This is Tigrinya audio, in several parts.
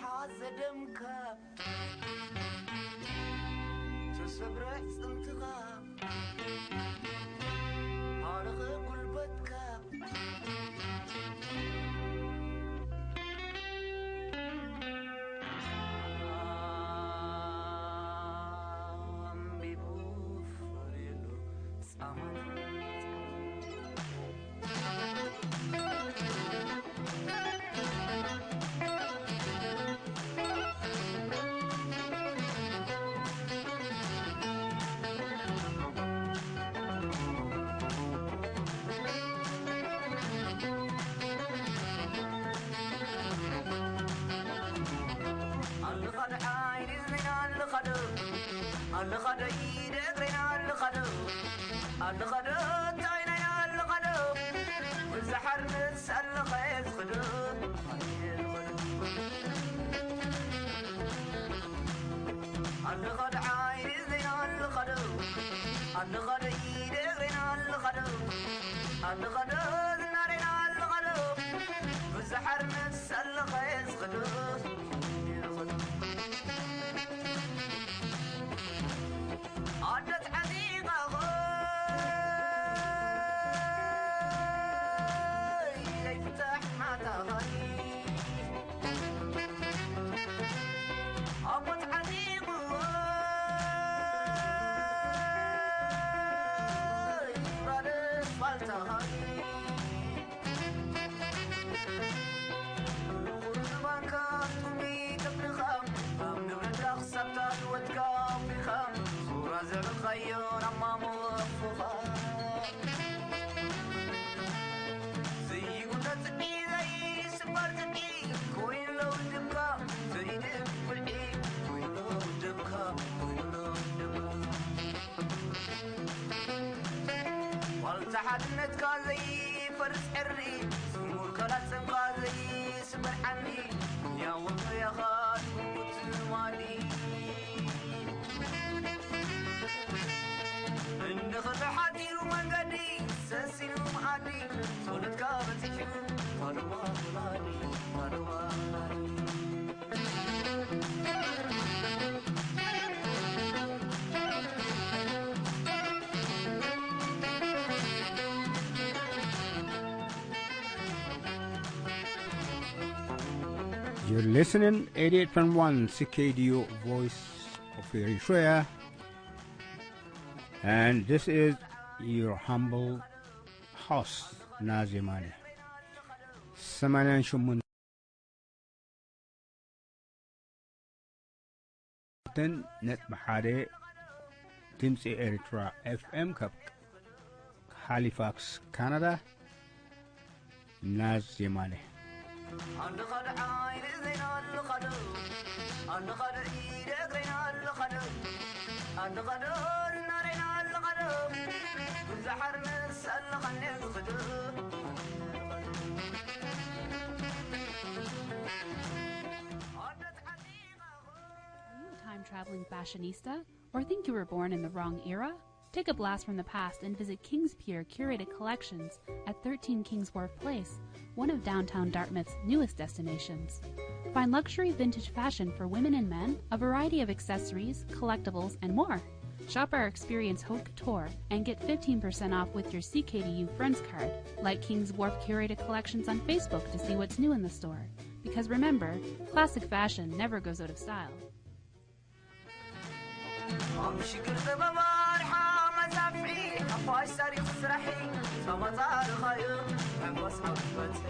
ሓዘ ደምካ ተሰብረ ጽምትኻ ሃረኸ ጉልበትካ ኣንቢቡ ፈርየሉ ጻማት ኣለኻ ደሓይ ዲዝኒና ኣለኻ ዶ ኣለኻ ዶ ኢደ እግሬና ኣለኻ ዶ ኣለኻ ዶ ታይናይ ኣለኻ ዶ ብዝሓር ምስ ኣለኻ እየ ዝኽዶ ኣለኻ ደሓይ ዲዝኒና ኣለኻ ዶ ኣለኻ ዶ ኢደ እግሬና ኣለኻ ዶ ኣለኻ ዶ ዝናሬና ኣለኻ ዶ ብዝሓር ምስ ኣለኻ እየ ዝኽዶ ኣደት ዓዚቓ ኾይ ዘይፍታሕ ማታ ኾይ ኣቦት ዓዚቑ ኾይ ባዶ ኣስፋልት ኾይ ንቑርባንካ ቱሚ ከፍልኻ ኣብ ንብረትካ ክሳብ ታልወትካ ኣፍሪኻ ሱራ ዘዕበኻዮ ናብ ማሞ ኣኽፉኻ ዘይጉዳ ጽድቂ ዘይስባር ጽድቂ ኮይኑ ለውድብካ ዘይድብ ፍልዒ ኮይኑ ለውድብካ ኮይኑ ለውድብካ ዋልታ ሓድነትካ ዘይፈርስ ዕሪ ስሙር ካላት ሰምካ ዘይስበር ዓንዲ ያወቱ ያኻ ትሙት ማዲ እንድኽሪ ሓዲሩ መንገዲ ሰሲኑ መኣዲ ጸሎትካ በጺሑ ፋልዋ ወላዲ ፋልዋ ወላዲ You're listening eighty-eight point one C K D U Voice of Eritrea, and this is your humble host, Nazimane. ሰማንያን ሸሞንተ ነጥቢ ሓደ ድምፂ ኤርትራ ኤፍኤም ካብ ሃሊፋክስ ካናዳ ናዝ የማነ። ኣለኻ ዶ ዓይኒ እዝነይ ኣለኻ ዶ ኣለኻ ዶ ኢደ እግረይ ኣለኻ ዶ ኣለኻ ዶ ዝናረይ ኣለኻ ዶ ብዙሓር ምስ ኣለኻኒ ዝኽዶ ኣደት ዓዲኻ Are you a time traveling fashionista? Or think you were born in the wrong era? Take a blast from the past and visit King's Pier Curated Collections at thirteen King's Wharf Place, one of downtown Dartmouth's newest destinations. Find luxury vintage fashion for women and men, a variety of accessories, collectibles, and more. Shop our experience haute couture and get fifteen percent off with your C K D U Friends card. Like King's Wharf Curated Collections on Facebook to see what's new in the store. Because remember, classic fashion never goes out of style. ኣብ ሽግር ጥበብ ኣድሓ መዛፍሒ ሓፋሽ ታሪኽ ስራሒ ዝተመጻእኻዮ ሓጎስ ዓውዲ በጽሒ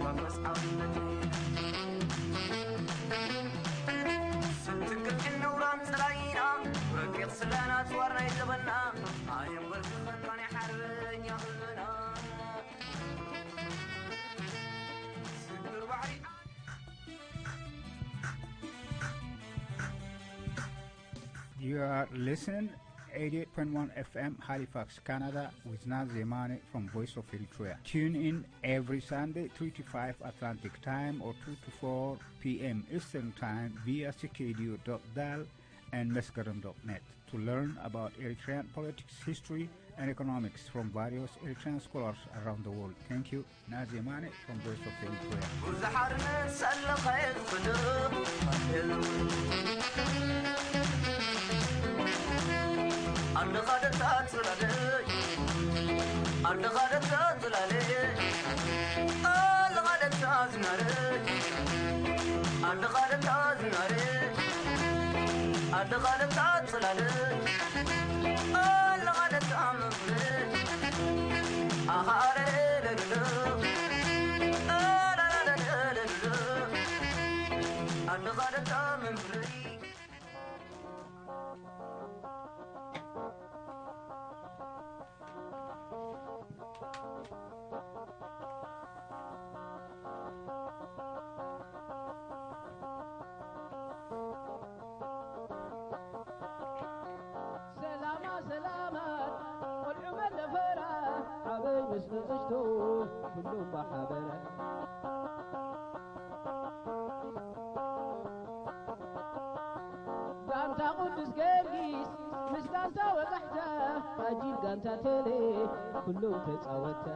ሓጎስ ዓውዲ በጽሒ ስንትግርዕን ነውራን ጽላይና ረቂቕ ስለና ጽዋር ናይ ዘበና ኣየንበርክኸካን ሓርበኛ ህዝብና ስግር ባሕሪ You are listening eighty-eight point one F M Halifax, Canada with Naz Zemane from Voice of Eritrea. Tune in every Sunday, three to five Atlantic Time or two to four P M Eastern Time via C K D U dot dal and mesgaram dot net to learn about Eritrean politics, history, and economics from various Eritrean scholars around the world. Thank you. Nazi Mane from Voice of Eritrea. ብዙሕ ሓርነት ሰለኸ ዝኽእል ኣንድኻ ደታ ጽላለይ፣ ኣንድኻ ደታ ጽላለይ፣ ኣንድኻ ደታ ዝናረይ፣ ኣንድኻ ደታ ዝናረይ፣ ኣንድኻ ደታ ጽላለይ፣ ኣንድኻ ደታ ሰላማ ሰላማት ቆልዑ መለፈራ ዓበይ ምስ ንእሽቶ ኩሉም ብሓበረ ጋንታ ቅዱስ ጊዮርጊስ ምስ ጋንታ ወጋሕታ ኣጂል ጋንታ ቴሌ ኩሉም ተጻወተ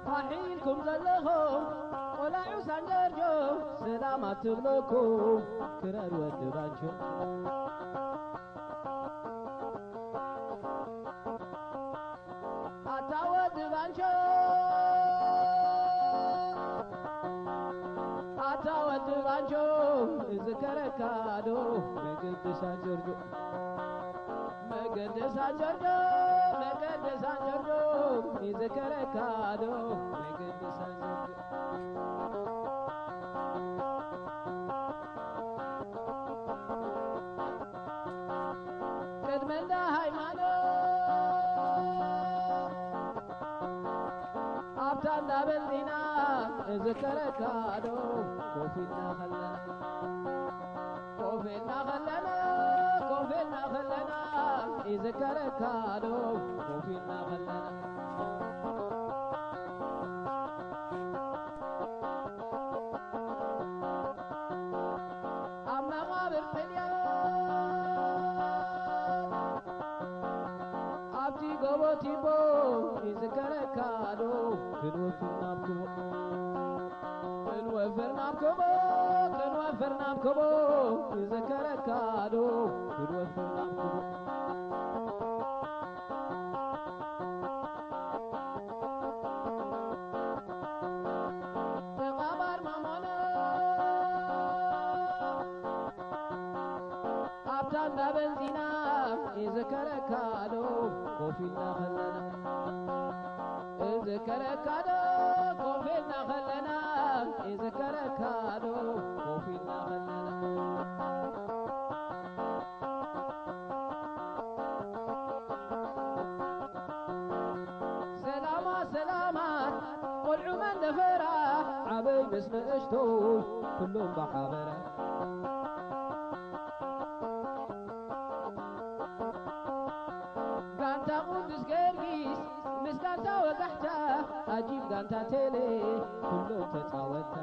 ፋሕ ኢልኩም ዘለኹም ቆላዑ ሳንጀርጆ ሰላም ኣትብለኩም ክረር ወዲ ባንቾ ኣታ ወዲ ባንቾ ኣታ ወዲ ባንቾ እዝከረካ ዶ መገዲ ሳንጀርጆ መገዲ ሳንጀርጆ መገዲ ሳንጀርጆ ይዝከረካ ዶ መገዲ ሳንጀርጆ ቅድመ እንዳ ሃይማኖት ኣብታ እንዳበልዲና እዝከረካ ዶ ኮፍ ኢልና ከለና ኮፍ ኢልና ከለና ኮፍ ኢልና ከለና ይዝከረካ ዶ ኮፍ ኢልና ከለና ኣብ መቓብር ጥልያን ኣብቲ ጎቦ ቲቦ ይዝከረካ ዶ ክንወፍር ናብ ክቦ ክንወፍር ናብ ክቦ ክንወፍር ናብ ክቦ ይዝከረካ ዶ ክንወፍር ናብ ክቦ ተቓባር ማሞነ ኣብታ እንዳ በንዚና ይዝከረካ ዶ ኮፍ ኢልና ከለና እዝከረካ ዶ ኮፍ ኢልና ከለና ይዝከረካ ዶ ኮፍ ኢልና ከለና ሰላማ ሰላማት ቆልዑ መንደፈራ ዓበይ ምስ ንእሽቶይ ኩሎም ብሓበራ ጋንታ ቅዱስ ጊዮርጊስ ምስ ጋንታ ወጋሕታ ኣጂብ ጋንታ ቴሌ ኩሎም ተጻወታ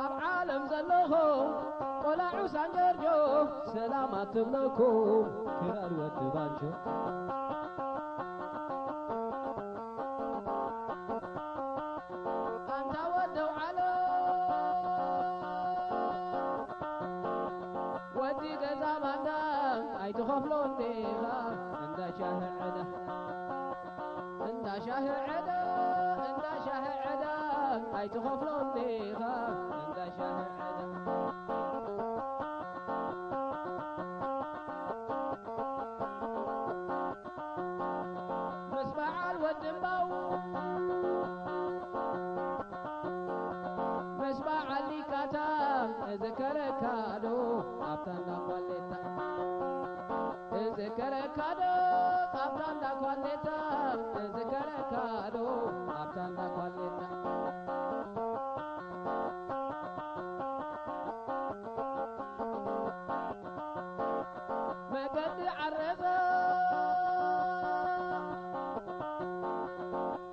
ኣብ ዓለም ዘለኹም ቆላዑ ሳንጀርጆ ሰላም ኣትብለኩም ክራር ወዲ ባንጆ ኣንታ ወደው ዓሎ ወዲ ገዛ ባንዳ ኣይትኸፍሎ እንዴኻ እንዳ ሻሂ ዕዳ እንዳ ሻሂ ዕዳ እንዳ ሻሂ ዕዳ ኣይትኸፍሎ እንዴኻ እንዳ ሻሂ ዕዳ ምስ በዓል ወድምባው ምስ በዓል ሊቃታ እዝከረካ ዶ ኣብታ እንዳኳሌታ እዝከረካ ዶ ኣብታ እንዳኳሌታ እዝከረካ ዶ ኣብታ እንዳኳሌታ መገዲ ዓረዛ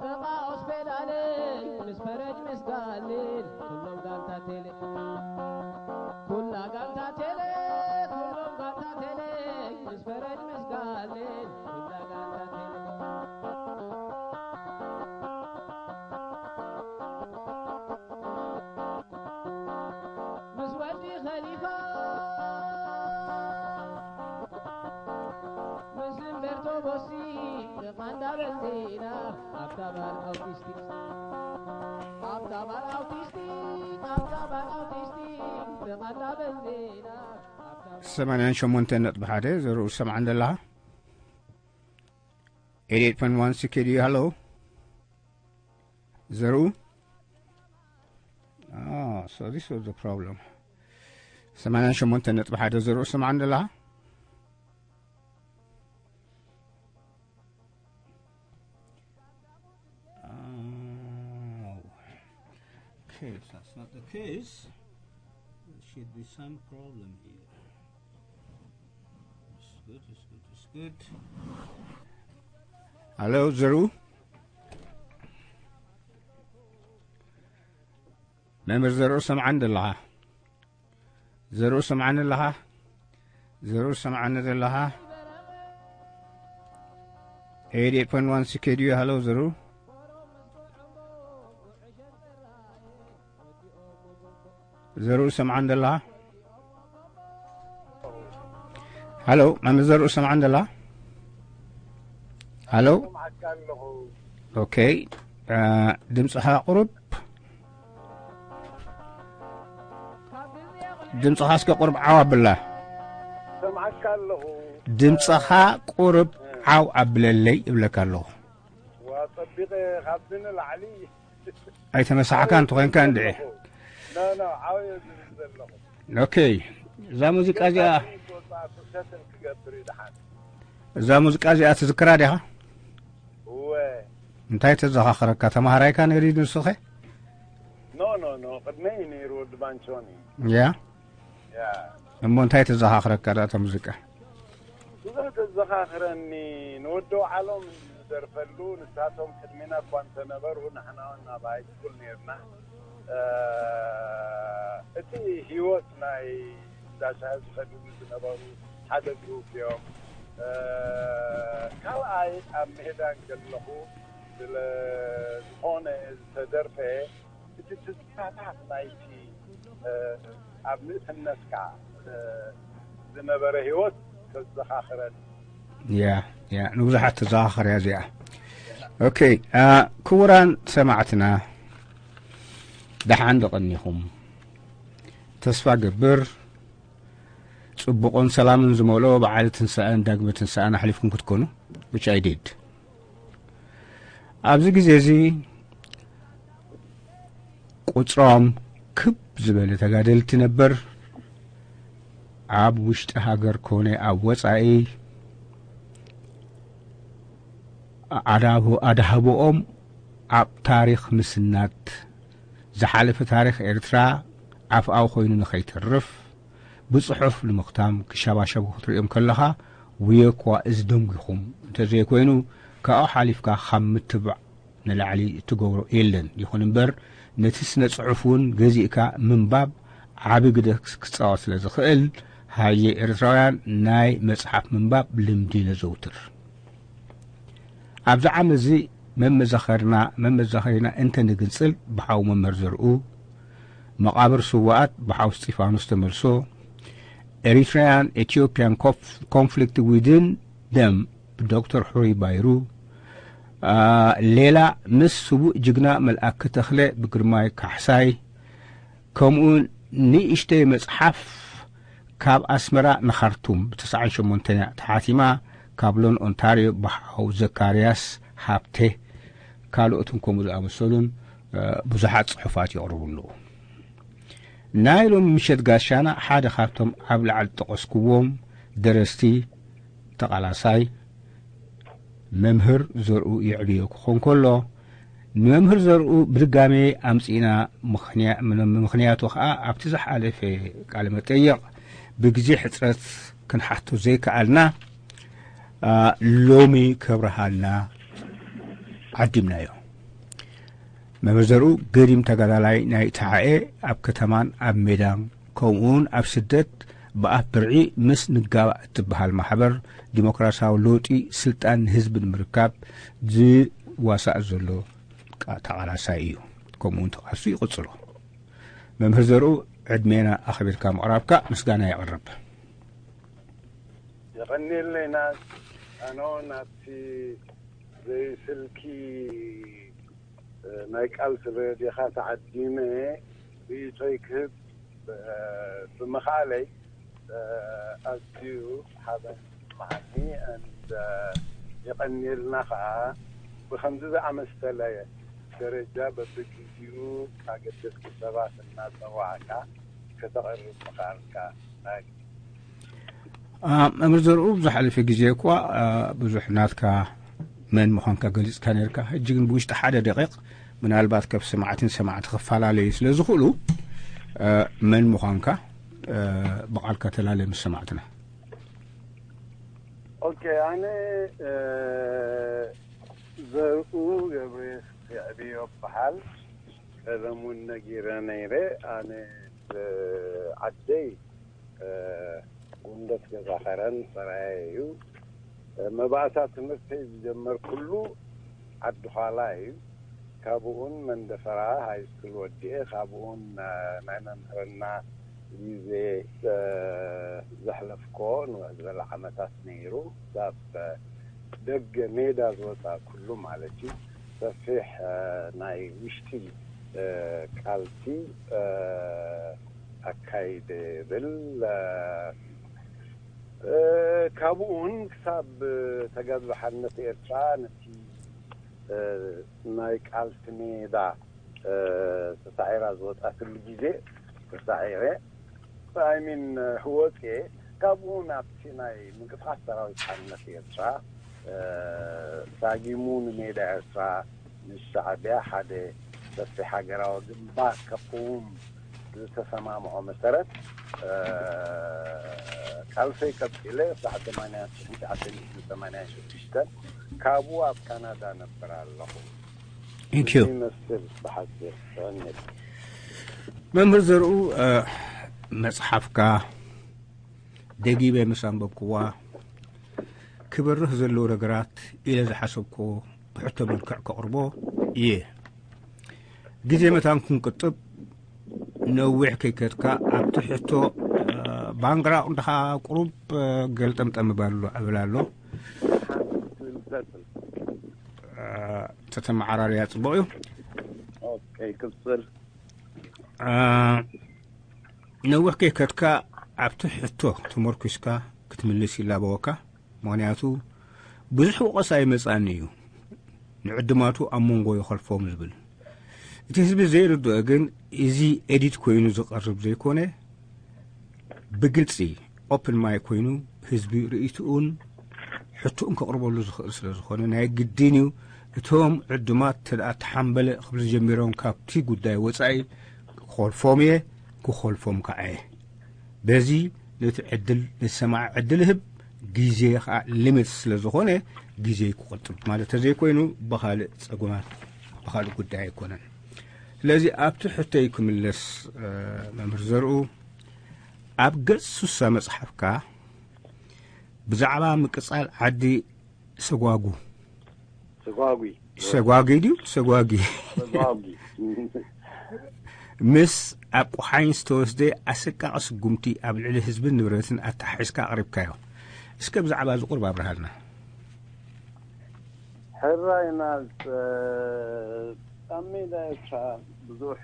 ጥቓ ሆስፔዳለይ ምስ ፈረጅ ምስ ጋሌል ኩሎም ጋንታ ቴሌ፣ ኩላ ጋንታ ቴሌ፣ ኩሎም ጋንታ ቴሌ፣ ምስ ፈረድ ምስ ጋሌል ኩላ ጋንታ ቴሌ። ምስ ወዲ ኸሊፋ፣ ምስ እምበርቶ ቦሲ፣ ተቓንዳ በንዚና ኣብታ ባር ኣውቲስቲክ፣ ኣብታ ባር ኣውቲስቲክ፣ ኣብታ ባር ኣውቲስቲክ፣ ተቓንዳ በንዚና ኣብታ ባር ሰማንያን ሸሞንተን ነጥቢ ሓደ ዘርኡ ሰምዓ እንደለኻ። ኤይትኤይት ፖይንት ዋን C K D U, hello. ዘርኡ? Oh, so this was the problem. ሰማንያን ሸሞንተ ነጥቢ ሓደ ዘርኡ ሰምዓ እንደለኻ? Oh. Okay, if that's not the case, there should be some problem here. It's good, it's good, it's good. Hello, ዘርኡ? መምህር ዘርኡ ሰምዓኒ ዘለኻ? ዘርኡ ሰምዓኒ ኣለኻ? ዘርኡ ሰምዓኒ ዘለኻ? ኤይትኤይት ፖይንት ዋን C K D U, hello ዘርኡ? ዘርኡ ሰምዓኒ ዘለኻ? ሃሎ፣ መምህር ዘርኡ ሰምዓኒ ዘለኻ? ሃሎ? ሰምዓካ ኣለኹ። ኦኬ። አ፣ ድምፅኻ ቁሩብ፣ ድምፅኻ እስከ ቁሩብ ዓው ኣብላ። ሰምዓካ ኣለኹ። ድምፅኻ ቁሩብ ዓው ኣብለለይ እብለካ ኣለኹ። ዋ፣ ጸቢቐ ካብዚ ንላዕሊ። ኣይተመሳሕካን ተኾይንካ እንድዒ። ኖ፣ ኖ፣ ዓው እየ ዝብል ዘለኹ። ኦኬ። እዛ ሙዚቃ እዚኣ፣ ወጻእ ክሰትል ክገብር እዩ ደሓን። እዛ ሙዚቃ እዚኣ ትዝክራ ዲኻ? እወ። እንታይ ተዘኻኽረካ? ተማሃራይካ ነይሩ ንስኸ? ኖ፣ ኖ፣ ኖ፣ ቅድመይ እዩ ነይሩ ወዲ ባንቾኒ። ያ? ያ። እሞ እንታይ ተዘኻኽረካ ደኣ እታ ሙዚቃ? ብዙሕ ተዘኻኽረኒ። ንወዲ ወዓሎም ዝደርፈሉ፣ ንሳቶም ቅድሜና እኳ እንተነበሩ፣ ንሕና እውን ኣብ ሃይስኩል ነይርና። እ፣ እቲ ህይወት ናይ እንዳ ሻሂ ዝኸድሉ ዝነበሩ ሓደ ግሩፕ እዮም። እ፣ ካልኣይ ኣብ ሜዳ እንከለኹ ስለ ዝኾነ ዝተደርፈ እቲ ትዝታታት ናይቲ፣ እ፣ ኣብ ንእስነትካ፣ እ፣ ዝነበረ ህይወት ከዘኻኽረኒ። ያ፣ ያ፣ ንብዙሓት ተዘኻኽር እያ እዚኣ። ኦኬ፣ አ፣ ክቡራን ሰማዕትና፣ ደሓን ዶ ቀኒኹም? ተስፋ ገብር፣ ጽቡቕን ሰላምን ዝመልኦ በዓል ትንሳኤን ዳግመ ትንሳኤን ኣሕሊፍኩም ክትኮኑ፣ which I did። ኣብዚ ግዜ እዚ ቁጽሮም ክብ ዝበለ ተጋደልቲ ነበር ኣብ ውሽጢ ሃገር ኮነ ኣብ ወጻኢ ኣዳብ-፣ ኣድሃቦኦም ኣብ ታሪኽ ምስናድ፣ ዝሓለፈ ታሪኽ ኤርትራ ኣፍኣዊ ኮይኑ ንኸይተርፍ ብጽሑፍ ንምኽታም ክሸባሸቡ ክትርእዮም ከለኻ፣ ውየ እኳ እዚ ደንጒኹም እንተዘይኮይኑ፣ ካብኡ ሓሊፍካ ካብ ምትብባዕ ንላዕሊ እትገብሮ የለን። ይኹን እምበር፣ ነቲ ስነ ጽሑፍ እውን ገዚእካ ምንባብ ዓቢ ግደ ክጻወት ስለ ዝኽእል፣ ሃየ ኤርትራውያን ናይ መጽሓፍ ምንባብ ልምዲ ነዘውትር። ኣብዚ ዓመት እዚ መመዛኸርና-፣ መመዛኸሪና እንተንግንጽል ብሓው መምህር ዘርኡ፣ መቓብር ስዉኣት ብሓው እስጢፋኖስ ተመልሶ፣ Eritrean Ethiopian Conf-፣ Conflict Within Them ብዶክተር ሕሩይ ባይሩ፣ አ፣ ሌላ ምስ ስዉእ ጅግና መልኣከ ተኽለ ብግርማይ ካሕሳይ፣ ከምኡውን ንእሽተይ መጽሓፍ ካብ ኣስመራ ንኻርቱም ብተስዓን ሸሞንተን እያ ተሓቲማ፣ ካብ ሎን ኦንታርዮ ብሓው ዘካርያስ ሃብተ፣ ካልኦትን ከምኡ ዝኣመሰሉን፣ እ፣ ብዙሓት ጽሑፋት የቕርቡ ኣለዉ። ናይ ሎሚ ምሸት ጋሻና ሓደ ካብቶም ኣብ ላዕሊ ዝጠቐስኩዎም ደረስቲ፣ ተቓላሳይ፣ መምህር ዘርኡ የዕብዮ ክኾን ከሎ፣ ንመምህር ዘርኡ ብድጋሜ ኣምጺእና፣ ምኽንያ-፣ ምኽንያቱ ኸኣ ኣብቲ ዝሓለፈ ቃለ መጠይቕ ብግዜ ሕጽረት ክንሓቶ ዘይከኣልና፣ አ፣ ሎሚ ከብርሃልና ዓዲምናዮ። መምህር ዘርኡ ገዲም ተጋዳላይ ናይ ተሓኤ፣ ኣብ ከተማን ኣብ ሜዳን ከምኡውን ኣብ ስደት ብኣፍ ብርዒ ምስ ንጋባእ እትበሃል ማሕበር ዲሞክራሲያዊ ለውጢ ስልጣን ንህዝቢ ንምርካብ ዝዋሳእ ዘሎ ቃ- ተቓላሳይ እዩ። ከምኡውን ተቓልሱ ይቕጽሎ። መምህር ዘርኡ ዕድሜና ኣኸቢርካ ምቕራብካ ምስጋና የቕርብ። የቐንየለይ። ናት ኣነ ናብቲ ዘይስልኪ ናይ ቃልሲ ሬድዮኻ ተዓዲመ ርእይቶይ ክህብ ብምኽኣለይ ኣዝዩ ሓበን ይስምዓኒ። And የቐንየልና ኸዓ ብኸምዚ ዝኣመሰለ ደረጃ በብግዜኡ ኣገደስቲ ሰባት እናፀዋዕካ ከተቕርብ ምኽኣልካ። መምህር ዘርኡ፣ ዝሓለፈ ግዜ እኳ ብዙሕ ናትካ መን ምዃንካ ገሊፅካ ነርካ። ሕጂ ግን ብውሽጢ ሓደ ደቂቕ ምናልባት ካብ ሰማዕትን ሰማዕቲ ክፈላለዩ ስለ ዝኽእሉ መን ምዃንካ ብቓልካ ተላለ ምስ ሰማዕትና። ኦኬ፣ ኣነ ዘርኡ ገብረ የዕብዮ በሃል። ቀደም እውን ነጊረ ነይረ። ኣነ ዓደይ ጉንደት ገዛ ኸረን ሰራየ እዩ። መባእታ ትምህርተይ ዝጀመርኩሉ ዓዲ ዃላ እዩ። ካብኡን መንደፈራ ሃይስኩል ወዲኤ፣ ካብኡን ናይ መምህርና ግዜ ዘሕለፍኮ ንውሕ ዝበለ ዓመታት ነይሩ። ካብ ደገ ሜዳ ዝወፃእኩሉ ማለት እዩ። ሰፊሕ ናይ ውሽጢ ቃልሲ ኣካይደ ብል። ካብኡን ክሳብ ተጋድሎ ሓርነት ኤርትራ ነቲ ናይ ቃልሲ ሜዳ ተሳዒራ ዝወፃትሉ ግዜ ተሳዒረ። ኣይሚን ህወፅየ ካብኡ ናብቲ ናይ ምንቅስቃስ ሰራዊት ሓርነት ኤርትራ ሳጊሙ ንሜዳ ኤርትራ ምስ ሻዕቢያ ሓደ ሰፊሕ ሃገራዊ ግንባር ከቁም ዝተሰማምዖ መሰረት ቃልሰይ ቀፂለ። ሳዕ ሰማንያ ሽዱሽተ ካብኡ ኣብ ካናዳ ነበር ኣለኹ። Thank you። ይመስል ብሓፂር። መምህር ዘርኡ፣ መፅሓፍካ ደጊበ ምስ ኣንበብክዋ ክበርህ ዘለዎ ነገራት ኢለ ዝሓሰብኮ ብሕቶ መልክዕ ከቕርቦ እየ። ግዜ መታን ክንቅጥብ ነዊሕ ከይከድካ ኣብቲ ሕቶ ባንግራቕ እንድኻ ቁሩብ ገልጠምጠም ባሉ ዕብል ኣሎ። ተተመዓራርያ ጽቡቕ እዩ። ክብፅር ነዊሕ ከይከድካ ኣብቲ ሕቶ ተመርኩስካ ክትምልስ ይላበወካ። ምኽንያቱ ብዙሕ ወቐሳ ይመጻኒ እዩ፣ ንዕድማቱ ኣብ መንጎ ይኸልፎም ዝብል። እቲ ህዝቢ ዘይርድኦ ግን እዚ ኤዲት ኮይኑ ዝቐርብ ዘይኮነ ብግልጺ ኦፕን ማይ ኮይኑ ህዝቢ ርእይትኡን ሕትኡን ከቕርበሉ ዝኽእል ስለ ዝኾነ ናይ ግድን እዩ። እቶም ዕዱማት ተደኣ ተሓንበለ ክብሉ ጀሚሮም ካብቲ ጉዳይ ወጻኢ ክኾልፎም እየ፣ ክኾልፎም ከዓ እየ። በዚ ነቲ ዕድል ነቲ ሰማዒ ዕድል ህብ፣ ግዜ ከዓ ሊሚት ስለ ዝኾነ ግዜ ክቆጥብ ማለት ተዘይኮይኑ ብኻልእ ፀጉማት ብኻልእ ጉዳይ ኣይኮነን። ስለዚ ኣብቲ ሕቶይ ክምለስ መምህር ዘርኡ ኣብ ገጽ ሱሳ መጽሓፍካ ብዛዕባ ምቅጻል ዓዲ ሰጓጉ ሰጓጉ ሰጓጊ ድዩ ሰጓጊ ሰጓጉ ምስ ኣብ ቁሓይን ዝተወስደ ኣሰቃቂ ስጉምቲ ኣብ ልዕሊ ህዝብን ንብረትን ኣተሓሒዝካ ኣቕሪብካዮ። እስከ ብዛዕባ እዚ ቁርብ ኣብርሃልና። ሕራይ ናዝ ኣብ ሜዳ ኤርትራ ብዙሕ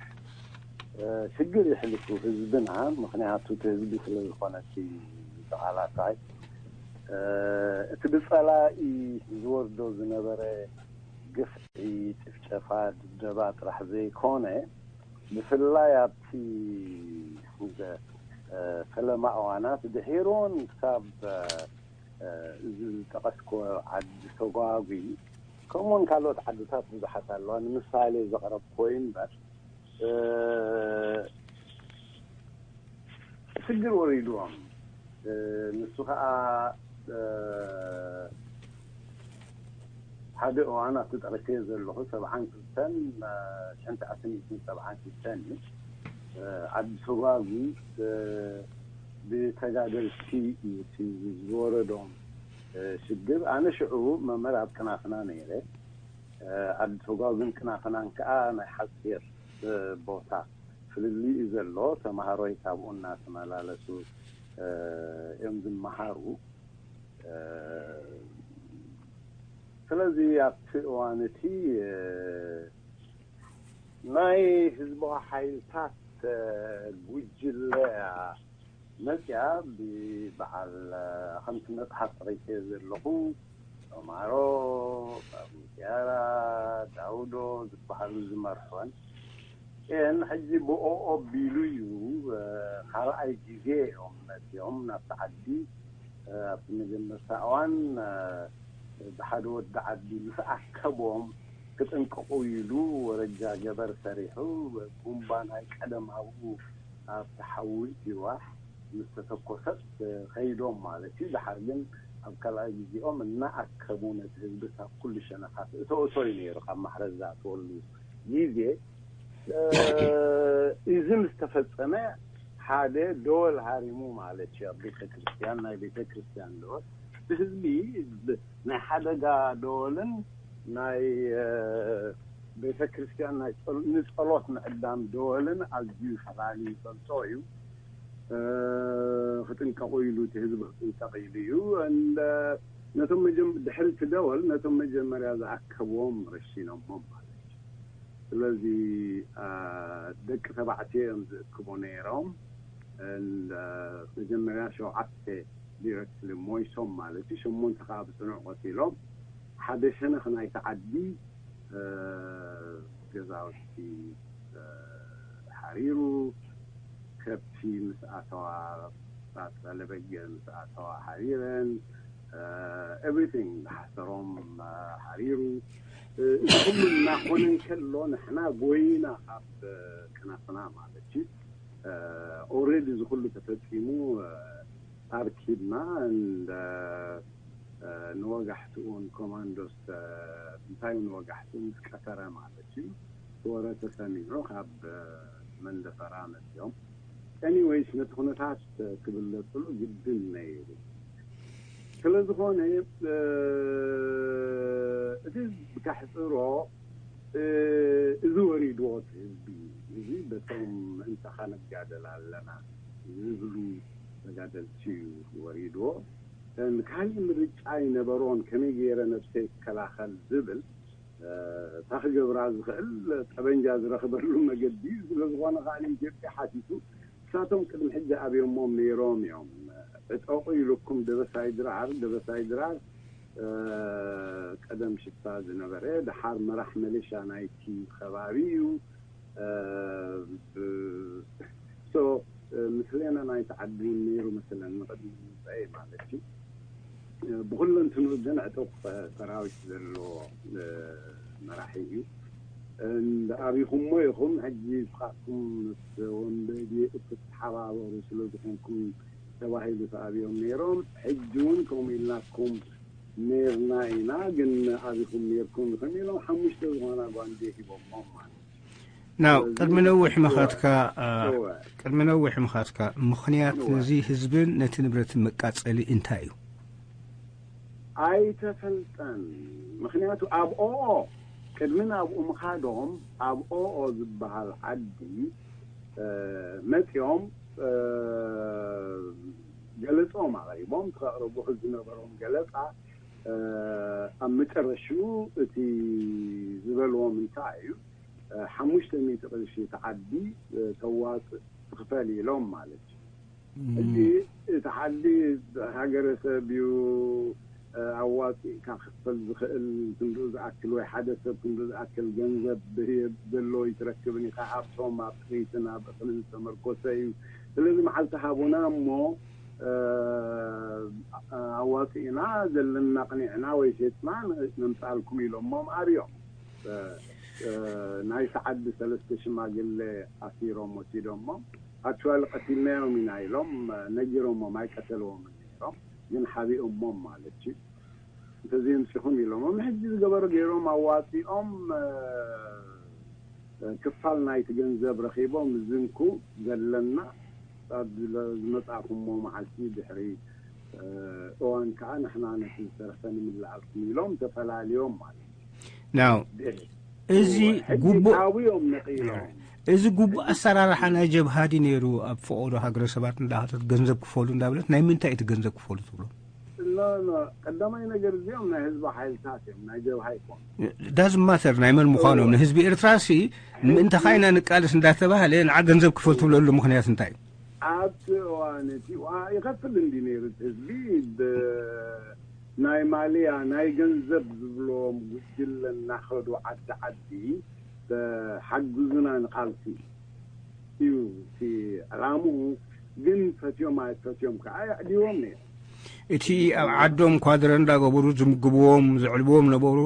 ሽግር ይሕልፉ ህዝብና። ምኽንያቱ እቲ ህዝቢ ስለ ዝኾነ እቲ ተቓላሳይ እቲ ብጸላኢ ዝወርዶ ዝነበረ ግፍዒ፣ ጭፍጨፋ፣ ድብደባ ጥራሕ ዘይኮነ ብፍላይ ኣብቲ ፈለማ እዋናት ድሒሩን ክሳብ እዚ ዝጠቐስኮ ዓዲ ሰጓጒ ከምኡውን ካልኦት ዓድታት ብዙሓት ኣለዋ። ንምሳሌ ዘቕረብኮ እዩ እምበር ሽግር ወሪድዎም ንሱ ከዓ ሓደ እዋን ኣብቲ ጠረፌ ዘለኹ ሰብዓን ክልተን ሽሕን ትሽዓተ ሚእትን ሰብዓን ክልተን እዩ። ዓዲ ሰጓጒ ብተጋደልቲ እዩ እቲ ዝወረዶም ሽግር። ኣነ ሽዑ መምህር ኣብ ቅናፍና ነይረ። ዓዲ ሰጓጒን ቅናፍናን ከዓ ናይ ሓፂር ቦታ ፍልልይ እዩ ዘሎ። ተምሃሮይ ካብኡ እናተመላለሱ እዮም ዝመሃሩ። ስለዚ ኣብቲ እዋን እቲ ናይ ህዝባዊ ሓይልታት ጉጅለ መፅያ ብበዓል ከምቲ መፅሓፍ ጠቂሰ ዘለኹ ኦማሮ፣ ባቡሲያራ፣ ዳውዶ ዝበሃሉ ዝመርሕወን እየን። ሕጂ ብኦኦ ቢሉ እዩ ካልኣይ ግዜ እዮም መፅዮም ናብቲ ዓዲ። ኣብቲ መጀመርታ እዋን ብሓደ ወዲ ዓዲ ምስ ኣከቦም ክጥንቀቑ ኢሉ ወረጃ ገበር ሰሪሑ ቡምባ ናይ ቀደም ኣብኡ ኣብቲ ሓዊ እቲዋ ምስ ተተኮሰት ከይዶም ማለት እዩ። ድሓር ግን ኣብ ካልኣይ ግዜኦም እናኣከቡ ነቲ ህዝቢ ካብ ኩሉ ሸነኻት እቶ እቶ እዩ ነይሩ። ካብ ማሕረዝ ዝኣትወሉ ግዜ እዚ ምስ ተፈጸመ ሓደ ደወል ሃሪሙ ማለት እዩ። ኣብ ቤተክርስትያን ናይ ቤተክርስትያን ደወል ብህዝቢ ናይ ሓደጋ ደወልን ናይ ቤተክርስትያን ናይ ንጸሎት ምዕዳም ደወልን ኣዝዩ ፈላሊ ይፈልጦ እዩ። ክጥንቀቑ ኢሉ እቲ ህዝቢ ክጥንቀቕ ኢሉ እዩ። ነቶም ድሕሪ እቲ ደወል ነቶም መጀመርያ ዝኣከብዎም ረሺኖሞም ማለት እዩ። ስለዚ ደቂ ተባዕትዮ እዮም ዝእክቡ ነይሮም። መጀመርያ ሸውዓተ ዲረክትሊ ሞይሶም ማለት እዩ። ሸሞንተ ከዓ ብፅኑዕ ቆሲሎም። ሓደ ሸነኽ ናይቲ ዓዲ ገዛውቲ ሓሪሩ፣ ከብቲ ምስ ኣተዋ፣ ፃፀለ በጊዕ ምስ ኣተዋ ሓሪረን፣ ኤቭሪቲንግ ሓሰሮም ሓሪሩ። እዚ ኩሉ እናኾነ እንከሎ ንሕና ጎይና ካብ ቅናፍና ማለት እዩ። ኦልሬዲ እዚ ኩሉ ተፈፂሙ ኣርኪብና እንደ ንወጋሕትኡ ንኮማንዶስ እንታይ ንወጋሕትኡ ምስ ቀተረ ማለት እዩ። ወረ ተሰሚዑ ካብ መንደፈራ መፅኦም። ኤኒወይስ ነቲ ኩነታት ክብለፅሉ ግድን ነይሩ። ስለዝኾነ እቲ ብካሕፅሮ እዚ ወሪድዎ እቲ ህዝቢ እዚ በቶም ምእንታኻ ንጋደል ኣለና ዝብሉ ተጋደልቲ እዩ ወሪድዎ። ካልእ ምርጫ ኣይነበሮን። ከመይ ገይረ ነብሰይ ክከላኸል ዝብል እታ ክገብራ ዝኽእል ጠበንጃ ዝረኽበሉ መገዲ እዩ። ስለዝኾነ ከዓ ንኢትዮጵያ ሓቲቱ ንሳቶም ቅድሚ ሕጂ ኣብዮሞም ነይሮም እዮም። ዕጠቑ ኢሉኩም ደበሳይ ድራር፣ ደበሳይ ድራር ቀደም ሽፍታ ዝነበረ ድሓር መራሕ መሌሻ ናይቲ ከባቢ እዩ። ሶ ምስሌና ናይቲ ዓዲ እውን ነይሩ መሰለን ንቕድሚ ምምፀኤ ማለት እዩ። ብኩለንትንኡ ግን ዕጡቕ ሰራዊት ዘለዎ መራሒ እዩ። እንዳ ኣቢኹሞ ኢኹም ሕጂ ስኻትኩም ምስ ወንበዴ እትተሓባበሩ ስለ ዝኾንኩም ተባሂሉ ተኣብዮም ነይሮም። ሕጂ እውን ከምኡ ኢልናኩም ነይርና ኢና፣ ግን ኣቢኹም ነይርኩም ኢኹም ኢሎም ሓሙሽተ ዝኾና ጓንዴ ሂቦሞም ማለት እዩ። ናው ስለዚ ቅድሚ ነዊሕ ምኻትካ አ፣ እወ። ቅድሚ ነዊሕ ምኻትካ ምኽንያት እወ። ነዚ ህዝብን ነቲ ንብረትን መቃጸሊ እንታይ እዩ? ኣይተፈልጠን። ምኽንያቱ ኣብ ኦኦ ቅድሚ ናብኡ ምኻዶም ኣብ ኦኦ ዝበሃል ዓዲ እ፣ መፂኦም እ፣ ገለፆም ኣቕሪቦም። ከቕርቡ ዝነበሮም ገለፃ እ፣ ኣብ መጨረሽኡ እቲ ዝበልዎም እንታይ እዩ? እ፣ ሓሙሽተ ሚእቲ ቅርሺ እቲ ዓዲ እ፣ ተዋፅእ ትኽፈል ኢሎም ማለት እዩ። ሕጂ እቲ ዓዲ ሃገረሰብ እዩ፣ ኣዋፂእካ ክኽፈል ዝኽእል ክንድኡ ዝኣክል ወይ ሓደ ሰብ ክንድኡ ዝኣክል ገንዘብ ብህየት ዘሎ ኣይትረክብን ኢኻ። ሃብቶም ኣብ ጥሪትን ኣብ እኽልን ዝተመርኮሰ እዩ። ስለዚ መዓልቲ ሃቡና እሞ ኣዋፂእና ዘለና ኣቕኒዕና ወይ ሸጥና ነምፃልኩም ኢሎሞም ኣብዮም። ናይቲ ዓዲ ሰለስተ ሽማግለ ኣሲሮም ወሲዶሞም። ኣክቹዋሊ ቀቲልናዮም ኢና ኢሎም ነጊሮሞም ኣይቀተልዎምን ነይሮም፣ ግን ሓቢኦሞም ማለት እዩ። እንተዘየምፂኹም ኢሎም ሕጂ ዝገበሩ ገይሮም ኣዋፂኦም ክፋል ናይቲ ገንዘብ ረኺቦም ዝንኩ ዘለና ኣብ ዝመፃእኩሞ መዓልቲ ድሕሪ እዋን ከዓ ንሕና ነቲ ዝተረፈ ንምልኣልኩም ኢሎም ተፈላልዮም ማለት እዩ። ናው እዚ ጉቡእ ዓብዮም ነቂሎም እዚ ጉቡእ ኣሰራርሓ ናይ ጀብሃዲ ነይሩ። ኣብ ፈቐዶ ሃገረ ሰባት እንዳሃተት ገንዘብ ክፈሉ እንዳብለት ናይ ምንታይ እቲ ገንዘብ ክፈሉ ትብሎ? ቀዳማይ ነገር እዚኦም ናይ ህዝቢ ሓይልታት እዮም፣ ናይ ጀብሃ ይኮኑ። ዳዝ ማተር ናይ መን ምዃኖም ንህዝቢ ኤርትራ ሲ ምእንተ ካይና ንቃልስ እንዳተባህለ ንዓ ገንዘብ ክፈል ትብለሉ ምክንያት እንታይ? ኣብቲ እዋን እቲ ይኸፍል እንዲ ነይሩ ህዝቢ ናይ ማልያ ናይ ገንዘብ ዝብሎም ጉጅለ እናኸዱ ዓዲ ዓዲ ሓግዙና ንቃልሲ እዩ እቲ ዕላምኡ። ግን ፈትዮም ኣይፈትዮም ከዓ የዕድዎም ነይሩ። እቲ ኣብ ዓዶም ኳድረ እንዳገበሩ ዝምግብዎም ዘዕልብዎም ነበሩ።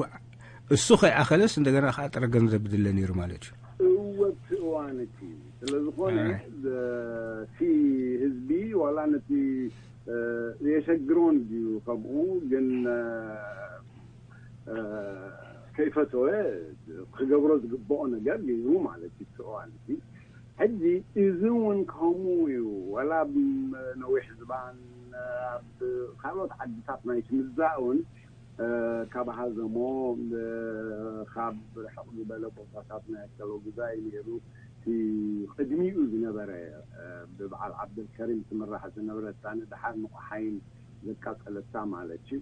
እሱ ከይኣኸለስ እንደገና ከዓ ጥረ ገንዘብ ዝድለ ነይሩ ማለት እዩ። እወ እቲ እዋን እቲ ስለዝኾነ እቲ ህዝቢ ዋላ ነቲ የሸግሮን ድዩ ከምኡ ግን ከይፈተወ ክገብሮ ዝግብኦ ነገር ገይሩ ማለት እዩ። እቲ እዋን እዚ ሕጂ እዚ እውን ከምኡ እዩ። ዋላ ኣብ ነዊሕ ዝባን ኣብ ካልኦት ዓድታት ናይ ትምዛእ እውን ካብ ሃዘሞ ካብ ርሕቕ ዝበለ ቦታታት ናይ ኣከለጉዛይ ነይሩ። እቲ ቅድሚኡ ዝነበረ ብበዓል ዓብደልከሪም ትምራሕ ዝነበረ እታ ንድሓር ንቑሓይን ዘቃጸለታ ማለት እዩ።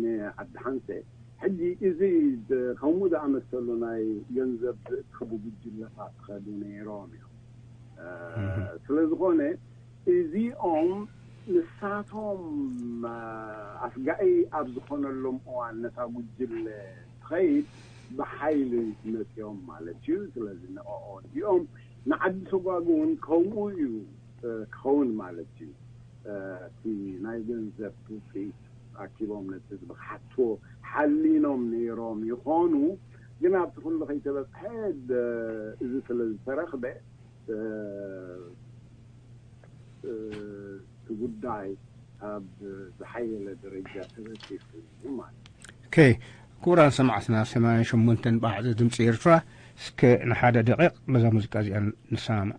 ንዓዲ ሓንሴ ሕጂ እዚ ከምኡ ዝኣመሰሉ ናይ ገንዘብ ዝእክቡ ጉጅለታት ኸዱ ነይሮም እዮም። ስለ ዝኾነ እዚኦም ንሳቶም ኣፍጋኢ ኣብ ዝኾነሎም እዋን ነታ ጉጅለ ትኸይድ ብሓይሊ መፅኦም ማለት እዩ። ስለዚ ንዕኦ እዚኦም ንዓዲ ሰጓጉ እውን ከምኡ እዩ ክኸውን ማለት እዩ። እቲ ናይ ገንዘብ ውፅኢት ኣኪቦም ነቲ ህዝቢ ክሓትዎ ሓሊኖም ነይሮም ይኾኑ። ግን ኣብቲ ኩሉ ከይተበፅሐ እዚ ስለ ዝተረኽበ እቲ ጉዳይ ኣብ ዝሓየለ ደረጃ ተበፂሑ ማለት እዩ። ክቡራን ሰማዕትና ሰማንያን ሸሞንተን ባዕዚ ድምፂ ኤርትራ እስከ ንሓደ ደቂቕ በዛ ሙዚቃ እዚኣ ንሰማማዕ።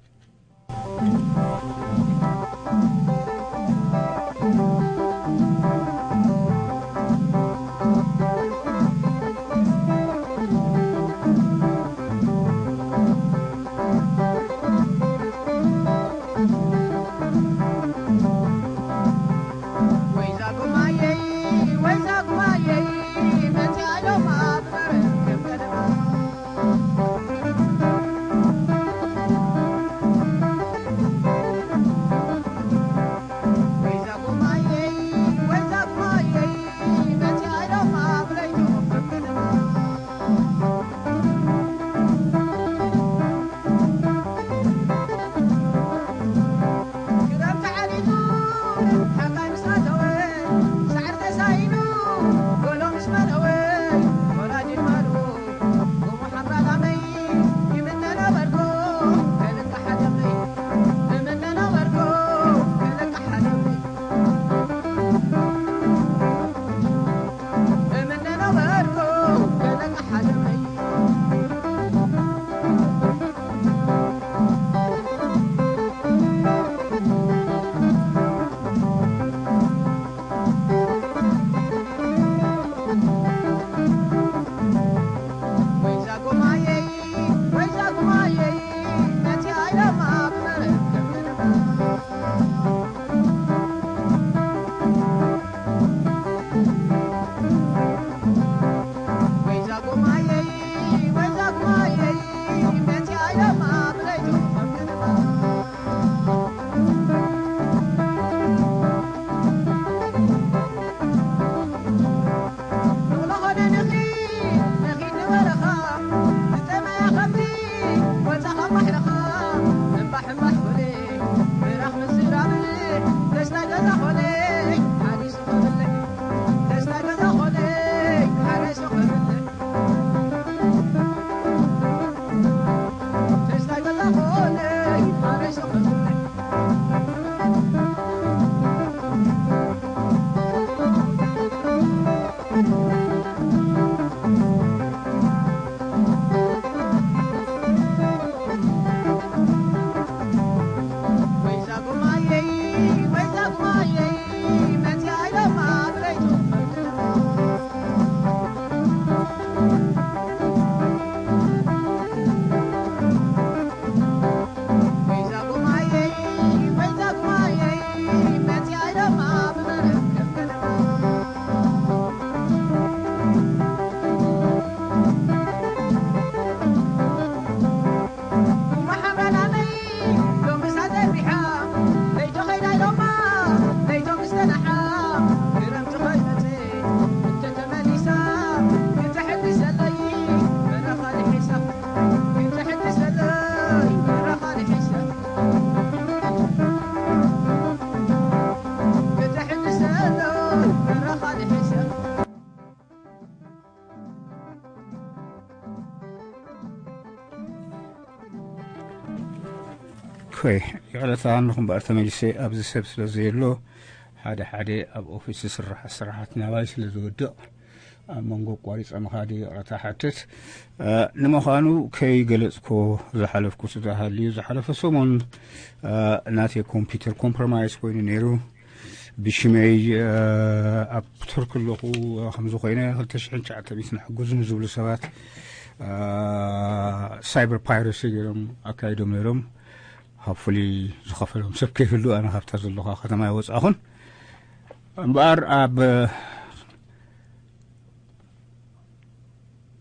ኮይ ይቕረታ ኣለኹ እምበኣር፣ ተመሊሰ ኣብዚ ሰብ ስለ ዘየሎ፣ ሓደ ሓደ ኣብ ኦፊስ ዝስራሕ ስራሓት ናባይ ስለ ዝወድቕ፣ ኣብ መንጎ ኣቋሪጸ ምኻድ ይቕረታ ሓትት። እ፣ ንምዃኑ ከይገለጽኮ ዝሓለፍኩ ስለ ሃልዩ፣ ዝሓለፈ ሰሙን፣ እ፣ ናተይ ኮምፒውተር ኮምፕሮማይዝ ኮይኑ ነይሩ። ብሽመይ፣ እ፣ ኣብ ቱርክ ኣለኹ፣ እ፣ ከም ዝኾይነ ክልተ ሽሕን ትሽዓተ ሚእትን ሕጉዝ ንዝብሉ ሰባት፣ እ፣ ሳይበር ፓይረሲ ገይሮም ኣካይዶም ነይሮም። ሃፉሊ ዝኸፈሎም ሰብ ከይህሉ ኣነ ካብታ ዘለኹ ከተማ ይወጻኹን። እምበኣር ኣብ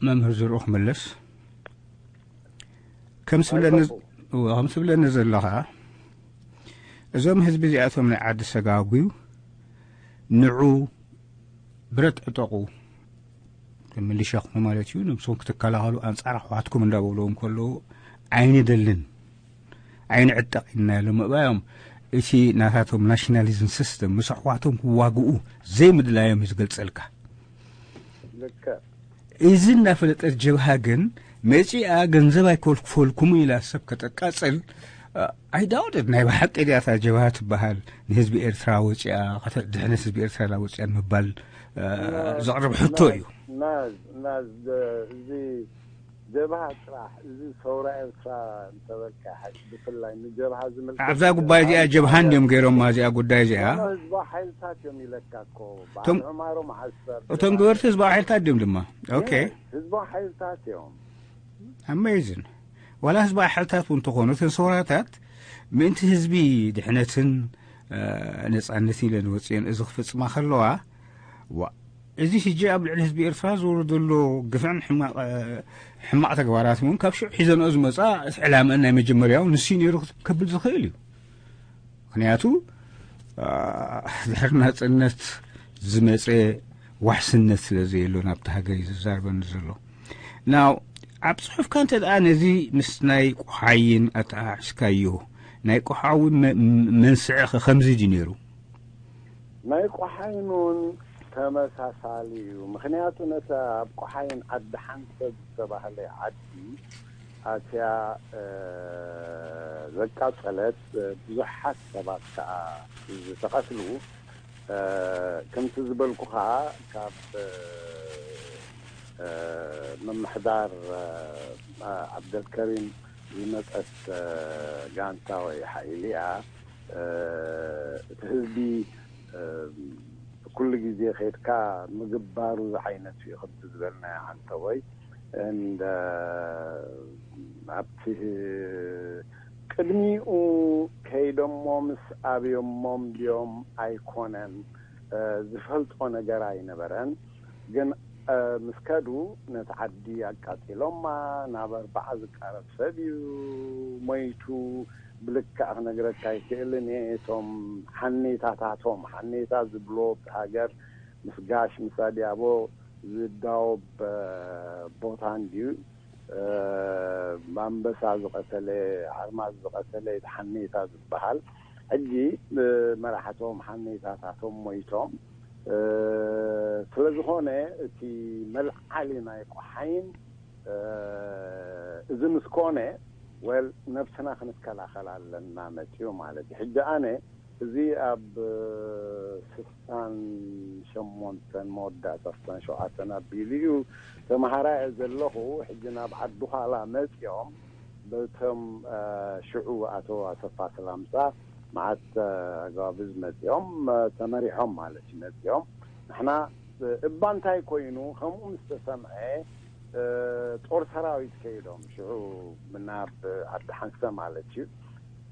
መምህር ዝርኡ ክምለስ፣ ከም ስብለኒ፣ እወ፣ ከም ስብለኒ ዘለኻ፣ እዞም ህዝቢ እዚኣቶም ናይ ዓዲ ሰጋጉ ንዑ ብረት ዕጠቑ፣ ከም ሚሊሻ ኹኑ ማለት እዩ፣ ነብሶም ክትከላኸሉ ኣንጻር ኣሕዋትኩም እንዳበልዎም ከለዉ፣ ኣይንደልን፣ ኣይንዕጠቕ ኢልና ኢሎም ምእባዮም፣ እቲ ናታቶም ናሽናሊዝም ሲስተም ምስ ኣሕዋቶም ክዋግኡ ዘይምድላዮም እዩ ዝገልጸልካ። ልክዕ። እዚ እናፈለጠት ጀብሃ ግን መጺኣ ገንዘብ ኣይከፈልኩምን ኢላ ሰብ ከተቃጽል፣ እ፣ ኣይዳውደድ ናይ ብሓቂ ድያ እታ ጀብሃ ትበሃል ንህዝቢ ኤርትራ ወጺኣ፣ ከተ-፣ ድሕነት ህዝቢ ኤርትራ ኢላ ወጺኣ ንምባል፣ እ፣ ዘቕርብ ሕቶ እዩ። ናዝ ናዝ እዚ ጀብሃ ጥራሕ፣ እዚ ሰውራ ኤርትራ እንተበልካ፣ ሓቂ ብፍላይ ንጀብሃ ዝምልከት ኣብዛ ጉባኤ እዚኣ ጀብሃ እንድዮም ገይሮማ እዚኣ ጉዳይ እዚኣ። እቶም ህዝባዊ ሓይልታት እዮም ኢለካ እኮ። በዓል ዑማሮም ዓሰር እቶም ገበርቲ ህዝባዊ ሓይልታት ድዮም ድማ። ኦኬ። ህዝባዊ ሓይልታት እዮም። ኣሜዚን። ዋላ ህዝባዊ ሓይልታት እውን እንተኾኑ፣ እተን ሰውራታት ምእንቲ ህዝቢ ድሕነትን፣ እ፣ ነጻነትን ኢለን ወጽየን እዚ ክፍጽማ ከለዋ፣ ዋ፣ እዚ ሕጂ ኣብ ልዕሊ ህዝቢ ኤርትራ ዝወርድ ዘሎ ግፍዕን ሕማቕ፣ እ፣ ሕማቕ ተግባራት እውን ካብ ሽዑ ሒዘንኦ ዝመጻ እቲ ዕላመን ናይ መጀመርያው ንሱ እዩ ነይሩ ክብል ዝኽእል እዩ። ምኽንያቱ፣ እ፣ ድሕሪ ናጽነት ዝመጸ ዋሕስነት ስለ ዘየሎ ናብቲ ሃገር እዩ ዝዛርበኒ ዘሎ። ናው ኣብ ጽሑፍካ እንተ ደኣ ነዚ ምስ ናይ ቆሓይን ኣተሓሒዝካዮ፣ ናይ ቆሓዊ መ-፣ መንስዒ ኸ ከምዚ ድዩ ነይሩ? ናይ ቆሓይን እውን ተመሳሳሊ እዩ። ምኽንያቱ ነቲ ኣብ ቆሓይን ዓዲ ሓንሰብ ዝተባህለ ዓዲ ኣትያ፣ እ፣ ዘቃጸለት፣ ብዙሓት ሰባት ከኣ ዝተቐትሉ፣ እ፣ ከምቲ ዝበልኩኻ ካብ፣ እ፣ እ፣ ምምሕዳር፣ እ፣ ዓብደልከሪም ዝመጸት፣ እ፣ ጋንታ ወይ ሓይሊ እያ። እ፣ እቲ ህዝቢ፣ እ፣ ኩሉ ግዜ ኸይድካ ምግባሩ ዝዓይነቱ እዩ፣ ከምቲ ዝበልናዮ ዓንተቦይ። And፣ እ፣ ኣብቲ ቅድሚኡ ከይዶሞምስ ኣብዮሞም ድዮም ኣይኮነን፣ እ፣ ዝፈልጦ ነገር ኣይነበረን። ግን፣ እ፣ ምስ ከዱ ነቲ ዓዲ ኣቃጺሎማ። ናብ ኣርባዓ ዝቃረብ ሰብ እዩ ሞይቱ። ብልክዕ ክነግረካ ኣይክእልን እየ። እቶም ሓኔታታቶም፣ ሓኔታ ዝብሎ ብሃገር ምስ ጋሽ ምስ ኣድያቦ ዝዳወብ፣ እ፣ ቦታ እንድዩ። እ፣ ኣንበሳ ዝቐተለ፣ ሓርማዝ ዝቐተለ እቲ ሓኔታ ዝበሃል። ሕጂ፣ እ፣ መራሕቶም ሓኔታታቶም ሞይቶም። እ፣ ስለ ዝኾነ እቲ መልዓሊ ናይ ቆሓይን፣ እ፣ እዚ ምስ ኮነ፣ ወል ነብስና ክንከላኸል ኣለና መጺኡ ማለት እዩ። ሕጂ ኣነ እዚ ኣብ ስሳን ሸሞንተን መወዳእታ ስሳን ሸውዓተን ኣቢሉ እዩ ተምሃራይ ዘለኹ። ሕጂ ናብ ዓዲ ዃላ መጺኦም በቶም፣ እ፣ ሽዑ ኣቶ ኣሰፋ ሰላምሳ መዓት፣ እ፣ ኣገባብዝ መጺኦም፣ እ፣ ተመሪሖም ማለት እዩ መጺኦም። ንሕና፣ እ፣ እባ እንታይ ኮይኑ ከምኡ ምስ ተሰምዐ፣ እ፣ ጦር ሰራዊት ከይዶም ሽዑ ናብ ዓዲ ሓንሰ ማለት እዩ።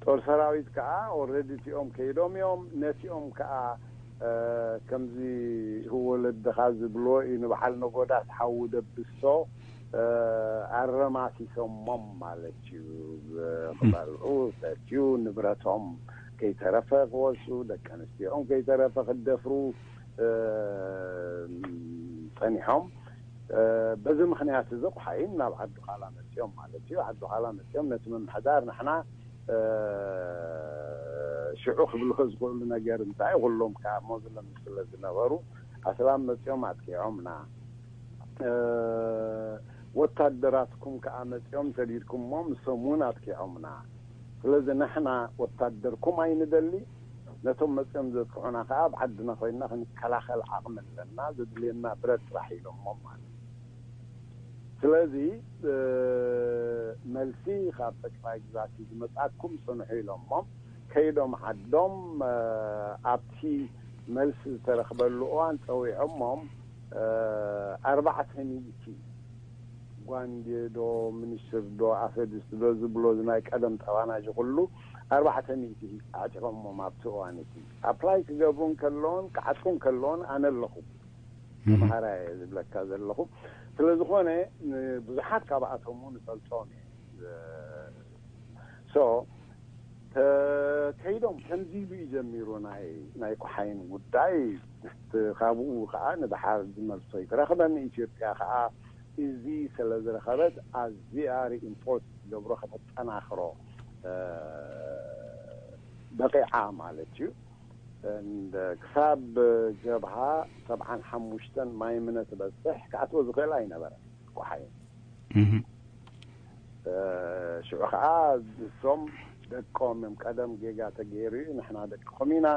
ጦር ሰራዊት ከኣ ኦረዲ እቲኦም ከይዶም እዮም። ነቲኦም ከኣ፣ እ፣ ከምዚ ወለድኻ ዝብልዎ እዩ፣ ንበዓል ነጎዳስ ሓዊ ደብሶ፣ እ፣ ኣረማሲሶሞም ማለት እዩ። እ፣ ክበልዑ ሰትዩ ንብረቶም ከይተረፈ ክወስዱ፣ ደቂ ኣንስትዮኦም ከይተረፈ ክደፍሩ፣ እ፣ ጸኒሖም። እ፣ በዚ ምኽንያት እዚ ቆሓይን ናብ ዓዲ ዃላ መጺኦም ማለት እዩ። ዓዲ ዃላ መጺኦም ነቲ ምምሕዳር ንሕና፣ እ፣ ሽዑ ክብልዎ ዝኽእሉ ነገር እንታይ፣ ኩሎም ከኣ ሞዝለምስ ስለ ዝነበሩ ኣስላም መጺኦም ኣጥቂዖምና። እ፣ ወታደራትኩም ከኣ መጺኦም ሰዲድኩሞም፣ እሶም እውን ኣጥቂዖምና። ስለዚ ንሕና ወታደርኩም ኣይንደሊ፣ ነቶም መፅኦም ዘጥቅዑና ከዓ ኣብ ዓድና ኮይንና ክንከላኸል ዓቕሚ ኣለና፣ ዘድልየና ብረት ጥራሕ ኢሎሞም ማለት እዩ። ስለዚ መልሲ ካብ ጠቅላይ ግዛት እዩ ዝመፃኩም፣ ፅንሑ ኢሎሞም። ከይዶም ዓዶም ኣብቲ መልሲ ዝተረኽበሉ እዋን ፀዊዖሞም ኣርባዕተ ሚእቲ ጓንዴ ዶ ሚኒስትር ዶ ኣፈድስ ዶ ዝብሎ ናይ ቀደም ጠባናጅ ኩሉ ኣርባዕተ ሚእቲ ኣዕጢቖሞም ኣብቲ እዋን እቲ ኣፕላይ ክገብሩ እንከለውን ክዓጥቁ እንከለውን ኣነ ኣለኹ ተምሃራየ ዝብለካ ዘለኹ። ስለ ዝኾነ ብዙሓት ካብኣቶም እውን እፈልጦም እየ። ሶ ከይዶም ከምዚ ኢሉ እዩ ጀሚሩ ናይ ናይ ቆሓይን ጉዳይ። ካብኡ ከዓ ንድሓር ዝመልሶ ይትረኽበን። ኢትዮጵያ ከዓ እዚ ስለ ዝረኸበት ኣዝያ ሪኢንፎርስ ትገብሮ ከተጠናኽሮ በቂዓ ማለት እዩ። ክሳብ ጀብሃ ሰብዓን ሓሙሽተን ማይምነ ትበፅሕ ክኣትወ ዝኽእል ኣይነበረ ቆሓይን። ሽዑ ከዓ ንሶም ደቆም እዮም። ቀደም ጌጋ ተገይሩ እዩ፣ ንሕና ደቅኹም ኢና፣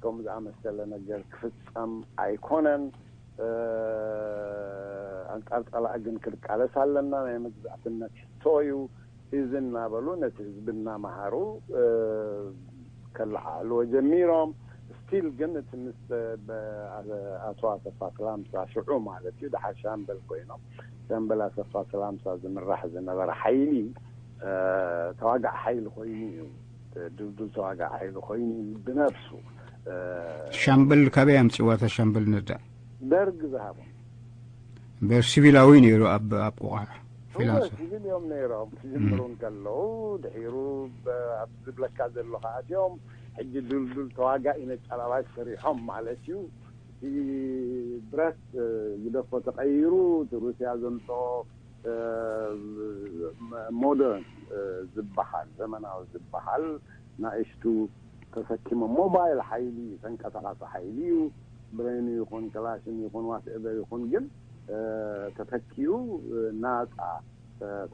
ከምኡ ዝኣመሰለ ነገር ክፍፀም ኣይኮነን፣ ኣንፃር ፀላኢ ግን ክንቃለስ ኣለና፣ ናይ መግዛእትነት ሕቶ እዩ፣ እዚ እናበሉ ነቲ ህዝቢ እናመሃሩ ከለዓዕልዎ ጀሚሮም። ስቲል ግን እቲ ምስ ኣቶ ኣሰፋ ስላምሳ ሽዑ ማለት እዩ፣ ድሓር ሻምበል ኮይኖም፣ ሻምበል ኣሰፋ ስላምሳ ዝምራሕ ዝነበረ ሓይሊ ተዋጋዕ ሓይሊ ኮይኑ እዩ፣ ድልዱል ተዋጋዕ ሓይሊ ኮይኑ እዩ ብነብሱ። ሻምበል ካበይ ኣምፅዋ? እታ ሻምበል ነዳ ደርግ ዝሃቦም እምበር ሲቪላዊ ነይሩ ኣብ ኣብ ቆቋሕ ፍሪላንሰር። ሲቪል እዮም ነይሮም ክጅምሩ እንከለዉ፣ ድሒሩ ኣብ ዝብለካ ዘሎ ከኣትዮም። ሕጂ ድልዱል ተዋጋኢ ነጫላባይ ሰሪሖም ማለት እዩ። እቲ ብረት ግደፎ ተቐይሩ፣ እቲ ሩስያ ዘምፅኦ ሞደርን ዝበሃል ዘመናዊ ዝበሃል ናእሽቱ ተሰኪሞም። ሞባይል ሓይሊ እዩ፣ ተንቀሳቃሲ ሓይሊ እዩ። ብሬኑ ይኹን ክላሽን ይኹን ዋትኤቨር ይኹን ግን ተተኪኡ ናፃ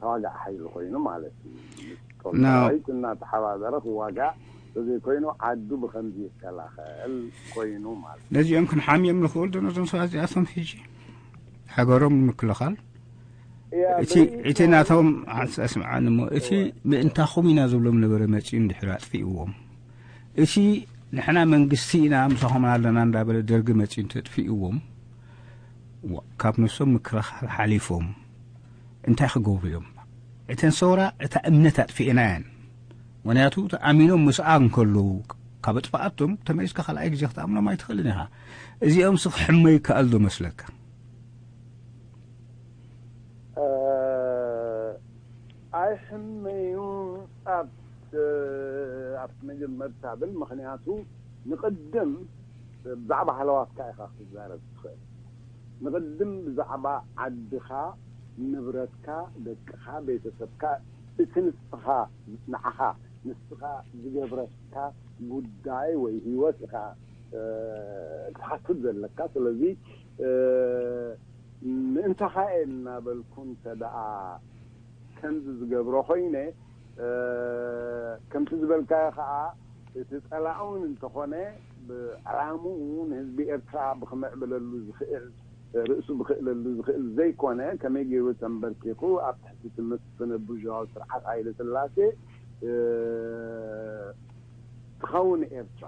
ተዋጋዕ ሓይሊ ኮይኑ ማለት እዩ። ጦር ሰራዊት እናተሓባበረ ክዋጋዕ ተዘይኮይኑ ዓዱ ብከምዚ ይከላኸል ኮይኑ ማለት እዩ። ነዚኦም ክንሓምዮም ንኽእል ዶ ነዞም ሰባት እዚኣቶም ሕጂ? ሃገሮም ንምክልኻል እቲ ናቶም ኣስምዓኒ እሞ እቲ ምእንታኹም ኢና ዝብሎም ነበረ መፂኡ እንድሕር ኣጥፊእዎም እቲ ንሕና መንግስቲ ኢና ምሳኹም ኣለና እንዳበለ ደርጊ መፂኡ እንተጥፊእዎም ካብ ነሶም ምክልኻል ሓሊፎም እንታይ ክገብሩ እዮም? እተን ሰውራ እታ እምነት ኣጥፊእና እየን። ምክንያቱ ተኣሚኖም ምስኣ እንከለዉ ካብ ኣጥፍኣቶም ተመሊስካ ካልኣይ ግዜ ክትኣምኖም ኣይትኽእልን ኢኻ። እዚኦም ሲ ክሕመዩ ይከኣል ዶ መስለካ? ኣይሕመዩን ኣብ ኣብቲ መጀመርታ ብል ምክንያቱ ንቅድም ብዛዕባ ሃለዋትካ ኢካ ክትዛረብ ትኽእል። ንቅድም ብዛዕባ ዓድኻ፣ ንብረትካ፣ ደቅኻ፣ ቤተሰብካ፣ እቲ ንስኻ ንዓኻ ንስኻ ዝገብረካ ጉዳይ ወይ ህይወት ኢኻ ክትሓስብ ዘለካ። ስለዚ ምእንታኻ እየ እናበልኩ እንተ ደኣ ከምዚ ዝገብሮ ኮይነ፣ ከምቲ ዝበልካዮ ከዓ እቲ ፀላእ እውን እንተኾነ ብዕላምኡ ንህዝቢ ኤርትራ ብክምዕብለሉ ዝኽእል ርእሱ ብክእለሉ ዝኽእል ዘይኮነ ከመይ ገይሩ ተንበርኪኹ ኣብ ትሕቲ ትምስፍነ ቡርዥዋዊ ስርዓት ሃይለ ስላሴ ትኸውን ኤርትራ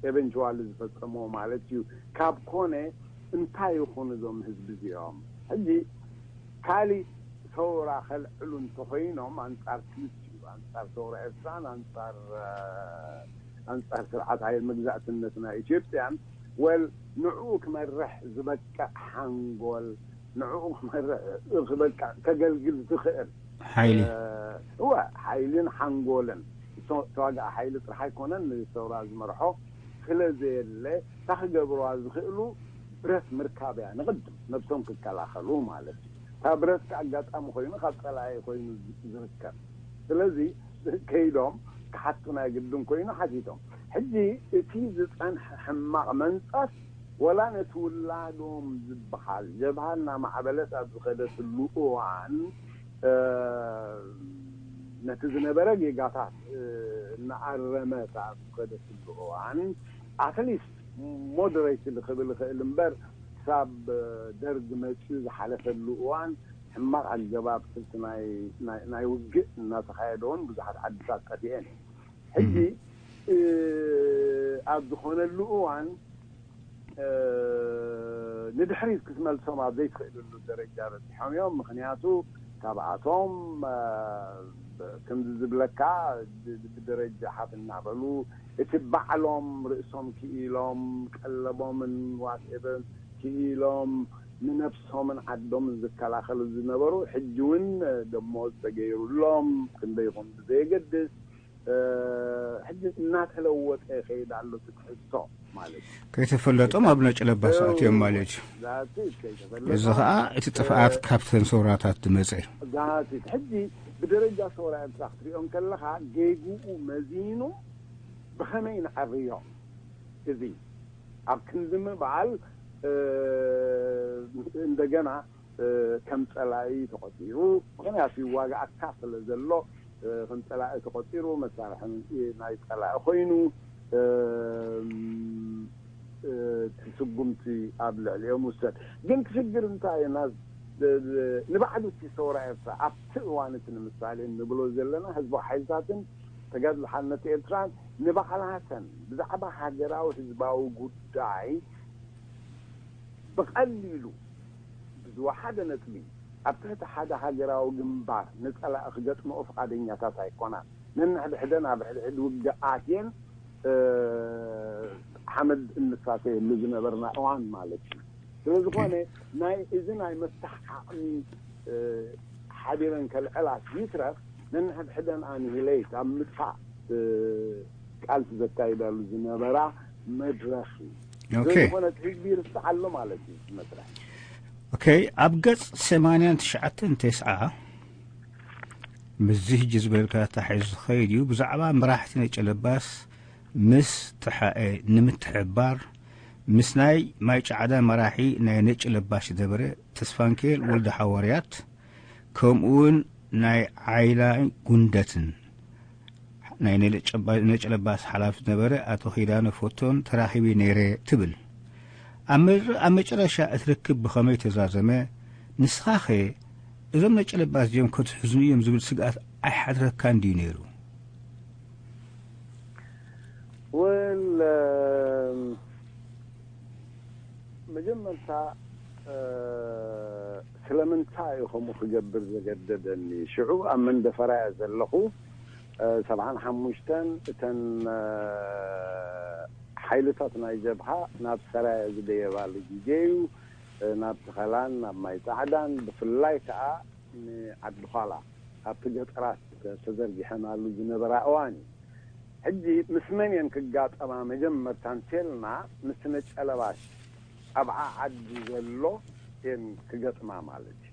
ኤቨንቹዋሊ ዝፈፀምዎ ማለት እዩ። ካብ ኮነ እንታይ ይኹን እዞም ህዝቢ እዚኦም ሕጂ ካሊእ ሰውራ ከልዕሉ እንተኮይኖም ኣንፃር ክልቲኡ ኣንፃር ሰውራ ኤርትራን ኣንፃር ኣንፃር ስርዓት ሃይል መግዛእትነት ናይ ኢትዮጵያን ወል ንዕኡ ክመርሕ ዝበቅዕ ሓንጎል ንዕኡ ክመርሕ ክበቅዕ ከገልግል ዝኽእል ሓይሊ እወ ሓይልን ሓንጎልን ተዋጋኢ ሓይሊ ጥራሕ ኣይኮነን ንሰውራ ዝመርሖ ስለ ዘየለ እታ ክገብርዋ ዝኽእሉ ብረት ምርካብ እያ ንቕድም ነብሶም ክከላኸሉ ማለት እዩ። እታ ብረት ኣጋጣሚ ኮይኑ ካብ ፀላኢ ኮይኑ ዝርከብ ስለዚ ከይዶም ክሓቱ ናይ ግድን ኮይኑ ሓቲቶም። ሕጂ እቲ ዝፀንሐ ሕማቕ መንፃት ወላ ነቲ ውላዶም ዝበሃል ጀብሃ እናማዕበለት ኣብ ዝኸደትሉ እዋን ነቲ ዝነበረ ጌጋታት እናኣረመ ኣብ ዝኸደትሉ እዋን ኣትሊስት ሞደሬት ክብል ይኽእል እምበር ክሳብ ደርግ መፅኡ ዝሓለፈሉ እዋን ሕማቕ ኣገባብ ስልቲ ናይ ውግእ እናተኻየደ እውን ብዙሓት ዓድታት ጠፊኤን። ሕጂ ኣብ ዝኾነሉ እዋን ንድሕሪት ክትመልሶም ኣብ ዘይትኽእልሉ ደረጃ በፂሖም እዮም። ምክንያቱ ካብኣቶም ከምዚ ዝብለካ ብደረጃ ሓፍ እናበሉ እቲ ባዕሎም ርእሶም ክኢሎም ቀለቦምን ዋትኤቨር ክኢሎም ንነብሶምን ዓዶምን ዝከላኸሉ ዝነበሩ ሕጂ እውን ደሞዝ ተገይሩሎም ክንደይ ይኹን ብዘየገድስ ሕጂ እናተለወጠ ይኸይድ ኣሎ እቲ ትሕዝቶ ማለት እዩ። ከይተፈለጦም ኣብ ነጭ ለባስ ኣትዮም ማለት እዩ። ዛቲት ከይተፈለጦም እዚ ኸዓ እቲ ጥፍኣት ካብተን ሰውራታት ዝመፀ እዩ። ዛቲት ሕጂ ብደረጃ ሰውራ ኤርትራ ክትሪኦ እንከለኻ ጌግኡ መዚኑ ብኸመይ ንዓብዮ እዚ ኣብ ክንዲ ምባል እንደገና ከም ፀላኢ ተቆፂሩ ምክንያቱ ይዋጋኣካ ስለ ዘሎ ከም ፀላኢ ተቆፂሩ መሳርሒ ናይ ፀላኢ ኮይኑ እቲ ስጉምቲ ኣብ ልዕሊኦም ውሰድ። ግን እቲ ሽግር እንታይ እዩ? ንባዕሉ እቲ ሰውራ ኤርትራ ኣብቲ እዋን እቲ ንምሳሌ እንብሎ ዘለና ህዝባዊ ሓይልታትን ተጋድሎ ሓርነት ኤርትራን ንባዕላተን ብዛዕባ ሃገራዊ ህዝባዊ ጉዳይ ብቐሊሉ ብዝወሓደ ነጥቢ ኣብ ትሕቲ ሓደ ሃገራዊ ግንባር ንጸላኢ ክገጥምኦ ፍቓደኛታት ኣይኮናን። ነንሕድሕደን ኣብ ሕድሕድ ውግእ ኣትየን ሓመድ እንሳተየሉ ዝነበርና እዋን ማለት እዩ። ስለ ዝኾነ ናይ እዚ ናይ መፍታሕ ዓቕሚ ሓቢረን ከልዕላ ይትረፍ ነንሕድሕደን ኣንሂሌት ኣብ ምጥፋእ ቃልሲ ዘካይዳሉ ዝነበራ መድረኽ እዩ። ስለዝኾነ ህዝቢ ይርስዓሎ ማለት እዩ መስርሕ። ኦኬ፣ ኣብ ገጽ ሰማንያን ትሽዓተን ተስዓ ምስዚ ሕጂ ዝበልካ ተታሒዙ ዝኸይድ እዩ። ብዛዕባ መራሕቲ ነጨለባስ ምስ ተሓኤ ንምትሕብባር ምስ ናይ ማይ ጫዕዳ መራሒ ናይ ነጭ ለባሽ ደበረ ተስፋንኬል ወልደ ሓዋርያት ከምኡውን ናይ ዓይላ ጉንደትን ናይ ነጭ ለባስ ሓላፊ ዝነበረ ኣቶ ኪዳነ ፎቶን ተራኺቢ ነይረ ትብል። ኣብ መጨረሻ እቲ ርክብ ብኸመይ ተዛዘመ? ንስኻኸ እዞም ነጭ ለባስ እዚኦም ከትሕዝኑ እዮም ዝብል ስግኣት ኣይሓድረካን ድዩ ነይሩ? ወል መጀመርታ ስለምንታይ እዩ ከምኡ ክገብር ዘገደደኒ? ሽዑ ኣብ መንደፈራ እየ ዘለኹ። ሰብዓን ሓሙሽተን እተን ሓይልታት ናይ ጀብሃ ናብ ሰራየ ዝደየባሉ ግዜ እዩ። ናብ ተኸላን ናብ ማይ ፃዕዳን ብፍላይ ከዓ ንዓዲ ዃላ ኣብቲ ገጠራት ተዘርጊሐናሉ ዝነበራ እዋን እዩ። ሕጂ ምስ መን እየን ክጋጠማ መጀመርታ እንተልና ምስ ነጨለባሽ ኣብዓ ዓዲ ዘሎ እየን ክገጥማ ማለት እዩ።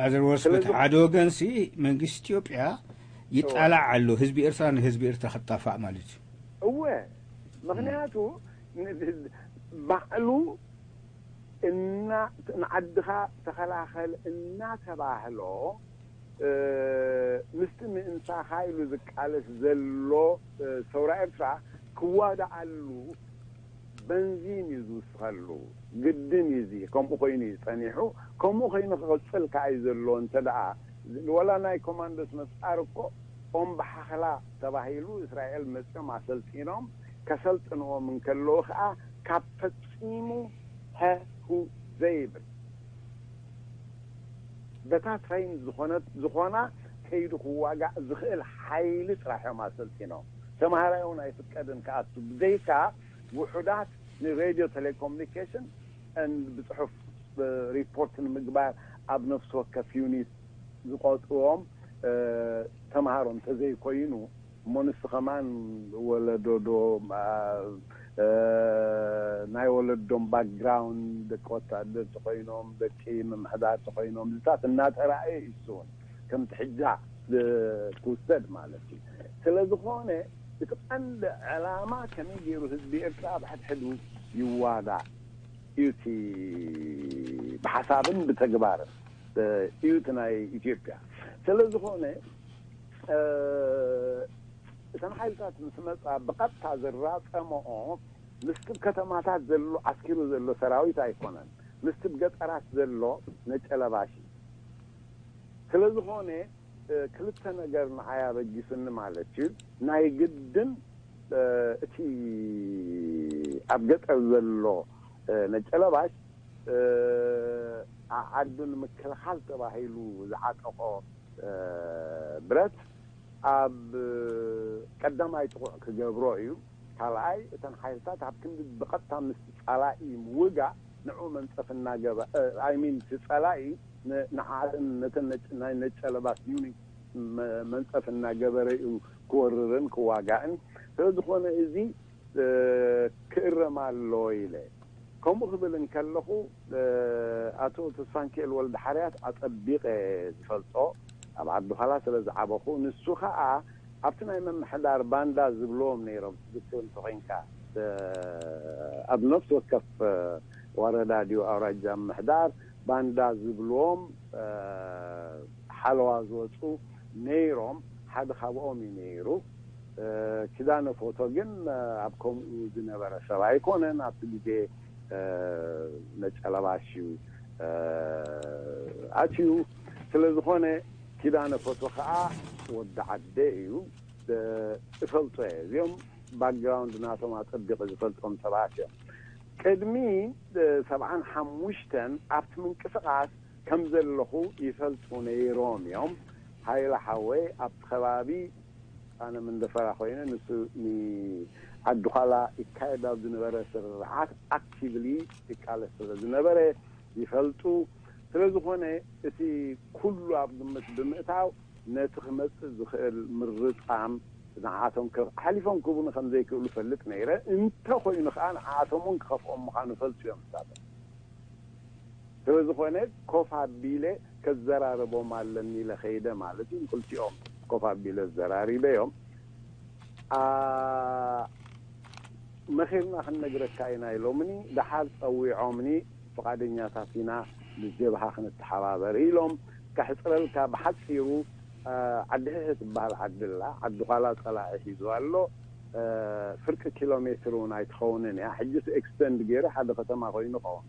ኣዘርወርስ በቲ ሓደ ወገንሲ መንግስቲ ኢትዮጵያ ይጣላዕ ኣሎ ህዝቢ ኤርትራ ንህዝቢ ኤርትራ ክጣፋእ ማለት እዩ። እወ ምክንያቱ ባዕሉ እና ንዓድኻ ተኸላኸል እናተባህሎ ምስቲ ምእንታኻ ኢሉ ዝቃለስ ዘሎ ሰውራ ኤርትራ ክዋዳኣሉ በንዚን እዩ ዝውስኸሉ። ግድን እዩ እዚ ከምኡ ኮይኑ እዩ ጸኒሑ። ከምኡ ኮይኑ ክቕጽል ከዓ እዩ ዘለዎ። እንተ ደኣ ወላ ናይ ኮማንዶስ ምፍጣር እኮ ኦም ብሓኽላ ተባሂሉ እስራኤል መጺኦም ኣሰልጢኖም ከሰልጥንዎም እንከለዉ ከዓ ካብ ፈጺሙ ሀሁ ዘይብል በታ ትሬን ዝኾነት ዝኾና ከይዱ ክዋጋእ ዝኽእል ሓይሊ ጥራሕ እዮም ኣሰልጢኖም። ተምሃራይ እውን ኣይፍቀድን ክኣቱ ብዘይካ ውሑዳት ንሬድዮ ቴሌኮሙኒኬሽን ብፅሑፍ ሪፖርት ንምግባር ኣብ ነፍሲ ወከፍ ዩኒት ዝቆፅዎም ተምሃሮ እንተዘይኮይኑ እሞ ንሱ ከማን ወለዶ ዶ ናይ ወለዶም ባክግራውንድ ደቂ ወታደር ተኮይኖም ደቂ ምምሕዳር ተኮይኖም ዝታት እናተረኣየ እዩ እሱ እውን ከምቲ ሕጃ ክውሰድ ማለት እዩ። ስለዝኾነ እቲ ቀንዲ ዕላማ ከመይ ገይሩ ህዝቢ ኤርትራ ኣብ ሕድሕዱ ይዋዳእ እዩ እቲ ብሓሳብን ብተግባርን እዩ እቲ ናይ ኢትዮጵያ። ስለዝኾነ እ፣ እተን ሓይልታት ምስ መጻ ብቐጥታ ዝራጸመኦ ምስቲ ብ ከተማታት ዘሎ ዓስኪሩ ዘሎ ሰራዊት ኣይኮነን፣ ምስቲ ብ ገጠራት ዘሎ ነጨለባሽ እዩ። ስለ ዝኾነ እ፣ ክልተ ነገር ንዓይ ኣበጊሱኒ ማለት እዩ። ናይ ግድን እ፣ እቲ ኣብ ገጠር ዘሎ እ፣ ነጨለባሽ እ፣ ዓ- ዓዱ ንምክልኻል ተባሂሉ ዝዓጠቖ እ፣ ብረት ኣብ ቀዳማይ ጥቑዕ ክገብሮ እዩ። ካልኣይ እተን ሓይልታት ኣብ ክንዲ ብቐጥታ ምስ ጸላኢ ምውጋእ ንዑ መንጸፍ እናገበ ኣይሚን እቲ ጸላኢ ንዓን ነተን ናይ ነጨለባስ ዩኒት መንጸፍ እናገበረ እዩ ክወርርን ክዋጋእን። ስለዝኾነ እዚ ክእረም ኣለዎ ኢለ ከምኡ ክብል እንከለኹ ኣቶ ተስፋንክኤል ወልደ ሓርያት ኣጸቢቐ ዝፈልጦ ኣብ ዓዲ ዃላ ስለ ዝዓበኹ፣ ንሱ ኸኣ ኣብቲ ናይ ምምሕዳር ባንዳ ዝብልዎም ነይሮም ትዝክር እንተኾይንካ ኣብ ነፍሲ ወከፍ ወረዳ ድዩ ኣውራጃ ምምሕዳር ባንዳ ዝብልዎም ሓለዋ ዝወፁ ነይሮም። ሓደ ካብኦም እዩ ነይሩ። ኪዳነ ፎቶ ግን ኣብ ከምኡ ዝነበረ ሰብ ኣይኮነን። ኣብቲ ግዜ ነጨለባሽ እዩ ኣትዩ። ስለ ዝኾነ ኪዳነ ፎቶ ከዓ ወዲ ዓደ እዩ። እፈልጦ እየ። እዚኦም ባክግራውንድ ናቶም ኣጸቢቐ ዝፈልጦም ሰባት እዮም። ቅድሚ ሰብዓን ሓሙሽተን ኣብቲ ምንቅስቓስ ከም ዘለኹ ይፈልጡ ነይሮም እዮም። ሃይለ ሓወይ ኣብቲ ከባቢ ኣነ መንደፈራ ኮይነ ንሱ ንዓዲ ዃላ ይካየድ ኣብ ዝነበረ ስርዓት ኣክቲቭሊ ይቃለስ ስለ ዝነበረ ይፈልጡ። ስለ ዝኾነ እቲ ኩሉ ኣብ ግምት ብምእታው ነቲ ክመጽእ ዝኽእል ምርጻም ንዓቶም ኣሕሊፎም ክህቡኒ ከም ዘይክእሉ ፈልጥ ነይረ። እንተ ኮይኑ ከኣ ንዓቶም እውን ክኸፍኦም ምዃኑ ፈልጡ እዮም ንሳቶም። ስለ ዝኾነ ኮፍ ኣቢለ ከዘራርቦም ኣለኒ ኢለ ከይደ ማለት እዩ። ንክልቲኦም ኮፍ ኣቢለ ዘራሪበዮም። መኺርና ክንነግረካ ኢና ኢሎምኒ። ደሓር ጸዊዖምኒ ፍቓደኛታት ኢና ምስ ጀብሃ ክንተሓባበር ኢሎም። ከሕጽረልካ ብሓጺሩ ዓዲ ሕሒ ትበሃል ዓዲ ኣላ። ዓዲ ዃላ ጸላኢ ሒዙ ኣሎ። ፍርቂ ኪሎ ሜትር እውን ኣይትኸውንን እያ። ሕጂስ ኤክስተንድ ገይሩ ሓደ ከተማ ኮይኑ ኸውን።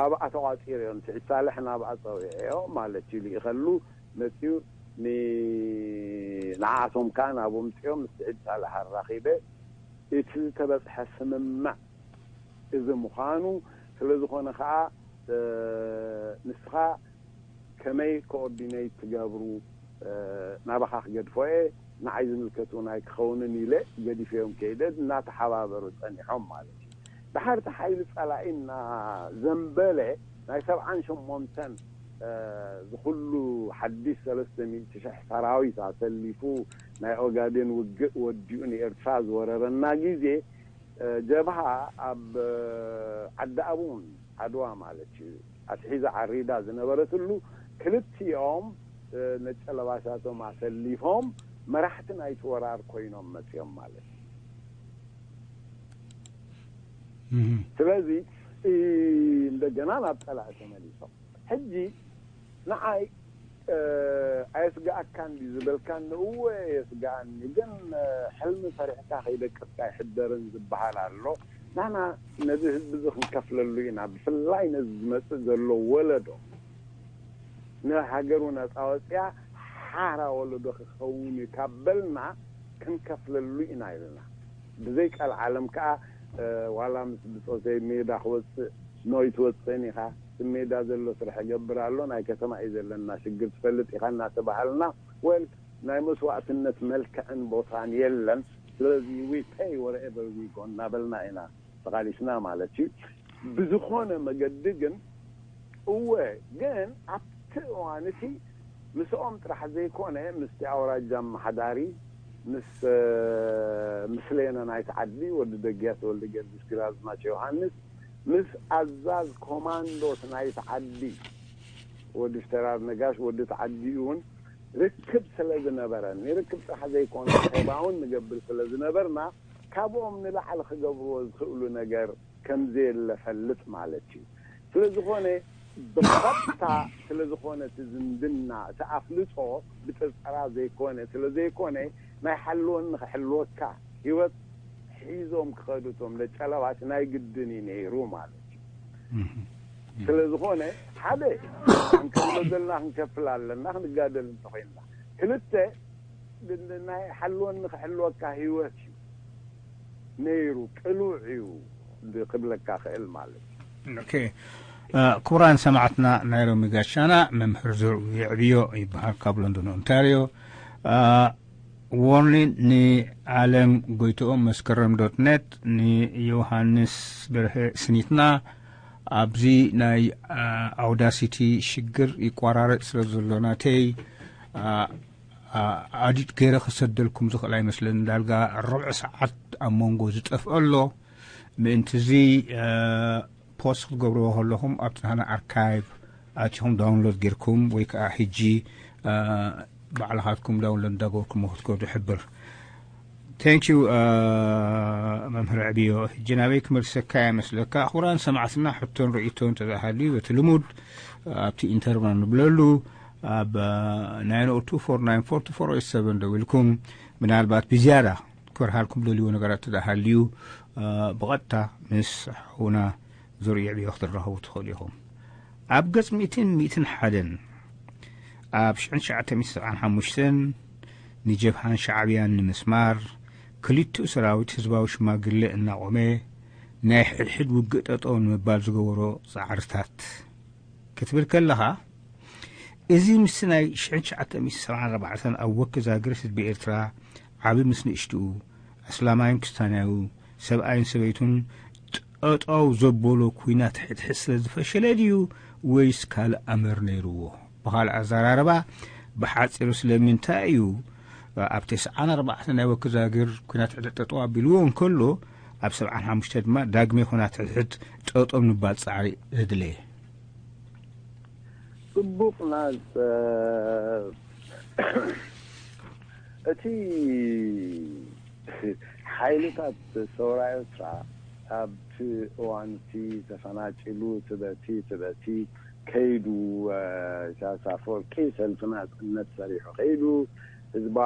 ኣብኣ ተቋፂሩ እዮም። ስዒድ ሳልሕ ናብኣ ፀዊዐዮ ማለት እዩ። ልኢኸሉ መፅዩ ንዓኣቶም ከዓ ናብኡ ምፅኦም ምስ ስዒድ ሳልሕ ኣራኺበ እቲ ዝተበፅሐ ስምምዕ እዚ ምዃኑ ስለ ዝኾነ ከዓ ንስኻ ከመይ ኮኦርዲነይት ትገብሩ ናባኻ ክገድፎ እየ ንዓይ ዝምልከት እውን ኣይክኸውንን ኢለ ገዲፈዮም ከይደ እናተሓባበሩ ፀኒሖም ማለት እዩ። ድሓር እቲ ሓይሊ ፀላኢ እናዘንበለ ናይ ሰብዓን ሸሞንተን ዝኩሉ ሓድሽ ሰለስተ ሚእቲ ሽሕ ሰራዊት ኣሰሊፉ ናይ ኦጋዴን ውግእ ወዲኡ ንኤርትራ ዝወረረና ግዜ ጀብሃ ኣብ ዓዲ ኣቡን ዓድዋ ማለት እዩ ኣትሒዛ ዓሪዳ ዝነበረትሉ ክልቲኦም ነጨለባሻቶም ኣሰሊፎም መራሕቲ ናይቲ ወራር ኮይኖም መፅኦም ማለት እዩ። ስለዚ እንደገና ናብ ፀላኢ ተመሊሶም ሕጂ ንዓይ ኣየስግኣካን ድዩ ዝበልካኒ? እወ የስግኣኒ፣ ግን ሕልሚ ሰሪሕካ ከይደቀስካ ኣይሕደርን ዝበሃል ኣሎ። ንሕና ነዚ ህዝቢ እዚ ክንከፍለሉ ኢና፣ ብፍላይ ነዚ ዝመፅእ ዘሎ ወለዶ ንሃገሩ ነፃ ወፅያ ሓራ ወለዶ ክኸውን እዩ ካብ በልና ክንከፍለሉ ኢና ኢልና ብዘይ ቀልዓለም ከዓ ዋላ ምስ ብፆተይ ሜዳ ክወፅእ ኖይ ትወፅእን ኢኻ እቲ ሜዳ ዘሎ ስራሕ ይገብር ኣሎ ናይ ከተማ እዩ ዘለና ሽግር ትፈልጥ ኢኻ እናተባሃልና ወል ናይ መስዋእትነት መልክዕን ቦታን የለን ስለዚ we pay wherever we go እናበልና ኢና ተቓሊስና ማለት እዩ ብዝኾነ መገዲ ግን እወ ግን ኣብቲ እዋን እቲ ምስኦም ጥራሕ ዘይኮነ ምስቲ ኣውራጃ ኣመሓዳሪ ምስ ምስሌነ ናይቲ ዓዲ ወዲ ደግያስ ወልደ ጊዮርጊስ ግራዝማች ዮሃንስ ምስ ኣዛዝ ኮማንዶስ ናይቲ ዓዲ ወዲ ፍተራር ነጋሽ ወዲ እቲ ዓዲ እውን ርክብ ስለ ዝነበረኒ ርክብ ጥራሕ ዘይኮነ ኣኼባ እውን ንገብር ስለ ዝነበርና ካብኦም ንላዕሊ ክገብርዎ ዝኽእሉ ነገር ከም ዘየለ ፈልጥ ማለት እዩ። ስለ ዝኾነ ብቐጥታ ስለ ዝኾነ እቲ ዝምድና፣ እቲ ኣፍልጦ ብጥርጠራ ዘይኮነ፣ ስለ ዘይኮነ ናይ ሓልወኒ ክሕልወካ ህይወት ሒዞም ክኸዱ እቶም ደጨለባሽ ናይ ግድን እዩ ነይሩ ማለት እዩ። ስለ ዝኾነ ሓደ፣ ክንከፍሎ ዘለና ክንከፍል ኣለና፣ ክንጋደል እንተኾይንና። ክልተ፣ ናይ ሓልወኒ ክሕልወካ ህይወት እዩ ነይሩ፣ ቅሉዕ እዩ ክብለካ ክእል ማለት እዩ። ኦኬ። ክቡራን ሰማዕትና፣ ናይ ሎሚ ጋሻና መምህር ዘርኡ የዕብዮ ይበሃል፣ ካብ ሎንዶን ኦንታርዮ። ዎርኒን ንዓለም ጎይትኦም መስከረም ዶት ኔት፣ ንዮሃንስ በርሀ ስኒትና፣ ኣብዚ ናይ ኣውዳሲቲ ሽግር ይቋራረጥ ስለ ዘሎ ናተይ ኣዲት ገይረ ክሰደልኩም ዝኽእል ኣይመስለኒ። ዳርጋ ርብዒ ሰዓት ኣብ መንጎ ዝጠፍኦ ኣሎ። ምእንቲ እዚ ፖስት ክትገብርዎ ከለኹም ኣብቲ ናህና ኣርካይቭ ኣቲኹም ዳውንሎድ ጌርኩም ወይ ከዓ ሕጂ ባዕልኻትኩም ዳውንሎድ እንዳገበርኩም ክትከዱ ሕብር። Thank you። መምህር ዕብዮ፣ ሕጂ ናበይ ክመልሰካ እየ መስለካ? ክቡራን ሰማዕትና፣ ሕቶን ርእይቶን እንተዝሃልዩ በቲ ልሙድ ኣብቲ ኢንተርቫል ንብለሉ ኣብ ናይን ኦ ቱ ፎር ናይን ፎር ቱ ፎር ኦ ሰቨን ደዊልኩም፣ ምናልባት ብዝያዳ ክበርሃልኩም ደልይዎ ነገራት እንተዝሃልዩ ብቐጥታ ምስ ሓውና ዘርኡ የዕብዮ ክትራኸቡ ትኽእሉ ኢኹም። ኣብ ገጽ ሚእትን ሚእትን ሓደን ኣብ ሽሕን ትሽዓተ ሚእትን ሰብዓን ሓሙሽተን ንጀብሃን ሻዕብያን ንምስማር ክልቲኡ ሰራዊት ህዝባዊ ሽማግለ እናቖመ ናይ ሕድሕድ ውግእ ጠጠው ንምባል ዝገበሮ ጻዕርታት ክትብል ከለኻ፣ እዚ ምስቲ ናይ ሽሕን ትሽዓተ ሚእትን ሰብዓን ኣርባዕተን ኣብ ወኪ ዛግር ህዝቢ ኤርትራ ዓቢ ምስ ንእሽትኡ፣ ኣስላማይን ክስታናዩ፣ ሰብኣይን ሰበይቱን ጠጠው ዘበሎ ኲናት ሕድሕድ ስለ ዝፈሸለ ድዩ ወይስ ካልእ ኣምር ነይርዎ? ብኻልእ ኣዘራርባ፣ ብሓጺሩ ስለምንታይ እዩ ኣብ ተስዓን ኣርባዕተን ናይ ወኪ ዛግር ኲናት ሕድሕድ ጠጠው ኣቢልዎ እንከሎ ኣብ ሰብዓን ሓሙሽተ ድማ ዳግመ ኲናት ሕድሕድ ጠጠው ምባል ጻዕሪ ዘድለየ? ጽቡቕ ናጽ እቲ ሓይልታት ሰውራ ኤርትራ ኣብቲ እዋንቲ ተፈናጭሉ ትበቲ ትበቲ ከይዱ፣ ኢሳያስ ኣፈወርቂ ሰልፊ ናጽነት ሰሪሑ ከይዱ፣ ህዝባ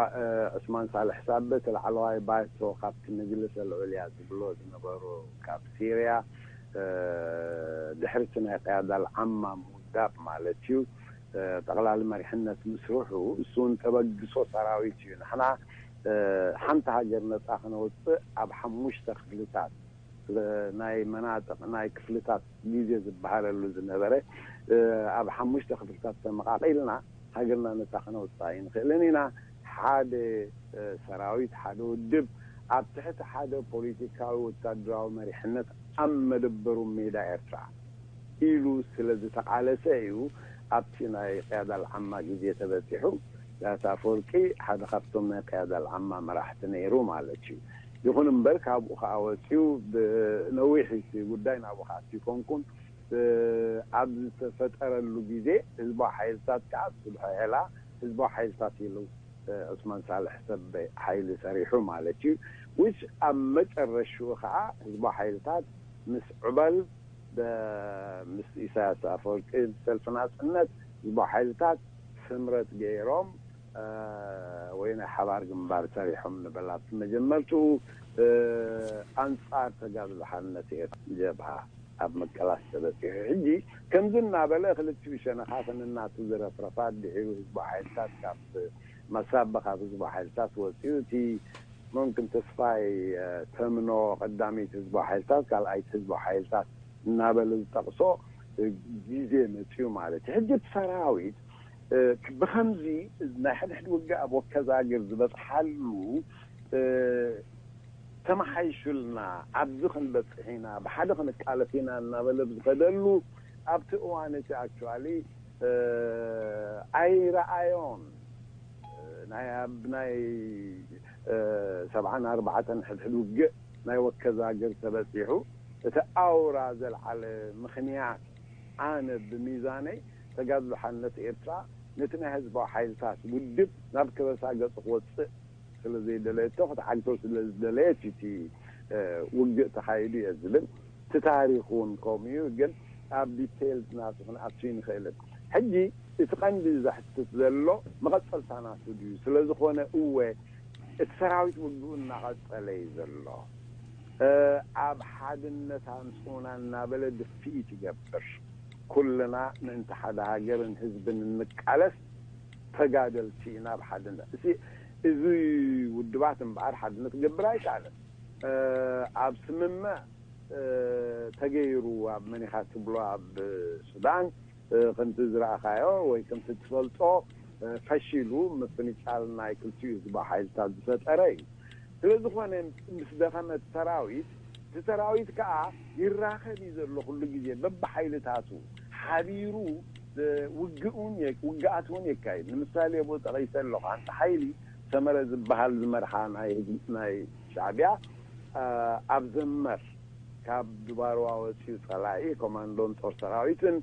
ዑስማን ሳልሕ ሳበ እቲ ላዕለዋይ ባይቶ ካብቲ መጅልስ ኣልዑልያ ዝብሎ ዝነበሩ ካብ ሲርያ ድሕርቲ ናይ ቅያዳ ኣልዓማ ምውዳብ ማለት እዩ፣ ጠቕላሊ መሪሕነት ምስርሑ፣ እሱ እውን ተበግሶ ሰራዊት እዩ። ንሕና ሓንቲ ሃገር ነጻ ክነውፅእ ኣብ ሓሙሽተ ክፍልታት ናይ መናጥቕ ናይ ክፍልታት ግዜ ዝበሃለሉ ዝነበረ ኣብ ሓሙሽተ ክፍልታት ተመቓቒልና ሃገርና ነጻ ክነውፅእ ኣይንኽእልን ኢና። ሓደ ሰራዊት፣ ሓደ ውድብ ኣብ ትሕቲ ሓደ ፖለቲካዊ ወታደራዊ መሪሕነት ኣብ መደበሩ ሜዳ ኤርትራ ኢሉ ስለ ዝተቓለሰ እዩ ኣብቲ ናይ ቅያዳ ኣልዓማ ግዜ ተበጺሑ። ኢሳያስ ኣፈወርቂ ሓደ ካብቶም ናይ ቅያዳ ኣልዓማ መራሕቲ ነይሩ ማለት እዩ። ይኹን እምበር ካብኡ ከዓ ወፂኡ ብነዊሕ እቲ ጉዳይ ናብኡ ክኣቱ ይኮንኩን ኣብ ዝተፈጠረሉ ግዜ ህዝባዊ ሓይልታት ከዓ ስብሐ ዔላ ህዝባዊ ሓይልታት ኢሉ ዑስማን ሳልሕ ሰብ ሓይሊ ሰሪሑ ማለት እዩ። which ኣብ መጨረሽኡ ከዓ ህዝባዊ ሓይልታት ምስ ዑበል ምስ ኢሳያስ ኣፈወርቂ ሰልፊ ናፅነት ህዝባዊ ሓይልታት ስምረት ገይሮም ወይ ናይ ሓባር ግንባር ሰሪሖም ንበል ኣብቲ መጀመርትኡ ኣንፃር ተጋድሎ ሓርነት ኤርትራ ጀብሃ ኣብ ምቅላስ ተበፂሑ። ሕጂ ከምዚ እናበለ ክልቲኡ ሸነኻት ንናቱ ዝረፍረፋ ድሒሩ ህዝባዊ ሓይልታት ካብ መሳበ ካብ ህዝባዊ ሓይልታት ወፂኡ እቲ ሙምክን ተስፋይ ተምኖ ቀዳሚት ህዝባዊ ሓይልታት ካልኣይት ህዝባዊ ሓይልታት እናበለ ዝጠቕሶ ግዜ መፅዩ ማለት እዩ። ሕጂ እቲ ሰራዊት ብከምዚ ናይ ሕድሕድ ውግእ ኣብ ወከዛግር ዝበፅሓሉ ተመሓይሹልና ኣብዚ ክንበፅሕ ኢና ብሓደ ክንቃለፍ ኢና እናበለ ብዝኸደሉ ኣብቲ እዋን እቲ ኣክቹዋሊ ኣይረኣዮን ናይ ኣብ ናይ ሰብዓን ኣርባዕተን ሕድሕድ ውግእ ናይ ወከዛግር ተበፂሑ እቲ ኣውራ ዘልዓለ ምኽንያት ኣነ ብሚዛነይ ተጋድሎ ሓርነት ኤርትራ ነቲ ናይ ህዝባዊ ሓይልታት ውድብ ናብ ከበሳ ገፁ ክወፅእ ስለ ዘይደለየቶ ክትዓግቶ ስለ ዝደለየት እቲ ውግእ ተኻይዱ እየ ዝብል። እቲ ታሪኽ እውን ከምኡ እዩ። ግን ኣብ ዲቴይልስ ናቱ ክንኣቱ ይንኽእልን። ሕጂ እቲ ቀንዲ ዘሕትት ዘሎ መቐጸልታ ናቱ ድዩ? ስለ ዝኾነ እወ እቲ ሰራዊት ውግኡ እናቐጸለ እዩ ዘሎ። ኣብ ሓድነት ኣምጽኡና እናበለ ድፍኢት ይገብር። ኩልና ምእንቲ ሓደ ሃገርን ህዝብን እንቃለስ ተጋደልቲ ኢና። ኣብ ሓድነት እዚ ውድባት እምበኣር ሓድነት ክገብር ኣይከኣለን። ኣብ ስምምዕ ተገይሩ ኣብ መኒኻ ትብሎ ኣብ ሱዳን ከምቲ ዝረኣኻዮ ወይ ከምቲ ትፈልጦ ፈሺሉ ምፍንጫል ናይ ክልቲኡ ህዝባዊ ሓይልታት ዝፈጠረ እዩ። ስለ ዝኾነ ምስ ደኸመ እቲ ሰራዊት እቲ ሰራዊት ከዓ ይራኸብ እዩ ዘሎ ኩሉ ግዜ በብሓይልታቱ ሓቢሩ ውግእ እውን ውግኣት እውን የካይድ። ንምሳሌ ብ ጠቒሰ ኣለኹ ሓንቲ ሓይሊ ሰመረ ዝበሃል ዝመርሓ ናይ ሻዕቢያ ኣብ ዘመር ካብ ድባርዋ ወፂኡ ፀላኢ ኮማንዶን ጦር ሰራዊትን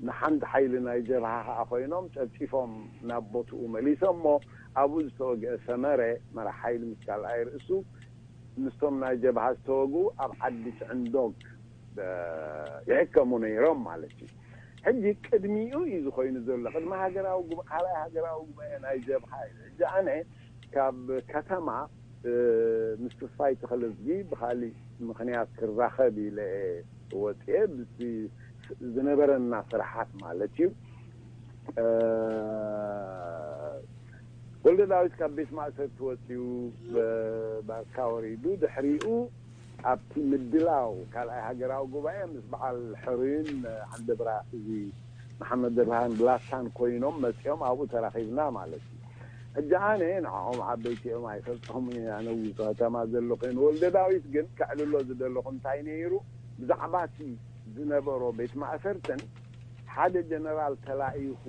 ንሓንቲ ሓይሊ ናይ ጀብሃ ከዓ ኮይኖም ጨፍጪፎም ናብ ቦትኡ መሊሶሞ። ኣብኡ ዝተወግአ ሰመረ መራሕ ሓይሊ ምስ ካልኣይ ርእሱ ምስቶም ናይ ጀብሃ ዝተወግኡ ኣብ ዓዲ ጭዕንዶግ ይሕከሙ ነይሮም ማለት እዩ። ሕጂ ቅድሚኡ እዩ ዝኾይኑ ዘሎ ቅድሚ ሃገራዊ ጉባኤ ካልኣይ ሃገራዊ ጉባኤ ናይ ጀብሃ እዩ። ሕጂ ኣነ ካብ ከተማ ምስ ተስፋይ ተኽለዝጊ ብካሊእ ምኽንያት ክራኸብ ኢለ ወፅኤ ዝነበረና ስራሓት ማለት እዩ። ወልደ ዳዊት ካብ ቤት ማእሰርቲ ወፂኡ ባርካ ወሪዱ ድሕሪኡ ኣብቲ ምድላው ካልኣይ ሃገራዊ ጉባኤ ምስ በዓል ሕሩይን ዓንደብራ እዚ መሓመድ ደብርሃን ብላታን ኮይኖም መፂኦም ኣብኡ ተራኺብና ማለት እዩ። ሕጂ ኣነ ንዕኦም ዓበይቲ እዮም ኣይፈልጦምን እየ ኣነ ውፁ ከተማ ዘሎ ኮይኑ ወልደ ዳዊት ግን ከዕልሎ ዝደለኹ እንታይ ነይሩ ብዛዕባ እቲ ዝነበሮ ቤት ማእሰርትን ሓደ ጀነራል ተላኢኹ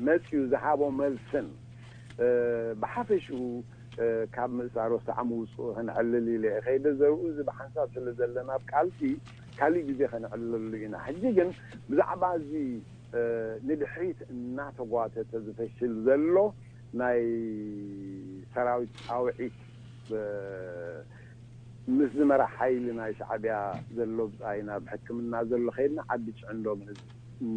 መፅዩ ዝሃቦ መልስን ብሓፈሽኡ ካብ ምእሳር ወሳዕ ምውፅኡ ክንዕልል ኢለ ከይደ ዘርኡ እዚ ብሓንሳብ ስለ ዘለና ኣብ ቃልሲ ካሊእ ግዜ ክንዕልለሉ ኢና። ሕጂ ግን ብዛዕባ እዚ ንድሕሪት እናተጓተተ ዝፈሽል ዘሎ ናይ ሰራዊት ፃውዒት ምስ ዝመራሕ ሓይሊ ናይ ሻዕቢያ ዘሎ ብፃይ ናብ ሕክምና ዘሎ ከይድና ዓዲ ጭዕንዶ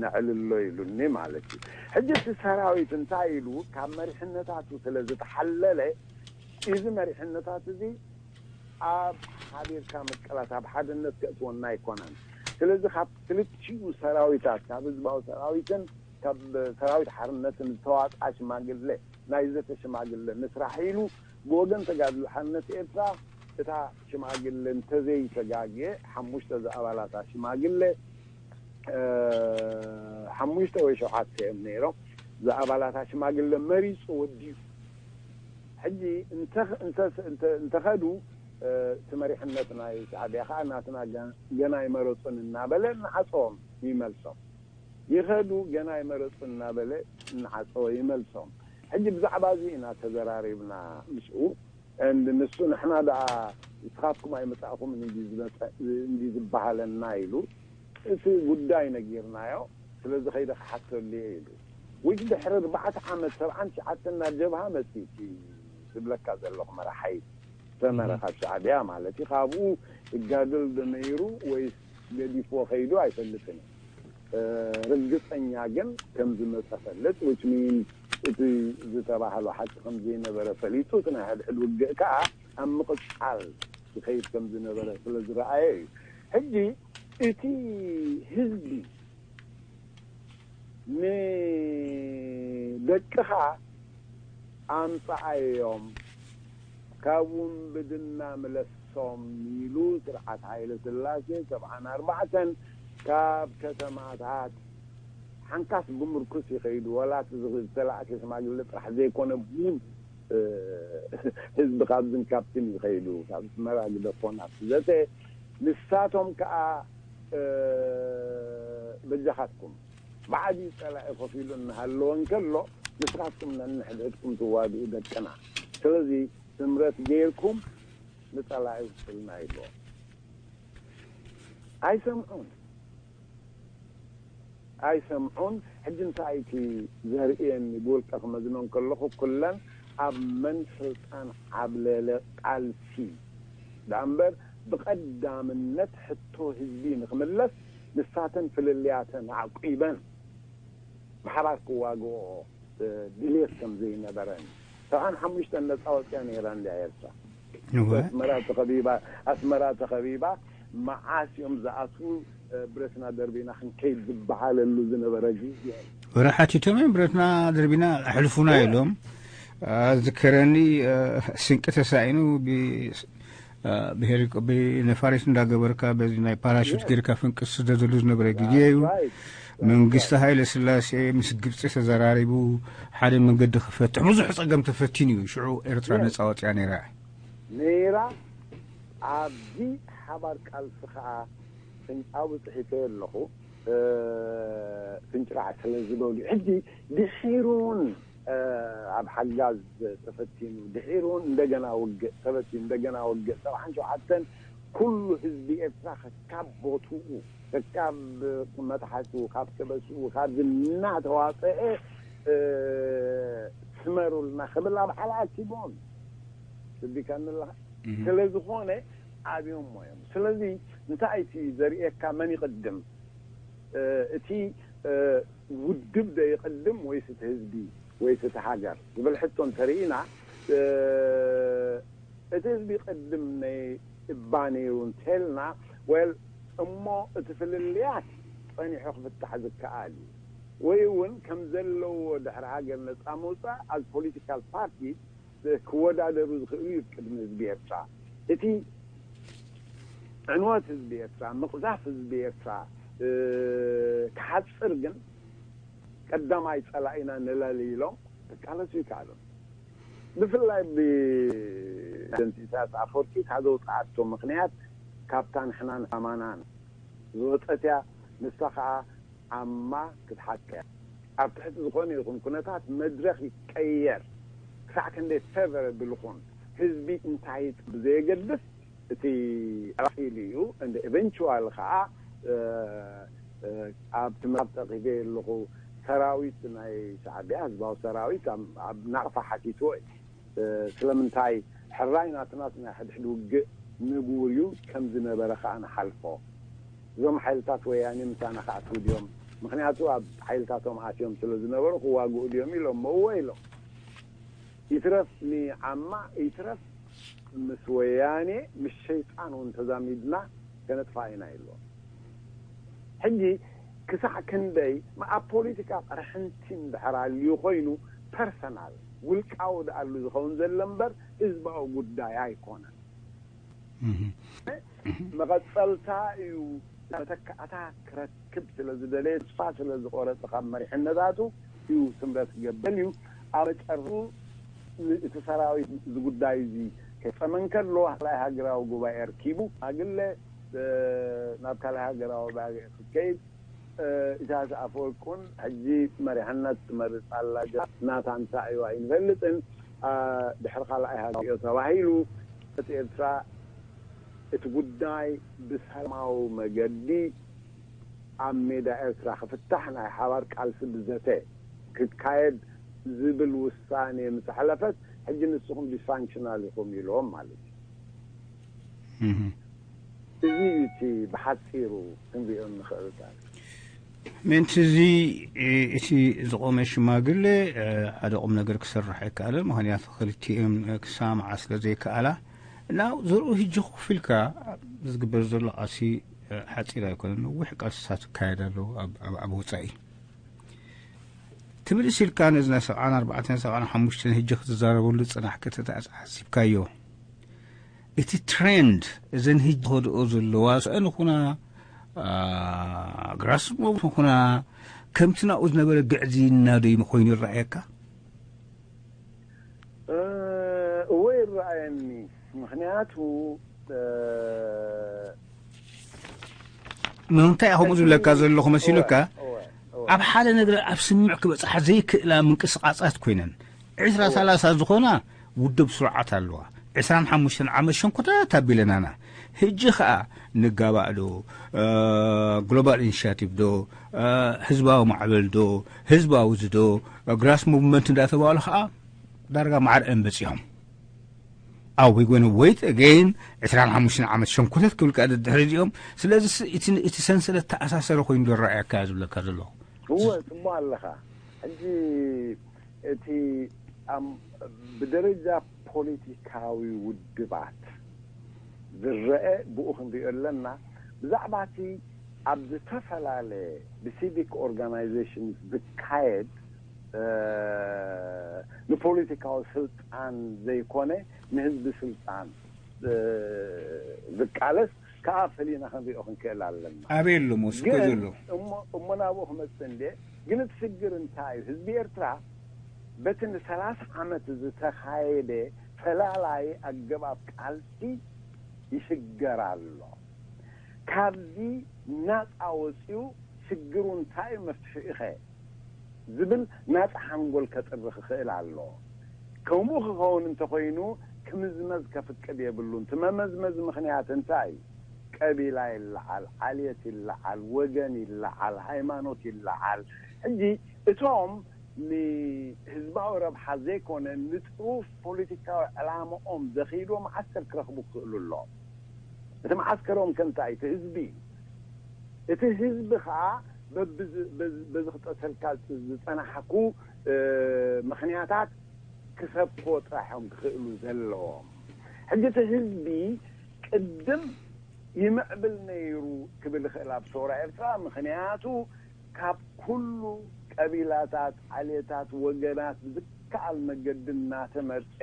ነዕልሎ ኢሉኒ ማለት እዩ። ሕጂ እቲ ሰራዊት እንታይ ኢሉ ካብ መሪሕነታቱ ስለ ዝተሓለለ እዚ መሪሕነታት እዚ ኣብ ሓቢርካ ምቅላት ኣብ ሓድነት ከእትወና ኣይኮነን። ስለዚ ካብ ክልቲኡ ሰራዊታት ካብ ህዝባዊ ሰራዊትን ካብ ሰራዊት ሓርነትን ዝተዋፅኣ ሽማግለ ናይ ዘተ ሽማግለ ምስራሕ ኢሉ ብወገን ተጋድሎ ሓርነት ኤርትራ እታ ሽማግለ እንተዘይተጋግየ ሓሙሽተ ዝኣባላታ ሽማግለ ሓሙሽተ ወይ ሸውዓተ እዮም ነይሮም። ዝኣባላታ ሽማግለ መሪፁ ወዲኡ ሕጂ እንተኸዱ እቲ መሪሕነት ናይ ሻዕቢያ ከዓ ናትና ገና ይመረፁን እናበለ እናዓፀዎም ይመልሶም። ይኸዱ ገና ይመረፁ እናበለ እናዓፀወ ይመልሶም። ሕጂ ብዛዕባ እዚ ኢና ተዘራሪብና ምስኡ። ንሱ ንሕና ደኣ ንስኻትኩም ኣይመፃእኹም እንዲ ዝበሃለና ኢሉ እቲ ጉዳይ ነጊርናዮ። ስለዚ ከይደ ክሓተሉ እየ ኢሉ። ውጭ ድሕሪ ኣርባዕተ ዓመት ሰብዓን ትሽዓተን ናብ ጀብሃ መፂእቲ ዝብለካ ዘለኹ መራሓይ ሰመረ ካብ ሻዕቢያ ማለት እዩ። ካብኡ እጋደል ዶ ነይሩ ወይስ ገዲፍዎ ከይዱ ኣይፈልጥን። ርግፀኛ ግን ከም ዝመፀ ፈልጥ which means እቲ ዝተባህሎ ሓቂ ከም ዘይነበረ ፈሊጡ እቲ ናይ ሕድሕድ ውግእ ከዓ ኣብ ምቕፃል ይኸይድ ከም ዝነበረ ስለ ዝረኣየ እዩ። ሕጂ እቲ ህዝቢ ንደቅኻ ኣምፀኣዮም ካብ ውንብድና ምለሶም ኢሉ ስርዓት ሃይለ ስላሴ ሰብዓን ኣርባዕተን ካብ ከተማታት ሓንካስ ብምርኩስ ይኸይዱ ወላ ዝተላእከ ሽማግለ ጥራሕ ዘይኮነ ቡን ህዝቢ ካብዝን ካብትን ይኸይዱ ካብ ኣስመራ ግደፎ ናብ ዘተ ንሳቶም ከዓ በጃኻትኩም ብዓዲ ፀላኢ ኮፍ ኢሉ እናሃለወ እንከሎ ንስኻትኩም ነንሕድሕድኩም ትዋግኡ ደቅና ስለዚ ስምረት ገይርኩም ንፀላኢ ውፅልና ኢልዎም ኣይሰምዑን ኣይሰምዑን ሕጂ እንታይ እቲ ዘርእየኒ ብውልቀ ክመዝኖ እንከለኹ ኩለን ኣብ መን ስልጣን ዓብለለ ቃልሲ ደኣ እምበር ብቐዳምነት ሕቶ ህዝቢ ንክምለስ ንሳተን ፍልልያተን ኣዕቂበን ብሓባር ክዋግኦ ድልየት ከም ዘይነበረን። ሰብዓን ሓሙሽተን ነፃ ወፅያ ነይራ እንድያ ኤርትራ። እወ። ኣስመራ ተኸቢባ ኣስመራ ተኸቢባ መዓስ እዮም ዝኣትዉ? ብረትና ደርቢና ክንከይድ ዝበሃለሉ ዝነበረ ግዜ። ወረ ሓቲቶም እዮም ብረትና ደርቢና ኣሕልፉና ኢሎም። ዝከረኒ ስንቂ ተሳኢኑ ብሄሊኮ ብነፋሪት እንዳገበርካ በዚ ናይ ፓራሹት ጌርካ ፍንቂ ዝስደደሉ ዝነበረ ግዜ እዩ። መንግስቲ ሃይለ ስላሴ ምስ ግብፂ ተዘራሪቡ ሓደ መንገዲ ክፈትሕ ብዙሕ ፀገም ተፈቲኑ እዩ ሽዑ ኤርትራ ነፃ ወፅያ ነይራ። ነይራ። ኣብዚ ሓባር ቃልሲ ከዓ ፍንጫዊ ፅሒፈ ኣለኹ። ፍንጭራዕ ስለ ዝበሉ ሕጂ ድሒሩን ኣብ ሓጋዝ ተፈቲኑ ድሒሩን እንደገና ውግእ ተፈቲኑ እንደገና ውግእ ሰብዓን ሸውዓተን ኩሉ ህዝቢ ኤርትራ ከካብ ቦትኡ ከካብ መትሓቱ ካብ ከበስኡ ካብ ዝናተዋፀአ ስመሩልና ክብል ኣብ ሓላ ኣኪቦም ስቢካኒ ኣለኻ። ስለ ዝኾነ ኣብዮም እዮም። ስለዚ እንታይ እቲ ዘርእየካ መን ይቕድም? እቲ ውድብ ዶ ይቕድም ወይስ እቲ ህዝቢ ወይስ እቲ ሃገር ዝብል ሕቶ እንተርኢና እቲ ህዝቢ ቅድም እባ ነይሩ እንተልና ወል እሞ እቲ ፍልልያት ጸኒሑ ክፍታሕ ዝከኣል እዩ ወይ እውን ከም ዘለዎ ድሕሪ ሃገር ነጻ ምውጻእ ኣብ ፖለቲካል ፓርቲ ክወዳደሩ ዝኽእሉ እዩ ቅድሚ ህዝቢ ኤርትራ። እቲ ዕንወት ህዝቢ ኤርትራ ምቕዛፍ ህዝቢ ኤርትራ ክሓፅር ግን ቀዳማይ ፀላኢና ንለሊ ኢሎም ክቃለሱ ይከኣሉ። ብፍላይ ብደንቲታት ኣፈወርቂ ካብ ዘውፅኣቶ ምክንያት ካብታ ንሕናን ሃማናን ዝወፀት እያ። ንሳ ከዓ ዓማ ክትሓት እያ። ኣብ ትሕቲ ዝኾነ ይኹን ኩነታት መድረኽ ይቀየር ክሳዕ ክንደይ ፌቨረብል ይኹን ህዝቢ እንታይ ብዘየገድስ እቲ ኣኺሉ እዩ። እንደ ኤቨንቹዋል ከዓ ኣብቲ ምዕራብ ጠቂፈ ኣለኹ ሰራዊት ናይ ሻዕቢያ ህዝባዊ ሰራዊት ኣብ ናቕፋ ሓቲትዎ እዩ። ስለምንታይ ሕራይ ናትናት ናይ ሕድሕድ ውግእ ንቡር እዩ ከም ዝነበረ ከዓ ንሓልፎ። እዞም ሓይልታት ወያኔ ምሳና ክኣትዉ ድዮም? ምክንያቱ ኣብ ሓይልታቶም ኣትዮም ስለ ዝነበሩ ክዋግኡ ድዮም ኢሎም መእዎ ኢሎም። ይትረፍ ንዓማ ይትረፍ ምስ ወያኔ ምስ ሸይጣን እውን ተዛሚድና ከነጥፋ ኢና ኢልዎም። ሕጂ ክሳዕ ክንደይ ኣብ ፖለቲካ ቅርሕንቲ እንድሕር ኣልዩ ኮይኑ ፐርሰናል ውልቃዊ ድኣሉ ዝኸውን ዘሎ እምበር ህዝባዊ ጉዳይ ኣይኮነን። መቐፀልታ እዩ። መተካእታ ክረክብ ስለ ዝደለየ ተስፋ ስለ ዝቆረፀ ካብ መሪሕነታቱ እዩ ስምረት ክገብር እዩ። ኣብ መጨረቱ እቲ ሰራዊት እዚ ጉዳይ እዚ ከይፈፀመን ከሎ ካልኣይ ሃገራዊ ጉባኤ ኣርኪቡ ኣግለ ናብ ካልኣይ ሃገራዊ ጉባኤ ክትከይድ ኢሳያስ ኣፈወርቂ እውን ሕጂ መሪሕነት ትመርፅ ኣላ። ናታ እንታይ እዩ ኣይንፈልጥን። ድሕሪ ካልኣይ ሃገር ተባሂሉ እቲ ኤርትራ እቲ ጉዳይ ብሰላማዊ መገዲ ኣብ ሜዳ ኤርትራ ክፍታሕ ናይ ሓባር ቃልሲ ብዘተ ክካየድ ዝብል ውሳኔ ምስ ኣሕለፈት ሕጂ ንስኹም ዲስፋንክሽናል ኢኹም ኢልዎም ማለት እዩ። እዚ እዩ እቲ ብሓፂሩ ክንሪኦ እንኽእል። ምእንቲ እዚ እቲ ዝቆመ ሽማግለ ሓደ ቁም ነገር ክሰርሕ ኣይከኣለን። ምክንያቱ ክልቲኦም ክሰማምዓ ስለ ዘይከኣላ እና ዘርኡ ህጂ ኮፍ ኢልካ ዝግበር ዘሎ ቃልሲ ሓፂር ኣይኮነን። ነዊሕ ቃልስታት ይካየድ ኣሎ ኣብ ወፃኢ። ትምልስ ኢልካ ነዚ ናይ ሰብዓን ኣርባዕተን ሰብዓን ሓሙሽተን ህጂ ክትዛረበሉ ዝፀናሕካ ተተዓዚብካዮ እቲ ትሬንድ እዘን ህጂ ዝኸድኦ ዘለዋ ስአን ይኹና ግራስሞ ይኹና ከምቲ ናብኡ ዝነበረ ግዕዝይና ዶ ኮይኑ ይረኣየካ? እወ ይረኣየኒ። ምክንያቱ ንምንታይ ኢኹም ዝብለካ ዘለኹ መሲሉካ? ኣብ ሓደ ነገር ኣብ ስምዕ ክበፅሓ ዘይክእላ ምንቅስቃሳት ኮይነን ዕስራ ሰላሳ ዝኾና ውድብ ስሩዓት ኣለዋ። ዕስራን ሓሙሽተን ዓመት ሸንኮታት ኣቢለናና። ሕጂ ኸኣ ንጋባእ ዶ፣ ግሎባል ኢኒሽያቲቭ ዶ፣ ህዝባዊ ማዕበል ዶ፣ ህዝባዊ እዚ ዶ፣ ግራስ ሙቭመንት እንዳተባሃሉ ኸኣ ዳርጋ ማዕረአን በፂሖም። Are we going to wait again ዕስራን ሓሙሽተን ዓመት ሸንኮተት ክብል ከኣ ደድሕሪ እዚኦም? ስለዚ ስ-፣ እቲ፣ እቲ ሰንሰለት ተኣሳሰረ ኮይኑ ዝረኣየካ እያ ዝብለካ ዘለኹ። እወ፣ ጽቡቕ ኣለኻ። ሕጂ እቲ ኣም-፣ ብደረጃ ፖለቲካዊ ውድባት ዝረአ ብኡ ክንሪኦ ኣለና። ብዛዕባ እቲ ኣብ ዝተፈላለየ ብሲቪክ ኦርጋናይዜሽን ዝካየድ፣ እ፣ ንፖለቲካዊ ስልጣን ዘይኮነ ንህዝቢ ስልጣን፣ እ፣ ዝቃለስ ከኣ ፈሊና ክንሪኦ ክንክእል ኣለና። ኣበይ ኣሎ ሞስኮ ግን ዘሎ? እሞ፣ እሞ ናብኡ ክመጽእ እንደ፣ ግን እቲ ሽግር እንታይ እዩ? ህዝቢ ኤርትራ በቲ ንሰላሳ ዓመት ዝተኻየደ ፈላላዪ ኣገባብ ቃልሲ ይሽገር ኣሎ። ካብዚ ናጻ ወጺኡ ሽግሩ እንታይ እዩ መፍትሒኡኸ ዝብል ናጻ ሓንጎል ከጥሪ ክኽእል ኣለዎ። ከምኡ ክኸውን እንተኾይኑ ክምዝመዝ ከፍቅድ የብሉን። እቲ መመዝመዚ ምኽንያት እንታይ እዩ? ቀቢላ ይለዓል፣ ዓልየት ይለዓል፣ ወገን ይለዓል፣ ሃይማኖት ይለዓል። ሕጂ እቶም ንህዝባዊ ረብሓ ዘይኮነ ንጥሩፍ ፖለቲካዊ ዕላምኦም ዘኽይድዎ መዓስከር ክረኽቡ ክኽእሉ ኣለዎም። እቲ መዓስከሮም ከ እንታይ? እቲ ህዝቢ እዩ። እቲ ህዝቢ ኸኣ በብዝ-፣ በዝ-፣ በዚ ክጠሰልካ ዝጸናሕኩ፣ እ፣ ምኽንያታት ክሰብኮ ጥራሕ እዮም ክኽእሉ ዘለዎም። ሕጂ እቲ ህዝቢ ቅድም ይምዕብል ነይሩ ክብል ይኽእል ኣብ ሰውራ ኤርትራ። ምኽንያቱ ካብ ኩሉ ቀቢላታት፣ ዓሌታት፣ ወገናት ብዝከኣል መገዲ እናተመርጸ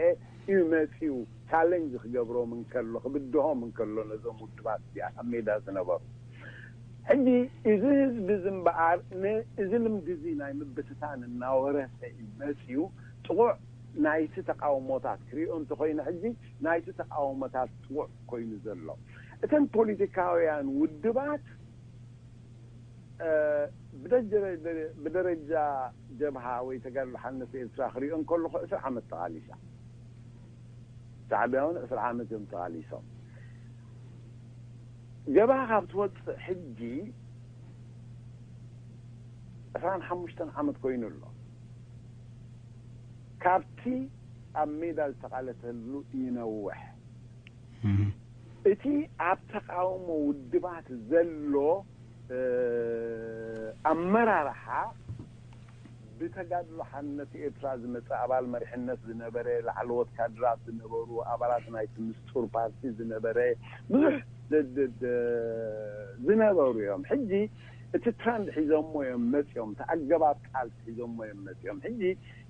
እዩ መጺኡ። ቻለንጅ ክገብሮም እንከሎ፣ ክብድሆም እንከሎ ነዞም ውድባት እዚኣ ኣብ ሜዳ ዝነበሩ። ሕጂ እዚ ህዝቢ እዚ እምበኣር ን-፣ እዚ ልምዲ እዚ ናይ ምብትታን እናወረሰ እዩ መጺኡ። ጥቑዕ ናይቲ ተቃውሞታት ክሪኦ እንተኾይኑ ሕጂ ናይቲ ተቃውሞታት ጥቑዕ ኮይኑ ዘሎ። እተን ፖለቲካውያን ውድባት፣ እ፣ ብደጀረ-፣ ብደረጃ ጀብሃ ወይ ተጋድሎ ሓርነት ኤርትራ ክሪኦ እንከለኹ ዕስራ ዓመት ተቓሊሳ። ሻዕቢያ እውን ዕስራ ዓመት እዮም ተቓሊሶም። ጀብሃ ካብ ትወጽእ ሕጂ ዕስራን ሓሙሽተን ዓመት ኮይኑ ኣሎ። ካብቲ ኣብ ሜዳ ዝተቓለሰሉ ይነውሕ። እህ። እቲ ኣብ ተቃውሞ ውድባት ዘሎ፣ እ፣ ኣመራርሓ ብተጋድሎ ሓርነት ኤርትራ ዝመጸ ኣባል መሪሕነት ዝነበረ፣ ላዕለዎት ካድራት ዝነበሩ፣ ኣባላት ናይቲ ምስጡር ፓርቲ ዝነበረ፣ ብዙሕ ደ-፣ ደ-፣ ደ-፣ ዝነበሩ እዮም። ሕጂ እቲ ትረንድ ሒዞሞ እዮም መጺኦም፣ እቲ ኣገባብ ቃልሲ ሒዞሞ እዮም መጺኦም። ሕጂ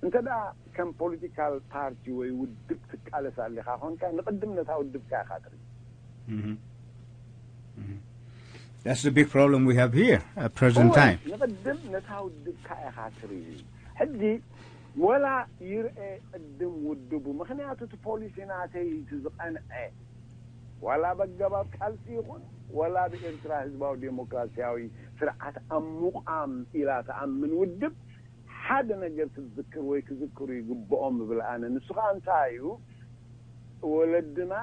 እንተ ደኣ ከም ፖለቲካል ፓርቲ ወይ ውድብ ትቃለስ ኣሊኻ ኮንካ፣ ንቕድም ነታ ውድብካ ኢኻ ትርኢ። Mhm. Mhm. That's the big problem we have here at present እወ፣ time. ንቕድም ነታ ውድብካ ኢኻ ትርኢ። ሕጂ ወላ ይርኤ ቅድም ውድቡ፣ ምኽንያቱ እቲ ፖሊሲ ናተይ እቲ ዝቐንዐ፣ ዋላ በገባብ ቃልሲ ይኹን፣ ዋላ ብኤርትራ ህዝባዊ ዴሞክራሲያዊ ስርዓት ኣብ ምቋም ኢላ ትኣምን ውድብ፣ ሓደ ነገር ክትዝክር ወይ ክዝክሩ ይግብኦም እብል ኣነ። ንሱ ኸኣ እንታይ እዩ? ወለድና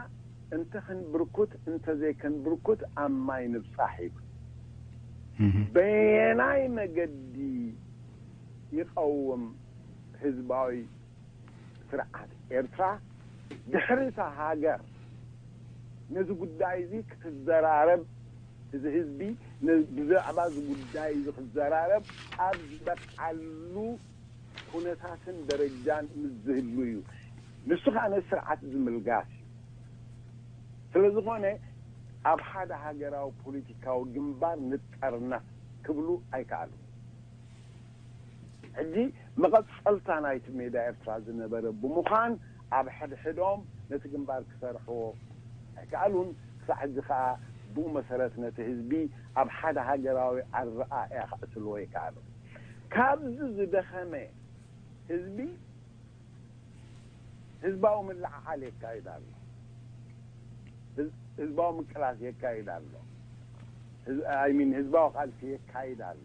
እንተ ክንብርኩት፣ እንተ ዘይከንብርኩት ኣብ ማይ ንብጻሕ ይብል። እህ። በየናይ መገዲ ይቐውም ህዝባዊ ስርዓት ኤርትራ? ድሕሪ እታ ሃገር ነዚ ጉዳይ እዚ ክትዘራረብ፣ እዚ ህዝቢ ነ-፣ ብዛዕባ እዚ ጉዳይ እዚ ክዘራረብ ኣብ ዝበቕዓሉ ኩነታትን ደረጃን ምስ ዝህሉ እዩ። ንሱ ኸኣ ነዚ ስርዓት እዚ ምልጋስ እዩ። ስለ ዝኾነ ኣብ ሓደ ሃገራዊ ፖለቲካዊ ግንባር ንጠርነፍ ክብሉ ኣይከኣሉን። ሕጂ መቐጸልታ ናይቲ ሜዳ ኤርትራ ዝነበረ ብምዃን ኣብ ሕድሕዶም ነቲ ግንባር ክሰርሕዎ ኣይከኣሉን። ክሳዕ ሕጂ ከኣ ብኡ መሰረት ነቲ ህዝቢ ኣብ ሓደ ሃገራዊ ኣረኣእያ ከዕስልዎ ኣይከኣሉን። ካብዚ ዝደኸመ ህዝቢ ህዝባዊ ምልዕዓል የካይድ ኣሎ። ህዝ-፣ ህዝባዊ ምቅላስ የካይድ ኣሎ። ህዝ-፣ I mean፣ ህዝባዊ ቃልሲ የካይድ ኣሎ።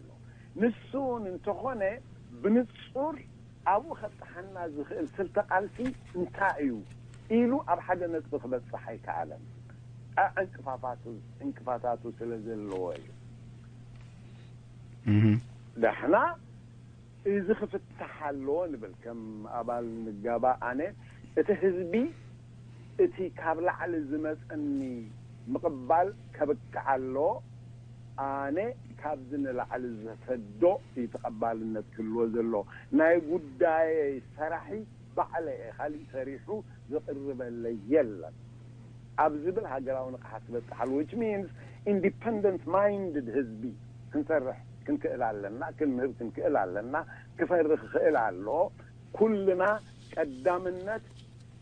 ንሱ እውን እንተኾነ ብንጹር ኣብኡ ከብጽሓና ዝኽእል ስልተ ቃልሲ እንታይ እዩ ኢሉ ኣብ ሓደ ነጥቢ ክበጽሕ ኣይከኣለን። አ-፣ ዕንቅፋፋቱ፣ ዕንቅፋታቱ ስለ ዘለዎ እዩ። እህ። ዳሕና እዚ ክፍታሕ ኣለዎ ንብል። ከም ኣባል ንጋባእ ኣነ፣ እቲ ህዝቢ እቲ ካብ ላዕሊ ዝመጸኒ ምቕባል ከብቅዕ ኣሎ። ኣነ ካብዚ ንላዕሊ ዝሰዶ እዩ ተቐባልነት ክህልዎ ዘሎ። ናይ ጉዳየይ ሰራሒ ባዕለ እየ፣ ካሊእ ሰሪሑ ዝቕርበለይ የለን ኣብ ዝብል ሃገራዊ ንቕሓት ዝበጽሓሉ፣ which means independent minded ህዝቢ ክንሰርሕ ክንክእል ኣለና፣ ክንምህር ክንክእል ኣለና፣ ክፈሪ ክኽእል ኣሎ። ኩልና ቀዳምነት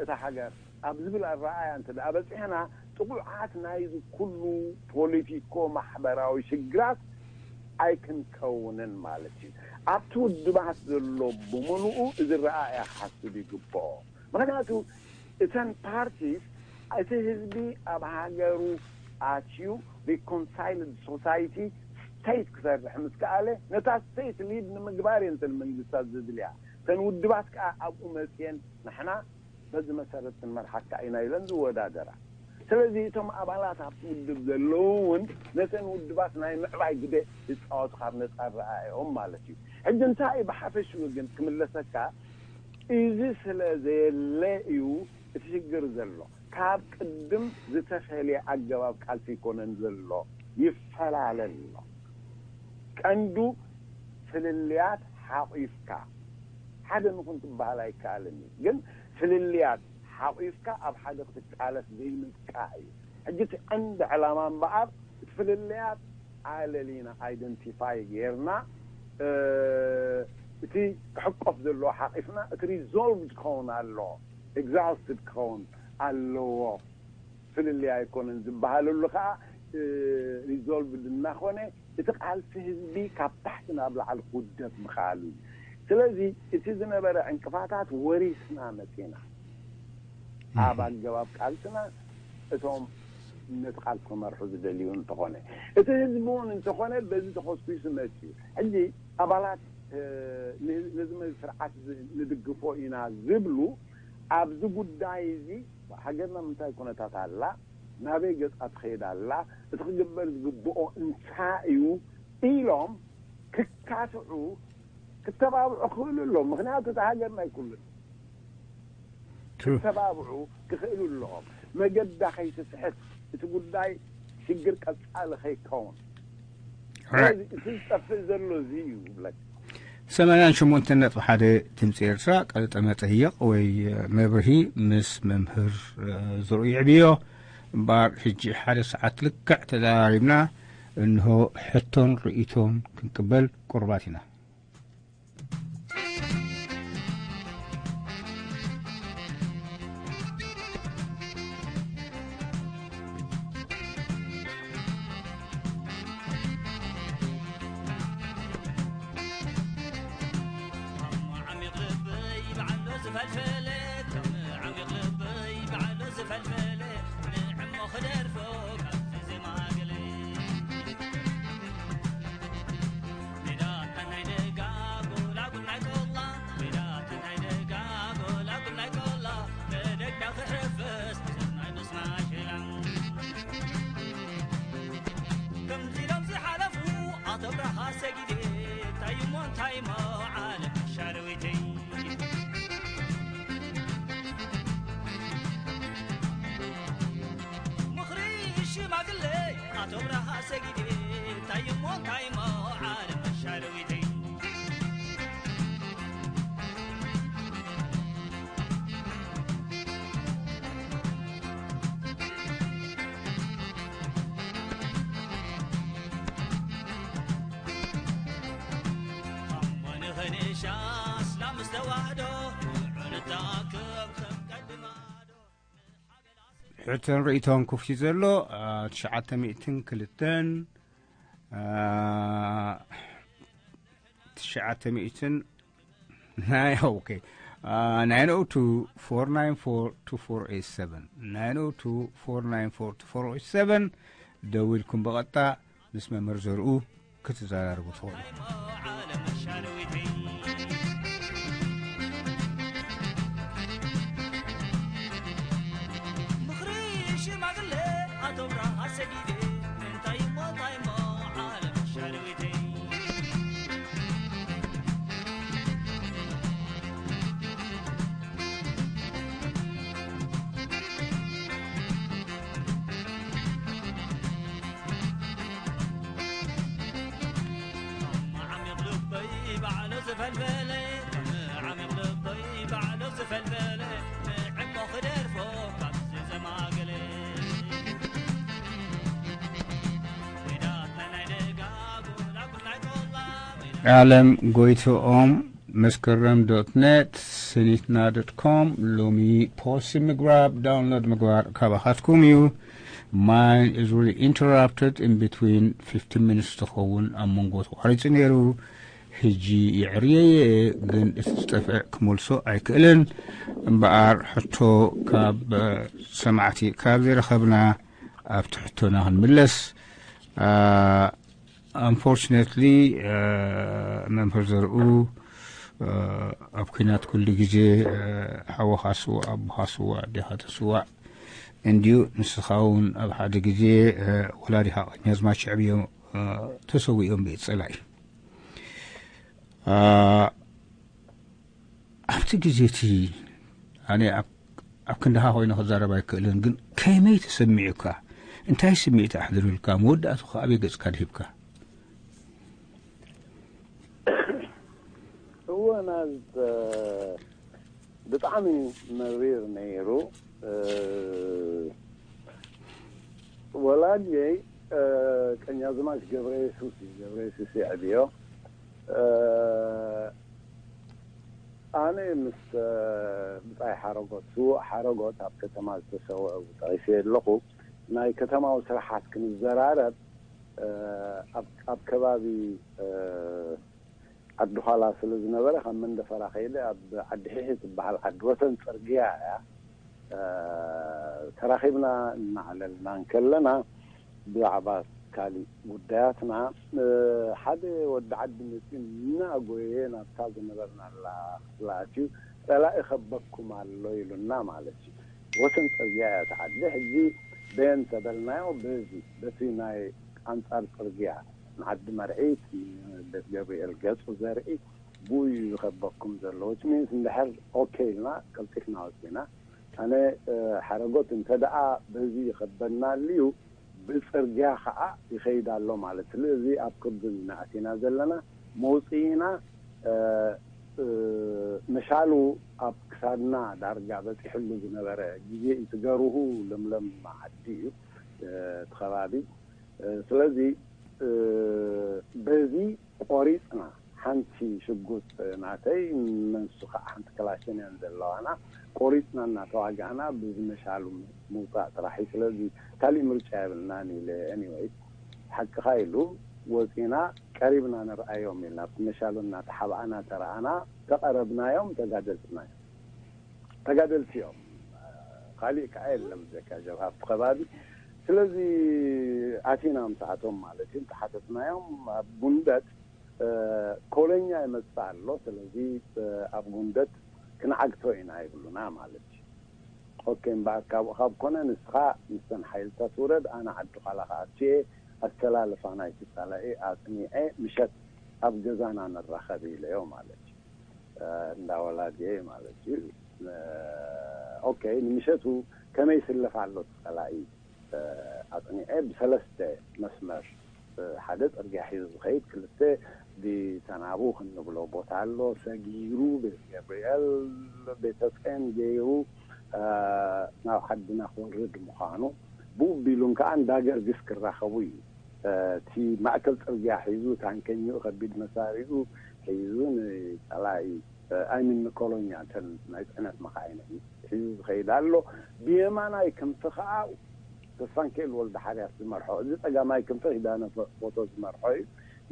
እታ ሃገር ኣብ ዝብል ኣረኣእያ እንተ ደኣ በጺሕና፣ ጥቑዓት ናይዚ ኩሉ ፖለቲኮ ማሕበራዊ ሽግራት ኣይክንከውንን ማለት እዩ። ኣብቲ ውድባት ዘሎ ብምሉኡ እዚ ረኣእያ ክሓስብ ይግብኦ። ምኽንያቱ እተን ፓርቲስ እቲ ህዝቢ ኣብ ሃገሩ ኣትዩ reconciled society state ክሰርሕ ምስ ከኣለ ነታ state lead ንምግባር እየን እተን መንግስታት ዘድልያ። እተን ውድባት ከኣ ኣብኡ መፅየን ንሕና በዚ መሰረት ክንመርሓካ ኢና ኢለን ዝወዳደራ። ስለዚ እቶም ኣባላት ኣብቲ ውድብ ዘለዉ እውን ነተን ውድባት ናይ ምዕባይ ግደ ይፃወቱ ካብ ነፃ ኣረኣእያኦም ማለት እዩ። ሕጂ እንታይ እዩ ብሓፈሽኡ ግን ክምለሰካ፣ እዚ ስለ ዘየለ እዩ እቲ ሽግር ዘሎ። ካብ ቅድም ዝተፈልየ ኣገባብ ቃልሲ ይኮነን ዘሎ፣ ይፈላለ ኣሎ። ቀንዱ ፍልልያት ሓቑፍካ ሓደ ንኹን ክበሃል ኣይከኣልን እዩ። ግን ፍልልያት ሓቑፍካ ኣብ ሓደ ክትቃለስ ዘይምብቃዕ እዩ። ሕጂ እቲ ቀንዲ ዕላማ እምበኣር እቲ ፍልልያት ኣለሊና፣ identify ጌርና፣ እ፣ እቲ ክሕቆፍ ዘለዎ ሓቂፍና፣ እቲ resolved ክኸውን ኣለዎ፣ exhausted ክኸውን ኣለዎ። ፍልልይ ኣይኮነን ዝበሃለሉ ከዓ፣ እ፣ resolved እናኾነ እቲ ቃልሲ ህዝቢ ካብ ታሕቲ ናብ ላዕሊ ክውደብ ምኽኣሉ እዩ። ስለዚ እቲ ዝነበረ ዕንቅፋታት ወሪስና መፂና። ኣብ ኣገባብ ቃልስና እቶም ነቲ ቃልሲ ክመርሑ ዝደልዩ እንተኾነ፣ እቲ ህዝቢ እውን እንተኾነ በዚ ተኾስኲሱ መፅዩ። ሕጂ ኣባላት፣ እ፣ ን-፣ ነዚ መ-፣ ስርዓት እዚ ንድግፎ ኢና ዝብሉ ኣብዚ ጉዳይ እዚ ሃገርና ምንታይ ኩነታት ኣላ፣ ናበይ ገጻ ትኸይድ ኣላ፣ እቲ ክግበር ዝግብኦ እንታይ እዩ ኢሎም ክካትዑ፣ ክተባብዑ ክኽእሉ ኣለዎም። ምኽንያቱ እታ ሃገር ናይ ኩሉ። ትሩ። ክተባብዑ ክኽእሉ ኣለዎም። መገዳ ከይትስሕት፣ እቲ ጉዳይ ሽግር ቀጻሊ ከይከውን። ራይት። ስለዚ እቲ ዝጠፍእ ዘሎ እዚ እዩ ዝብለካ። ሰማንያን ሸሞንተን ነጥቢ ሓደ ድምፂ ኤርትራ ቀልጠ መጠይቕ ወይ መብርሂ ምስ መምህር፣ እ፣ ዝርኡ ይዕብዮ። እምበኣር ሕጂ ሓደ ሰዓት ልክዕ ተዘራሪብና እንሆ ሕቶን ርእይቶን ክንቅበል ቁሩባት ኢና። ከምዚ ኢሎም ዝሓለፉ ኣቶ ብርሃ ሰጊድ፣ እንታይ እሞ እንታይ እሞ ዓለም ሻረዊተይ። ምኽሪ ሽማግለ ኣቶ ብርሃ ሰጊድ፣ እንታይ እሞ እንታይ እሞ ዓለም ሻረዊተይ። ሕቶን ርእይቶን ክፍቲ ዘሎ፣ አ፣ ትሽዓተ ሚእትን ክልተን፣ አ፣ ትሽዓተ ሚእትን ናይ፣ ኦኬ፣ አ፣ nine oh two, four nine four, two four eight seven, nine oh two, four nine four, two four eight seven ደዊልኩም ብቐጥታ ምስ መምህር ዘርኡ ክትዘራረቡ ትኽእሉ። ፈልፈለ ዓሚቕ ልበይ ባዕሉ ዝፈልፈለ ንዕሞ ክደርፎ ካብዚ ዘማገለ ሜዳትና ናይ ደጋጉ ላጉል ናይ ቆላ ሜዳ ዓለም ጎይትኦም መስከረም ዶት ኔት፣ ሰኒትና ዶት ኮም፣ ሎሚ ፖስት ምግባር፣ ዳውንሎድ ምግባር ካባኻትኩም እዩ። Mine is really interrupted in between fifteen minutes ትኸውን ኣብ መንጎ ተቋሪጹ ነይሩ። ሕጂ የዕርየየ፣ ግን እቲ ዝጠፍእ ክመልሶ ኣይክእልን። እምበኣር ሕቶ ካብ ሰማዕቲ ካብ ዘይረኸብና ኣብቲ ሕቶና ክንምለስ። ኣ፣ Unfortunately መምህር ዘርኡ ኣብ ኲናት ኩሉ ግዜ ሓወኻ ስዋእ፣ ኣቦኻ ስዋእ፣ ኣዴኻ ተስዋእ እንድዩ። ንስኻ እውን ኣብ ሓደ ግዜ ወላዲኻ ቀኛዝማች ኣዕብዮም ተሰዊኦም ብኢድ ጸላኢ። ኣብቲ ግዜ እቲ ኣነ ኣብ ኣብ ክንድኻ ኮይነ ክዛረብ ኣይክእልን፣ ግን ከመይ ተሰሚዑካ? እንታይ ስምዒት ኣሕዲሩልካ? መወዳእትኡ ከ ኣበይ ገጽካ ድሂብካ? እወ ናዝ ብጣዕሚ መሪር ነይሩ። ወላድየይ ቀኛዝማች ገብረ የሱስ እዩ። ገብረ የሱስ የዕብዮ። ኣነ ምስ ብጻይ ሓረጎት፣ ስዉእ ሓረጎት ኣብ ከተማ ዝተሰውአ ጠቒሰ ኣለኹ። ናይ ከተማዊ ስራሓት ክንዘራረብ ኣብ ከባቢ ዓዲ ዃላ ስለ ዝነበረ ካብ መንደፈራ ከይደ ኣብ ዓዲ ሒሒ ትበሃል ዓዲ ወሰን ጽርግያ እያ ተራኺብና እናዕለልና እንከለና ብዛዕባ ካሊእ ጉዳያትና ሓደ ወዲ ዓዲ መፂኡ እናጎየ ናብታ ዝነበርናላ ክፍሊ ኣትዩ ፀላኢ ከበኩም ኣሎ ኢሉና ማለት እዩ። ወሰን ፅርግያ እያ እቲ ዓዲ። ሕጂ በየን ተበልናዮ በዚ በቲ ናይ ኣንፃር ፅርግያ ንዓዲ መርዒት ንቤት ገብርኤል ገፁ ዘርኢ ብኡ እዩ ዝኸበኩም ዘሎ። Which means እንድሕር ኦኬ ኢልና ቀልጢፍና ወፂና። ኣነ ሓረጎት እንተ ደኣ በዚ ይኸበና ኣልዩ ብፅርግያ ከዓ ይኸይድ ኣሎ ማለት ስለዚ ኣብ ክብን ኢና ኣቲና ዘለና። መውፅኢና መሻሉ ኣብ ክሳድና ዳርጋ በፂሕሉ ዝነበረ ግዜ እዩ። ትገርሁ ለምለም ዓዲ እዩ እቲ ከባቢ። ስለዚ በዚ ቆሪፅና ሓንቲ ሽጉጥ ናተይ መንሱ ከዓ ሓንቲ ክላሽን እየን ዘለዋና ቆሪፅና እናተዋጋእና ብዝመሻሉ ምውፃእ ጥራሕ እዩ። ስለዚ ካሊእ ምርጫ የብልናን ኢለ anyway ሓቅኻ ኢሉ ወፂና ቀሪብና ንርኣዮም ኢልና ኣብቲ መሻሉ እናተሓብኣና ተረኣና ተቐረብናዮም ተጋደልትና እዮም። ተጋደልቲ እዮም። ካሊእ ከዓ የለን ብዘካ ጀብሃ ኣብቲ ከባቢ። ስለዚ ኣቲና ምስኣቶም ማለት እዩ ተሓተትናዮም ኣብ ጉንደት ኮለኛ ይመፅእ ኣሎ ስለዚ ኣብ ጉንደት ክንዓግቶ ኢና ይብሉና ማለት እዩ። ኦኬ እምበኣር ካብኡ ካብ ኮነ ንስኻ ምስተን ሓይልታት ውረድ ኣነ ዓዲ ዃላ ክኣቱ እየ ኣሰላልፋ ናይቲ ፀላኢ ኣፅኒዐ ምሸት ኣብ ገዛና ንራኸብ ኢለዮ ማለት እዩ። እንዳ ወላዲየይ ማለት እዩ። ኦኬ ንምሸቱ ከመይ ይስለፍ ኣሎ እቲ ፀላኢ ኣፅኒዐ ብሰለስተ መስመር ሓደ ፅርግያ ሒዙ ዝኸይድ ክልተ ብተናቡ ክንብሎ ቦታ ኣሎ ሰጊሩ ቤት ገብርኤል ቤተፅን ገይሩ ናብ ዓድና ክወርድ ምዃኑ ብኡ ቢሉን ከዓ እንዳገርግስ ክራኸቡ እዩ። እቲ ማእከል ፅርግያ ሒዙ ታንከኝኡ ከቢድ መሳሪኡ ሒዙ ንፀላኢ ኣይሚን ንኮሎኛ እተን ናይ ፅዕነት መካይነ ሒዙ ዝኸይድ ኣሎ። ብየማናይ ክንፊ ከዓ ተስፋንክኤል ወልደ ሓርያት ዝመርሖ እዚ ፀጋማይ ክንፊ ኪዳነ ፎቶ ዝመርሖ እዩ።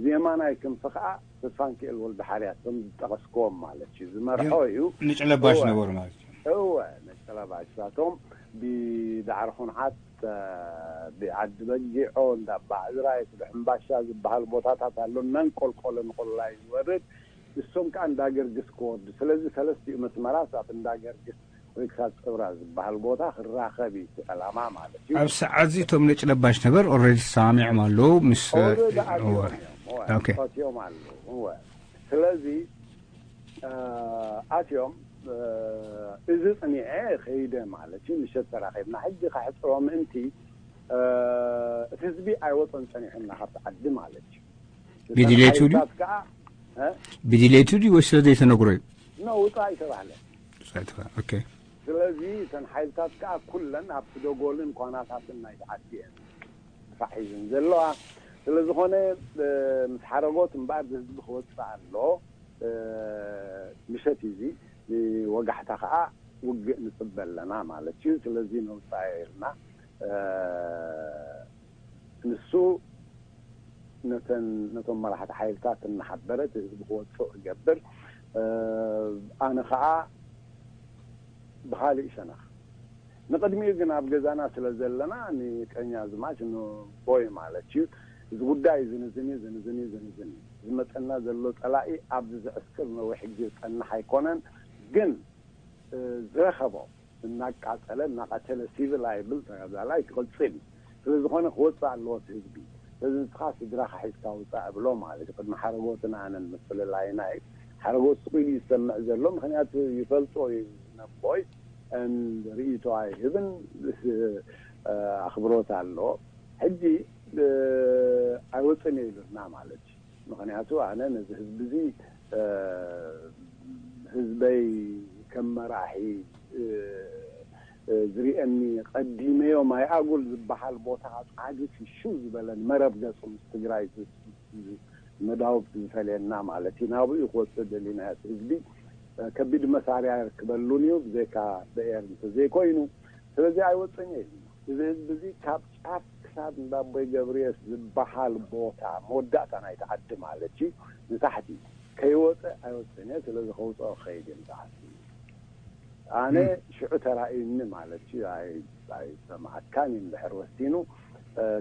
ብየማናይ ክንፊ ከዓ ተስፋንክኤል ወልደ ሓርያት ቶም ዝጠቐስክዎም ማለት እዩ ዝመርሖ እዩ። ንጭለባሽ ነበሩ ማለት እዩ። እወ ነጭለባሽ እሳቶም ብዳዕሪ ኩንዓት ብዓዲ በጊዖ እንዳ ኣባ ዕዝራ የስድሕምባሻ ዝበሃል ቦታታት ኣሎ እናንቆልቆለ ንቆላይ ዝወርድ ንሶም ከዓ እንዳ ገርግስ ክወርዱ ስለዚ ሰለስቲኡ መስመራት ኣብ እንዳ ገርግስ ወይ ክሳብ ፅብራ ዝበሃል ቦታ ክራኸብ እዩ እቲ ዕላማ ማለት እዩ። ኣብ ሰዓት እዚ እቶም ነጭ ለባሽ ነበር ኦልሬዲ ተሰማሚዖም ኣለዉ ምስ ኦልሬዲ ኣትዮም እዮም እወ፣ ኦኬ። ኣትዮም ኣለዉ እወ። ስለዚ ኣትዮም እዚ ፅኒዐ ከይደ ማለት እዩ። ምሸት ተራኺብና ሕጂ ከሕፅሮ ምእንቲ እቲ ህዝቢ ኣይወፀን ፀኒሑ እና ካብቲ ዓዲ ማለት እዩ። ብድሌቱ ድዩ? ሓይልታት ከዓ ብድሌቱ ድዩ ወይ ስለ ዘይተነግሮ እዩ? ኖ ውፃእ ኣይተባህለ። ኦኬ። ስለዚ እተን ሓይልታት ከዓ ኩለን ኣብቲ ደጎልን ኳናታትን ናይቲ ዓዲ እየን ፋሕ ሒዝን ዘለዋ። ስለዝኾነ ምስ ሓረጎት እምበኣር ህዝቢ ክወፅእ ኣሎ። ምሸት እዚ ንወጋሕታ ከዓ ውግእ ንፅበ ኣለና ማለት እዩ። ስለዚ ነውፃእ ኢልና ንሱ ነተን ነቶም መራሕቲ ሓይልታት እናሓበረ እቲ ህዝቢ ክወፅእ ክገብር። ኣነ ከዓ ብካሊእ ሸነኽ ንቅድሚኡ ግን ኣብ ገዛና ስለ ዘለና ንቀኛዝማች ንቦይ ማለት እዩ እዚ ጉዳይ ዝንዝን እዩ ዝንዝን እዩ ዝንዝን እዩ ዝመፀና ዘሎ ፀላኢ ኣብዚ ዝዕስክር ነዊሕ ግዜ ዝፀንሕ ኣይኮነን ግን ዝረኸቦ እናቃፀለ እናቀተለ ሲቪል ኣይብል ተጋዳላይ ክቅፅል እዩ። ስለዝኾነ ክወፅእ ኣለዎ እቲ ህዝቢ። ስለዚ ንስኻ ስድራኻ ሒዝካ ውፃእ እብሎ ማለት እዩ። ቅድሚ ሓረጎትን ኣነን ምፍልላይና እዩ። ሓረጎት ስቕ ኢሉ ይሰምዕ ዘሎ ምክንያቱ ይፈልጦ እዩ ነቦይ ርእይቶ ኣይህብን ኣኽብሮት ኣለዎ። ሕጂ ኣይወፅን እየ ኢሉና ማለት እዩ። ምክንያቱ ኣነ ነዚ ህዝቢ እዚ ህዝበይ ከም መራሒ ዝርኤኒ ቀዲመዮ ማይ ኣጉል ዝበሃል ቦታ ፃግት ሽው ዝበለን መረብ ገፁ ምስ ትግራይ መዳውብቲ ዝፈልየና ማለት እዩ ናብኡ ክወፅእ ደሊና ህዝቢ ከቢድ መሳርያ ይርክበሉን እዩ ብዘይካ በኤር እንተዘይኮይኑ ስለዚ ኣይወፅን እየ እዚ ህዝቢ እዚ ካብ ጫፍ ክሳብ እንዳቦይ ገብርየስ ዝበሃል ቦታ መወዳእታ ናይቲ ዓዲ ማለት እዩ ንታሕቲ ከይወፀ ኣይወፅን እየ ስለዚ ከውፅኦ ክኸይድ እየ ንታሕቲ ኣነ ሽዑ ተራእዩኒ ማለት እዩ ኣይሰማዕካን እዩ እንድሕር ወሲኑ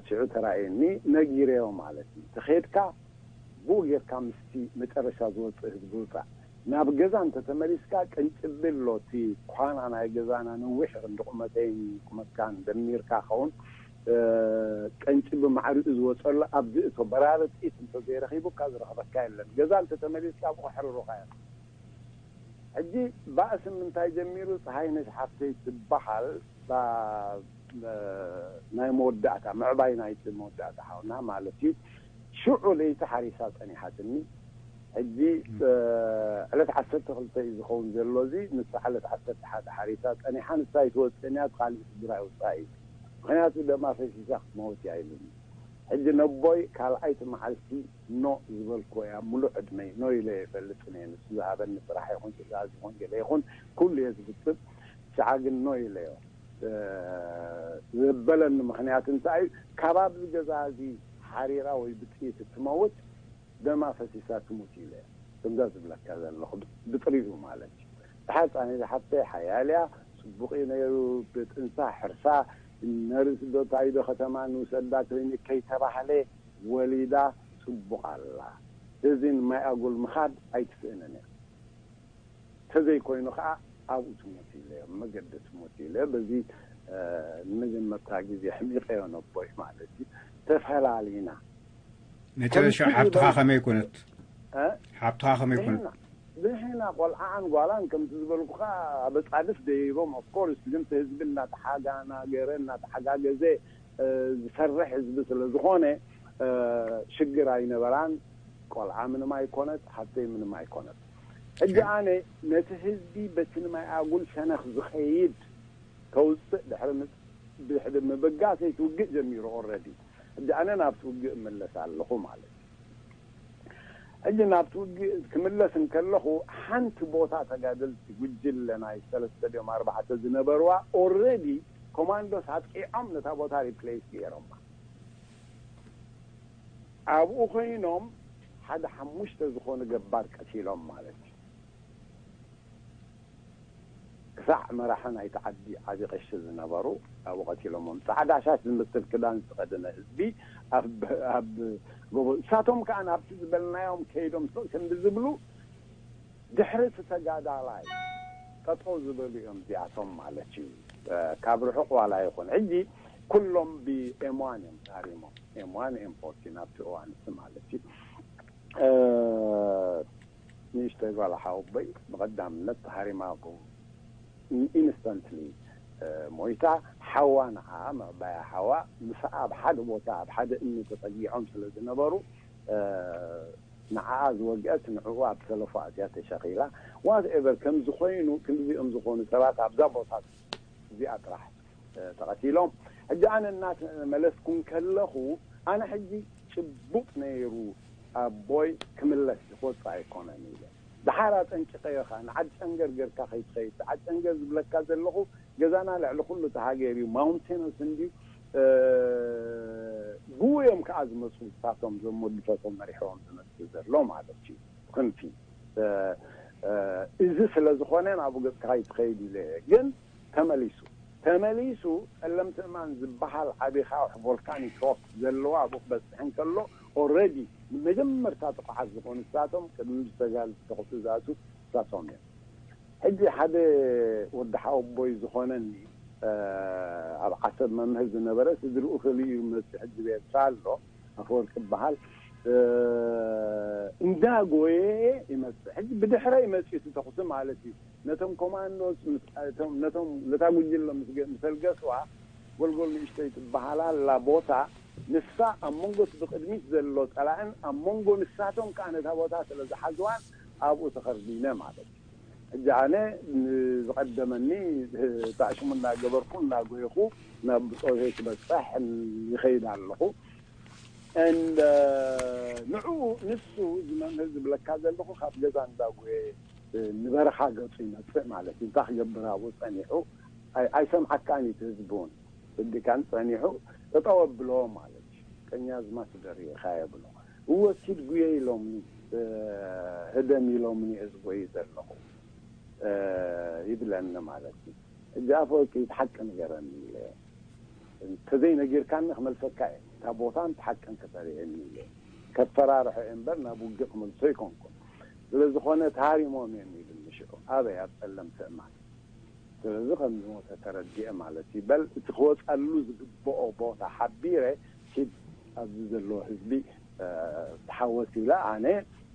ሽዑ ተራእዩኒ ነጊረዮ ማለት እዩ ተኸድካ ብኡ ጌርካ ምስቲ መጨረሻ ዝወፅእ ህዝቢ ውፃእ ናብ ገዛ እንተተመሊስካ ቅንጭቢ ኣሎ እቲ ኳና ናይ ገዛና ነዊሕ ክንዲ ቁመተይን ቁመትካን ደሚርካ ኸውን ቀንጭቢ ማዕሪኡ ዝወፀሉ ኣብዚ እቶ በራሪ ጥኢት እንተዘይረኺቡካ ዝረኽበካ የለን ገዛ እንተተመሊስካ ብኡ ሕርሩኻ እዮም ሕጂ ባእሲ ምንታይ ጀሚሩ ፀሃይነሽ ሓፍተይ ትበሃል ናይ መወዳእታ ምዕባይ ናይቲ መወዳእታ ሓውና ማለት እዩ ሽዑ ለይቲ ሓሪሳ ፀኒሓትኒ ሕጂ ዕለት ዓሰርተ ክልተ እዩ ዝኸውን ዘሎ እዚ ንሳ ዕለት ዓሰርተ ሓደ ሓሪሳ ፀኒሓ ንሳ ይትወፅእን እያ ካሊእ ስድራ ይውፃእ እዩ ምክንያቱ ደማ ፈሲሳ ክትመውት እያ ኢሉኒ ሕጂ ነቦይ ካልኣይቲ መዓልቲ ኖ ዝበልኩዎ እያ ሙሉእ ዕድመይ ኖ ኢለ ይፈልጥን እየ ንሱ ዝሃበኒ ስራሕ ይኹን ትእዛዝ ይኹን ገለ ይኹን ኩሉ እየ ዝፍፅም ሽዓ ግን ኖ ኢለዮ ዘበለኒ ምክንያት እንታይ እዩ ካብ ኣብዚ ገዛ እዚ ሓሪራ ወይ ብጥይት እትመውት ደማ ፈሲሳ ትሙት ኢለ ከምዛ ዝብለካ ዘለኹ ብጥሪኡ ማለት እዩ ድሓር ፃኒ ዝሓፍተይ ሓያል እያ ፅቡቕ እዩ ነይሩ ብጥንሳ ሕርሳ ነርስ ዶ ታይ ዶ ከተማ ንውሰዳ ተይኒ ከይተባህለ ወሊዳ ፅቡቕ ኣላ እዚ ንማይ ኣጉል ምኻድ ኣይትስእንን እያ ተዘይኮይኑ ከዓ ኣብኡ ትሞት ኢለዮ መገዲ ትሞት ኢለዮ በዚ ንመጀመርታ ግዜ ሕሚቀዮ ነቦይ ማለት እዩ ተፈላሊና መጨረሻ ሓብትኻ ከመይ ኮነት ሓብትኻ ከመይ ኮነት ብሕና ቆልዓኣን ጓላን ከምቲ ዝበልኩኻ በፃድፍ ደይቦም ኦፍኮርስ ግን ህዝቢ እናተሓጋናገረ እናተሓጋገዘ ዝሰርሕ ህዝቢ ስለ ዝኾነ ሽግር ኣይነበራን ቆልዓ ምንም ኣይኮነት ሓብተይ ምንም ኣይኮነት ሕጂ ኣነ ነቲ ህዝቢ በቲ ንማይ ኣጉል ሸነኽ ዝኸይድ ከውፅእ ድሕሪ ድሕሪ ምብጋሰይ ትውግእ ጀሚሩ ኦረዲ ሕጂ ኣነ ናብቲ ውግእ እመለስ ኣለኹ ማለት እዩ ሕጂ ናብቲ ውግእ ክምለስ እንከለኹ ሓንቲ ቦታ ተጋደልቲ ጉጅለ ናይ ሰለስተ ድዮም ኣርባዕተ ዝነበርዋ ኦረዲ ኮማንዶስ ኣጥቂዖም ነታ ቦታ ሪፕሌስ ገይሮማ ኣብኡ ኮይኖም ሓደ ሓሙሽተ ዝኾኑ ገባር ቀቲሎም ማለት እዩ ክሳዕ መራሒ ናይቲ ዓዲ ዓቢ ቀሺ ዝነበሩ ኣብኡ ቀቲሎሞም ፃዕዳ ሻሽ ዝመስል ክዳን ዝተኸደነ ህዝቢ ኣብ ጎቦ እሳቶም ከዓ ናብቲ ዝበልናዮም ከይዶም ስቕ ክንዲ ዝብሉ ድሕሪ እቲ ተጋዳላይ ጠጠው ዝበሉ እዮም እዚኣቶም ማለት እዩ ካብ ርሑቕ ዋላ ይኹን ሕጂ ኩሎም ብኤምዋን እዮም ተሃሪሞም ኤምዋን ኤምፎርቲን ኣብቲ እዋን እቲ ማለት እዩ ንእሽተይ ጓል ሓወቦይ ብቐዳምነት ተሃሪማ ኢንስተንትሊ ሞይታ ሓዋ ንዓ መዕባያ ሓዋ ምስኣ ኣብ ሓደ ቦታ ኣብ ሓደ እምኒ ተፀጊዖም ስለ ዝነበሩ ንዓኣ ዝወግአት ንዕኡ ኣብ ሰለፎ ኣትያ ተሸኺላ። ዋት ኤቨር፣ ከምዚ ኮይኑ ክንዲዚኦም ዝኾኑ ሰባት ኣብዛ ቦታ እዚኣ ጥራሕ ተቐቲሎም። ሕጂ ኣነ እናተመለስኩ እንከለኹ፣ ኣነ ሕጂ ጭቡጥ ነይሩ ኣቦይ ክምለስ ክወፅእ ኣይኮነን ኢለ። ደሓር ኣጠንቂቐዮ ኸዓ፣ ንዓዲ ጨንገር ገርካ ከይትኸይድ፣ ዓዲ ጨንገር ዝብለካ ዘለኹ ገዛና ልዕሊ ኩሉ እቲ ሃገር እዩ፣ ማውንቴነስ እንድዩ። ብኡ እዮም ከዓ ዝመፁ፣ ንሳቶም ዞም ወዲ ፈቶም መሪሖም ዝመፅእ ዘሎ ማለት እዩ። ክንፊ እዚ ስለ ዝኾነ ናብኡ ገፅካ ከይትኸይድ ኢለ እየ። ግን ተመሊሱ ተመሊሱ ጸለምቲ እማን ዝበሃል ዓቢ ካውሕ ቮልካኒክ ሮክ ዘለዎ ኣብኡ ክበጽሕ እንከሎ፣ ኦረዲ ንመጀመርታ ጥቑዓት ዝኾኑ ንሳቶም፣ ቅድሚ ዝተጋል ተኹሲ ዝኣትዉ ንሳቶም እዮም። ሕጂ ሓደ ወዲ ሓወቦይ ዝኾነኒ ኣብ ዓሰብ መምህር ዝነበረ፣ ስድርኡ ፈሊኡ መጽእ ሕጂ ቤርትራ ኣሎ። ኣፈወርቂ ይበሃል። እንዳጎየ ይመጽእ። ሕጂ ብድሕረይ መጽዩ እቲ ተኹሲ ማለት እዩ። ነቶም ኮማንዶስ ነቶም ነታ ጉጅለ ምስ ኣልገስዋ፣ ጎልጎል ንእሽተይ ትበሃል ኣላ ቦታ፣ ንሳ ኣብ መንጎ እቲ ብቕድሚት ዘሎ ጸላእን ኣብ መንጎ ንሳቶም ከኣ ነታ ቦታ ስለ ዝሓዝዋን ኣብኡ ተኸርዲነ ማለት እዩ። ሕጂ ኣነ ዝቐደመኒ እታ ሽሙ እናገበርኩ እናጎየኹ ናብ ብጾተይ ክበጽሕ ይኸይድ ኣለኹ። And ንዑ ንሱ እዚ መምህር ዝብለካ ዘለኹ ካብ ገዛ እንዳጎየ ንበረኻ ገጹ ይመጽእ ማለት እዩ። እንታይ ክገብር ኣብኡ ጸኒሑ ኣይሰምዓካን እዩ። እቲ ህዝቢ እውን ስዲካን ጸኒሑ ጠጠው ኣብሎ ማለት እዩ። ቀኛዝማች ደሪእኻ የብሎ። እወ ኪድ ጉየ ኢሎምኒ፣ ህደም ኢሎምኒ እየ ዝጎይ ዘለኹ ይብለኒ ማለት እዩ። ሕጂ ኣፈወርቂ እቲ ሓቂ ንገረኒ ኢለ፣ እንተዘይነጊርካኒ ክመልሰካ እየ። እታ ቦታን እቲ ሓቅን ከተርእየኒ ኢለ። ከፈራርሖ እየ እምበር ናብ ውግእ ክመልሶ ኣይኮንኩን። ስለ ዝኾነ ተሃሪሞም እዮም ኢሉኒ ሽዑ። ኣበይ? ኣብ ጸለምቲ እማን። ስለዚ ከም ዝሞተ ተረዲኤ ማለት እዩ። በል እቲ ክወጸሉ ዝግብኦ ቦታ ሓቢረ ኪድ ኣብዚ ዘለዎ ህዝቢ ተሓወስ ኢለ ኣነ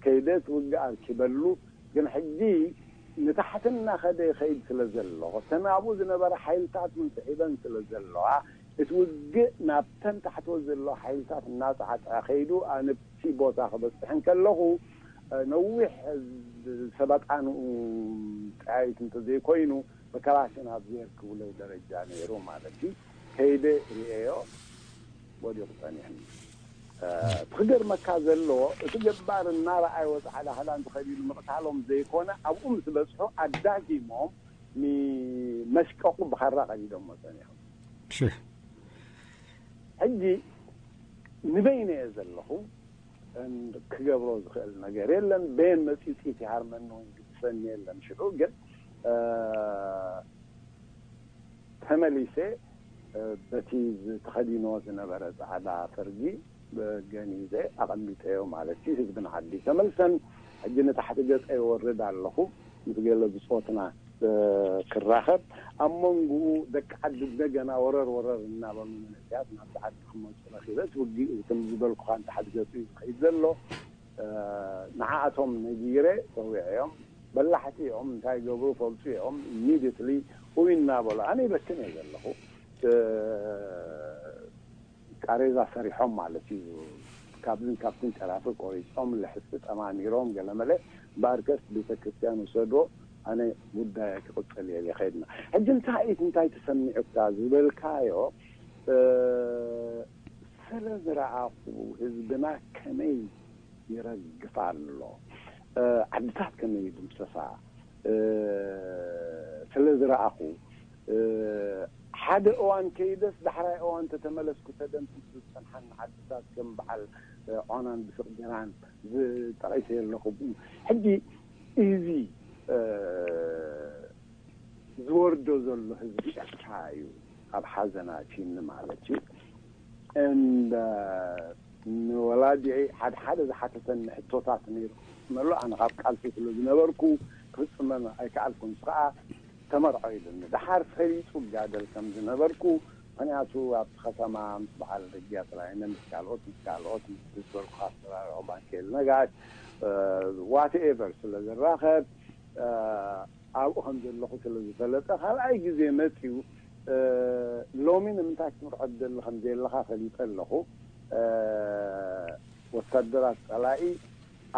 ከይደ እቲ ውግእ ኣርኪበሉ ግን ሕጂ ንታሕቲ እናኸደ ይኸይድ ስለ ዘሎ፣ እተን ኣብኡ ዝነበራ ሓይልታት እውን ስሒበን ስለ ዘለዋ፣ እቲ ውግእ ናብተን ታሕቲ ዘለዋ ሓይልታት እናጸዓጸዐ ከይዱ፣ ኣነ ኣብቲ ቦታ ክበጽሕ እንከለኹ፣ ነዊሕ ሰበጣንኡ ጠያይት እንተዘይኮይኑ፣ ብከላሽን ኣብ ዘየርክብለይ ደረጃ ነይሩ ማለት እዩ። ከይደ ርእየዮ፣ ወዲቑ ጸኒሕኒ። እቲ ክገርመካ ዘሎ፣ እቲ ገባር እናረኣዮ ጻዕዳ ክዳን ተኸዲኑ ምቕታሎም ዘይኮነ፣ ኣብኡ ምስ በጽሑ ኣዳጊሞም ንመሽቀቑ ብኻራ ቀዲዶሞ ጸኒሖም። ሽሕ። ሕጂ ንበይነ እየ ዘለኹ፣ እን-፣ ክገብሮ ዝኽእል ነገር የለን። በየን መጺኡ ጥይት ይሃርመኒ ወይ ዝግድሰኒ የለን። ሽዑ ግን፣ እ፣ ተመሊሰ፣ እ፣ በቲ ዝተኸዲንዎ ዝነበረ ጻዕዳ ፈርጊ፣ እ፣ ገኒዘ ኣቐሚጠዮ ማለት እዩ። ህዝብን ዓዲ ተመልሰን፣ ሕጂ ንታሕቲ ገጸ ይወርድ ኣለኹ። ምስ ገለ ብጾትና፣ እ፣ ክራኸብ፣ ኣብ መንጎኡ ደቂ ዓዲ እንደገና ወረር ወረር እናበሉ መንእሰያት ናብቲ ዓዲ ክመጹ ረኺበ። እቲ ውግእ ከም ዝበልኩኻ ንታሕቲ ገጹ እዩ ዝኸይድ ዘሎ። እ፣ ንዓኣቶም ነጊረ፣ ጸዊዐዮም። በላሕቲ እዮም፣ እንታይ ይገብሩ ፈልጡ እዮም። ኢሚድየትሊ ኡይ እናበሉ፣ ኣነ ይበክን እየ ዘለኹ። እ፣ ቃሬዛ ሰሪሖም ማለት እዩ። ካብዝን ካብትን ጨራፊ ቆሪጾም፣ ልሕሲ ጠማሚሮም፣ ገለመለ ባርከስ ቤተ ክርስቲያን ውሰዶ፣ ኣነ ጉዳይ ክቕጽል እየ ከይድና። ሕጂ እንታይ እዩ፣ እንታይ ተሰሚዑካ ዝበልካዮ፣ እ፣ ስለ ዝረኣኹ ህዝብና ከመይ ይረግፍ ኣሎ፣ እ፣ ዓድታት ከመይ ይድምሰሳ፣ እ፣ ስለ ዝረኣኹ፣ እ፣ ሓደ እዋን ከይደስ ዳሕራይ እዋን ተተመለስኩ ተደምሲሱ ዝጸንሓኒ ዓድታት ከም በዓል፣ እ፣ ዖናን ብስቕ ጅራን ዝጠቒሰ ኣለኹ። ሕጂ እዚ፣ እ፣ ዝወርዶ ዘሎ ህዝቢ ኤርትራ እዩ ኣብ ሓዘን ኣትዩኒ ማለት እዩ። እንዳ ንወላዲዐይ ሓደ ሓደ ዝሓተተኒ ሕቶታት ነይሩ ክፍጽመሉ፣ ኣነ ካብ ቃልሲ ስለ ዝነበርኩ ክፍጽመን ኣይከኣልኩን። ንሱ ከኣ ተመርዖ ኢሉኒ። ደሓር ፈሊጡ ጋደል ከም ዝነበርኩ፣ ምኽንያቱ ኣብቲ ከተማ ምስ በዓል ደግያ ጥራይነ፣ ምስ ካልኦት፣ ምስ ካልኦት፣ ምስ ዝበልኩ ኣስተራርዖ ባንኬል ነጋሽ፣ እ፣ ዋትኤቨር ስለ ዝራኸብ፣ እ፣ ኣብኡ ከም ዘለኹ ስለ ዝፈለጠ፣ ካልኣይ ግዜ መጺኡ፣ እ፣ ሎሚ ንምንታይ ክትምርዖ ትደሊ ከም ዘየለኻ ፈሊጠ ኣለኹ። እ፣ ወታደራት ጸላኢ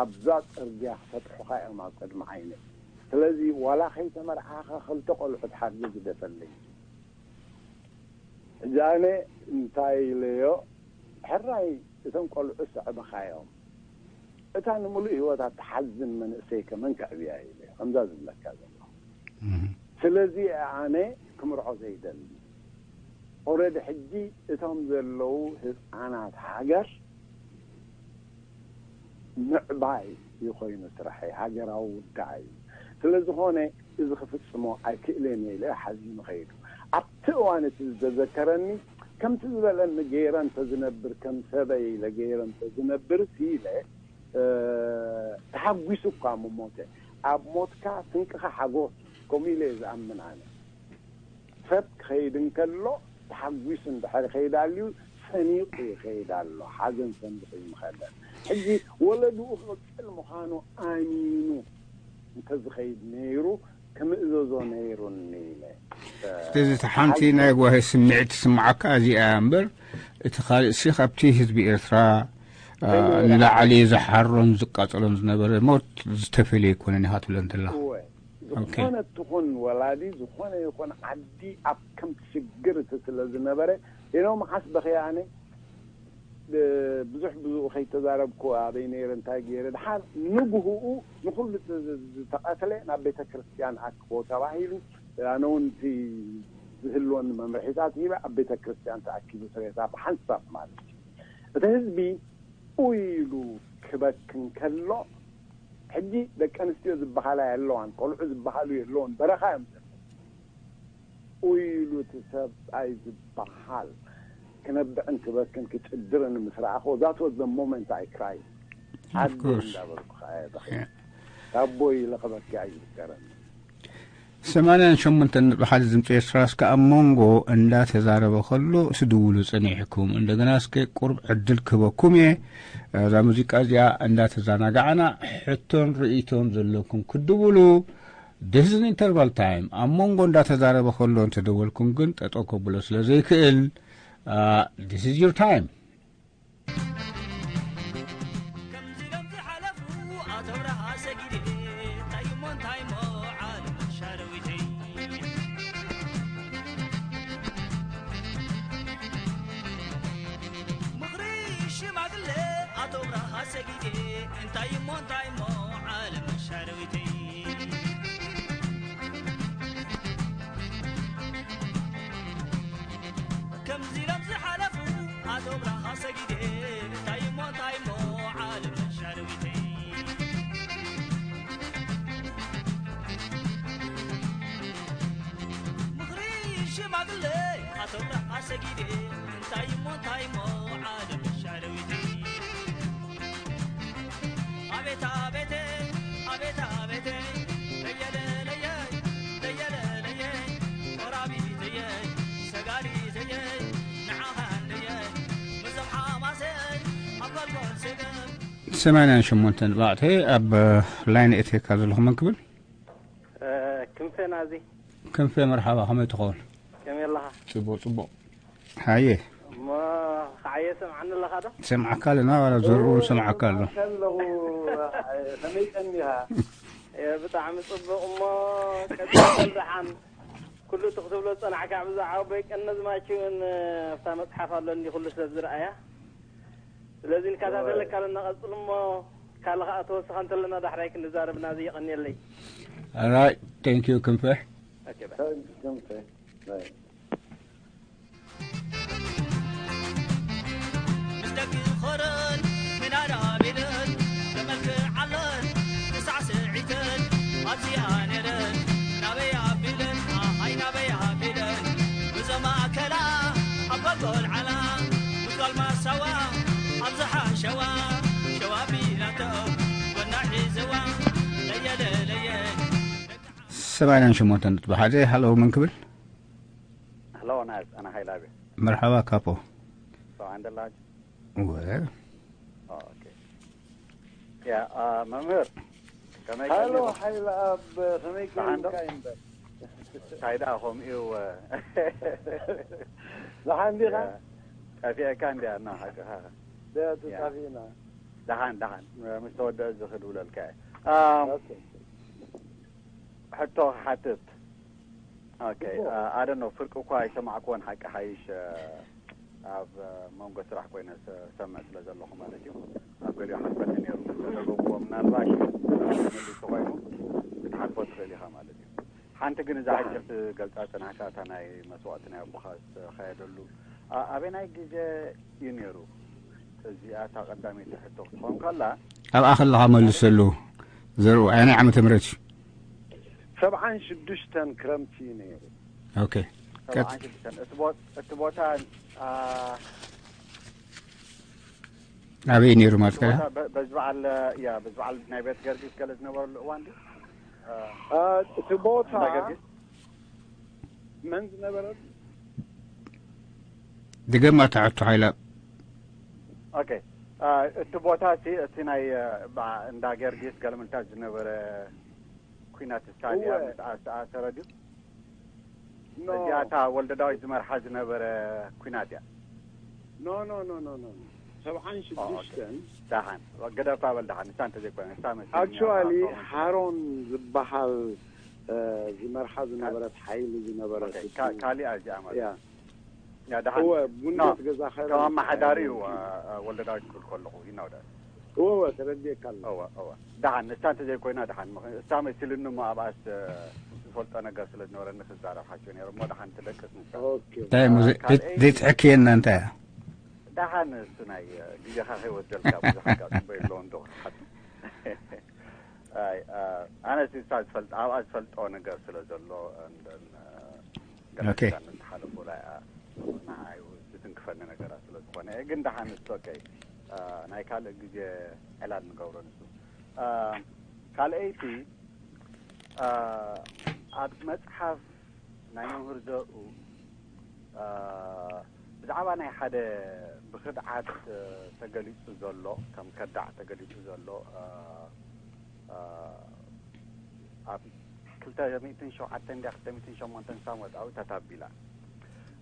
ኣብዛ ጽርግያ ክፈትሑኻ እዮም ኣብ ቅድሚ ዓይነይ። ስለዚ ዋላ ከይተመርዓኻ ክልተ ቆልዑ ትሓርጊ ግደፈለይ። ሕጂ ኣነ እንታይ ኢለዮ፣ ሕራይ እቶም ቆልዑ ሰዕብኻዮም፣ እታ ንምሉእ ህይወታ ትሓዝን መንእሰይ ከመን ከዕብያ ኢለዮ፣ ከምዛ ዝብለካ ዘሎ። ስለዚ ኣነ ክምርዖ ዘይደሊ። ኦረዲ ሕጂ እቶም ዘለዉ ህፃናት ሃገር ምዕባይ ይኮይኑ ስራሐይ፣ ሃገራዊ ውዳይ እዩ። ስለዝኾነ እዚ ክፍፅሞ ኣይክእልን እየ ኢለ ሓዚኑ ከይዱ። ኣብቲ እዋን እቲ ዝተዘከረኒ፣ ከምቲ ዝበለኒ ገይረ እንተዝነብር፣ ከም ሰበይ ኢለ ገይረ እንተዝነብር ሲ ኢለ፣ እ፣ ተሓጒሱ እኳ ምሞተ። ኣብ ሞትካ ስንቅኻ ሓጎስ፣ ከምኡ ኢለ እየ ዝኣምን ኣነ። ሰብ ክኸይድ እንከሎ ተሓጒሱ እንድሕር ይኸይድ ኣልዩ፣ ሰኒቑ ይኸይድ ኣሎ። ሓዘን ሰኒቑ እዩ ምኸደ። ሕጂ ወለድኡ ክቕጽል ምዃኑ ኣሚኑ እንተዝኸይድ ነይሩ፣ ክምእዘዞ ነይሩኒ ኢለ። ስለዚ፣ እቲ ሓንቲ ናይ ጓሂ ስምዒት ትስምዓካ እዚኣ እያ እምበር፣ እቲ ካልእ ሲ ካብቲ ህዝቢ ኤርትራ፣ አ፣ ንላዕሊ ዝሓሮን ዝቃጸሎን ዝነበረ ሞት ዝተፈልየ ኣይኮነን ኢኻ ትብለ እንተላ። እወ፣ ኦኬ። ዝኾነ ትኹን ወላዲ፣ ዝኾነ ይኹን ዓዲ ኣብ ከም ሽግር እቲ ስለ ዝነበረ፣ ኢኖ መዓስ በኽየ ኣነ፣ እ፣ ብዙሕ ብዙሕ ከይተዛረብኩ ኣበይ ነይረ፣ እንታይ ገይረ፣ ድሓር ንግህኡ ንኹሉ እቲ ዝ-፣ ዝተቐትለ ናብ ቤተ ክርስቲያን ኣክቦ ተባሂሉ፣ ኣነ እውን እቲ ዝህልወኒ መምርሒታት ሂበ፣ ኣብ ቤተ ክርስቲያን ተኣኪቡ እቲ ሬሳ ብሓንሳብ ማለት እዩ። እቲ ህዝቢ ኡ ኢሉ ክበክ እንከሎ፣ ሕጂ ደቂ ኣንስትዮ ዝበሃላ የለዋን፣ ቆልዑ ዝበሃሉ የለውን፣ በረኻ እዮም ዘለዉ። ኡ ኢሉ እቲ ሰብኣይ ዝበሃል ክነብዕን ክበክን ክጭድርን ምስ ረኣኹ፣ that was the moment I cried። ዓዲ course። እንዳበልኩ ከኣ እየ በኺ። Yeah። ካቦይ ኢለ ክበኪ ኣይዝከረኒ። ሰማንያን ሸሞንተን ነጥቢ ሓደ ድምፂ ኤርትራ እስከ ኣብ መንጎ እንዳተዛረበ ከሎ ስድውሉ ጸኒሕኩም፣ እንደገና እስከ ቁሩብ ዕድል ክህበኩም እየ። እዛ ሙዚቃ እዚኣ እንዳተዘናጋዕና ሕቶን ርእይቶን ዘለኩም ክድውሉ፣ this is interval time። ኣብ መንጎ እንዳተዛረበ ከሎ እንተደወልኩም ግን ጠጠው ከብሎ ስለ ዘይክእል፣ uh, this is your time። ከምዚ ኢሎም ዝሓለፉ ኣቶ ኣብርሃ ሰጊደ፣ እንታይ እሞ እንታይ እሞ ዓለም ሻረዊተይ። ምኽሪ ሽማግለ ኣቶ ኣብርሃ ሰጊደ፣ እንታይ እሞ እንታይ እሞ ዓለም ሻረዊተይ። ከምዚ ኢሎም ዝሓለፉ ኣቶ ኣብርሃ ሰጊደ፣ እንታይ እሞ እንታይ እሞ ዓለም ሻረዊተይ። ምኽሪ ሽማግለ ኣቶ ኣብርሃ ሰጊደ፣ እንታይ እሞ እንታይ እሞ ዓለም ሻረዊተይ። ኣቤት ኣቤት፣ ኣቤት ኣቤት፣ ለየለለየ፣ ለየለለየ፣ ቆራቢተየ፣ ሰጋዲተየ፣ ንዓኻ እንደየ፣ ምዞም ሓማሰይ፣ ኣብ ጓልጓል ሰገም። ሰማንያን ሸሞንተን ባዕተ ኣብ ላይን ኤቴካ ዘለኹም መን ክብል? እ፣ ክንፈ ናዚ። ክንፈ፣ መርሓባ፣ ከመይ ትኸውን? ከመይ ኣለኻ? ጽቡቕ፣ ጽቡቕ። ሃየ። እሞ፣ ኸዓየ ሰምዓኒ ኣለኻ ዶ? ሰምዓካ ኣለና፣ ዋላ ዘርኡ ሰምዓካ ኣሎ። ሰምዓካ ኣለኹ። ከመይ ቀኒኻ? እ፣ ብጣዕሚ ጽቡቕ። እሞ፣ ቀጽል ደሓን። ኩሉ እቲ ክትብሎ ዝጸናሕካ ብዛዕባ ኣቦይ ቀነዝማች እውን፣ እ፣ ኣብታ መጽሓፍ ኣሎኒ፣ ኩሉ ሰብ ዝረኣያ። ስለዚ ንከታተለካ ኣለና፣ ቀጽል። እሞ፣ ካልእ ኸኣ ተወስኻ እንተለና ዳሕራይ ክንዛረብ ናዚ። የቐንየለይ። All right, thank you ክንፈ። ኦኬ፣ ባይ። Thank you ክንፈ። ባይ። ምስ ደቂ ኾረን ምናዳ ቢለን ተመልክዓለን ተሳዕስዒተን ኣብዚኣ ነይረን ናበይ ኣቢለን ኣሃይ ናበይ ኣቢለን ብዞም ኣከላ ኣብ ጓልጎል ዓላ ምስ ጓል ማሳዋ ኣብዝሓ ሸዋ ሸዋ ቢላቶ ጎና ሒዝዋ ለየለለየ ሰማንያን ሸሞንተ ነጥቢ ሓደ ሃሎ መን ክብል? ሃሎ፣ ናይ ጻና ሓይላ ኣብየ። መርሓባ ካፖ። ሰው አንደላጅ። ወ። ኦኬ። ያ፣ አ፣ መምህር፣ ከመይ ሃሎ፣ ቀኒኹም? ሓይላ ኣብ፣ ከመይ ደሓን ዶ? ቀኒካ እምበር? እንታይ ደኣ ከምኡ እዩ? ደሓን ዲኻ? ያ፣ ጠፊአካ እንዲያ፣ እና፣ ሓቅኻ። ደ-፣ ያ። ተጣፊእና። ደሓን ደሓን፣ ምስ ተወደአ እዚ ክድውለልካ እየ። ኣም፣ ኦኬ። ሕቶ ክሓትት። ኦኬ። ግቡእ። ኣደኖ፣ ፍርቂ እኳ ኣይሰማዕክዎን፣ ሓቂ ሓይሽ፣ ኣብ መንጎ ስራሕ ኮይነ ሰምዕ ስለ ዘለኹ ማለት እዩ። ኣብ ገሊኡ ሓልፈኒ ነይሩ፣ ተዘገብዎ ምናልባሽ መሊሱ ኮይኑ ክትሓልፎ ትኽእል ኢኻ ማለት እዩ። ሓንቲ ግን እዛ ሕጂ ክትገልጻ ጽናሕካ፣ እታ ናይ መስዋእቲ ናይ ኣቦኻ ዝተኻየደሉ፣ ኣበናይ ግዜ እዩ ነይሩ? እዚኣ እታ ቀዳመይቲ ሕቶ ክትኸውን ከላ፣ ኣብኣ ከለኻ መልሰሉ። ዘርኡ ኣየናይ ዓመተ ምህረት እዩ? ሰብዓን ሽዱሽተን ክረምቲ እዩ ነይሩ። ኦኬ። ሰብዓን ሽዱሽተን። እቲ ቦታ ኣበይ ነይሩ ማለት ከ? በዚ በዓል፣ ያ በዚ በዓል ናይ ቤት ገርጊስ ገለ ዝነበረሉ እዋን ድዩ? እቲ ቦታ መን ዝነበረ? ድገማ ታሕቱ ሓይላ። ኦኬ። እቲ ቦታ እቲ እቲ ናይ እንዳ ገርጊስ ገለመልታት ዝነበረ ኩናት ስታድያ ምስ ኣተኣሰረ ድዩ? እዚኣታ ወልደ ዳዊት ዝመርሓ ዝነበረ ኩናት እያ። ኖ ኖ ኖ ኖ ኖ ሰብዓን ሽዱሽተን ደሓን ገደፋ በል ደሓን ንሳ እንተዘይኮነ ንሳ መሲሉኒ ኣክቹዋሊ እያ። ሃሮን ዝበሃል እ፣ ዝመርሓ ዝነበረት ሓይሊ ዝነበረት ኦኬ፣ ካ- ካሊኣ እዚኣ ማለት ያ ያ ደሓን እወ ኖ፣ ቡነት ገዛ ኸረ ከም ኣመሓዳሪ እዩ እ፣ እ፣ ወልደ ዳዊት ክብል ከለኹ ይናውዳ እወ እወ ተረዲእካ ኣሎ እወ እወ ደሓን ንሳ እንተዘይኮይና ደሓን ምኽ- እሳ መሲልኒ እሞ ኣብኣስ እ፣ ዝፈልጦ ነገር ስለ ዝነበረኒ ክዛረብ ሓትዮ ነይረ እሞ ደሓን ትደቅስ ንሳ ኦኬ እንታይ እሞ ዘይ- ካልኣይ- ዘይትሕክየና እንታይ እያ? ደሓን እሱ ናይ እ፣ ግዜኻ ከይወስደልካ ብዙሕ ኣጋጥሞ የለውን ዶ ክትሓቱ ኣይ እ፣ ኣነ ንሳ ዝፈልጥ ኣብኣ ዝፈልጦ ነገር ስለ ዘሎ እንደን እ፣ ገለ ኦኬ። ነገር ንዝሓለፉ ላይ እ፣ ንዓይ ዝትንክፈኒ ነገራት ስለ ዝኾነ እየ ግን ደሓን እሱ ኦኬ እ፣ ናይ ካልእ ግዜ ዕላል ንገብሮ ንሱ እ፣ ካልኣይቲ እ፣ ኣብ መፅሓፍ ናይ መምህር ዘርኡ እ፣ ብዛዕባ ናይ ሓደ ብክድዓት እ፣ ተገሊፁ ዘሎ ከም ከዳዕ ተገሊፁ ዘሎ እ፣ እ፣ ኣብ ክልተ ሚእትን ሸውዓተን እንድያ ክልተ ሚእትን ሸሞንተን ሳሞት ኣብኡ ተታቢላ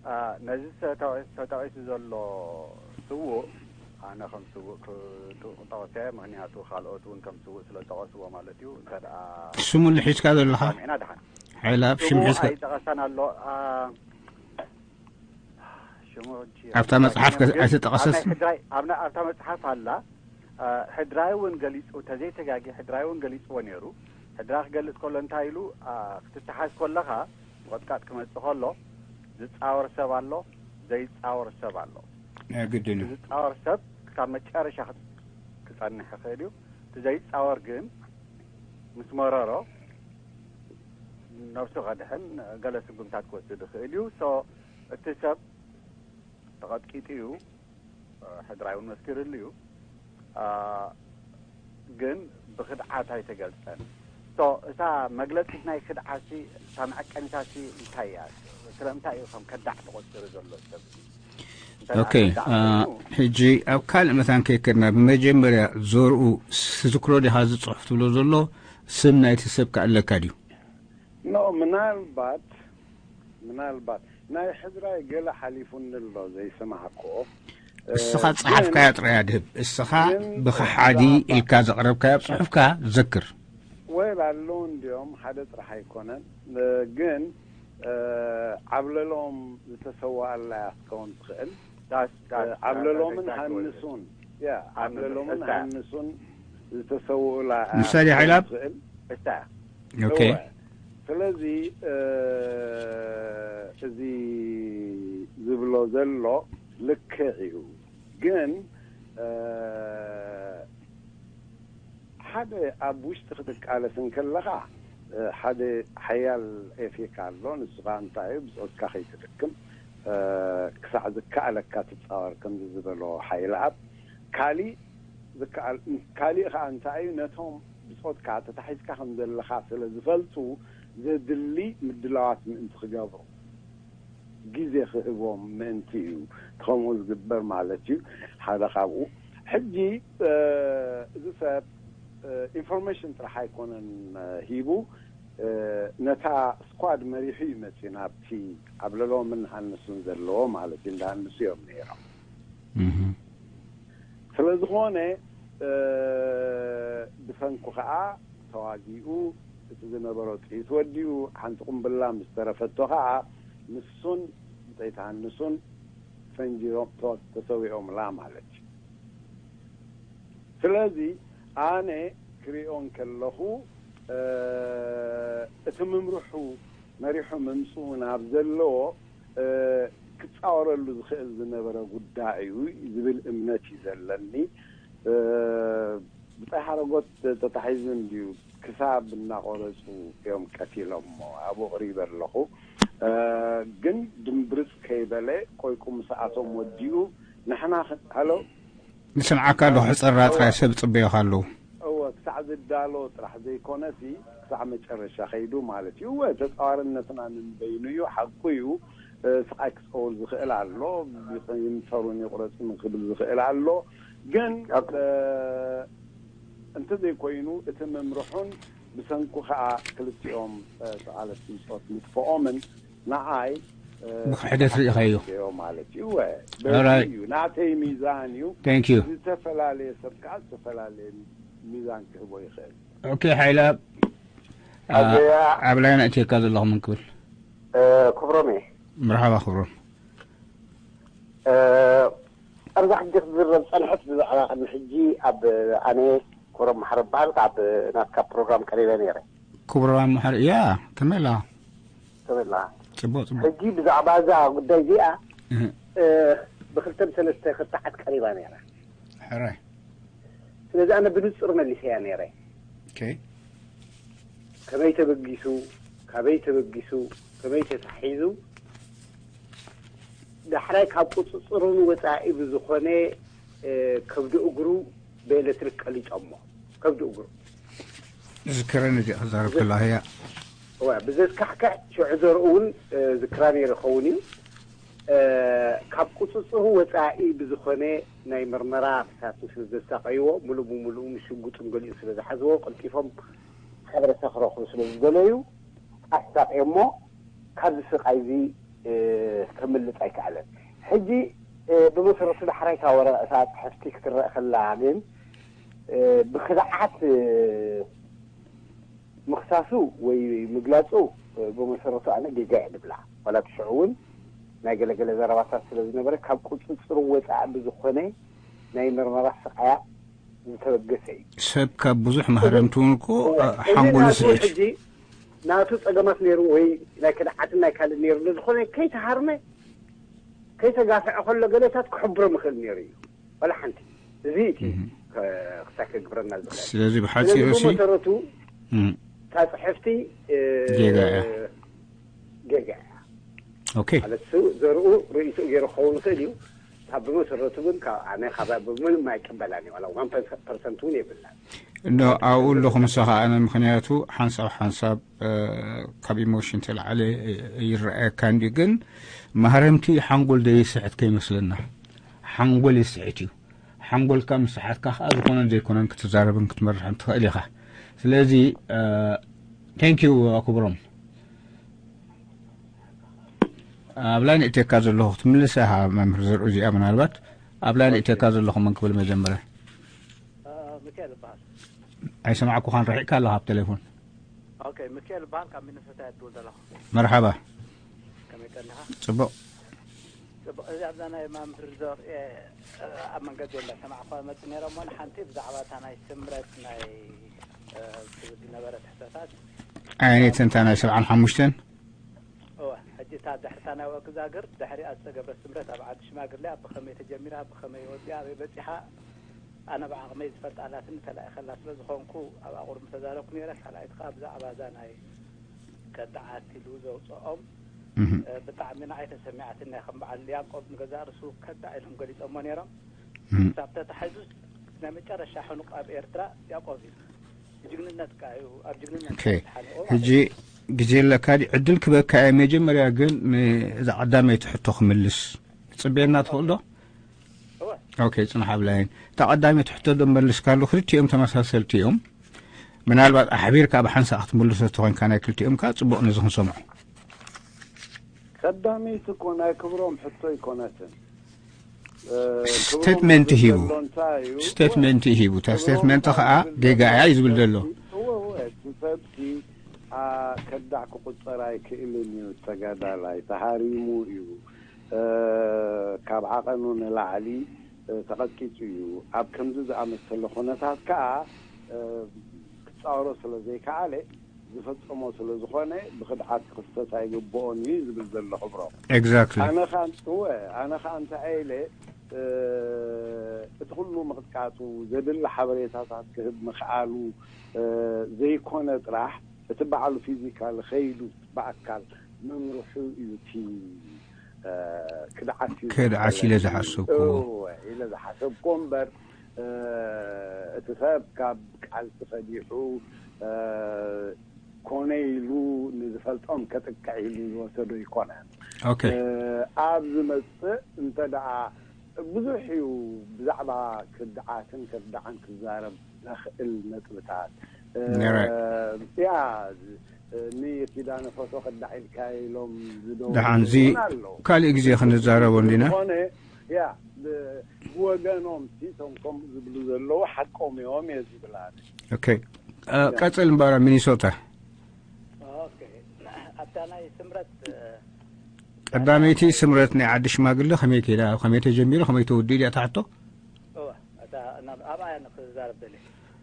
እ፣ ነዚ ዝተጠ- ተጠቒሱ ዘሎ ስዉእ ኣነ ከም ስዉእ ክጠቕሶ እየ ምክንያቱ ካልኦት እውን ከም ስዉእ ስለ ዝጠቐስዎ ማለት እዩ እንተ ደኣ ስሙ ልሒዝካ ዘለኻ ሰሚዕና ደሓን ሓይላ ኣብ ሽም ስሙ ሒዝካ ኣይጠቐሰን ኣሎ ኣ፣ ሽሙ ሕጂ ኣብታ መጽሓፍ ከ- ግን ኣይተጠቐሰስ? ኣብ ናይ ሕድራይ ኣብ ናይ- ኣብታ መጽሓፍ ኣላ ኣ፣ ሕድራይ እውን ገሊጹ ተዘይተጋጊ ሕድራይ እውን ገሊጽዎ ነይሩ ሕድራ ክገልጽ ከሎ እንታይ ኢሉ ኣ፣ ክትተሓዝ ከለኻ ምቕጥቃጥ ክመጽእ ከሎ ዝጻወር ሰብ ኣሎ ዘይጻወር ሰብ ኣሎ ግድን እዩ ዝጻወር ሰብ ክሳብ መጨረሻ ክት- ክጸንሕ ይኽእል እዩ እቲ ዘይጻወር ግን ምስ መረሮ ነብሱ ከድሕን ገለ ስጉምታት ክወስድ ይኽእል እዩ ሶ እቲ ሰብ ተቐጥቂጡ እዩ ሕድራይ እውን መስኪርሉ እዩ ኣ፣ ግን ብክድዓት ኣይተገልጸን ሶ እታ መግለጺት ናይ ክድዓትሲ እታ መዐቀኒታሲ እንታይ እያ ስለምንታይ እዩ ከም ከዳዕ ተቆፂሩ ዘሎ ሰብ ኦኬ አ፣ ሕጂ ኣብ ካልእ መታን ከይከድና ብመጀመርያ ዘርኡ ትዝክሮ ዲኻ ዝፅሑፍ ትብሎ ዘሎ ስም ናይቲ ሰብ ከ ኣለካ ድዩ ኖ ምናልባት ምናልባት ናይ ሕድራይ ገለ ሓሊፉኒ ኣሎ ዘይሰማዕክኦ እስኻ ጸሓፍካያ ጥራይ ኣድህብ እስኻ ብኸሓዲ ኢልካ ዘቕረብካያ ኣብ ጽሑፍካ ዘክር ወይል ኣለዉ እንዲኦም ሓደ ጥራሕ ኣይኮነን ግን ዓብለሎም ዝተሰዋኣላያ ክትከውን ትኽእል ዓብለሎምን ሃንሱን ያ ዓብለሎምን ሃንሱን ዝተሰውኡላ ምሳሌ ሓይላብ ትኽእል እታ ኦኬ ስለዚ እዚ ዝብሎ ዘሎ ልክዕ እዩ ግን ሓደ ኣብ ውሽጢ ክትቃለስ እንከለኻ ሓደ ሓያል ኤፌካ ኣሎ ንስኻ እንታይ እዩ ብፆትካ ከይትድክም ክሳዕ ዝከኣለካ ትፃወር ከምዚ ዝበሎ ሓይልኣብ ካሊእ ዝከኣል ካሊእ ከዓ እንታይ እዩ ነቶም ብፆትካ ተታሒዝካ ከም ዘለኻ ስለ ዝፈልጡ ዘድሊ ምድላዋት ምእንቲ ክገብሩ ግዜ ክህቦም ምእንቲ እዩ ከምኡ ዝግበር ማለት እዩ ሓደ ካብኡ ሕጂ እዚ ሰብ ኢንፎርሜሽን ጥራሕ ኣይኮነን ሂቡ ነታ ስኳድ መሪሑ እዩ መፅኡ ናብቲ ኣብ ለሎምን ሃንሱን ዘለዎ ማለት እዩ እንዳሃንሱ እዮም ነይሮም ስለዝኾነ ብሰንኩ ከዓ ተዋጊኡ፣ እቲ ዝነበሮ ጥይት ወዲኡ፣ ሓንቲ ቁምብላ ምስ ተረፈቶ ከዓ ንሱን ብፀይታ ንሱን ፈንጂሮም ተሰዊኦምላ ማለት እዩ። ስለዚ ኣነ ክሪኦ እንከለኹ እቲ ምምርሑ መሪሑ ምምፅኡ ናብ ዘለዎ ክፃወረሉ ዝኽእል ዝነበረ ጉዳይ እዩ ዝብል እምነት እዩ ዘለኒ። ብፀይ ሓረጎት ተታሒዙ እንድዩ ክሳብ እናቆረፁ እዮም ቀቲሎሞ ኣብኡ ቅሪበ ኣለኹ። ግን ድምብርፅ ከይበለ ቆይቁ ምስኣቶም ወዲኡ ንሕና ክ- ሃሎ ንስምዓካ ኣለኹ። ሕፀራ ጥራይ ሰብ ፅበዮኻ ኣለዉ። እወ ክሳዕ ዝዳሎ ጥራሕ ዘይኮነሲ ክሳዕ መጨረሻ ከይዱ ማለት እዩ። እወ ተፃዋርነትና ንንበይኑ እዩ፣ ሓቁ እዩ። ስቃይ ክፀውር ዝኽእል ኣሎ፣ ይምሰሩን ይቁረፁን ክብል ዝኽእል ኣሎ። ግን እንተዘይኮይኑ እቲ ምምርሑን ብሰንኩ ከዓ ክልቲኦም ተቓለስቲ ብፆት ምጥፍኦምን ንዓይ ብክሕደት ርኢኻዮ። ማለት እዩ። እዩ ናተይ ሚዛን እዩ። Thank you። ዝተፈላለየ ሰብ ከዓ ዝተፈላለየ ሚዛን ክህቦ ይኽእል። ኦኬ ሓይላ ኣብ ላይና እትየካ ዘለኹ ምን ክብል ክብሮም እየ። መርሓባ ክብሮም። ኣብዛ ሕጂ ክትዝረብ ፀንሐት ብዛዕባ ቅድሚ ሕጂ ኣብ ኣነ ክብሮም ማሕረ በሃል ኣብ ናትካ ፕሮግራም ቀሪበ ነይረ። ክብሮም ማሕረ ያ ተመላ ተበላ ፅቡቅ ፅቡቅ ሕጂ ብዛዕባ እዛ ጉዳይ እዚኣ እህ፣ ብክልተን ሰለስተ ክርታዓት ቀሪባ ነይራ። ሕራይ ስለዚ ኣነ ብንፁር መሊሰያ ነይረ። ኦኬ ከመይ ተበጊሱ፣ ካበይ ተበጊሱ፣ ከመይ ተታሒዙ፣ ዳሕራይ ካብ ቁፅፅሩን ወፃኢ ብዝኾነ ከብዲ እግሩ ብኤሌክትሪክ ቀሊጦሞ። ከብዲ እግሩ ዝክረን እዚ ክዛረብ ከለዋ እያ። ብዘስካሕክሕ ሽዑ ዘርኡ እውን ዝክራ ነይሩ ይኸውን እዩ። ካብ ቁፅፅሩ ወፃኢ ብዝኾነ ናይ ምርመራ ክሳቱ ስለ ዘሳቀይዎ፣ ሙሉእ ብሙሉእ ምስ ሽጉጥን ገሊኡ ስለ ዝሓዝዎ፣ ቀልጢፎም ሓበረታ ክረኽቡ ስለ ዝደለዩ ኣሳቅዮሞ፣ ካብዚ ስቃይ እዚ ከምልጥ ኣይከኣለን። ሕጂ ብመሰረቱ ዳሕራይ እታ ወረ እታ ፅሕፍቲ ክትረአ ከላ ግን ብክድዓት ምኽሳሱ ወይ ምግላፁ ብመሰረቱ ኣነ ጌጋ እየ ድብላ። ዋላ እቲ ሽዑ እውን ናይ ገለገለ ዘረባታት ስለ ዝነበረ ካብ ቁፅፅሩ ወፃኢ ብዝኾነ ናይ ምርመራ ስቃያት ዝተበገሰ እዩ። ሰብ ካብ ብዙሕ ማህረምቲ እውን እኮ ሓንጎሉ ስዒድ። ናቱ ፀገማት ነይሩ ወይ ናይ ክድዓትን ናይ ካልእ ነይሩ፣ ንዝኾነ ከይተሃርመ ከይተጋፍዐ ከሎ ገለታት ክሕብሮ ምኽእል ነይሩ እዩ። ዋላ ሓንቲ። እዚ እቲ ክሳይ ከግብረና ዝኽእል። ስለዚ ብሓፂሩ ስለዚ ሲ ብመሰረቱ እታ ፅሕፍቲ ጌጋ እያ። ጌጋ እያ። ኦኬ ማለት እሱ ዘርኡ ርእይትኡ ገይሩ ክኸውን ይኽእል እዩ። ካብ ብመሰረቱ ግን ካብ ኣነ ካብ ብምንም ኣይቀበላን እዩ። ዋላ ዋን ፐርሰንት እውን የብላን። ኖ ኣብኡ ኣለኹ ምሳኻ ኣነ፣ ምኽንያቱ ሓንሳብ ሓንሳብ ካብ ኢሞሽን ተላዓለ ይረኣየካ እንዲ፣ ግን ማህረምቲ ሓንጎል ደይስሕት ከይመስለና። ሓንጎል ይስሕት እዩ። ሓንጎልካ ምስ ሰሓትካ ከዓ ዝኾነን ዘይኮነን ክትዛረብን ክትመርሕን ትኽእል ኢኻ። ስለዚ thank you ክብሮም። ኣብ ላይን እቴካ ዘለኹ ክትምልስ ኢኻ መምህር ዘርኡ እዚኣ ምናልባት ኣብ ላይን እቴካ ዘለኹ መን ክብል መጀመርያ ሚካኤል ይበሃል። ኣይሰማዕኩኻን ርሒቅካ ኣለኻ ኣብ ቴሌፎን። ኦኬ ሚካኤል ይበሃል ካብ ሚነሶታ እየ ትውል ዘለኹ። መርሓባ። ከመይ ቀኒኻ? ጽቡቕ። ጽቡቕ እዚ ኣብዛ ናይ መምህር ዘርኡ ኣብ መንገዲ እንዳሰማዕኳ መጽእ ነይረ እሞ ንሓንቲ ብዛዕባ እታ ናይ ስምረት ናይ ዝነበረ ትሕቶታት ዓይነት እንታ ናይ ሰብዓን ሓሙሽተን እወ፣ ሕጂ እታ ድሕርታ ናይ ወግዛግር ድሕሪኣ ዝተገብረ ስምረት ኣብ ዓዲ ሽማግሌ ኣብ ብኸመይ ተጀሚራ፣ ብኸመይ ወዲኣ፣ ኣበይ በጺሓ፣ ኣነ ብዓቕመይ ዝፈልጣ ኣላትኒ ተላኢኸላ ስለ ዝኾንኩ ኣብኣ ቁሩብ ምተዛረብኩ ነይረ። ካልኣይቲ ከኣ ብዛዕባ እዛ ናይ ከዳዓት ኢሉ ዘውፅኦም ብጣዕሚ ንዓይ ተሰሚዓትኒ። ከም በዓል ያቆብ ንገዛእ ርእሱ ከዳዕ ኢሎም ገሊፆሞ ነይሮም። ክሳብ ተታሒዙ ናይ መጨረሻ ሕኑቕ ኣብ ኤርትራ ያቆብ እዩ። ጅግንነት ከኣ እዩ ኣብ ጅግንነት ኦኬ። ዝሓለኦ ማለት ሕጂ እዩ። ግዜ ኣለካ ድዩ? ዕድል ክበካ እየ። መጀመርያ ግን ንእዛ ቀዳመይቲ ሕቶ ክምልስ ክጽበየና ትኽእል ዶ? እወ። ኦኬ፣ ጽናሕ ኣብ ላይን። እታ ቀዳመይቲ ሕቶ ዶ መሊስካሉ? ክልቲኦም ተመሳሰልቲ እዮም። ምናልባት ኣሕቢርካ ብሓንሳእ ክትምልሶ ተኾይንካ ናይ ክልቲኦም ከኣ ጽቡቕ ነዚ ክንሰምዖ። ቀዳመይቲ እኮ ናይ ክብሮም ሕቶ ኣይኮነትን። ስቴትመንት ሂቡ። ስቴትመንት ሂቡ። እታ ስቴትመንት ከዓ ጌጋ እያ እዩ ዝብል ዘሎ። እወ፣ እወ፣ እቲ ሰብሲ፣ ኣ፣ ከዳዕ ክቁጸር ኣይክእልን እዩ። ተጋዳላይ ተሃሪሙ እዩ። እ፣ ካብ ዓቐኑ ንላዕሊ፣ እ፣ ተቐጥቂጡ እዩ። ኣብ ከምዚ ዝኣመሰለ ኩነታት ከዓ፣ እ፣ ክጻወሮ ስለ ዘይከኣለ፣ ዝፈጸሞ ስለ ዝኾነ፣ ብኽድዓት ክኽሰስ ኣይግብኦን እዩ ዝብል ዘሎ ክብሮም። ኤግዛክትሊ። ኣነ ኸኣ፣ እወ፣ ኣነ ኸኣ እንታይ ኢለ፣ እ፣ እቲ ኩሉ ምቕጥቃጡ፣ ዘድሊ ሓበሬታታት ክህብ ምኽኣሉ፣ እ፣ ዘይኮነ ጥራሕ፣ እቲ ባዕሉ ፊዚካል ኸይዱ ብኣካል ምምርሑ እዩ እቲ፣ እ፣ ክድዓት እዩ ክድዓት ኢለ ዝመስለኒ። ዝሓሰብኩዎ። እወ፣ ኢለ ዝሓሰብኩዎ እምበር፣ እ፣ እቲ ሰብ ካብ ቃልሲ ከዲሑ፣ እ፣ ኮነ ኢሉ ንዝፈልጦም ከጥቅዕ ኢሉ ዝወሰዶ ኣይኮነን። ኦኬ። እ፣ ኣብ ዝመጽእ እንተ ደኣ ብዙሕ እዩ ብዛዕባ ክድዓትን ከዳዕን ክዛረብ ዘኽእል ነጥብታት። እ፣ ነራይ። ያ፣ እ፣ ንኪዳነ ፎቶ ከዳዕ ኢልካ ኢሎም ዝደውሉ ደሓን፣ እዚ እውን ኣለዉ። ካልእ ግዜ ክንዛረቦ እንዲና። ዝኾነ፣ ያ፣ ብ-፣ ብወገኖም ሲ፣ እቶም ከምኡ ዝብሉ ዘለዉ ሓቆም እዮም እየ ዝብል ኣነ። ኦኬ። እ፣ ያ። ቀጽል እምበኣር ሚኒሶታ። ኦኬ። ኣብታ ናይ ስምረት፣ እ፣ ቀዳመይቲ ስምረት ናይ ዓዲ ሽማግለ ከመይ ከይዳ፣ ከመይ ተጀሚሩ፣ ከመይ ተወዲኡ ድያ ትሓቶ? እወ፣ እታ ናብ-፣ ኣብኣ እያ ንክዛረብ ደልየ።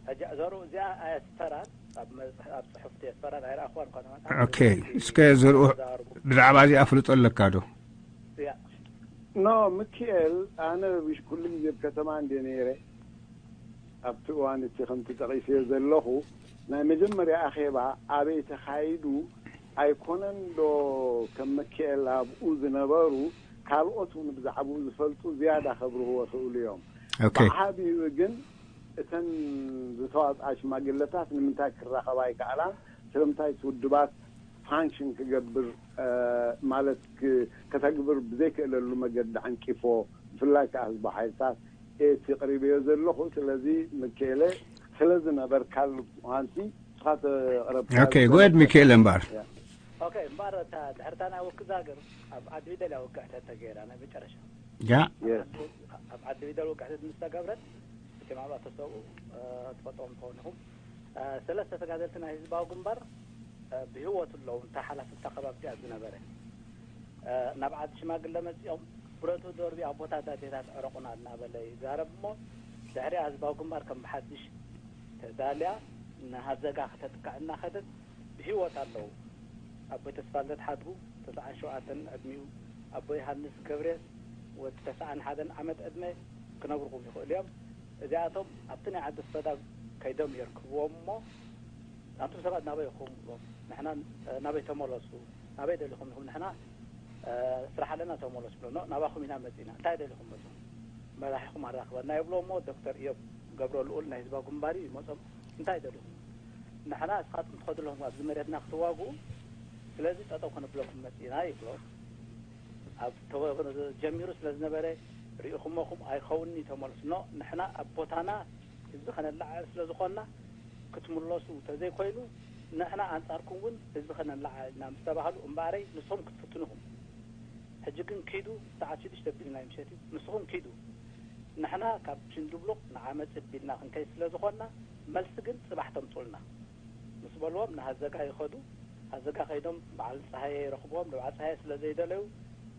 ሕጂ ዘርኡ እዚኣ ኣየስፈራን፣ ኣብ መጽሕ-፣ ኣብ ጽሑፍ ዲያስፖራ ኣይረኣኽዋን እኳ ተመጽኣ። ኦኬ፣ እስከ ዘርኡ ተዛረቡ። ብዛዕባ እዚኣ ኣፍልጦ ኣለካ ዶ? ያ። ኖ፣ ሚኪኤል፣ ኣነ ብሽ-፣ ኩሉ ግዜ ኣብ ከተማ እንድየ ነይረ። ኣብቲ እዋን እቲ ከምቲ ጠቒሰዮ ዘለኹ፣ ናይ መጀመርያ ኣኼባ ኣበይ ተኻይዱ ኣይኮነን ዶ? ከም ሚኪኤል ኣብኡ ዝነበሩ ካልኦት እውን ብዛዕባኡ ዝፈልጡ ዝያዳ ከብርህዎ ይኽእሉ እዮም። ኦኬ። ብዓቢኡ ግን እተን ዝተዋፅኣ ሽማግለታት ንምንታይ ክራኸባ ኣይከኣላን? ስለምንታይ እቲ ውድባት ፋንክሽን ክገብር፣ እ፣ ማለት ክ-፣ ከተግብር ብዘይክእለሉ መገዲ ዓንቂፎ፣ ብፍላይ ከዓ ህዝባዊ ሓይልታት እቲ ቅሪበዮ ዘለኹ። ስለዚ ሚኪኤለ ስለ ዝነበርካሉ ሃንቲ ንስኻ ተቕረብካ ኦኬ፣ ጎድ ሚኪኤለ እምበኣር። ያ። ኦኬ፣ እምበኣር እታ ድሕርታ ናይ ውክዛግር ኣብ ዓዲ ቢደል እያ ውግዕቲ ተገይራ ናይ መጨረሻ። ያ። የስ። ኣብ ዓዲ ቢደል ውግዕቲ ምስ ተገብረት፣ እቲ ማዕባ ተሰብኡ፣ እ፣ ትፈልጥዎም ትኸውን ኢኹም። እ፣ ሰለስተ ተጋደልቲ ናይ ህዝባዊ ግንባር፣ እ፣ ብህይወት ኣለዉ። እንታይ ሓላፍነት ከባቢ እያ ዝነበረ። እ፣ ናብ ዓዲ ሽማግለ መጺኦም፣ ብረቱ ደርቢ ኣቦታት ኣዴታት ዕረቑና እናበለ ይዛረብ እሞ፣ ድሕሪኣ ህዝባዊ ግንባር ከም ብሓድሽ ተዳልያ፣ ንሃዘጋ ከተጥቅዕ እናኸደት ብህይወት ኣለዉ። ኣቦይ ተስፋልደት ሓድጉ፣ ተስዓን ሸውዓተን ዕድሚኡ፣ ኣቦይ ዮሃንስ ገብሬስ፣ ወዲ ተስዓን ሓደን ዓመት ዕድመ፣ ክነግርኹም ይኽእሉ እዮም። እዚኣቶም ኣብቲ ናይ ዓዲ ኣስፈዳ ከይዶም የርክብዎም እሞ፣ ኣንቱም ሰባት ናበይ ኢኹም? ኢሎም፣ ንሕና፣ እ፣ ናበይ ተመለሱ? ናበይ ደሊኹም ኢኹም? ንሕና፣ እ፣ ስራሕ ኣለና፣ ተመለሱ፣ ብሎ፣ ኖ፣ ናባኹም ኢና መጺና። እንታይ ደሊኹም መጹ? መራሒኹም ኣራኽበና፣ ይብሎ እሞ፣ ዶክተር ኢዮብ ገብረ ልኡል ናይ ህዝባዊ ግንባር እዩ፣ ይመጾም፣ እንታይ ደሊኹም? ንሕና እስኻትኩም ትኸዱ ኣለኹም ኣብዚ መሬትና ክትዋግኡ፣ ስለዚ ጠጠው ከነብለኩም መጺና፣ ይብሎ። ኣብ ተወ-፣ ጀሚሩ ስለ ዝነበረ፣ ርኢኹሞኹም ኣይኸውንኒ፣ ተመለሱ። ኖ፣ ንሕና ኣብ ቦታና ህዝቢ ከነላዓዕል ስለ ዝኾንና፣ ክትምለሱ ተዘይኮይኑ፣ ንሕና ኣንጻርኩም እውን ህዝቢ ከነላዓዕል ኢና ምስ ተባህሉ፣ እምበኣረይ ንሶም ክትፍትኑ ኢኹም። ሕጂ ግን ኪዱ፣ ሰዓት ሽዱሽተ ኣቢልና እዩ ምሸት እዩ። ንስኹም ኪዱ። ንሕና ካብ ሽንድብሉቕ ንዓመጽ ኣቢልና ክንከይድ ስለ ዝኾንና፣ መልሲ ግን ጽባሕ ተምጹልና። ምስ በልዎም ንሃዘጋ ይኸዱ። ሃዘጋ ከይዶም በዓል ጸሃየ ይረኽብዎም። ንበዓል ጸሃየ ስለ ዘይደለዩ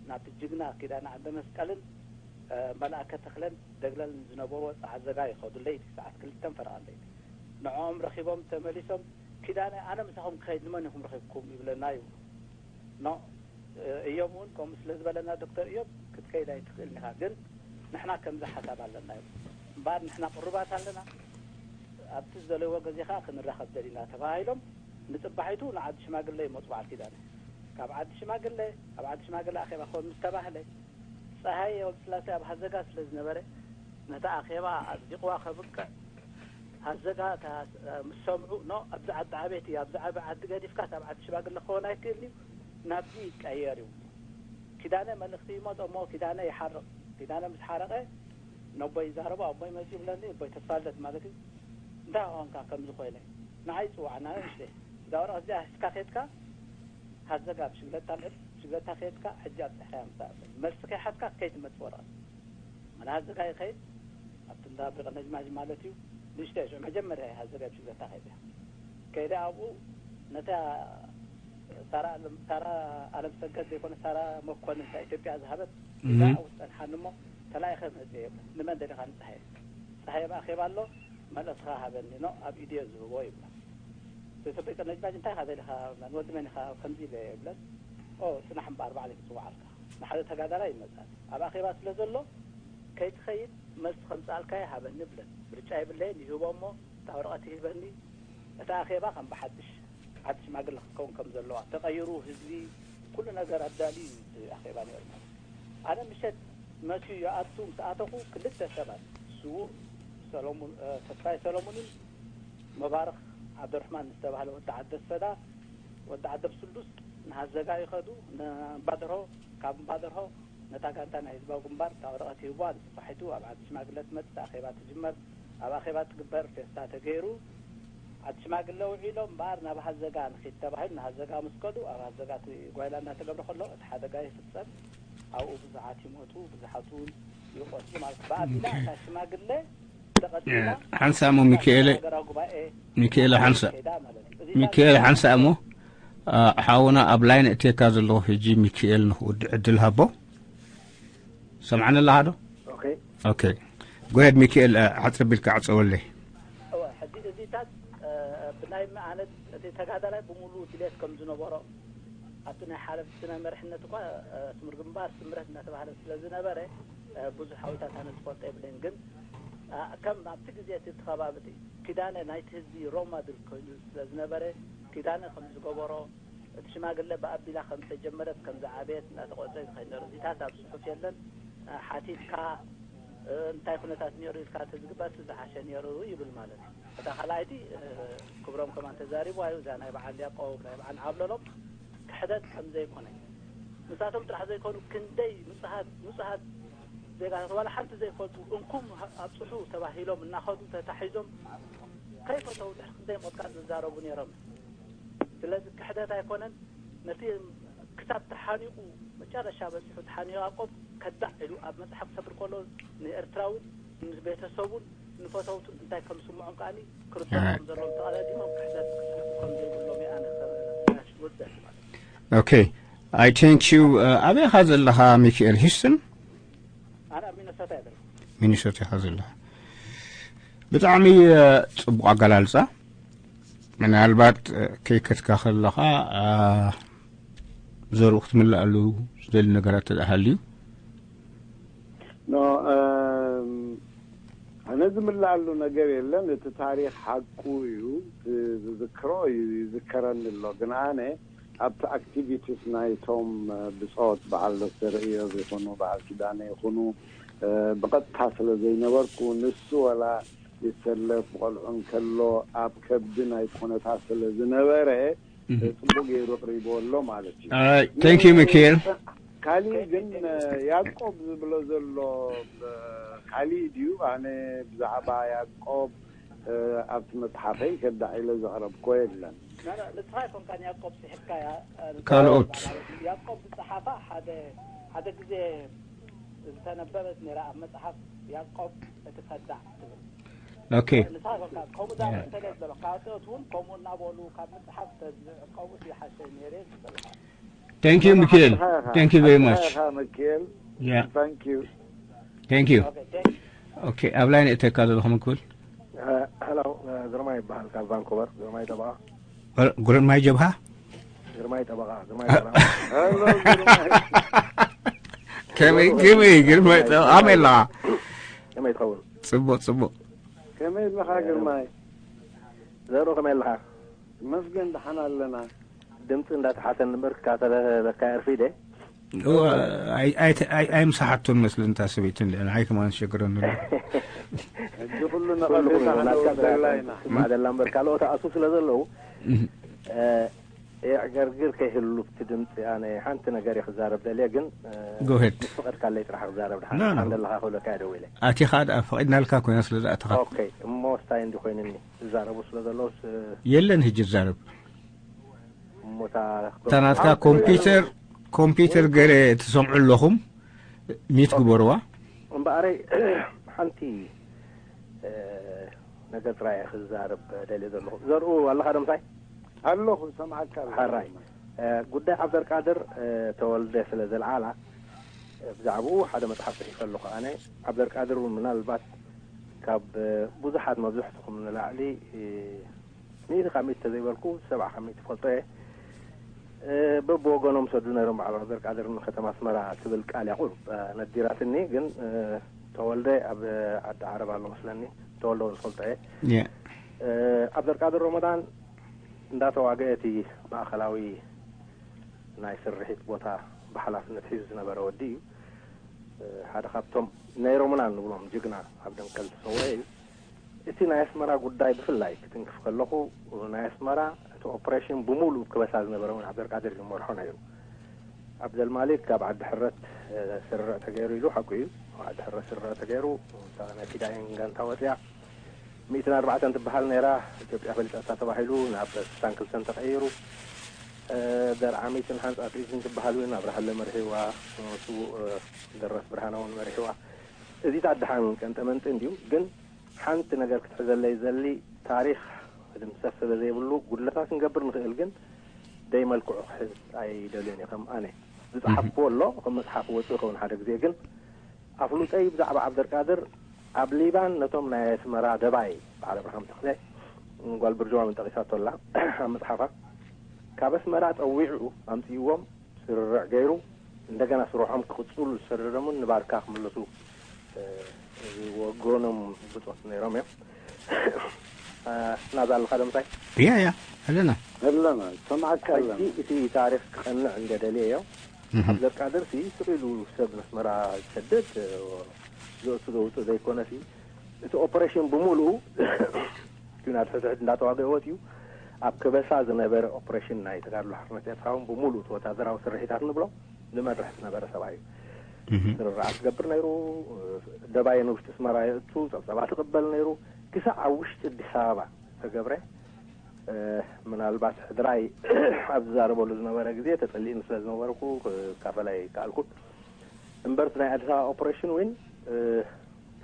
ናብቲ ጅግና ኪዳነ ዓንደ መስቀልን፣ እ፣ መልኣከ ተኽለን ደግለልን ዝነበርዎ ጸዓዘጋ ይኸዱ። ለይቲ ሰዓት ክልተን ፈረቓን ለይቲ ንዕኦም ረኺቦም ተመሊሶም። ኪዳነ፣ ኣነ ምሳኹም ክኸይድ ንመን ኢኹም ረኺብኩም? ይብለና ይብሉ። ኖ፣ እ፣ እዮም እውን ከምኡ ስለ ዝበለና ዶክተር እዮም ክትከይድ ኣይትኽእልን ኢኻ፣ ግን ንሕና ከምዚ ሓሳብ ኣለና ይብሉ። እምበኣር ንሕና ቅሩባት ኣለና፣ ኣብቲ ዝደለይዎ ግዜ ኸዓ ክንራኸብ ደሊና ተባሂሎም ንጽባሒቱ ንዓዲ ሽማግለ ይመጹ በዓል ኪዳነ። ካብ ዓዲ ሽማግለ፣ ኣብ ዓዲ ሽማግለ ኣኼባ ክኸውን ምስ ተባህለ፣ ጸሃየ ወልደስላሴ ኣብ ሃዘጋ ስለ ዝነበረ፣ ነታ ኣኼባ ኣጽዲቕዋ ከብቅዕ፣ ሃዘጋ እታ ምስ ሰምዑ፣ ኖ፣ ኣብዚ ዓዲ ዓቤት እዩ፣ ኣብዚ ዓቢ ዓዲ ገዲፍካስ ኣብ ዓዲ ሽማግለ ክኸውን ኣይክእልን እዩ፣ ናብዚ ይቀየር እዩ። ኪዳነ መልእኽቲ ይመጾ እሞ ኪዳነ ይሓርቕ። ኪዳነ ምስ ሓረቐ፣ ነቦይ ይዛረቦ፣ ኣቦይ መጺኡ ይብለኒ፣ ኣቦይ ተስፋልደት ማለት እዩ። እንታይ ኾንካ ከምዚ ኮይነ? ንዓይ ጽዋዕና ንእሽተይ። እዛ ወረቐት እዚኣ ሒዝካ ኬድካ፣ ሃዘጋ ብሽግለታ ልዕል፣ ብሽግለታ ኬድካ፣ ሕጂ ኣብጺሕካያ ምሳእ። መልሲ ከይሓዝካ ከይትመጽእ ወረቐት። ኣነ ሃዘጋ ይኸይድ ኣብቲ እንዳ ብቐነጅማጅ ማለት እዩ። ንእሽተይ ሽዑ መጀመርያ ሃዘጋ ሽግረታ ከይደ ከይደ ኣብኡ ነታ ሳራ ኣለም ሳራ ኣለም ሰገድ ዘይኮነ ሳራ መኮንን እታ ኢትዮጵያ ዝሃበት እዛ ኣብኡ ዝጸንሓኒ እሞ ተላኢኸ መጽእ እየ። ንመን ደሊኻ ንፀሃየ? ፀሃየ ብኣኼባ ኣሎ፣ መልእኽትኻ ሃበኒ ኖ ኣብ ኢድዮ ዝህቦ ይብላ። ተሰበይ ቀነጅማጅ እንታይ ኢኻ ደሊኻ? ንወዲ መን ኢኻ ከምዚ ኢለ ይብለን። ኦ ጽናሕ እምበኣር ባዕለይ ክጽውዓልካ። ንሓደ ተጋዳላይ ይመጻል ኣብ ኣኼባ ስለ ዘሎ ከይትኸይድ መልሲ ከምጽኣልካ ይሃበኒ ይብለን። ምርጫ የብለይን ይህቦ እሞ እታ ወረቐት ይህበኒ። እታ ኣኼባ ከም ብሓድሽ ዓዲ ሽማግለ ክትከውን ከም ዘለዋ ተቐይሩ ህዝቢ ኩሉ ነገር ኣዳልዩ እዩ እቲ ኣኼባ ነይሩ ማለት እዩ። ኣነ ምሸት መሲዩ ይኣቱ ምስ ኣተኹ ክልተ ሰባት ስዉእ ሰሎሙን ተስፋይ ሰሎሙንን መባርኽ ዓብደርሕማን ዝተባህለ ወዲ ዓደ ሰዳ ወዲ ዓደ ብስሉስ ንሃዘጋ ይኸዱ ንእምባደርሆ ካብ እምባደርሆ ነታ ጋንታ ናይ ህዝባዊ ግንባር እታ ወረቐት ይህብዋ ንስፋሒቱ ኣብ ዓዲ ሽማግለ ትመጽእ ኣኼባ ትጅመር ኣብ ኣኼባ ትግበር ፌስታ ተገይሩ ዓዲ ሽማግለ ውዒሎም እምበኣር ናብ ሃዘጋ ንኺድ ተባሂሉ ንሃዘጋ ምስ ከዱ ኣብ ሃዘጋ እቲ ጓይላ እናተገብረ ከሎ እቲ ሓደጋ ይፍጸም ኣብኡ ብዙሓት ይሞቱ ብዙሓት እውን ይቆስሉ ማለት ብኣቢላ እታ ሽማግለ ተቐዲማ ሓንሳእ እሞ ሚካኤለ ሃገራዊ ጉባኤ ሚካኤለ ሓንሳእ ከይዳ ማለት እዩ። እዚ ሚካኤል ሓንሳእ እሞ ሓውና ኣብ ላይን እቴካ ዘለኹ ሕጂ ሚካኤል ንክውድእ ዕድል ሃቦ ሰምዓኒ ኣለኻ ዶ ኦኬ ጎሄድ ሚካኤል ዓፅር ቢልካ ዓፀወለይ እወ ሕጂ እዚታት ብናይ ኣነ እቲ ተጋዳላይ ብምሉእ ድሌት ከም ዝነበሮ ኣብቲ ናይ ሓለፍቲ ናይ መርሕነት እኳ ስሙር ግንባር ስምረት እናተባህለ ስለ ዝነበረ ብዙሕ ሓዊታት ኣነ ዝፈልጦ የብለይን ግን ከም ኣብቲ ግዜ እቲ ከባቢ እቲ ኪዳነ ናይቲ ህዝቢ ሮል ማድል ኮይኑ ስለ ዝነበረ ኪዳነ ከም ዝገበሮ እቲ ሽማግለ ብኣቢላ ከም ዝተጀመረት ከም ዝዓበየት እናተቆፀ ዝኸይድ ነሩ እዚታት ኣብ ፅሑፍ የለን ሓቲትካ እንታይ ኩነታት ነሩ ኢልካ ተዝግበስ ዝሓሸ ነሩ ይብል ማለት እዩ እታ ካልኣይቲ ክብሮም ከማን ተዛሪቡ ኣዩ እዛ ናይ በዓል ያቆብ ናይ በዓል ዓብለሎም ክሕደት ከም ዘይኮነ ንሳቶም ጥራሕ ዘይኮኑ ክንደይ ንፁሃት ንፁሃት ዜጋታት ዋላ ሓንቲ ዘይፈልጡ እንኩም ኣብፅሑ ተባሂሎም እናኸዱ ተታሒዞም ከይፈተው ድሕሪ ክንደይ መጥቃት ዝዛረቡ ነይሮም ስለዚ ክሕደት ኣይኮነን ነቲ ክሳብ ተሓኒቑ መጨረሻ በፂሑ ተሓኒቑ ያቆብ ከዳዕ ኢሉ ኣብ መፅሓፍ ክሰፍር ከሎ ንኤርትራውን ንቤተሰቡን ንፈተውቱን እንታይ ከም ስምዖም ከዓኒ ክርዳእ ከም ዘለዎም ተቐዳዲሞም ክሕደት ክስሕቁ ከም ዘይብሎም እየ ኣነ ክወፅእ ማለት ኦኬ I thank you ኣበይ ኢኻ ዘለኻ ሚኪኤል ሂስትን ኣነ ኣብ ሚነሶታ እየ ዘለኹ ሚኒሶታ ኢኻ ዘለኻ ብጣዕሚ ፅቡቕ ኣገላልፃ ምናልባት ከይከትካ ከለኻ ዘርኡ ክትምልኣሉ ዝደሊ ነገራት ተደኣ ሃልዩ ኖ ኣነ ዝምልኣሉ ነገር የለን እቲ ታሪኽ ሓቁ እዩ ዝዝክሮ እዩ ይዝከረኒ ኣሎ ግን ኣነ ኣብቲ ኣክቲቪቲስ ናይቶም ብፆት በዓል ዶክተር እዮብ ይኹኑ በዓል ኪዳነ ይኹኑ ብቐጥታ ስለ ዘይነበርኩ ንሱ ወላ ይሰለፍ ቆልዑ እንከሎ ኣብ ከብዲ ናይ ኩነታት ስለ ዝነበረ ጽቡቅ ገይሩ ኣቅሪብዎ ኣሎ ማለት እዩ። Alright, thank you, Mikhail. ካሊእ ግን ያዕቆብ ዝብሎ ዘሎ ካሊእ ድዩ? ኣነ ብዛዕባ ያዕቆብ ኣብቲ መጽሓፈይ ከዳዕ ኢለ ዘቕረብኮ የለን። ንስኻ ይኮንካ ንያዕቆብ ጽሒፍካያ ካልኦት ያዕቆብ ዝጸሓፋ ሓደ ሓደ ግዜ ዝተነበበት ነይራ ኣብ መጽሓፍ ያዕቆብ እቲ ከዳዕ ትብል። ኦኬ ንስኻ ይኮንካ ከምኡ ዛዕባ እንተለ ዝበሎ ካልኦት እውን ከምኡ እናበሉ ካብ መጽሓፍ ተዝዕቀቡ ይሓሸ ነይረ ዝበልካ። Thank you, Michael. Thank you very much. Michael. Yeah. Thank you. Thank you. Okay, ኣብ ላይን እተካ ዘለኹም ክብል ሄሎ ግርማ ይበሃል ካብ ቫንኮቨር ግርማይ ጠበቓ ግርማይ ጀብሃ ግርማይ ጠበቓ ግርማይ ከመይ ከመይ ግርማይ ጠበቓ ከመይ ኣለኻ ከመይ ትኸውን ፅቡቕ ፅቡቕ ከመይ ኣለኻ ግርማይ ዘሩ ከመይ ኣለኻ መስገን ደሓን ኣለና ድምፂ እንዳተሓተኒ እምበር ክካተለካ ኣርፊደ ኣይምሰሓቶን መስለኒ እታ ሰበይቲ እንድዒ ንዓይ ከማን ዝሸግረኒ ኣሎ ሕጂ ኩሉ ነቐፌታ ክንወደላ ኢና ስማዕ ዘላ እምበር ካልኦት ኣእሱ ስለ ዘለዉ የዕገርግር ከይህሉ ብቲ ድምፂ ኣነ ሓንቲ ነገር እየ ክዛረብ ደልየ ግን Go ahead ምስ ፈቐድካለይ ጥራሕ ክዛረብ ድሓን No, no. ሓን ዘለኻ ክብለካ እየ ደዊለ ኣቲኻ ደኣ ፈቒድናልካ ኮይና ስለ ዝኣተኻ ኦኬ እሞ ስታይ እንዲ ኮይንኒ ዝዛረቡ ስለ ዘለውስ የለን ህጂ ዛረብ እታ ናትካ ኮምፒውተር ኮምፒውተር ገለ ትሰምዑ ኣለኹም ሚት ግበርዋ እምበኣረይ ሓንቲ ነገር ጥራይ ክዛረብ ደልየ ዘለኹ። ዘርኡ ኣለኻ ዶ ምሳይ? ኣለኹ ሰምዓካ። ሓራይ ጉዳይ ዓብደርቃድር ተወልደ ስለ ዘልዓላ ብዛዕባኡ ሓደ መፅሓፍ ፅሒፈ ኣለኹ። ኣነ ዓብደርቃድር እውን ምናልባት ካብ ብዙሓት መብዝሕትኹም ንላዕሊ ሚእቲ ካብ ሚእቲ ተዘይበልኩ ሰብዓ ካብ ሚእቲ ፈልጦ እየ። በብወገኖም ሰዱ ነይሮም በዓል ዓብደርቃድር ንከተማ ኣስመራ ትብል ቃል እያ ቁሩብ ነዲራትኒ። ግን ተወልደ ኣብ ዓዲ ዓረብ ኣሎ መስለኒ። ተወልደ እውን ዝፈልጦ እየ። ዓብደርቃድር ሮመዳን እንዳተዋገ እቲ ማእኸላዊ ናይ ስርሒት ቦታ ብሓላፍነት ሒዙ ዝነበረ ወዲ እዩ። ሓደ ካብቶም ናይ ሮምና ንብሎም ጅግና ኣብ ደንቀል ዝሰወ እዩ። እቲ ናይ ኣስመራ ጉዳይ ብፍላይ ክትንክፍ ከለኹ ናይ ኣስመራ እቲ ኦፕሬሽን ብምሉእ ክበሳ ዝነበረ እውን ዓብደልቃድር ዝመርሖ ነይሩ። ዓብደልማሊክ ካብ ዓዲ ሕረት ስርርዕ ተገይሩ ኢሉ ሓቁ እዩ። ዓዲ ሕረት ስርርዕ ተገይሩ ናይ ፊዳይን ጋንታ ወፅያ ሚእትን ኣርባዕተን ትበሃል ነይራ። ኢትዮጵያ ፈሊጣታ ተባሂሉ ናብ ስሳን ክልተን ተቐይሩ። ደርዓሚትን ሓንፃፊትን ትበሃል እውን ኣብርሃለ መሪሕዋ፣ ስዉእ ደረስ ብርሃነ እውን መሪሕዋ። እዚታት ደሓን ቀንጠመንጢ እንድዩ። ግን ሓንቲ ነገር ክትሕዘለይ ዘሊ ታሪኽ ክድምሰስ ስለ ዘይብሉ ጉድለታት ክንገብር ንኽእል፣ ግን ደይ መልክዑ ክሕዝ ኣይደልዮን እየ። ከም ኣነ ዝፀሓፍዎ ኣሎ ከም መፅሓፍ ወፅእ ይኸውን ሓደ ግዜ። ግን ኣፍሉጠይ ብዛዕባ ዓብደልቃድር ኣብ ሊባን ነቶም ናይ ኣስመራ ደባይ በዓል ኣብርሃም ተኽለ ጓል ብርጅዋ ምን ጠቒሳቶ ኣላ ኣብ መፅሓፋ ካብ ኣስመራ ፀዊዑ ኣምፅእዎም ስርርዕ ገይሩ እንደገና ስርሖም ክቕፅሉ ዝሰደዶምን ንባርካ ክምለሱ ዝወገኖም ብፆት ነይሮም እዮም። ናዛ ኣለካ ዶ ምሳይ? እያ እያ ኣለና ኣለና ሰማዕካ ኣለና። ሕጂ እቲ ታሪክ ክቐንዕ እንደደልየ እዮም። ኣብደርቃድር ሲ ስቕ ኢሉ ሰብ ነስመራ ዝሰደድ ዘእቱ ዘውፅእ ዘይኮነ ሲ እቲ ኦፐሬሽን ብምሉኡ ኪናት ሕድሕድ እንዳተዋገ ወፂኡ ኣብ ክበሳ ዝነበረ ኦፕሬሽን ናይ ተጋድሎ ሓርነት ኤርትራ እውን ብምሉእ እቲ ወታደራዊ ስርሒታት ንብሎ ዝመርሕ ዝነበረ ሰብኣይ እዩ። ስርርዓት ዝገብር ነይሩ። ደባይ ንውሽጢ ኣስመራ የእቱ፣ ጸብጸባ ትቕበል ነይሩ። ክሳዕ ኣብ ውሽጢ ኣዲስ ኣበባ ተገብረ። ምናልባት ሕድራይ ኣብ ዝዛረበሉ ዝነበረ ግዜ ተጸሊእኒ ስለ ዝነበርኩ ክካፈል ኣይከኣልኩን። እምበር እቲ ናይ ኣዲስ ኣበባ ኦፕሬሽን እውን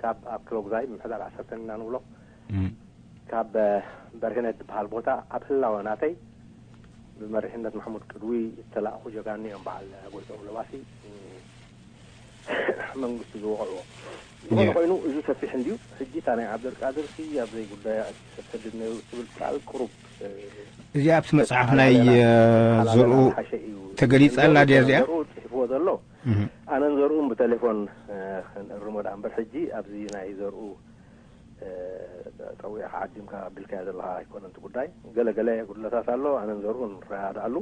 ካብ ኣብ ክሎግዛይ ምሕዳር ዓሰርተ ኢና ንብሎ ካብ በርህነት ዝበሃል ቦታ ኣብ ህላወ ናተይ ብመሪሕነት ማሕሙድ ቅድዊ ዝተላእኹ ጀጋኒ እዮም በዓል ጎይቶም ለባሲ መንግስቱ ዝወቕዕዎ። ዝኾነ ኮይኑ እዚ ሰፊሕ እንድዩ። ሕጂ እታ ናይ ዓብደልቃድር ሲ ኣብዘይ ጉዳያ ሰድድ ነይሩ ትብል ቃል ቅሩብ እዚኣ ኣብቲ መፅሓፍ ናይ ዘርኡ ተገሊፃ ኣላ ድያ እዚኣ? ዘርኡ ፅሒፍዎ ዘሎ ኣነን ዘርኡን ብቴሌፎን ክንእርሞ ደኣ እምበር ሕጂ ኣብዚ ናይ ዘርኡ ፀዊዕካ ዓዲምካ ኣቢልካዮ ዘለካ ኣይኮነን እቲ ጉዳይ። ገለ ገለ ጉድለታት ኣሎ፣ ኣነን ዘርኡን ንረዳድኣሉ።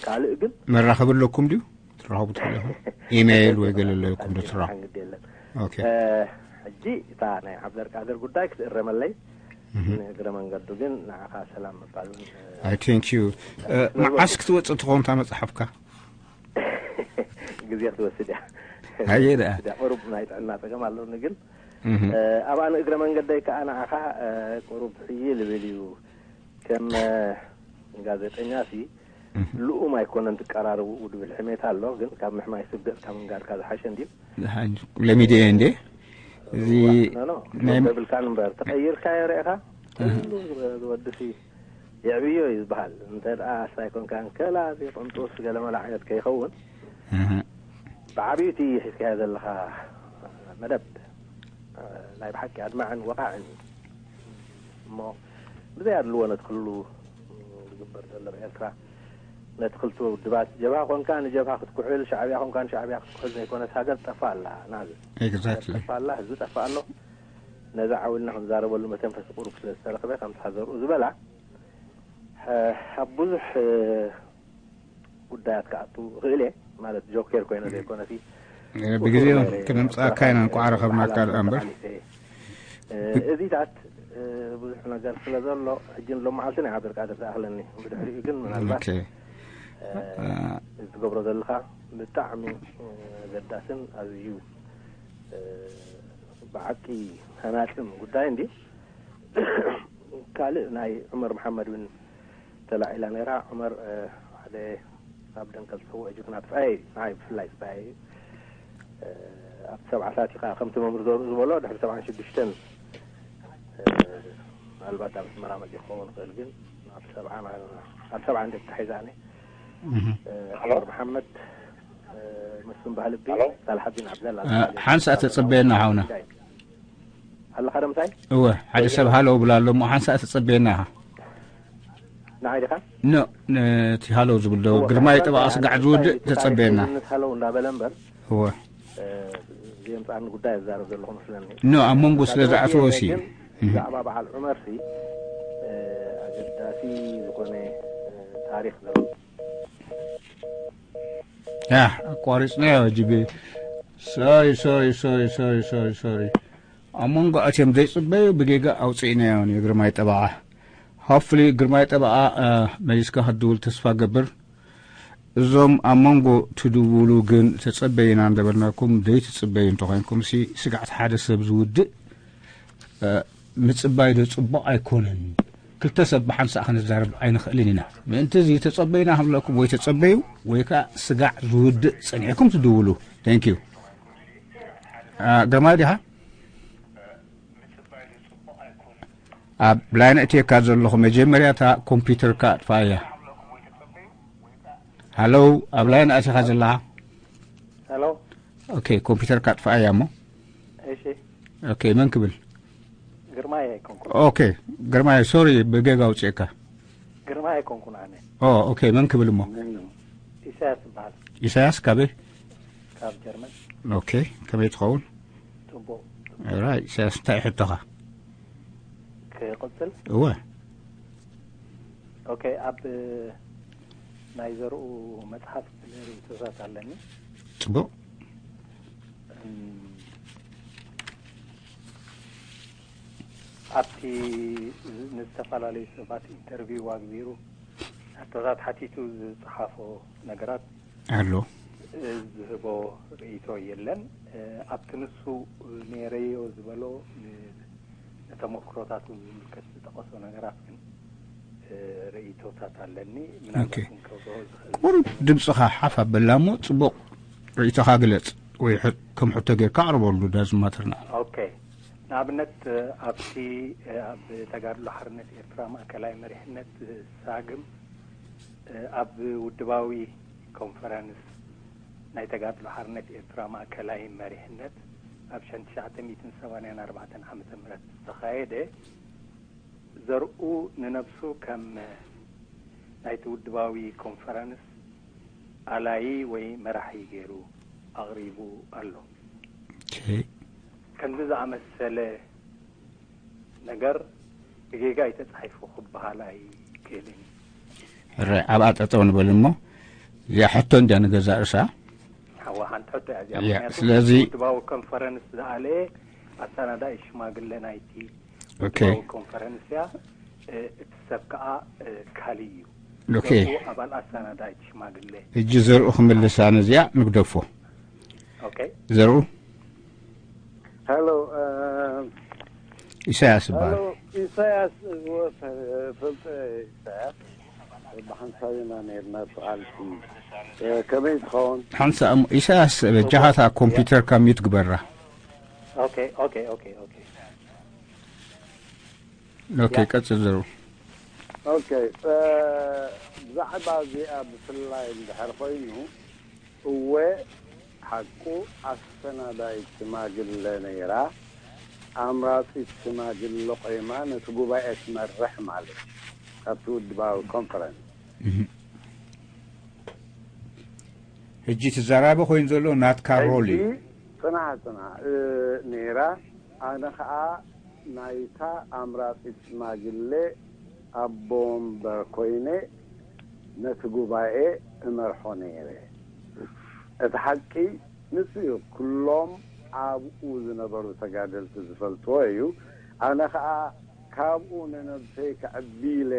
ካልእ ግን መራኸቢ ኣለኩም ድዩ? ትራኸቡ ትኽእሉ ኢኹም? ኢሜይል ወይ ገለ ኣለኩም ዶ ትራኸቡ? ሓንግድ የለን። ኦኬ። ሕጂ እታ ናይ ዓብደልቃድር ጉዳይ ክትእረመለይ ንእግረ መንገዱ ግን ንዓኻ ሰላም ምባል እውን I thank you። መዓስ ክትወፅእ ትኸውን እታ መፅሓፍካ? ግዜ ክትወስድ እያ። ኣየ ደኣ። ቁሩብ ናይ ጥዕና ፀገም ኣለኒ ግን ኣብኣ ንእግረ መንገደይ ከዓ ንዓኻ ቁሩብ ሕይል ይብል እዩ። ከም ጋዜጠኛ ሲ ልኡም ኣይኮነን ትቀራርብኡ ድብል ሕሜት ኣሎ። ግን ካብ ምሕማይ ስብ ገፅካ ምንጋርካ ዝሓሸ እንድዩ። ለሚደየ እንዴ እዚ ተብልካን እምበር ተቐይርካዮ ርኢኻ ኩሉ ዝወድሲ የዕብዮ እዩ ዝበሃል። እንተ ደኣ ኣስታይ ኮንካ እንከላ እዚ ቅንጡስ ገለመለ ዓይነት ከይኸውን ብዓብዩ እቲ ሒዝካዮ ዘለኻ መደብ ናይ ብሓቂ ኣድማዕን ወቓዕን እዩ። እሞ ብዘይ ኣድልዎ ነቲ ክሉ ዝግበር ዘሎ ኣብ ኤርትራ ነቲ ክልተ ውድባት ጀብሃ ኮንካ ንጀብሃ ክትኩሕል ሻዕብያ ኮንካ ንሻዕብያ ክትኩሕል ዘይኮነስ ሃገር ትጠፍእ ኣላ ናዝ Exactly። ጠፍእ ኣላ ህዝቢ ጠፍእ ኣሎ። ነዚ ዓው ኢልና ክንዛረበሉ መተንፈሲ ቁሩብ ስለ ዝተረኽበ ከምቲ ዘርኡ ዝበላ ኣብ ብዙሕ ጉዳያት ክኣቱ እኽእል እየ ማለት ጆኬር ኮይነ ዘይኮነሲ ብግዜ ክነምፅኣካ ኢና እንቋዕ ረኸብናካ ደኣ እምበር እዚታት ብዙሕ ነገር ስለ ዘሎ ሕጂ ንሎም መዓልቲ ናይ ዓብደልቃድር ዝኣኽለኒ ብድሕሪኡ ግን ምናልባት ዝገብሮ ዘለካ ብጣዕሚ ዘዳስን ኣዝዩ ብሓቂ ሃናፅን ጉዳይ እንዲ ካልእ ናይ ዑመር መሓመድ እውን ተላዒላ ነይራ። ዑመር ሓደ ኣብ ደንቀል ዝሰውኦ ጅግና ብፃየ እዩ። ንዓይ ብፍላይ ዝፃየ እዩ። ኣብቲ ሰብዓታት ኢኻ ከምቲ መምህር ዘርኡ ዝበሎ ድሕሪ ሰብዓን ሽዱሽተን ምናልባት ኣብ ኣስመራ መፂኡ ክኸውን ይኽእል፣ ግን ኣብ ሰብዓ ኣብ ሰብዓ እንደ ተታሒዛ ኣነ ዑመር መሓመድ፣ መስፍን ባህልቢ፣ ሳልሓዲን ዓብደላ። ሓንሳእ ተጸበየና ሓውና። ኣለኻ ዶ ምሳይ? እወ፣ ሓደ ሰብ ሃለው ብላ ኣሎ እሞ ሓንሳእ ተጸበየና ኢኻ። ንዓይ ዲኻ? ኖ፣ ነቲ ሃለው ዝብል ዶ እወ፣ ግርማይ ጠበቓ ስጋዕ ዝውድእ ተጸበየና። ሃለው እንዳበለ እምበር እወ። ዘየምጻኒ ጉዳይ ኣዛረብ ዘለኹ መስለኒ። ኖ፣ ኣብ መንጎ ስለ ዝኣተወ ሲ። ግን ብዛዕባ በዓል ዑመር ሲ ኣገዳሲ ዝኾነ ታሪኽ ዘሎ። ያ ኣቋሪጽናዮ ጅቤ። ሶሪ ሶሪ ሶሪ ሶሪ ሶሪ ሶሪ። ኣብ መንጎ ኣትዮም ዘይጽበዩ ብጌጋ ኣውጽእናዮ ንግርማይ ጠበቓ። ሆፍሊ ግርማይ ጠበቓ መሊስካ ክትድውል ተስፋ ገብር። እዞም ኣብ መንጎ ትድውሉ ግን ተጸበይና እንደበልናኩም ዘይትጽበዩ እንተኾይንኩም ሲ ስጋዕቲ ሓደ ሰብ ዝውድእ ምጽባይ ዶ ጽቡቕ ኣይኮነን? ክልተ ሰብ ብሓንሳእ ክንዛረብ ኣይንኽእልን ኢና። ምእንቲ እዚ ተጸበይና ክንብለኩም ወይ ተጸበዩ ወይ ከኣ ስጋዕ ዝውድእ ጸኒዕኩም ትድውሉ። Thank you። ግርማይ ዲኻ? ኣብ ላይን እትየካ ዘለኹ መጀመርያ እታ ኮምፒውተርካ ኣጥፋእያ። ሃሎ፣ ኣብ ላይን ኣቲኻ ዘለኻ? ሄሎ። ኦኬ፣ ኮምፒውተርካ ኣጥፋእያ እሞ። እሺ። ኦኬ፣ መን ክብል? ግርማይ ኣይኮንኩን። ኦኬ፣ ግርማይ ሶሪ፣ ብጌጋ ኣውፅእካ። ግርማይ ኣይኮንኩን ኣነ። ኦ፣ ኦኬ፣ መን ክብል እሞ? ኢሳያስ ይበሃል። ኢሳያስ ካበይ? ካብ ጀርመን። ኦኬ፣ ከመይ ትኸውን? ጽቡቕ። ራይ፣ ኢሳያስ እንታይ ሕቶኻ? ክቕጽል? እወ። ኦኬ፣ ኣብ ናይ ዘርኡ መጽሓፍ ርእይቶታት ኣለኒ። ጽቡቕ። ኣብቲ ንዝተፈላለዩ ሰባት ኢንተርቪው ኣግቢሩ ሕቶታት ሓቲቱ ዝጸሓፎ ነገራት ኣሎ። ዝህቦ ርእይቶ የለን። ኣብቲ ንሱ ነይረዮ ዝበሎ ንተመክሮታቱ ዝምልከት ዝጠቐሶ ነገራት ግን ርእይቶታት ኣለኒ። ምናልባት ኦኬ። ክንከብሮ ዝኽእል ቁሩብ ድምፅኻ ሓፍ ኣበላ እሞ ፅቡቕ ርእይቶኻ ግለፅ ወይ ሕ- ከም ሕቶ ጌርካ ኣቕርበሉ ዳዝማተርና። ኦኬ። ንኣብነት ኣብቲ ኣብ ተጋድሎ ሓርነት ኤርትራ ማእከላይ መሪሕነት ሳግም ኣብ ውድባዊ ኮንፈረንስ ናይ ተጋድሎ ሓርነት ኤርትራ ማእከላይ መሪሕነት ኣብ ሸን ትሽዓተ ሚእትን ሰማንያን ኣርባዕተን ዓመተ ምህረት ዝተኻየደ ዘርኡ ንነብሱ ከም ናይቲ ውድባዊ ኮንፈረንስ ኣላዪ ወይ መራሒ ገይሩ ኣቕሪቡ ኣሎ። ኦኬ። ከምዚ ዝኣመሰለ ነገር ብጌጋ እዩ ተጻሒፉ ክበሃል ኣይክእልን እዩ። ሕራይ ኣብኣ ጠጠው ንበል እሞ እዚኣ ሕቶ እንድያ ንገዛእ ርእሳ። ሓዋ ሓንቲ ሕቶ እያ እዚኣ። እያ፣ ምክንያቱ ስለዚ ውድባዊ ኮንፈረንስ ዝኣለየ ኣሰናዳኢ ሽማግለ ናይቲ ኦኬ። ውድባዊ ኮንፈረንስ እያ። እ፣ እቲ ሰብ ከኣ እ፣ ካልእ እዩ። ኦኬ። ዘርኡ ኣባል ኣሰናዳኢት ሽማግለ። ሕጂ ዘርኡ ክምልሳ ነዚኣ ንግደፎ። ኦኬ። ዘርኡ ሄሎ ኢሳያስ ይበሃል። ሄሎ ኢሳያስ እወ፣ ፈልጠ ኢሳያስ ብሓንሳብ ኢና ነርና ተቓልሲ። ከመይ ትኸውን? ሓንሳ እሞ ኢሳያስ በጃኻታ ኮምፒውተርካ ሚዩት ግበራ። ኦኬ ኦኬ ኦኬ ኦኬ። ኦኬ፣ ቀጽል ዘርኡ። ኦኬ። ብዛዕባ እዚኣ ብፍላይ እንድሕር ኮይኑ እወ ሓቁ ኣሰናዳይት ሽማግለ ነይራ። ኣምራጺት ሽማግለ ቆይማ ነቲ ጉባኤ ትመርሕ ማለት እዩ። ኣብቲ ውድባዊ ኮንፈረንስ ሕጂ እቲ ዘራቢ ኮይኑ ዘሎ ናትካ ሮል እዩ። ጽናሕ ጽናሕ ነይራ። ኣነ ኸኣ ናይታ ኣምራጺት ሽማግለ ኣቦ ወንበር ኮይነ ነቲ ጉባኤ እመርሖ ነይረ። እቲ ሓቂ ንሱ እዩ። ኩሎም ኣብኡ ዝነበሩ ተጋደልቲ ዝፈልጥዎ እዩ። ኣነ ኸኣ ካብኡ ንነብሰይ ከዕቢ ኢለ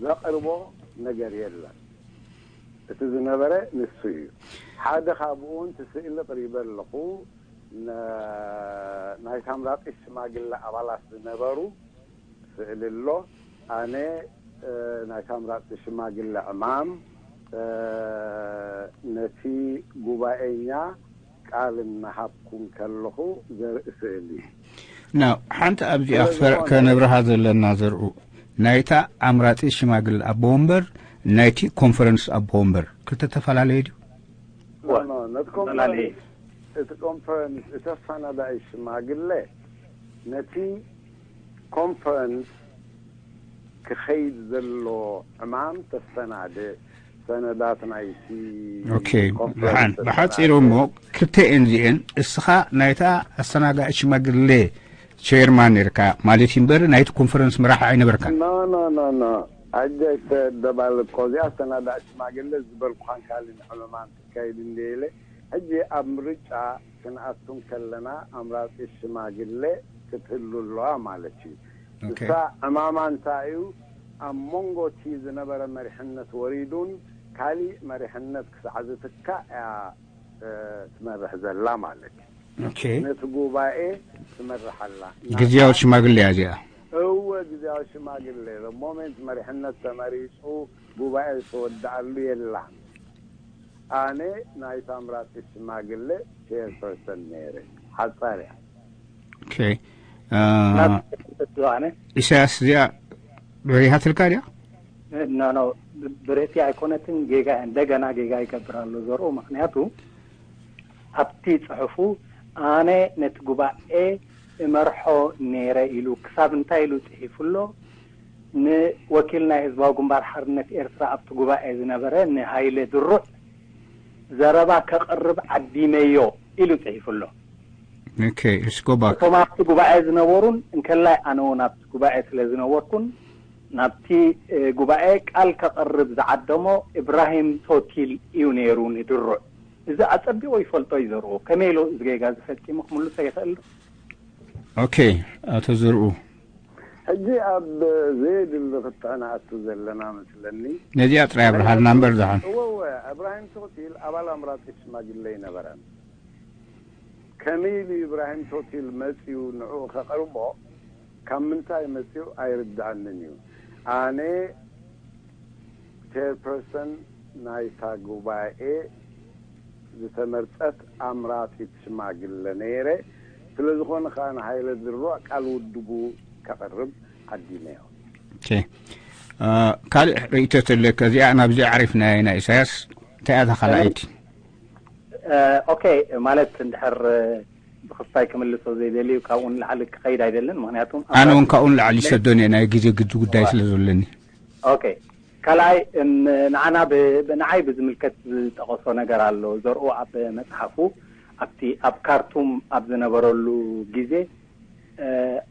ዘቕርቦ ነገር የለን። እቲ ዝነበረ ንሱ እዩ። ሓደ ካብኡ እውን እቲ ስእሊ ቅሪበ ኣለኹ። ነ- ናይ ሳምራጢ ሽማግለ ኣባላት ዝነበሩ ስእሊ ኣሎ። ኣነ እ፣ ናይ ሳምራጢ ሽማግለ ዕማም እ፣ ነቲ ጉባኤኛ ቃል እናሃብኩ እንከለኹ ዘርኢ ስእሊ። ናው ሓንቲ ኣብዚኣ ክፈር-፣ ከነብርሃ ዘለና ዘርኡ፣ ናይታ ኣምራጺ ሽማግለ ኣቦ ወንበር ናይቲ ኮንፈረንስ ኣቦ ወንበር ክልተ ተፈላለየ ድዩ? ኖ፣ ኖ፣ ነቲ ተፈላለየ። ኮንፈረንስ፣ እቲ ኮንፈረንስ፣ እቲ ኣሰናዳኢ ሽማግለ ነቲ ኮንፈረንስ ክኸይድ ዘሎ ዕማም ተሰናድእ፣ ሰነዳት ናይቲ ኦኬ፣ ኮንፈረንስ ብሓን-፣ ብሓጺሩ ተሰናድእ። እሞ ክልተኤን እዚኤን፣ እስኻ ናይታ ኣሰናዳኢ ሽማግለ ቸርማን ነርካ ማለት እዩ እምበር ናይቲ ኮንፈረንስ መራሒ ኣይነበርካን። ኖ፣ ኖ፣ ኖ፣ ኖ። ኣጀ ኣይተደባልቆ። እዚኣ ኣሰናዳኢ ሽማግለ ዝበልኩኻን ካልእ ንዕመማን ትካይድ እንደ ኢለ። ሕጂ ኣብ ምርጫ ክንኣቱ እንከለና ኣምራጺ ሽማግለ ክትህሉ ኣለዋ ማለት እዩ። ኦኬ። እሳ ዕማማ እንታይ እዩ? ኣብ መንጎ እቲ ዝነበረ መሪሕነት ወሪዱን ካሊእ መሪሕነት ክሳዕ ዝትካእ እያ፣ እ፣ ትመርሕ ዘላ ማለት እዩ። ኦኬ። ነቲ ጉባኤ ትመርሕ ኣላ። ግዝያዊ ሽማግለ እያ እዚኣ። እወ፣ ግዝያዊ ሽማግለ ሞሜንት መሪሕነት ተመሪጹ ጉባኤ ዝተወድኣሉ የላን። ኣነ ናይ ታምራጺ ሽማግለ ቸርፐርሰን ነይረ። ሓጻር እያ። ኦኬ። አ፣ ናትኣነ ኢሳያስ እዚኣ በሪሃትልካ ድያ? ኖ ኖ፣ ብርህቲ ኣይኮነትን። ጌጋ እንደገና ጌጋ ይገብር ኣሎ ዘርኡ። ምክንያቱ ኣብቲ ጽሑፉ ኣነ ነቲ ጉባኤ እመርሖ ነይረ ኢሉ ክሳብ እንታይ ኢሉ ጽሒፉ ኣሎ? ንወኪል ናይ ህዝባዊ ግንባር ሓርነት ኤርትራ ኣብቲ ጉባኤ ዝነበረ ንሃይለ ድሩዕ ዘረባ ከቕርብ ዓዲመዮ ኢሉ ጽሒፉ ኣሎ። ኦኬ፣ እስኮ ባክ። እቶም ኣብቲ ጉባኤ ዝነበሩን እንከላይ ኣነ እውን ኣብቲ ጉባኤ ስለ ዝነበርኩን ናብቲ እ፣ ጉባኤ ቃል ከቕርብ ዝዓደሞ እብራሂም ቶቲል እዩ ነይሩ ንድሩዕ። እዚ ኣጸቢቑ ይፈልጦ እዩ ዘርኡ። ከመይ ኢሉ እዚ ጌጋ ዝፈጺሙ ክምልሶ ይኽእል ዶ? ኦኬ፣ ኣቶ ዘርኡ። ሕጂ ኣብ ዘየድሊ ክትዕ ንኣቱ ዘለና መስለኒ። ነዚኣ ጥራይ ኣብርሃልና እምበር ዝሓን። እወ፣ እወ፣ እብራሂም ቶቲል ኣባል ኣምራጺ ሽማግለ ኣይነበረን። ከመይ ኢሉ እብራሂም ቶቲል መጺኡ ንዕኡ ከቕርቦ ካብ ምንታይ መጺኡ ኣይርድኣንን እዩ። ኣነ ቸርፐርሰን ናይታ ጉባኤ ዝተመርጸት ኣምራጺት ሽማግለ ነይረ። ስለ ዝኾነ ከኣ ንሃይለ ድሩዕ ቃል ውድቡ ከቕርብ ዓዲመዮ። ኦኬ። አ፣ ካልእ ርእይቶ ተለካ እዚኣ ናብዚ ዓሪፍና ኢና ኢሳያስ። እንታይ እያ እታ ካልኣይቲ? እ፣ ኦኬ፣ ማለት እንድሕር እ፣ ብኽስታይ ክምልሶ ዘይደልዩ ካብኡ ንላዕሊ ክኸይድ ኣይደልን። ምክንያቱም ኣነ እውን ካብኡ ንላዕሊ ይሰዶን እየ ናይ ግዜ ግዲ ጉዳይ ስለ ዘለኒ። ኦኬ፣ ካልኣይ እም፣ ንዓና ብ-፣ ብ-፣ ንዓይ ብዝምልከት ዝጠቐሶ ነገር ኣሎ። ዘርኡ ኣብ መጽሓፉ ኣብቲ ኣብ ካርቱም ኣብ ዝነበረሉ ግዜ እ፣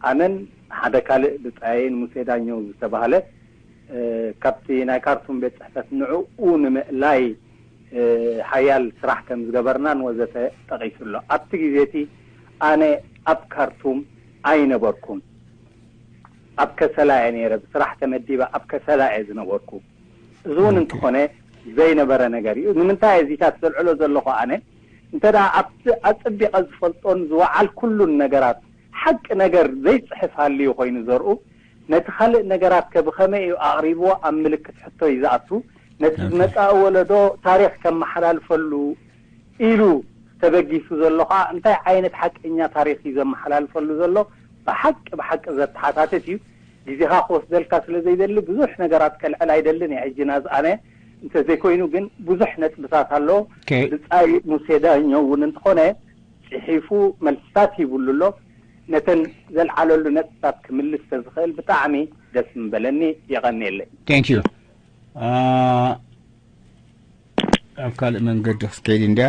ኣነን ሓደ ካልእ ብጻየይን ሙሴ ዳኘው ዝተባህለ እ፣ ካብቲ ናይ ካርቱም ቤት ጽሕፈት ንዕኡ ንምእላይ እ፣ ሓያል ስራሕ ከም ዝገበርናን ወዘተ ጠቒሱ ኣሎ። ኣብቲ ግዜ እቲ ኣነ ኣብ ካርቱም ኣይነበርኩን። ኣብ ከሰላ እየ ነይረ፣ ብስራሕ ተመዲበ ኣብ ከሰላ እየ ዝነበርኩ። እዚ እውን ኦኬ። እንተኾነ ዘይነበረ ነገር እዩ። ንምንታይ እዚታት ዘልዕሎ ዘለኹ ኣነ እንተ ደኣ ኣብቲ ኣጸቢቐ ዝፈልጦን ዝወዓልኩሉን ነገራት ሓቂ ነገር ዘይጽሕፍ ሃልዩ ኮይኑ ዘርኡ ነቲ ካልእ ነገራት ከ ብኸመይ እዩ ኣቕሪብዎ ኣብ ምልክት ሕቶ እዩ ዝኣቱ። ነቲ ኦኬ። ዝመጽኣ ወለዶ ታሪኽ ከመሓላልፈሉ ኢሉ ተበጊሱ ዘሎ ኸዓ እንታይ ዓይነት ሓቀኛ ታሪኽ እዩ ዘመሓላልፈሉ ዘሎ? ብሓቂ ብሓቂ ዘተሓታትት እዩ። ግዜኻ ክወስደልካ ስለ ዘይደሊ ብዙሕ ነገራት ከልዕል ኣይደልን እየ። ሕጂ ናዝኣነ እንተዘይኮይኑ ግን ብዙሕ ነጥብታት ኣሎ። ኦኬ። ብጻይ ሙሴ ዳኘው እውን እንተኾነ ጽሒፉ መልስታት ሂቡሉ ኣሎ። ነተን ዘልዓለሉ ነጥብታት ክምልስ ተዝኽእል ብጣዕሚ ደስ ምበለኒ። የቐንየለይ። Thank you። አ፣ ኣብ ካልእ መንገዲ ክትከይድ እንድያ።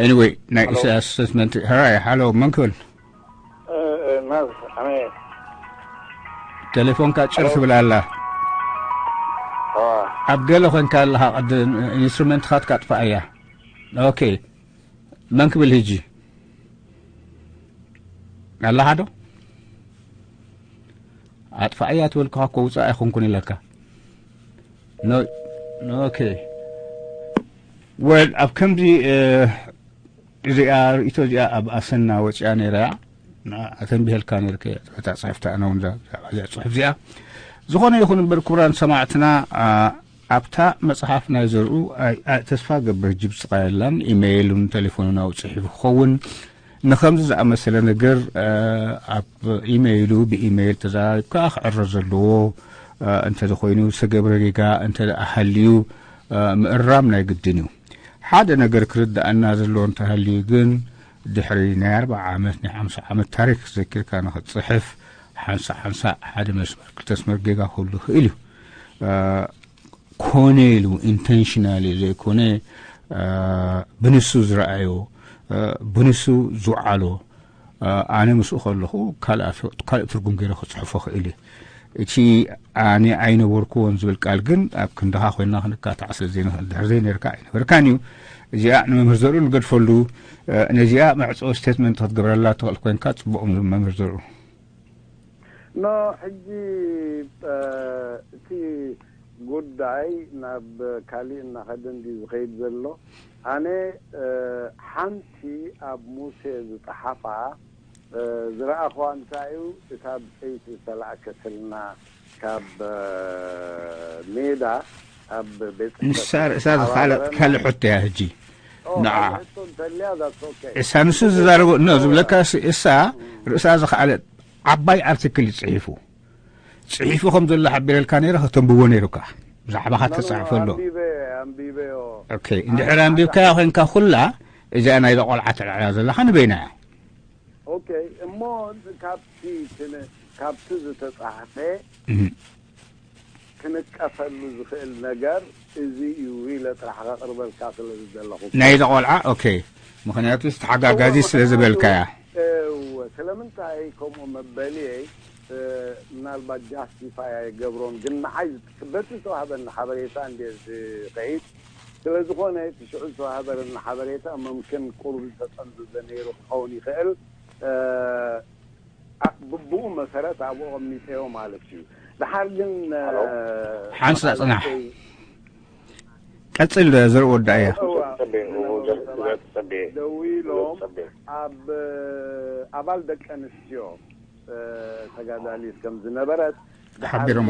Anyway፣ ናይ Hello. ኢሳያስ ስቴትመንት። ሃይ፣ ሃሎ፣ መን ክብል? ናዝ ሓመየ ቴሌፎንካ ጭር ትብል ኣላ። ኣብ ገለ ኮንካ ኣለኻ፣ ቅድም ኢንስትሩመንትኻ ትካ ጥፋኣያ። ኦኬ፣ መን ክብል ሕጂ? ኣለኻ ዶ? ኣጥፋኣያ ትበልኩኻ እኮ ውፃእ ኣይኮንኩን ኢለካ። ኖ፣ ኖ፣ ኦኬ። ወል፣ ኣብ ከምዚ፣ እ፣ እዚኣ ርእይቶ እዚኣ ኣብ ኣሰና ወፂኣ ነይራ እያ። ንዓ ተንቢሀልካ ነይርከ፣ እታ ፅሕፍቲ ኣነ እውን እዛ፣ እዛ ፅሑፍ እዚኣ። ዝኾነ ይኹን እምበር ክቡራን ሰማዕትና፣ ኣ፣ ኣብታ መጽሓፍ ናይ ዘርኡ ኣይ- ኣይ- ተስፋ ገብር ጅብ ስቓ የላን። ኢሜይሉን ቴሌፎኑን ኣብኡ ጽሒፉ ክኸውን። ንኸምዚ ዝኣመሰለ ነገር ኣብ ኢሜይሉ ብኢሜይል ተዘራሪብካ ክዕረ ዘለዎ እንተዘኮይኑ፣ ዝተገብረ ጌጋ እንተ ሃልዩ ምእራም ናይ ግድን እዩ። ሓደ ነገር ክርድኣና ዘለዎ እንተሃልዩ ግን፣ ድሕሪ ናይ ኣርብዓ ዓመት ናይ ሓምሳ ዓመት ታሪክ ዘኪርካ ንክትፅሕፍ፣ ሓንሳእ ሓንሳእ ሓደ መስመር ክልተ መስመር ጌጋ ክህሉ ይኽእል እዩ። ኮነ ኢሉ ኢንተንሽናሊ ዘይኮነ፣ ብንሱ ዝረኣዮ፣ ብንሱ ዝውዓሎ፣ ኣነ ምስኡ ከለኹ ካልእ ትርጉም ገይረ ክፅሕፎ ክእል እየ። እቲ ኣነ ኣይነበርኩዎን ዝብል ቃል ግን ኣብ ክንድኻ ኮይና ክንካታዕ ስለ ዘይንኽእል፣ ድሕር ዘይነርካ ኣይነበርካን እዩ። እዚኣ ንመምህር ዘርኡ ንገድፈሉ። ነዚኣ መዕፀዊ ስቴትመንት ክትገብረላ ትኽእል ኮይንካ ፅቡቕ፣ መምህር ዘርኡ። ኖ ሕጂ እቲ ጉዳይ ናብ ካሊእ እናኸደ እንዲ ዝኸይድ ዘሎ። ኣነ ሓንቲ ኣብ ሙሴ ዝጠሓፋ ዝረኣኹዋ እንታይ እዩ፣ እታ ብፀይቲ ዝተላእከትልና ካብ ሜዳ ኣብ ቤት ንሳ ርእሳ ዝኻለት ካልእ ሕቶ እያ። ሕጂ ንዓ እሳ ንሱ ዝዛረቦ ኖ ዝብለካ እሳ ርእሳ ዝኻለት ዓባይ ኣርቲክል እዩ ፅሒፉ። ፅሒፉ ከም ዘሎ ሓቢረልካ ነይረ፣ ከተንብቦ ነይሩካ። ብዛዕባኻ ተፃሕፈ ኣሎ። እንድሕር ኣንቢብካያ ኮይንካ ኩላ እዚኣ ናይ ቆልዓ ተልዕላ ዘለኻ ንበይና እያ። ኦኬ፣ እሞ ካብቲ ካብቲ ዝተፃሕፈ ክንቀፈሉ ዝኽእል ነገር እዚ እዩ ኢለ ጥራሕ ከቕርበልካ ስለ ዝደለኹ። ናይዚ ቆልዓ ኦኬ፣ ምኽንያቱ ተሓጋጋዚ ስለ ዝበልካያ። እወ፣ ስለምንታይ ከምኡ መበልየይ ምናልባት ጃስቲፋይ ኣይገብሮን፣ ግን ንዓይ በቲ ዝተዋህበኒ ሓበሬታ እንደ ዝኸይድ ስለ ዝኾነ፣ እቲ ሽዑ ዝተዋህበኒ ሓበሬታ መምክን ቁሩብ ዝተጠምዘዘ ነይሩ ክኸውን ይኽእል። ብኡ መሰረት ኣብኡ ኣቐሚጠዮ ማለት እዩ። ድሓር ግን ሓንሳ ጽናሕ ቀጽል ዘርእ ወዳ እያ። ደዊሎም ኣብ ኣባል ደቂ ኣንስትዮ ተጋዳሊት ከም ዝነበረት ሓቢሮም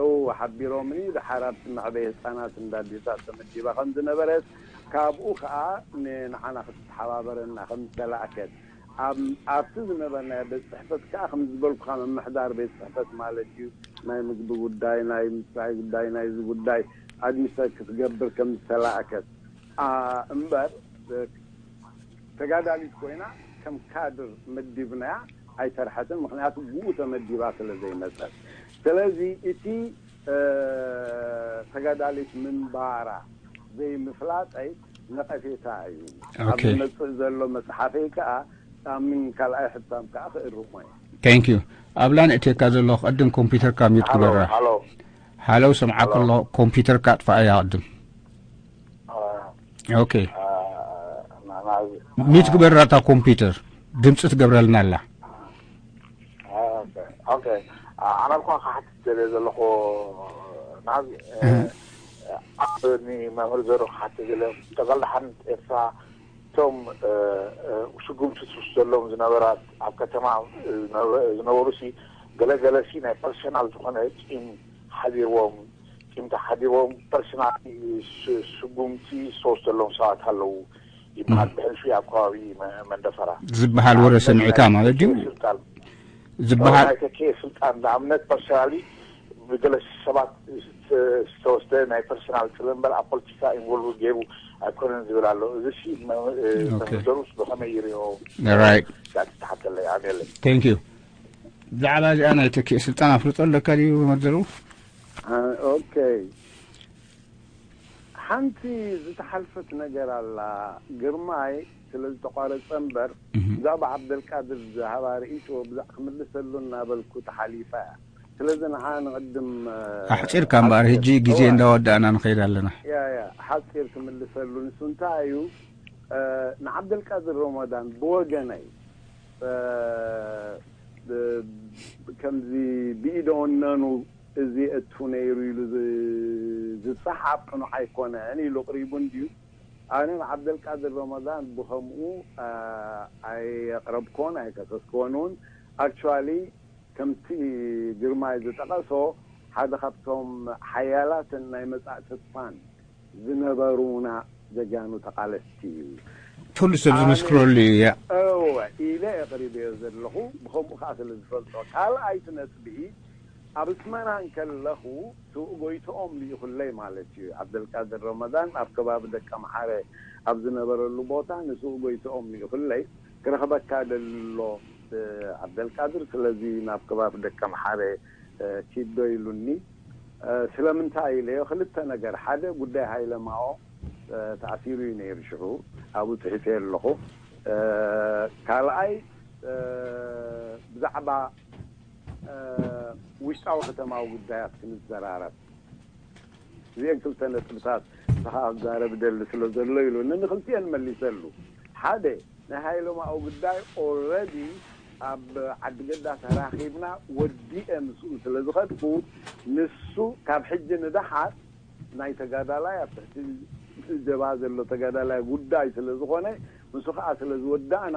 እው ሓቢሮምኒ። ድሓር ኣብቲ መዕበይ ህፃናት እንዳዲሳ ተመዲባ ከም ዝነበረት፣ ካብኡ ከዓ ንዓና ክትተሓባበረና ከም ዝተላእከት ኣብቲ ዝነበርናዮ ቤት ፅሕፈት ከዓ ከም ዝበልኩካ ምምሕዳር ቤት ፅሕፈት ማለት እዩ ናይ ምግቢ ጉዳይ ናይ ምስራይ ጉዳይ ናይዚ ጉዳይ ኣድሚኒስትሬት ክትገብር ከም ዝተላእከት እምበር ተጋዳሊት ኮይና ከም ካድር መዲብናያ ኣይሰርሐትን። ምክንያቱ ብኡ ተመዲባ ስለ ዘይመፀት። ስለዚ እቲ ተጋዳሊት ምንባራ ዘይምፍላጠይ ነቐፌታ እዩ። ኣብ ዝመፅእ ዘሎ መፅሓፈይ ከዓ ኣሚን ካልኣይ ሕታም ከዓ ክእርሞ እየ። Thank you። ኣብላ ንእትየካ ዘለኹ ቅድም ኮምፒውተርካ ሚዩት ግበራ። ሃለው ሰምዓካ ኣለኹ። ኮምፒውተርካ ኣጥፋኣያ ቅድም። ኦኬ ሚዩት ግበራ እታ ኮምፒውተር ድምፂ ትገብረልና ኣላ። ኣነ እኳ ክሓትት ደልየ ዘለኹ ናዝ ኣብ ንመምህር ዘሩ ክሓትት ደልየ ጠቐላሓን ኤርትራ እቶም ስጉምቲ ትውስደሎም ዝነበራት ኣብ ከተማ ዝነበሩ ሲ ገለገለ ሲ ናይ ፐርሰናል ዝኾነ ቂም ሓዲርዎም ቂምቲ ሓዲርዎም ፐርሰናል ስጉምቲ ዝተወስደሎም ሰባት ኣለዉ ይበሃል። ብሕልፊ ኣብ ከባቢ መንደፈራ ዝበሃል ወረ ሰሚዕካ ማለት ድዩ? ዝበሃል ናይ ተኪኤ ስልጣን ንኣብነት ፐርሰናሊ ብገለ ሰባት ዝተወስደ ናይ ፐርሰናል ጥሪ እምበር ኣብ ፖለቲካ ኢንቮልቭ ገይሩ ኣይኮነን ዝብል ኣሎ። እዚ ሲ መምህር ዘሩስ ብኸመይ ይሪኦ? ራይት ዛቲ ተሓተለይ ኣሜለይ ቴንክ ዩ። ብዛዕባ እዚኣ ናይ ተኪኤ ስልጣን ኣፍልጦ ኣለካ ድዩ መምህር ዘሩ? ኦኬ ሓንቲ ዝተሓልፈት ነገር ኣላ። ግርማይ ስለ ዝተቋረፀ እምበር ብዛዕባ ዓብደልቃድር ዝሃባ ርእይቶ ብዛዕ ክምልሰሉ እናበልኩ ተሓሊፋ እያ። ስለዚ ንዓ ንቕድም ኣሕፂርካ እምበኣር ሕጂ ግዜ እንዳወዳእና ንኸይድ ኣለና። ያ ያ ሓፂር ክምልሰሉ ንሱ እንታይ እዩ ንዓብደልቃድር ሮሞዳን ብወገነይ ከምዚ ብኢደ ወነኑ እዚ እቱ ነይሩ ኢሉ ዝፀሓፍ ቅኑዕ ኣይኮነን ኢሉ ቅሪቡ እንድዩ። ኣነ ንዓብደልቃድር ረመዳን ብኸምኡ ኣየቕረብኮን ኣይከሰስኮን እውን። ኣክቹዋሊ ከምቲ ግርማይ ዝጠቐሶ ሓደ ካብቶም ሓያላትን ናይ መጻኢ ተስፋን ዝነበሩና ጀጋኑ ተቓለስቲ እዩ። ኩሉ ሰብ ዝምስክረሉ እዩ። እያ እወ ኢለ ኣቕሪበዮ ዘለኹ፣ ብኸምኡ ከዓ ስለ ዝፈልጦ። ካልኣይቲ ነጥቢ፣ ኣብ ኣስመራ እንከለኹ ስውእ ጎይትኦም ልኢኹለይ ማለት እዩ። ዓብደልቃድር ረመዳን ኣብ ከባቢ ደቀምሓረ ኣብ ዝነበረሉ ቦታ ንስውእ ጎይትኦም ልኢኹለይ፣ ክረኽበካ ደሎ ዓብደልቃድር፣ ስለዚ ናብ ከባቢ ደቀምሓረ ኪዶ ኢሉኒ። ስለምንታይ ኢለዮ? ክልተ ነገር። ሓደ፣ ጉዳይ ሃይለ ማኦ ተኣሲሩ እዩ ነይሩ ሽዑ፣ ኣብኡ ጽሒፈ ኣለኹ። ካልኣይ፣ ብዛዕባ ውሽጣዊ ከተማዊ ጉዳያት ክንዘራረብ። እዚአን ክልተ ነጥብታት ንስኻ ክዛረብ ደሊ ስለ ዘሎ ኢሉ ንክልቲአን መሊሰሉ። ሓደ፣ ናይ ሃይለ ማኦ ጉዳይ ኦልረዲ ኣብ ዓዲ ገዳ ተራኺብና ወዲአ ምስኡ ስለ ዝኸድኩ፣ ንሱ ካብ ሕጂ ንደሓር ናይ ተጋዳላይ ኣብ ትሕቲ ጀብሃ ዘሎ ተጋዳላይ ጉዳይ ስለ ዝኾነ፣ ንሱ ከዓ ስለ ዝወዳእና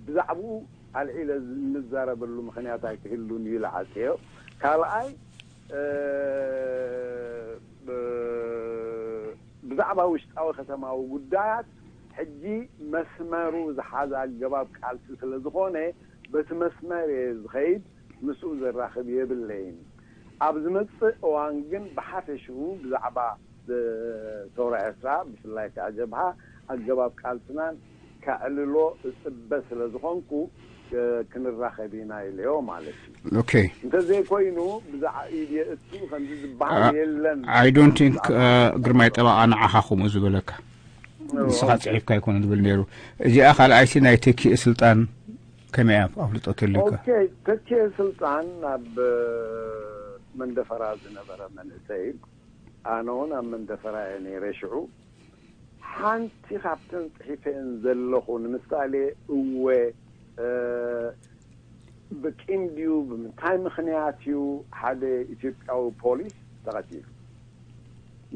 ብዛዕባኡ ኣልዒለ ንዛረበሉ ምኽንያት ኣይክህሉን እዩ ኢለ ሓስዮ። ካልኣይ፣ ብዛዕባ ውሽጣዊ ከተማዊ ጉዳያት ሕጂ መስመሩ ዝሓዘ ኣገባብ ቃልሲ ስለ ዝኾነ፣ በቲ መስመር እየ ዝኸይድ፣ ምስኡ ዘራኽብ የብለይን። ኣብ ዝመጽእ እዋን ግን ብሓፈሽኡ ብዛዕባ ሰውራ ኤርትራ፣ ብፍላይ ከዓ ጀብሃ፣ ኣገባብ ቃልስናን ከዕልሎ እጽበ ስለ ዝኾንኩ ክንራኸብ ኢና ኢለዮ ማለት እዩ። ኦኬ። እንተዘይኮይኑ ብዛዕ ኢድየ እቱ ከምዚ ዝበሃል የለን። I don't think ግርማይ ጠበቓ ንዓኻ ከምኡ ዝበለካ። ንስኻ ጽሒፍካ ኣይኮነ ዝብል ነይሩ። እዚኣ ካልኣይቲ ናይ ተኪኤ ስልጣን ከመይ እያ ኣፍልጦ ተልካ? ኦኬ፣ ተኪኤ ስልጣን ኣብ መንደፈራ ዝነበረ መንእሰይ፣ ኣነ እውን ኣብ መንደፈራ እየ ነይረ ሽዑ። ሓንቲ ካብተን ጽሒፈን ዘለኹ ንምሳሌ፣ እወ ብቂም ድዩ ብምንታይ ምኽንያት እዩ ሓደ ኢትዮጵያዊ ፖሊስ ተቐቲሉ?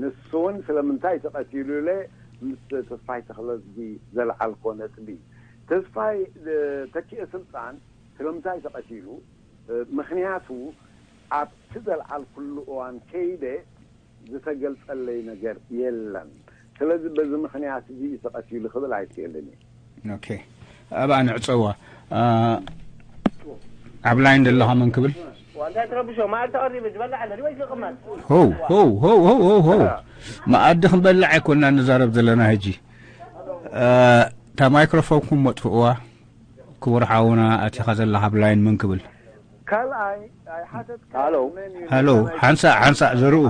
ንሱ እውን ስለምንታይ ተቐቲሉ ኢለ ምስ ተስፋይ ተኽለዝጊ ዘልዓልኮ ነጥቢ። ተስፋይ ተኪኤ ስልጣን ስለምንታይ ተቐቲሉ? ምኽንያቱ ኣብቲ ዘልዓልኩሉ እዋን ከይደ ዝተገልጸለይ ነገር የለን። ስለዚ በዚ ምኽንያት እዚ እዩ ተቐቲሉ ክብል ኣይክእልን እየ። ኦኬ፣ ኣብኣ ንዕጸዋ። ኣብ ላይን ዘለኻ መን ክብል? ዋንታ ትረብሾ ማል ተቐሪቡ ዝበላ ኣለ ወይ ዝቕመጥ ሆው ሆው ሆው ሆው ሆው ሆው መኣዲ ክንበልዕ ኣይኮንና ንዛረብ ዘለና ሕጂ። እታ ማይክሮፎንኩም መጥፍእዋ። ክቡር ሓውና ኣቲኻ ዘለኻ ኣብ ላይን መን ክብል? ካልኣይ ኣይሓተትካ ሃሎ። መን እዩ? ሃሎ ሓንሳእ ሓንሳእ ዘርኡ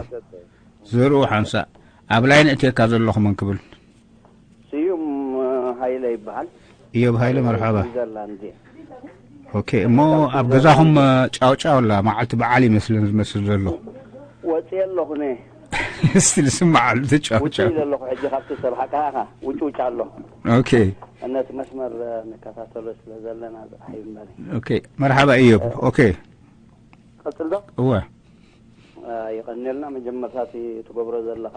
ዘርኡ ሓንሳእ ኣብ ላይን እትየካ ዘለኹ መን ክብል? ስዩም ሃይለ ይበሃል። እዮብ ሃይለ መርሓባ። ስዊዘርላንድ እየ። ኦኬ እሞ ኣብ ገዛኹም ጫውጫው ኣላ መዓልቲ በዓል ይመስለን ዝመስል ዘሎ። ወፅየ ኣለኹ ነ እስቲ ንስምዓሉ ውፅእ ተጫውጫው። ኢለ ኣለኹ ሕጂ ካብቲ ሰብ ሓቃኻ ውጭውጭ ኣሎ። ኦኬ እነቲ መስመር ንከታተሎ ስለ ዘለና ዝሓይ እምበሪ ኦኬ መርሓባ እዮብ። ኦኬ ቀፅል ዶ? እወ ይቐንልና መጀመርታ እቲ ትገብሮ ዘለኻ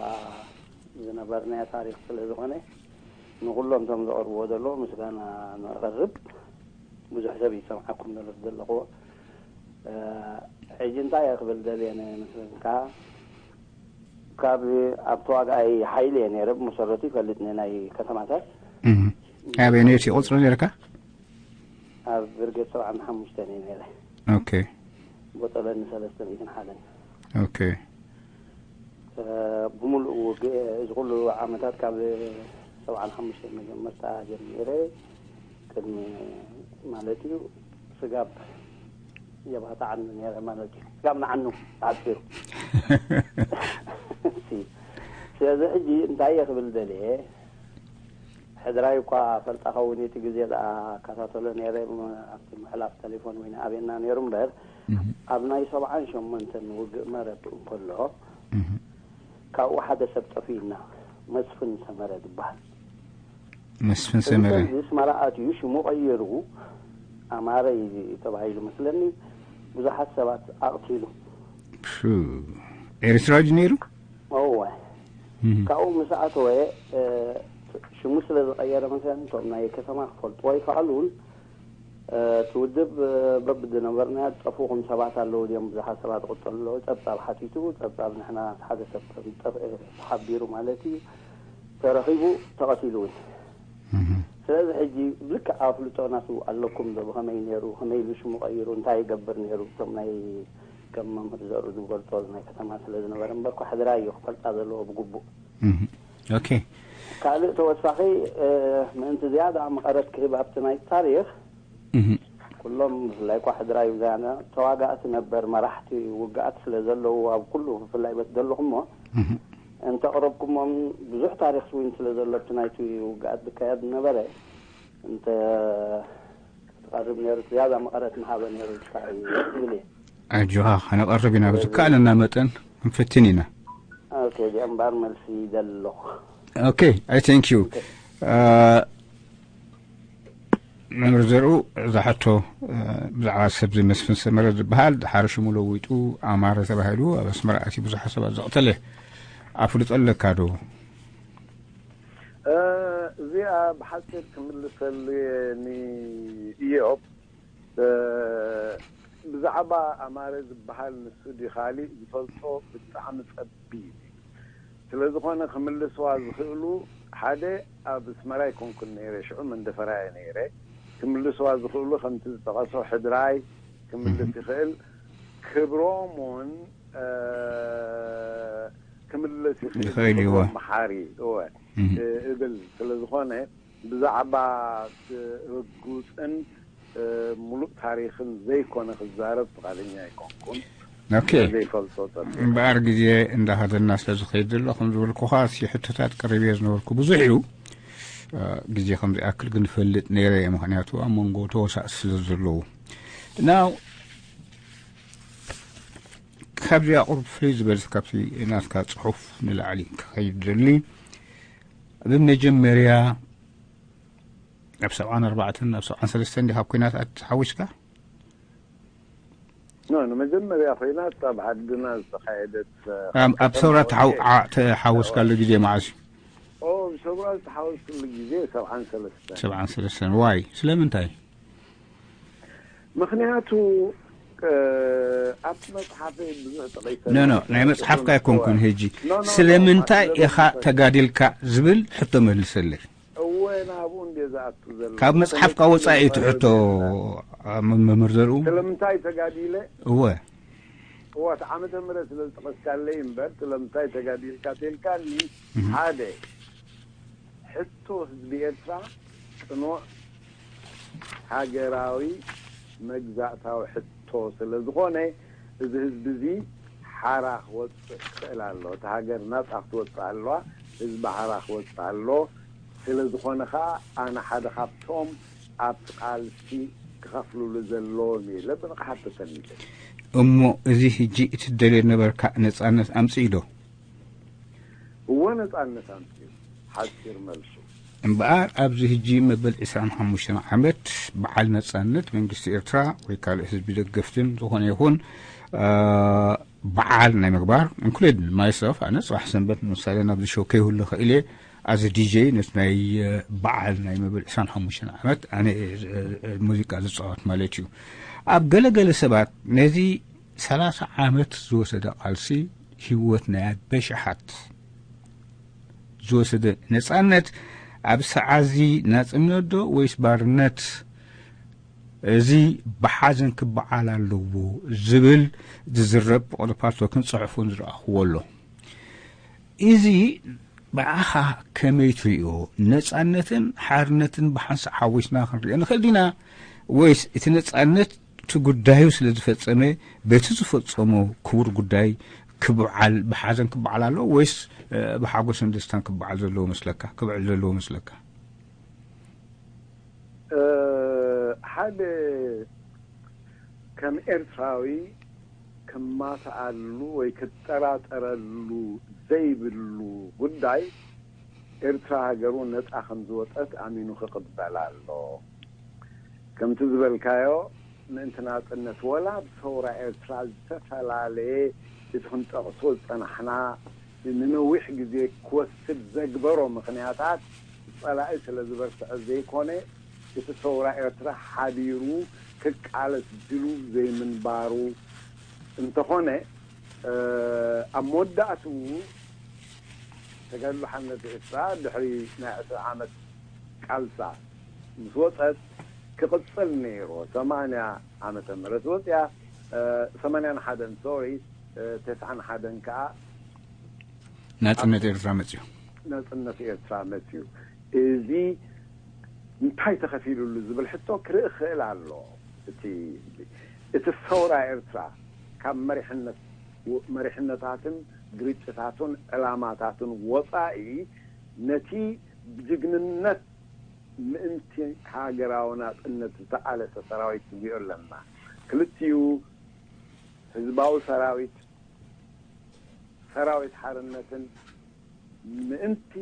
ዝነበርናዮ ታሪክ ስለ ዝኾነ ንኩሎም ቶም ዘቕርብዎ ዘለዉ ምስጋና ነቕርብ። ብዙሕ ሰብ ይሰምዓኩም ዘሎ ዘለኽዎ። ሕጂ እንታይ እየ ክብል ደልየ መስለካ ካብ ኣብ ተዋጋኣይ ሓይሊ እየ ነይረ ብመሰረቱ ይፈልጥ ናይ ከተማታት እም። ኣበይ ነቲ ቁፅሪ ነርካ? ኣብ ብርጌድ ሰብዓን ሓሙሽተን እየ ነይረ ኦኬ ቦጠለኒ ሰለስተ ሚእትን ሓደን ኦኬ ብምሉእ ውግእ እዚ ኩሉ ዓመታት ካብ ሰብዓን ሓሙሽተን መጀመርታ ጀሚረ ቅድሚ ማለት እዩ ስጋብ የባታ ዓኑ ነረ ማለት እዩ ስጋብ ንዓኑ ተዓፂሩ ስለዚ ሕጂ እንታይ እየ ክብል ደልየ ሕድራይ እኳ ፈልጣ ኸውን እቲ ግዜ ዝኣከታተሎ ነረ ኣብቲ ምሕላፍ ቴሌፎን ወይ ንኣቤና ነይሩ እምበር ኣብ ናይ ሰብዓን ሸሞንተን ውግእ መረብ እንከሎ ካብኡ ሓደ ሰብ ጠፊኡና መስፍን ሰመረ ዝበሃል መስፍን ሰመረ እዚ ሰመረ ኣትዩ ሽሙ ቀይሩ ኣማረ እዩ ተባሂሉ መስለኒ ብዙሓት ሰባት ኣቕቲሉ ሹ ኤርትራዊ ድዩ ነይሩ እወ ካብኡ ምስ ኣተወ ሽሙ ስለ ዝቐየረ መሰለን እቶም ናይ ከተማ ክፈልጥዎ ይከኣሉን እቲ ውድብ በብዝነበርናዮ ዝጠፍኡኹም ሰባት ኣለዉ ድዮም? ብዙሓት ሰባት ይቕተሉ ኣለዉ። ጸብጻብ ሓቲቱ፣ ጸብጻብ ንሕና ሓደ ሰብ ከም ዝጠፍአ ተሓቢሩ ማለት እዩ፣ ተረኺቡ፣ ተቐቲሉ እውን። ስለዚ ሕጂ ልክዕ ኣፍልጦ ናቱ ኣለኩም ዶ? ብኸመይ ነይሩ? ከመይ ኢሉ ሽሙ ቀይሩ? እንታይ ይገብር ነይሩ? እቶም ናይ ከም መምህር ዘርኡ ዝገልጾ ናይ ከተማ ስለ ዝነበረ እምበርኳ ሕድራይ እዩ ክፈልጣ ዘለዎ ብግቡእ። ኦኬ። ካልእ ተወሳኺ ምእንቲ ዝያዳ መቐረት ክህብ ኣብቲ ናይ ታሪኽ ኩሎም ብፍላይ እኳ ሕድራይ ብዛያና ተዋጋእቲ ነበር መራሕቲ ውግኣት ስለ ዘለዉ ኣብ ኩሉ ብፍላይ በት ዘለኹሞ እንተቕረብኩሞም ብዙሕ ታሪኽ ስዊን ስለ ዘሎ ኣብቲ ናይቲ ውግኣት ዝካየድ ነበረ እንተ ትቐርብ ነይሩ ዝያዳ መቐረት ምሃበ ነይሩ ኢልካ እዩ ዝብል እየ። ኣጆኻ ከነቐርብ ኢና ብዝከኣለና መጠን ክንፍትን ኢና። ኦኬ እዚኣ እምበኣር መልሲ ይደሊ ኣለኹ። Okay, I thank you. መምህር ዘርኡ እዛ ሕቶ ብዛዕባ ሰብ መስፍን ሰመረ ዝበሃል ድሓር ሽሙ ለዊጡ ኣማረ ተባሂሉ ኣብ ኣስመራ ኣትዩ ብዙሓት ሰባት ዘቕተለ ኣፍልጦ ኣለካ ዶ? እዚኣ ብሓፂር ክምልሰሉ እየ ንኢዮብ። ብዛዕባ ኣማረ ዝበሃል ንሱ ድዩ ካሊእ ዝፈልጦ ብጣዕሚ ጸቢብ እዩ። ስለ ዝኾነ ክምልስዋ ዝኽእሉ ሓደ ኣብ ኣስመራ ኣይኮንኩን ነይረ፣ ሽዑ መንደፈራ እየ ነይረ። ክምልስዋ ዝኽእሉ ከምቲ ዝጠቐሶ ሕድራይ ክምልስ ይኽእል፣ ክብሮም እውን ክምልስ ይኽእል። ይኽእል እዩ፣ እወ። ክብሮም መሓሪ እወ እብል ስለ ዝኾነ ብዛዕባ ርጉፅን ሙሉእ ታሪኽን ዘይኮነ ክዛረብ ፍቓደኛ ኣይኮንኩን። ኦኬ። ዘይፈልጦ ጸቢቕ። እምበኣር ግዜ እንዳኸደና ስለ ዝኸይድ ዘሎ ከም ዝበልኩኻ እቲ ሕቶታት ቀሪበ ዝነበርኩ ብዙሕ እዩ። ግዜ ከም ዝኣክል ግን ፈልጥ ነይረ እየ፣ ምኽንያቱ ኣብ መንጎ ተወሳእቲ ስለ ዘለዉ። ናው ካብዚ ኣቑርብ ፍልይ ዝበለ ካብቲ ናትካ ጽሑፍ ንላዕሊ ክኸይድ ደሊ ብመጀመርያ ኣብ ሰብዓን ኣርባዕተን ኣብ ሰብዓን ሰለስተን ዲኻ ኣብ ኲናት ኣትሓዊስካ? ኖ ንመጀመርያ ኮይናት ኣብ ዓድና ዝተኻየደት ኣብ ሰውራ ተሓወስካሉ ግዜ መዓስ እዩ? ኦ ሰውራ ዝተሓወስኩሉ ግዜ ሰብዓን ሰለስተን። ሰብዓን ሰለስተን ዋይ ስለምንታይ? ምክንያቱ ኣብቲ መፅሓፈይ ብዙሕ ጠቂሰ ኖ ኖ ናይ መፅሓፍካ ኣይኮንኩን ሕጂ ስለምንታይ ኢኻ ተጋዲልካ ዝብል ሕቶ መልሰለይ። እወ ናብኡ እንደ ዝኣቱ ዘሎ ካብ መፅሓፍካ ወፃኢ እዩ ትሕቶ። መምህር ዘርኡ ስለምንታይ ተጋዲለ እወ እወ እቲ ዓመተ ምህረት ስለ ዝጠቐስካለይ እምበር ስለምንታይ ተጋዲልካ ተልካኒ ሓደ ሕቶ ህዝቢ ኤርትራ ቅኑዕ ሃገራዊ መግዛእታዊ ሕቶ ስለ ዝኾነ እዚ ህዝቢ እዚ ሓራ ክወፅእ ክኽእል ኣሎ። እቲ ሃገር ናፃ ክትወፅእ ኣለዋ። ህዝቢ ሓራ ክወፅእ ኣሎ። ስለ ዝኾነ ከዓ ኣነ ሓደ ካብቶም ኣብቲ ቃልሲ ክኸፍልሉ ዘለዎም እየ ኢለ ብንቕሓት ተሰኒፈ። እሞ እዚ ሕጂ እቲ ትደልዮ ነበርካ ነፃነት ኣምፅእ ዶ? እወ ነፃነት ኣምፅኡ ሓፂር መልሱ። እምበኣር ኣብዚ ሕጂ መበል ዕስራን ሓሙሽተን ዓመት በዓል ነፃነት መንግስቲ ኤርትራ ወይ ካልእ ህዝቢ ደገፍትን ዝኾነ ይኹን በዓል ናይ ምግባር including myself ኣነ ፅባሕ ሰንበት ንምሳሌ ናብዚ ሾው ከይህሉ ኽእል እየ as a DJ ነቲ ናይ በዓል ናይ መበል ዕስራን ሓሙሽተን ዓመት ኣነ ሙዚቃ ዝፃወት ማለት እዩ። ኣብ ገለገለ ሰባት ነዚ ሰላሳ ዓመት ዝወሰደ ቃልሲ ህይወት ናይ በሽሓት ዝወሰደ ነፃነት ኣብ ሰዓዚ ናፅነት ዶ ወይስ ባርነት እዚ ብሓዘን ክበዓል ኣለዎ ዝብል ዝዝረብ ብቆሎ ፓርቶክን ፅሑፉን ዝረኣኽዎ ኣሎ። እዚ ብኣኻ ከመይ ትሪኦ? ነፃነትን ሓርነትን ብሓንሳእ ሓዊስና ክንሪኦ ንኽእል ዲና ወይስ እቲ ነፃነት እቲ ጉዳዩ ስለ ዝፈፀመ በቲ ዝፈፀሞ ክቡር ጉዳይ ክብዓል ብሓዘን ክበዓል ኣለዎ ወይስ ብሓጎስን ደስታን ክበዓል ዘለዎ መስለካ ክብዕል ዘለዎ መስለካ? ሓደ ከም ኤርትራዊ ክማትኣሉ ወይ ክጠራጠረሉ ዘይብሉ ጉዳይ ኤርትራ ሃገሩ ነፃ ከም ዝወፀት ኣሚኑ ክቕበል ኣሎ። ከምቲ ዝበልካዮ ምእንቲ ናፅነት ወላ ኣብ ሰውራ ኤርትራ ዝተፈላለየ እቲ ክንጠቕሶ ዝፀናሕና ንነዊሕ ግዜ ክወስድ ዘግበሮ ምኽንያታት ፀላኢ ስለ ዝበርትዐ ዘይኮነ እቲ ሰውራ ኤርትራ ሓቢሩ ክቃለስ ድሉው ዘይምንባሩ እንተኾነ፣ ኣብ መወዳእትኡ ተጋድሎ ሓርነት ኤርትራ ድሕሪ ናይ ዕስራ ዓመት ቃልሳ ምስ ወጸት ክቕጽል ነይሩ። ሰማንያ ዓመተ ምህረት ወጽያ፣ ሰማንያን ሓደን፣ ሶሪ፣ ተስዓን ሓደን ከኣ ናጽነት ኤርትራ መጽዩ። ናጽነት ኤርትራ መጽዩ። እዚ እንታይ ተኸፊሉሉ ዝብል ሕቶ ክርኢ ክእል ኣሎ። እቲ እቲ ሰውራ ኤርትራ ካብ መሪሕነት መሪሕነታትን ግርጭታቱን ዕላማታቱን ወጻኢ ነቲ ብጅግንነት ምእንቲ ሃገራዊ ናጽነት ዝተቓለሰ ሰራዊት ንሪኦ ኣለና። ክልቲኡ ህዝባዊ ሰራዊት ሰራዊት ሓርነትን ምእንቲ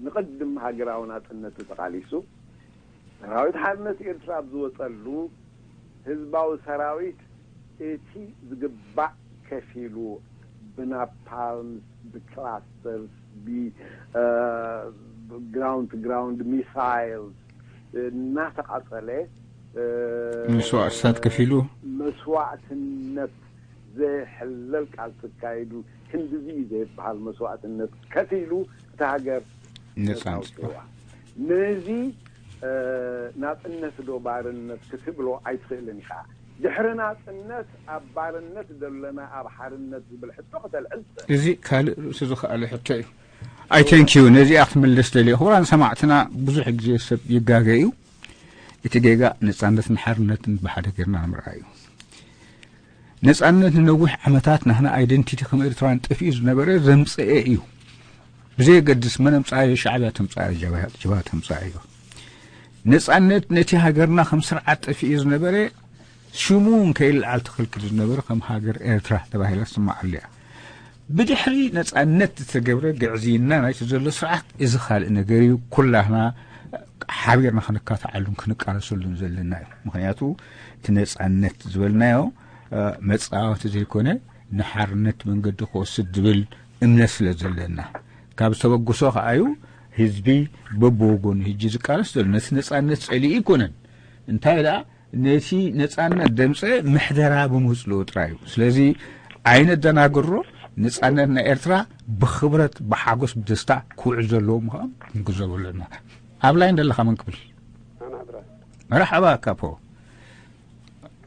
ንቐድም ሃገራዊ ናጽነቱ ተቓሊሱ ሰራዊት ሓርነት ኤርትራ ኣብ ዝወጸሉ ህዝባዊ ሰራዊት እቲ ዝግባእ ከፊሉ ብናፓልምስ ብክላስተርስ ብግራውንድ ቱ ግራውንድ ሚሳይልስ እናተቓጸለ መስዋእትታት ከፊሉ መስዋእትነት ዘይሕለል ቃልሲ ኣካይዱ ክንድዚ እዩ ዘይበሃል መስዋእትነት ከፊሉ እታ ሃገር ነጻ ኣውጺእዋ። ነዚ ናጽነት ዶ ባርነት ክትብሎ ኣይትኽእልን ኢኻ። ድሕሪ ናጽነት ኣብ ባርነት ደለና ኣብ ሓርነት ዝብል ሕቶ ከተልዕል ትኽእል። እዚ ካልእ ርእሱ ዝኸኣለ ሕቶ እዩ። ኣይ ቴንክ ዩ ነዚኣ ክትምልስ ደልየ። ክቡራን ሰማዕትና ብዙሕ ግዜ ሰብ ይጋገ እዩ። እቲ ጌጋ ነጻነትን ሓርነትን ብሓደ ጌርና ንምርኣይ እዩ። ነጻነት ንነዊሕ ዓመታት ናህና ኣይደንቲቲ ከም ኤርትራውያን ጠፊኡ ዝነበረ ዘምጽኤ እዩ። ብዘየገድስ መን ኣምጽኣዮ፣ ሻዕብያ ተምጽኣዮ፣ ጀብሃ ተምጽኣዮ። ነጻነት ነቲ ሃገርና ከም ስርዓት ጠፊኡ ዝነበረ ሽሙ እውን ከይልዓል ተኸልኪሉ ዝነበረ ከም ሃገር ኤርትራ ተባሂላ ትስማዓሉ እያ። ብድሕሪ ነጻነት ዝተገብረ ግዕዝይና ናይቲ ዘሎ ስርዓት እዚ ካልእ ነገር እዩ። ኩላህና ሓቢርና ክንካትዓሉን ክንቃለሰሉን ዘለና እዩ። ምኽንያቱ እቲ ነጻነት ዝበልናዮ መጻወቲ ዘይኮነ ንሓርነት መንገዲ ክወስድ ዝብል እምነት ስለ ዘለና ካብ ዝተበግሶ ከኣዩ ህዝቢ በብወገኑ ህጂ ዝቃለስ ዘሎ ነቲ ነጻነት ጸሊኡ ኣይኮነን። እንታይ ደኣ ነቲ ነጻነት ደምጸ ምሕደራ ብምውጽልኡ ጥራይ እዩ። ስለዚ ኣይነደናግሮ። ነጻነት ናይ ኤርትራ ብኽብረት ብሓጎስ ብደስታ ክውዕል ዘለዎ ምዃኑ ክንግዘበሉ ኣለና። ኣብ ላይን ደለኻ መን ክብል? መርሓባ ካፖ።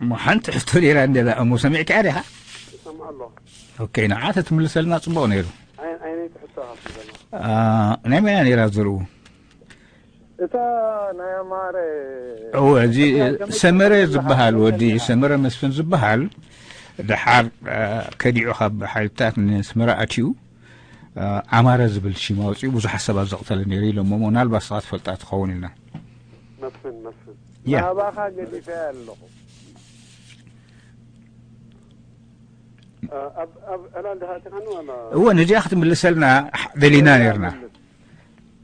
እሞ ሓንቲ ሕቶ ነይራ እንደ እሞ ሰሚዕካ ዲኻ? ይሰምዕ ኣሎ። ኦኬ ንዓ ተትምልሰልና ጽቡቕ ነይሩ። ኣይ- ኣይነይቲ ሕቶ ሃብቲ ዘሎ። አ፣ ናይ መን እያ ነይራ ዘርኡ? እታ ናይ ኣማረ እወ፣ እዚ ሰመረ ዝበሃል ወዲ ሰመረ መስፍን ዝበሃል ደሓር አ፣ ከዲዑ ካብ ሓይልታት ንስመራ ኣትዩ አ፣ ኣማረ ዝብል ሽም ኣውፅኡ ብዙሓት ሰባት ዘቕተለ ነይሩ ኢሎሞ። ምናልባት ስኻ ትፈልጣ ትኸውን ኢልና። መስፍን መስፍን ያ ናባኻ ገዲፈያ ኣለኹ። ኣብ ኣብ ዕላል ድኻ እቲኻኒ ዋላ? እወ ነዚኣ ክትምልሰልና ደሊና ነርና።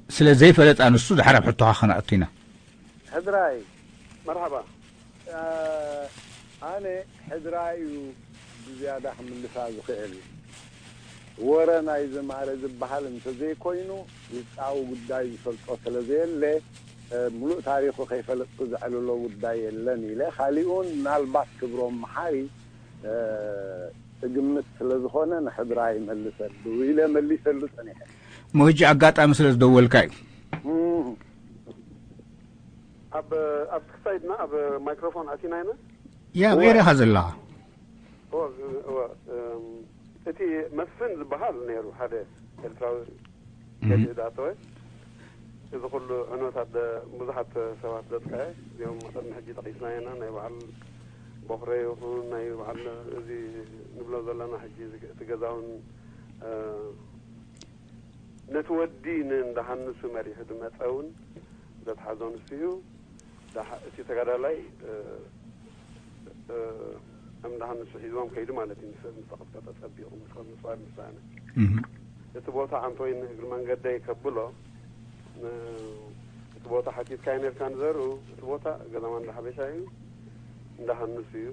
ስለ ዘይፈለጣ ንሱ ድሓር ኣብ ሕቶኻ ከነእቱ ኢና። ሕድራይ መርሓባ። ኣነ ሕድራይ እዩ ብዝያዳ ክምልሳ ዝኽእል። ወረ ናይ ዝማረ ዝበሃል እንተዘይኮይኑ ውሽጣዊ ጉዳይ ዝፈልጦ ስለዘየለ ምሉእ ታሪኹ ከይፈለጥኩ ዘዕልሎ ጉዳይ የለን ኢለ። ካሊኡን ምናልባት ክብሮም መሓሪ እግምት ስለዝኾነ ንሕድራ ይመልሰሉ ኢለ መሊሰሉ ጸኒሐ። እሞ ሕጂ ኣጋጣሚ ስለ ዝደወልካ እዩ። ኣብ ኣብ ክሳይድና ኣብ ማይክሮፎን ኣቲና ኢና። ያ ብኤር ኢኻ ዘለኻ። እወ፣ እወ፣ እም፣ እቲ መስፍን ዝበሃል ነይሩ ሓደ ኤርትራዊ ገድሊ ዝኣተወ። እዚ ኩሉ ዕንወታት ደ- ብዙሓት ሰባት ዘጥቅዐ እዚኦም ቅድሚ ሕጂ ጠቒስና ኢና። ናይ በዓል ቦኽረ ይኹን ናይ በዓል እዚ ንብሎ ዘለና ሕጂ እዚ- እቲ ገዛውን እ፣ ነቲ ወዲ ንእንዳሃንሱ መሪሑ ዝመጸ እውን ዘትሓዞ ንሱ እዩ። ዳሓ- እቲ ተጋዳላይ እ፣ እ፣ እምዳሃንሱ ሒዝዎም ከይዱ ማለት እዩ። ምስ ምስ ተቐጥቀጠ ጸቢቑ ምስ ምስ ምስ ሰኣነ እህ። እቲ ቦታ ዓንተወይኒ እግሪ መንገደይ ከብሎ ን- እቲ ቦታ ሓቲትካዮ ነርካ ንዘርኡ እቲ ቦታ ገዛ ማንዳ ሓበሻ እዩ። እንዳሃንሱ እዩ።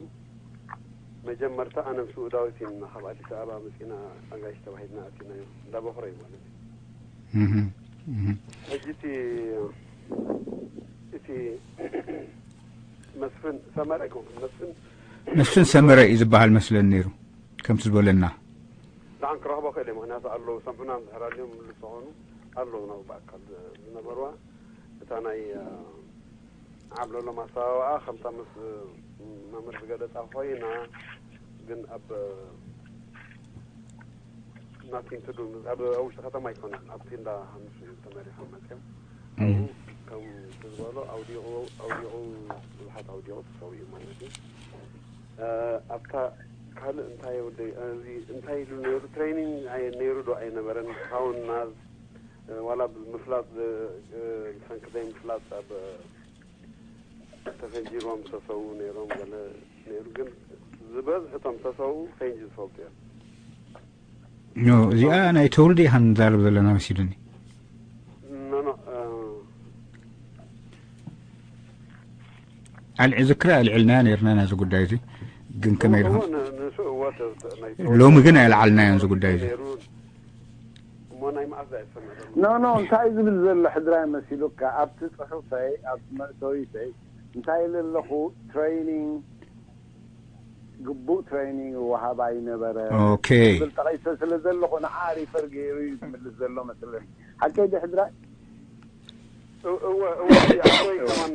መጀመርታ ኣነ ምስ ዳዊት ኢና ካብ ኣዲስ ኣበባ መፂና ኣጋይሽ ተባሂልና ኣቲናዮ። እንዳ ቦኽረ እዩ ማለት እዩ። እህ፣ እህ። ሕጂ እቲ እቲ ሰመረ ኣይኮንኩን፣ መስፍን መስፍን ሰመረ እዩ ዝበሃል መስለኒ ነይሩ፣ ከምቲ ዝበለና። ደሓን ክረኽቦ ክእል እየ፣ ምኽንያቱ ኣለዉ፣ ሰምዑና እንድሕር ኣልዮም ምልስ ዝኾኑ ኣለዉ፣ ናብ ብኣካል ዝነበርዋ። እታ ናይ ዓብለሎም ኣሰዋውኣ ከምታ ምስ መምህር ዝገለጻ ኮይና፣ ግን ኣብ ናቲንትዱ ኣብ ውሽጢ ከተማ ኣይኮነን፣ ኣብቲ እንዳ ሃንሱ እዩ ተመሪሖም መፅዮም። ኣብኡ ከም ዝበሎ ኣውዲቑ ኣውዲቑ ብዙሓት ኣውዲቑ ተሰዊኡ ማለት እዩ። ኣብታ ካልእ እንታይ ወደይ እዚ እንታይ ኢሉ ነይሩ? ትሬኒንግ ነይሩ ዶ ኣይነበረን? ሓውና ዋላ ብምፍላጥ ብሰንኪ ዘይምፍላጥ ኣብ ተፈንጂሮም ዝተሰዉ ነይሮም ገለ ነይሩ፣ ግን ዝበዝሑ እቶም ዝተሰዉ ፈንጂ ዝፈልጡ እዮም። እዚኣ ናይ ተውልደ ኢኻ ንዛረብ ዘለና መሲሉኒ። ኖኖ ኣልዕዝክረ ኣልዕልናያ ነርና ናዚ ጉዳይ እዚ፣ ግን ከመይ ኢልኩም ሎሚ ግን ኣየልዓልናዮን እዚ ጉዳይ እዚ። እሞ ናይ መዓስ ኣይሰመረ ኖ ኖ እንታይ ዝብል ዘሎ ሕድራይ መሲሉካ ኣብቲ ፅሑፈይ ኣብቲ መእተዊተይ እንታይ ኢለ ኣለኹ? ትሬኒንግ ግቡእ ትሬኒንግ ወሃብ ኣይነበረ ኦኬ ብል ጠቒሰ ስለ ዘለኹ ንዓ ሪፈር ገይሩ እዩ ዝምልስ ዘሎ መስለኒ። ሓቀይ ዲ ሕድራይ? እወ እወ ኣቦይ ከማን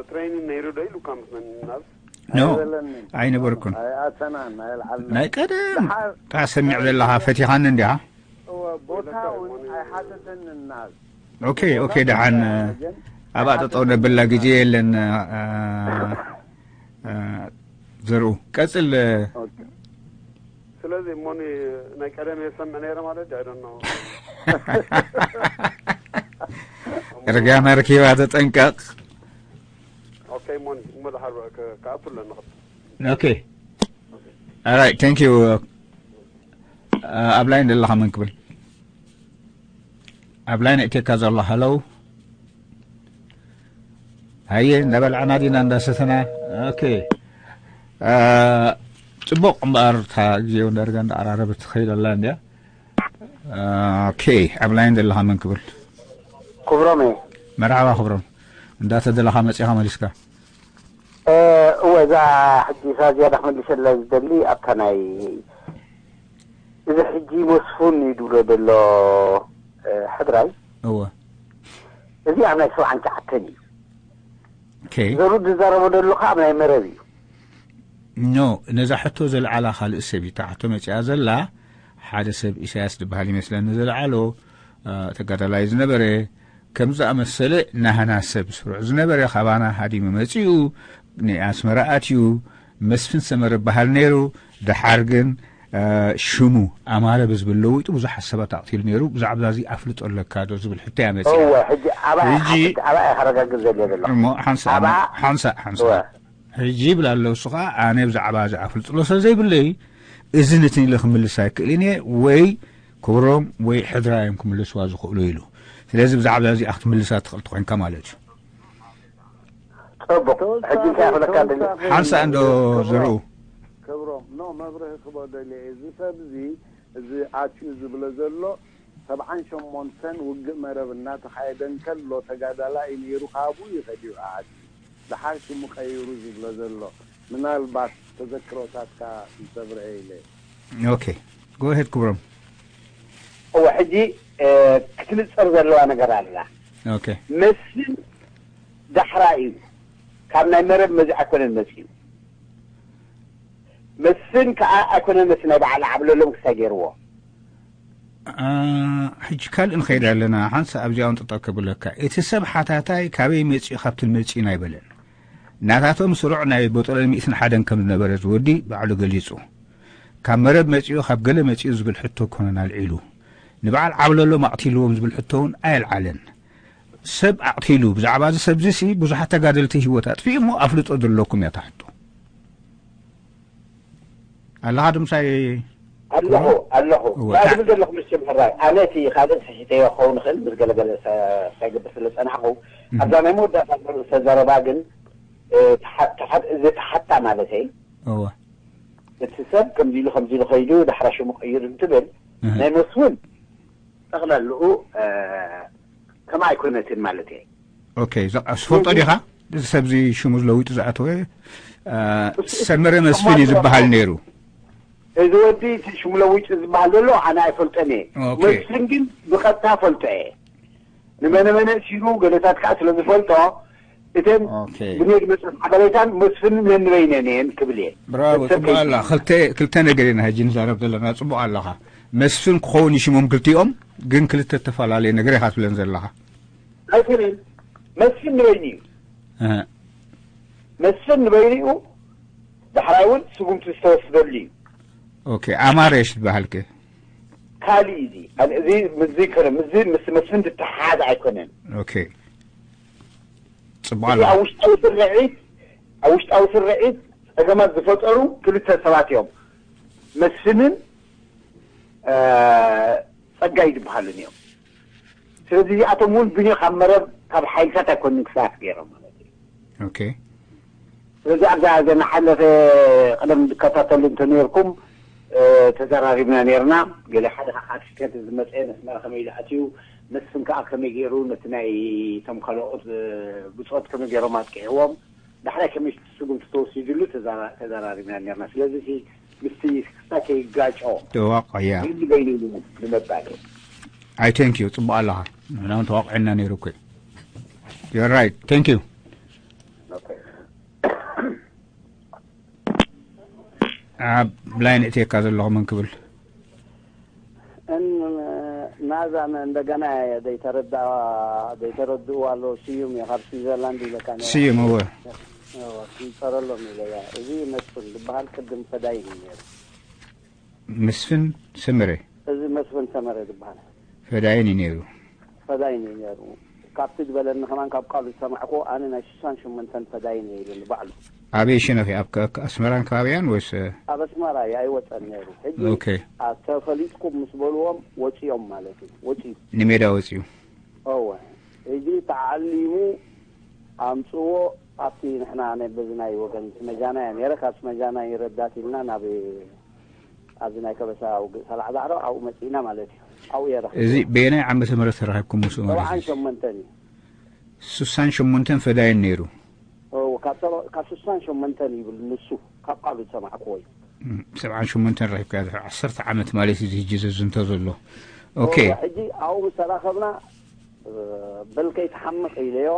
ትሬኒንግ ነይሩ ዶ ኢሉካ መስለኒ ናብ ኖ ኣይበለኒ። ኣይነበርኩን። ኣይኣተናን ኣይልዓልና። ናይ ቀደም ድሓር እታ ሰሚዕ ዘለኻ ፈቲኻኒ እንዲኻ። እወ ቦታ እውን ኣይሓተተንን ናብ ኦኬ ኦኬ ደሓን ኣብኣ ጠጠው ነብላ ግዜ የለን። ዘርኡ ቀፅል። ስለዚ እሞኒ ናይ ቀደም የሰምዕ ነይረ ማለት ዲ ኣይደኖ ርጋመ ርኪባ ተጠንቀቕ። ኦኬ እሞኒ እሞ ድሓር ክኣቱ ኣለኒ። ኦኬ alright thank you። ኣብ ላይን ዘለኻ መን ክብል ኣብ ላይን እቴካ ዘሎ ሃለው። ሃየ እንዳበልዓና ዲና እንዳሰተና። ኦኬ ጽቡቕ እምበኣር እታ ግዜ እውን ዳርጋ እንዳዓራረበት ትኸይድ ኣላ እንድያ። ኦኬ ኣብ ላይን ዘለኻ መን ክብል? ክብሮም እየ። መርሓባ ክብሮም። እንዳተደለኻ መጺኻ መሊስካ። እወ እዛ ሕጂ እሳ ዝያዳ ክመልሰላ ዝደሊ ኣብታ ናይ እዚ ሕጂ መስፉን እዩ ድብሎ ዘሎ ሕድራይ እወ እዚ ኣብ ናይ ሰብዓን ትሽዓተን እዩ። Okay ዘሩ ዝዛረቦ ዘሎ ከዓ ኣብ ናይ መረብ እዩ። ኖ ነዛ ሕቶ ዘልዓላ ካልእ ሰብ እዩ። እታ ሕቶ መፂኣ ዘላ ሓደ ሰብ ኢሳያስ ዝበሃል ይመስለኒ ዘልዓሎ ተጋዳላይ ዝነበረ ከም ዝኣመሰለ ናህና ሰብ ስሩዕ ዝነበረ ካባና ሃዲሙ መፂኡ ናይ ኣስመራ ኣትዩ መስፍን ሰመረ በሃል ነይሩ። ደሓር ግን ሽሙ ኣማረ ብዝብል ለዊጡ ብዙሓት ሰባት ኣቕቲሉ ነይሩ። ብዛዕባ እዚ ኣፍልጦ ኣለካ ዶ ዝብል ሕቶ እያ መፂኣ። እወ ሕጂ ኣባይ ሕጂ- ሓንቲ ኣባይ ከረጋግፅ ዘልዮ ዘሎ እሞ ሓንሳእ ኣባ- ሓንሳእ ሓንሳእ እወ ሕጂ ይብል ኣለዉ። እሱ ከዓ ኣነ ብዛዕባ እዚ ኣፍልጦ ስለ ዘይብለይ እዚ ነቲ ኢለ ክምልስ ኣይክእልን እየ ወይ ክብሮም ወይ ሕድራ እዮም ክምልስዋ ዝኽእሉ ኢሉ። ስለዚ ብዛዕባ እዚኣ ክትምልሳ ትኽእል ተኮይንካ ማለት እዩ። ፅቡቅ ሕጂ እንታይ ክብለካ ደሊ ሓንሳእ እንዶ ዝርኡ ክብሮም ኖ መብርሂ ክበደልየ እዚ ሰብ እዚ እዚ ኣትዩ ዝብሎ ዘሎ ሰብዓን ሸሞንተን ውግእ መረብ እናተኻየደ እንከሎ ተጋዳላይ ነይሩ ካብኡ እዩ ከዲኡ ኣትዩ ደሓር ሽሙ ቀይሩ ዝብሎ ዘሎ ምናልባት ተዘክሮታትካ እንተብርሀ ኢለ ኦኬ ጎ ሄድ ክብሮም እወ ሕጂ ክትንፀር ዘለዋ ነገር ኣላ ኦኬ መስፍን ዳሕራ እዩ ካብ ናይ መረብ መዚዕ ኣይኮነን መፅኡ መስፍን ከዓ ኣይኮነን መፅኡ ናይ በዓል ዓብለሎም ክሳይ ገይርዎ ሕጂ ካልእ ንኸይድ ኣለና ሓንሳ ኣብዚኣ እውን ጥጠብ ከብለካ እቲ ሰብ ሓታታይ ካበይ መፂኡ ካብትን መፂኡን ኣይበለን ናታቶም ስሩዕ ናይ ቦጠለን ሚእትን ሓደን ከም ዝነበረ ዝወዲ ባዕሉ ገሊፁ ካብ መረብ መፂኡ ካብ ገለ መፂኡ ዝብል ሕቶ ኮነን ኣልዒሉ ንበዓል ዓብለሎም ኣቕቲልዎም ዝብል ሕቶ እውን ኣየልዓለን ሰብ ኣቕቲሉ ብዛዕባ እዚ ሰብዚ ሲ ብዙሓት ተጋደልቲ ህይወት ኣጥፊኡ እሞ ኣፍልጦ ዘለኩም እያ ታሕቶ ኣለኻ ድምሳይ ኣለኹ ኣለኹ እወ፣ ታ ታ- ዝብል ዘለኹ ምስ ጀምሕራይ ኣነ እቲ ካልእ ስሒተዮ ክኸውን ይኽእል ምስ ገለገለ ሳይገብር ስለ ዝፀናሕኹ ኣብዛ ናይ መወዳእታ ዝተዘረባ ግን እ፣ ተሓ- ተሓ- ዝተሓታ ማለተይ እወ እቲ ሰብ ከምዚ ኢሉ ከምዚ ኢሉ ከይዱ ዳሕራ ሽሙ ቀይሩ እንትብል እህ። ናይ መስፍን ጠቕላልኡ እ፣ ከምኣ ኣይኮነትን ማለት እየ ኦኬ ዘ- ትፈልጦ ዲኻ እዚ ሰብዚ ሽሙ ለዊጡ ዝኣተወ፣ እ፣ ሰመረ መስፍን እዩ ዝበሃል ነይሩ። እዚ ወዲ እቲ ሽሙ ለዊጡ ዝበሃል ዘሎ ኣነ ኣይፈልጦን እየ። ኦኬ። መስፍን ግን ብቐጥታ ፈልጦ እየ። ንመነ መነ ሲሩ ገለታት ከዓ ስለ ዝፈልጦ፣ እተን ኦኬ። ብኔድ መጽሓፍ ሓበሬታን መስፍን ነንበይነን እየን ክብል እየ። ብራቮ፣ ሰብ ጽቡቕ ኣላ። ከይትስእ። ክልተ፣ ክልተ ነገር ኢና ሕጂ ንዛረብ ዘለና። ጽቡቕ ኣለኻ። መስፍን ክኸውን እዩ ሽሞም ክልቲኦም፣ ግን ክልተ እተፈላለየ ነገር ኢኻ ትብለን ዘለኻ። ኣይኮነን። መስፍን ንበይኑ እዩ። እህ። መስፍን ንበይኑ እዩ። ዳሕራይ እውን ስጉምቲ ዝተወስደሉ እዩ። ኦኬ፣ ኣማረ እሺ ትበሃል ከ? ካልእ እዩ እዚ። ኣነ እዚ ምስዚ ኣይኮነን። ምስዚ ምስ መስፍን ዝተሓሓዝ ኣይኮነን። ኦኬ። ጽቡቕ እዚ ኣሎ። ኣብ ውሽጣዊ ስርዒት፣ ኣብ ውሽጣዊ ስርዒት ጸገማት ዝፈጠሩ ክልተ ሰባት እዮም። መስፍንን፣ እ፣ ጸጋይ ዝበሃሉን እዮም። ስለዚ እዚኣቶም እውን ብኒ ካብ መረብ፣ ካብ ሓይልታት ኣይኮኑን ክሳት ገይሮም ማለት እዩ። ኦኬ። ስለዚ ኣብዛ ዘናሓለፈ ቀደም ዝከታተሉ እንተነርኩም፣ እ፣ ተዘራሪብና ነርና። ገለ ሓደ ካብ ኣክሲደንት ዝመጸ መስመር ከመይ ኢሉ ኣትዩ፣ መስፍን ከኣ ከመይ ገይሩ ነቲ ናይ እቶም ካልኦት፣ እ፣ ብጾት ከመይ ገይሮም ኣጥቂዕዎም፣ ዳሕራይ ከመይ ስጉምቲ ተወሲድሉ ተዛራ-፣ ተዘራሪብና ነርና። ስለዚ እቲ ምስቲ ክስታ ከይጋጮ ተዋቕያ። በይኑ በይኑ ኢሉ ንምባል እዩ። ኣይ፣ ቴንክ ዩ። ጽቡቕ ኣለኻ። ንሕና እውን ተዋቕዕና ነይሩ እኮ እዩ። You're right. Thank you. ኦኬ። ኣብ ላይን እትየካ ዘለኹ መን ክብል? እን-፣ ናዛ መ-፣ እንደገና እየ ዘይተረዳ-፣ ዘይተረድእዎ ኣለዉ። ስዩም እየ፣ ካብ ስዊዘርላንድ ኢለካ ነይረ። ስዩም፣ እወ። እወ፣ ክንጸረሎም ኢለ እያ። እዚ መስፍን ዝበሃል ቅድም ፈዳይን እዩ ነይሩ። መስፍን ሰመረ? እዚ መስፍን ሰመረ ዝበሃል። ፈዳይን እዩ ነይሩ። ፈዳይን እዩ ነይሩ። ካብቲ ዝበለኒ ከማን ካብ ቃሉ ዝሰማዕኩዎ ኣነ ናይ ሽሳን ሸሞንተን ፈዳይን እየ ኢሉኒ ባዕሉ። ኣበይ ሽነኽ እዩ? ኣብ ከ-፣ ከ-፣ ኣስመራን ከባቢያን ወይስ? ኣብ ኣስመራ እዩ፣ ኣይወጸን ነይሩ። ሕጂ ኦኬ። ኣ-፣ ተፈሊጥኩም ምስ በልዎም ወጺኦም ማለት እዩ። ወጺኡ። ንሜዳ ወጺኡ። እወ። ሕጂ ተዓሊሙ ኣምጽዎ ኣብቲ ንሕና ናይ በዚ ናይ ወገን ስመጃና እያ ነይረ። ካብ ስመጃና ይረዳት ኢልና ናብ ኣብዚ ናይ ከበሳ ውግእ ሰላዕ ዳዕሮ ኣብኡ መጺእና ማለት እዩ። ኣብኡ እየ ረኺብዎ። እዚ በየናይ ዓመተ ምህረት ተራኺብኩም ምስኡ ማለት ሰብዓን እዩ? ሸሞንተን እዩ። ስሳን ሸሞንተን ፈዳይን ነይሩ? እዎ፣ ካብ ሰባ-፣ ካብ ስሳን ሸሞንተን ይብል ንሱ፣ ካብ ቃሉ ዝሰማዕክዎ እዩ። እም፣ ሰብዓን ሸሞንተን ረኺብካ፣ ድሕሪ ዓሰርተ ዓመት ማለት እዩ፣ እዚ ሕጂ ዘዝንቶ ዘሎ። ኦኬ። እዎ፣ ሕጂ ኣብኡ ምስ ተራኸብና፣ እ፣ በል ከይትሓምቕ ኢለዮ፣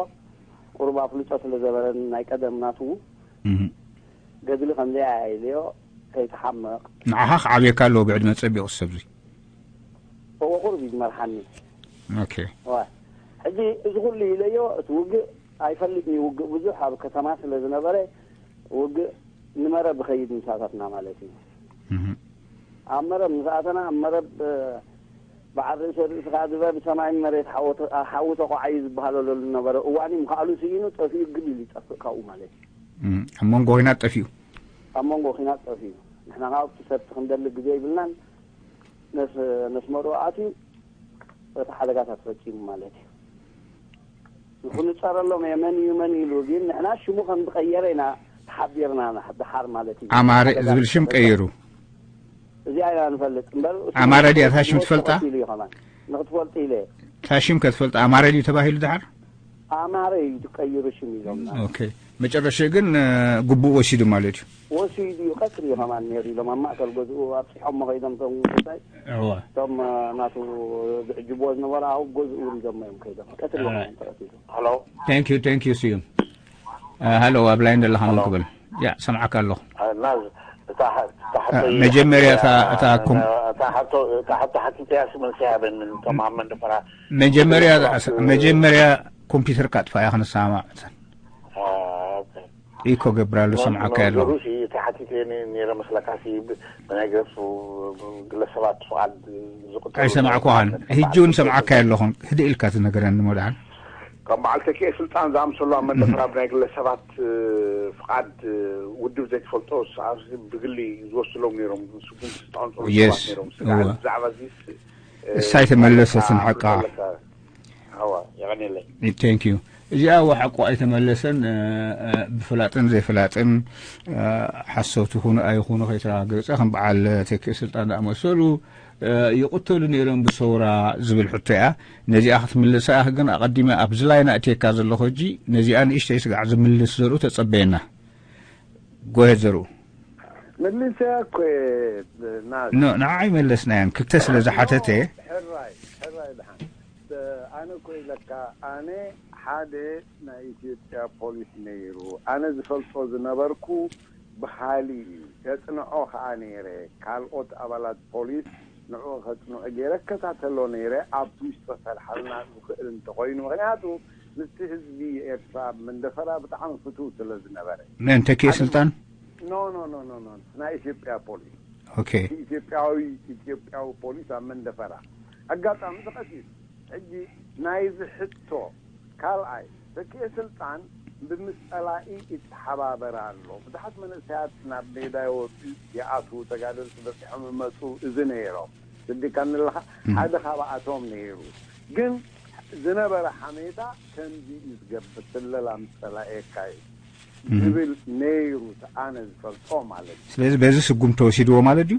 ቁሩብ ኣፍልጦ ስለ ዘበረኒ ናይ ቀደም ናቱ፣ እም። ገድሊ ከም ዘይ ኢለዮ፣ ከይትሓምቕ። ንዓኻ ክዓብየካ ኣለዎ ብዕድመ ጸቢቑ ሰብዚ። እዎ፣ ቁሩብ እዩ ዝመርሓኒ። ኦኬ። እዋ። ሕጂ እዚ ኩሉ ኢለዮ፣ እቲ ውግእ ኣይፈልጥን እዩ፣ ውግእ ብዙሕ ኣብ ከተማ ስለ ዝነበረ፣ ውግእ ንመረብ ብኸይድ ምሳታትና ማለት እዩ። እህ። ኣብ መረብ ምስ ኣተና፣ ኣብ መረብ፣ እ፣ በዓል ርእሰ ርእስኻ ዝበ ብሰማይን መሬት ሓወተ-፣ ሓዊ ተቋዓዩ ዝበሃለሉ ነበረ። እዋን እዩ፣ ምኽኣሉ ስኢኑ፣ ጠፊኡ፣ ግልል ይጠፍእ ካብኡ ማለት እዩ። እም፣ ኣብ መንጎ ኲናት ጠፊኡ። ኣብ መንጎ ኲናት ጠፊኡ። ንሕና ካብ ኣብቲ ሰብቲ ክንደሊ ግዜ ይብልናን፣ ነስ-፣ ነስመርኡ ኣትዩ፣ እቲ ሓደጋታት ፈጺሙ ማለት እዩ። ንኽንጸረሎም እየ፣ መን እዩ፣ መን ኢሉ፣ ግን ንሕና ሽሙ ከም ዝቐየረ ኢና ተሓቢርና፣ ንሕ-፣ ደሓር ማለት እዩ። ኣማረ ሓደጋ ዝብል ሽም ተፈጸመ። ቀይሩ። እዚኣ ኢና ንፈልጥ። እምበር፣ እሱ ኣማረ ድያ እታ ሽም ንወስድ ትፈልጣ? ቀቲሉ እዩ ከማን። ንኽትፈልጡ ኢለ። እታ ሽም ከ ትፈልጣ? ኣማረ ድዩ ተባሂሉ ደሓር? ኣማረ እዩ ዝቀይሩ ሽም ኢሎምና። ኦኬ። መጨረሻ ግን፣ እ፣ ግቡእ ወሲዱ ማለት እዩ። ወሲዱ እዩ፣ ቀትሪ እዩ ከማን ነይሩ ኢሎም፣ ኣብ ማእከል ገዝኡ ኣብጺሖሞ ከይዶም እቶም ጉዳይ። እወ። እቶም፣ እ፣ ናቱ ዝዕጅብዎ ዝነበሩ ኣብ ገዝኡ ሒዞሞ እዮም ከይዶም። ቀትሪ እዩ ኣራይት። ከማን ተቐቲሉ። ሃሎ። Thank you፣ thank you፣ ስዩም። እ፣ ሃሎ፣ ኣብ ላይን ዘለኻ መን ሃሎ። ክብል? ያ፣ ሰምዓካ ኣለኹ። እ፣ እና እታ፣ እታ እ፣ ሕቶይ መጀመርያ እታ፣ እታ ኮም- እታ ሕቶ፣ እታ ሕቶ ሓቲተያ ስመልሲ ሃበኒ፣ እቶም ኣብ መንደፈራ መጀመርያ፣ መጀመርያ ኮምፒውተርካ ኣጥፋእያ፣ ክንሰማማዕ። አ፣ ኦኬ። ኢኮ ገብራሉ፣ ሰምዓካ ኣለኹ። መንገዱ ሲ፣ እቲ ሓቲተ ነ-፣ ነይረ መስለካ ሲ፣ ብ-፣ ብናይ ገሱ፣ ብ-፣ ግለሰባት ፍቓድ ዝቕጽል ኣይሰማዕኩኻን። ናይ ሕጂ እውን ሰማዕካ ኣለኹን። ህድእ ኢልካ ትነገረኒ እሞ ደሓን። ከም በዓል ተኪኤ ስልጣን ዝኣምሰሉ ኣብ መንደፈራ ብናይ ግለሰባት፣ እ፣ ፍቓድ፣ እ፣ ውድብ ዘይትፈልጦ ስ-፣ ኣብ ብግሊ ዝወስድሎም ነይሮም። ስጉምቲ ዝተቐንጸሉ የስ፣ ሰባት ነይሮም። ስጋ-፣ እወ። ብዛዕባ እዚስ፣ እ፣ እሳ ኣይተመለሰትን ሓቃ። ኣለካ። ኣዋ፣ የቐንየለይ። Thank you። እዚኣ ወሓቁ ኣይተመለሰን። ብፍላጥን ዘይፍላጥን ሓሰውቲ ይኹኑ ኣይኹኑ ከይተረጋገፀ ከም በዓል ተኪ ስልጣን ዝኣመሰሉ ይቕተሉ ነይሮም ብሰውራ ዝብል ሕቶ እያ። ነዚኣ ክትምልሳ እያ ግን ኣቐዲመ ኣብዚ ላይና እትየካ ዘለኹ ሕጂ ነዚኣ ንእሽተይ ስጋዕ ዝምልስ ዘርኡ ተፀበየና። ጎሄድ ዘርኡ። መሊሰያ እኮ እየ። ና ኖ ንዓ ኣይመለስናያን ክልተ ስለ ዝሓተተ። ሕራይ ሕራይ ድሓን ኣነ እኮ ኢለካ ኣነ ሓደ ናይ ኢትዮጵያ ፖሊስ ነይሩ ኣነ ዝፈልጦ ዝነበርኩ ብሃሊ እዩ። ከፅንዖ ከዓ ነይረ። ካልኦት ኣባላት ፖሊስ ንዕኡ ከፅንዑ ገይረ እከታተሎ ነይረ። ኣብ ውሽጢ ክሰርሓልና ዝኽእል እንተኮይኑ ምክንያቱ ምስቲ ህዝቢ ኤርትራ ኣብ መንደፈራ ብጣዕሚ ፍትው ስለ ዝነበረ። መን ተኪኤ ስልጣን? ኖ ኖ ኖ ኖ ኖ ናይ ኢትዮጵያ ፖሊስ ኦኬ ኢትዮጵያዊ ኢትዮጵያዊ ፖሊስ ኣብ መንደፈራ ኣጋጣሚ ተቐቲሉ። ሕጂ ናይዚ ሕቶ ካልኣይ ተኪኤ ስልጣን ብምስ ጸላኢ ይተሓባበር ኣሎ። ብዙሓት መንእሰያት ናብ ሜዳ ይወፁ ይኣትዉ፣ ተጋደልቲ በፂሖም ይመፁ እዚ ነይሮም። ስዲካ ንለኻ ሓደ ካብኣቶም ነይሩ። ግን ዝነበረ ሓሜታ ከምዚ እዩ ዝገብር ስለላ ምስ ጸላኢ የካይድ ዝብል ነይሩ ኣነ ዝፈልጦ ማለት እዩ። ስለዚ በዚ ስጉም ተወሲድዎ ማለት ድዩ?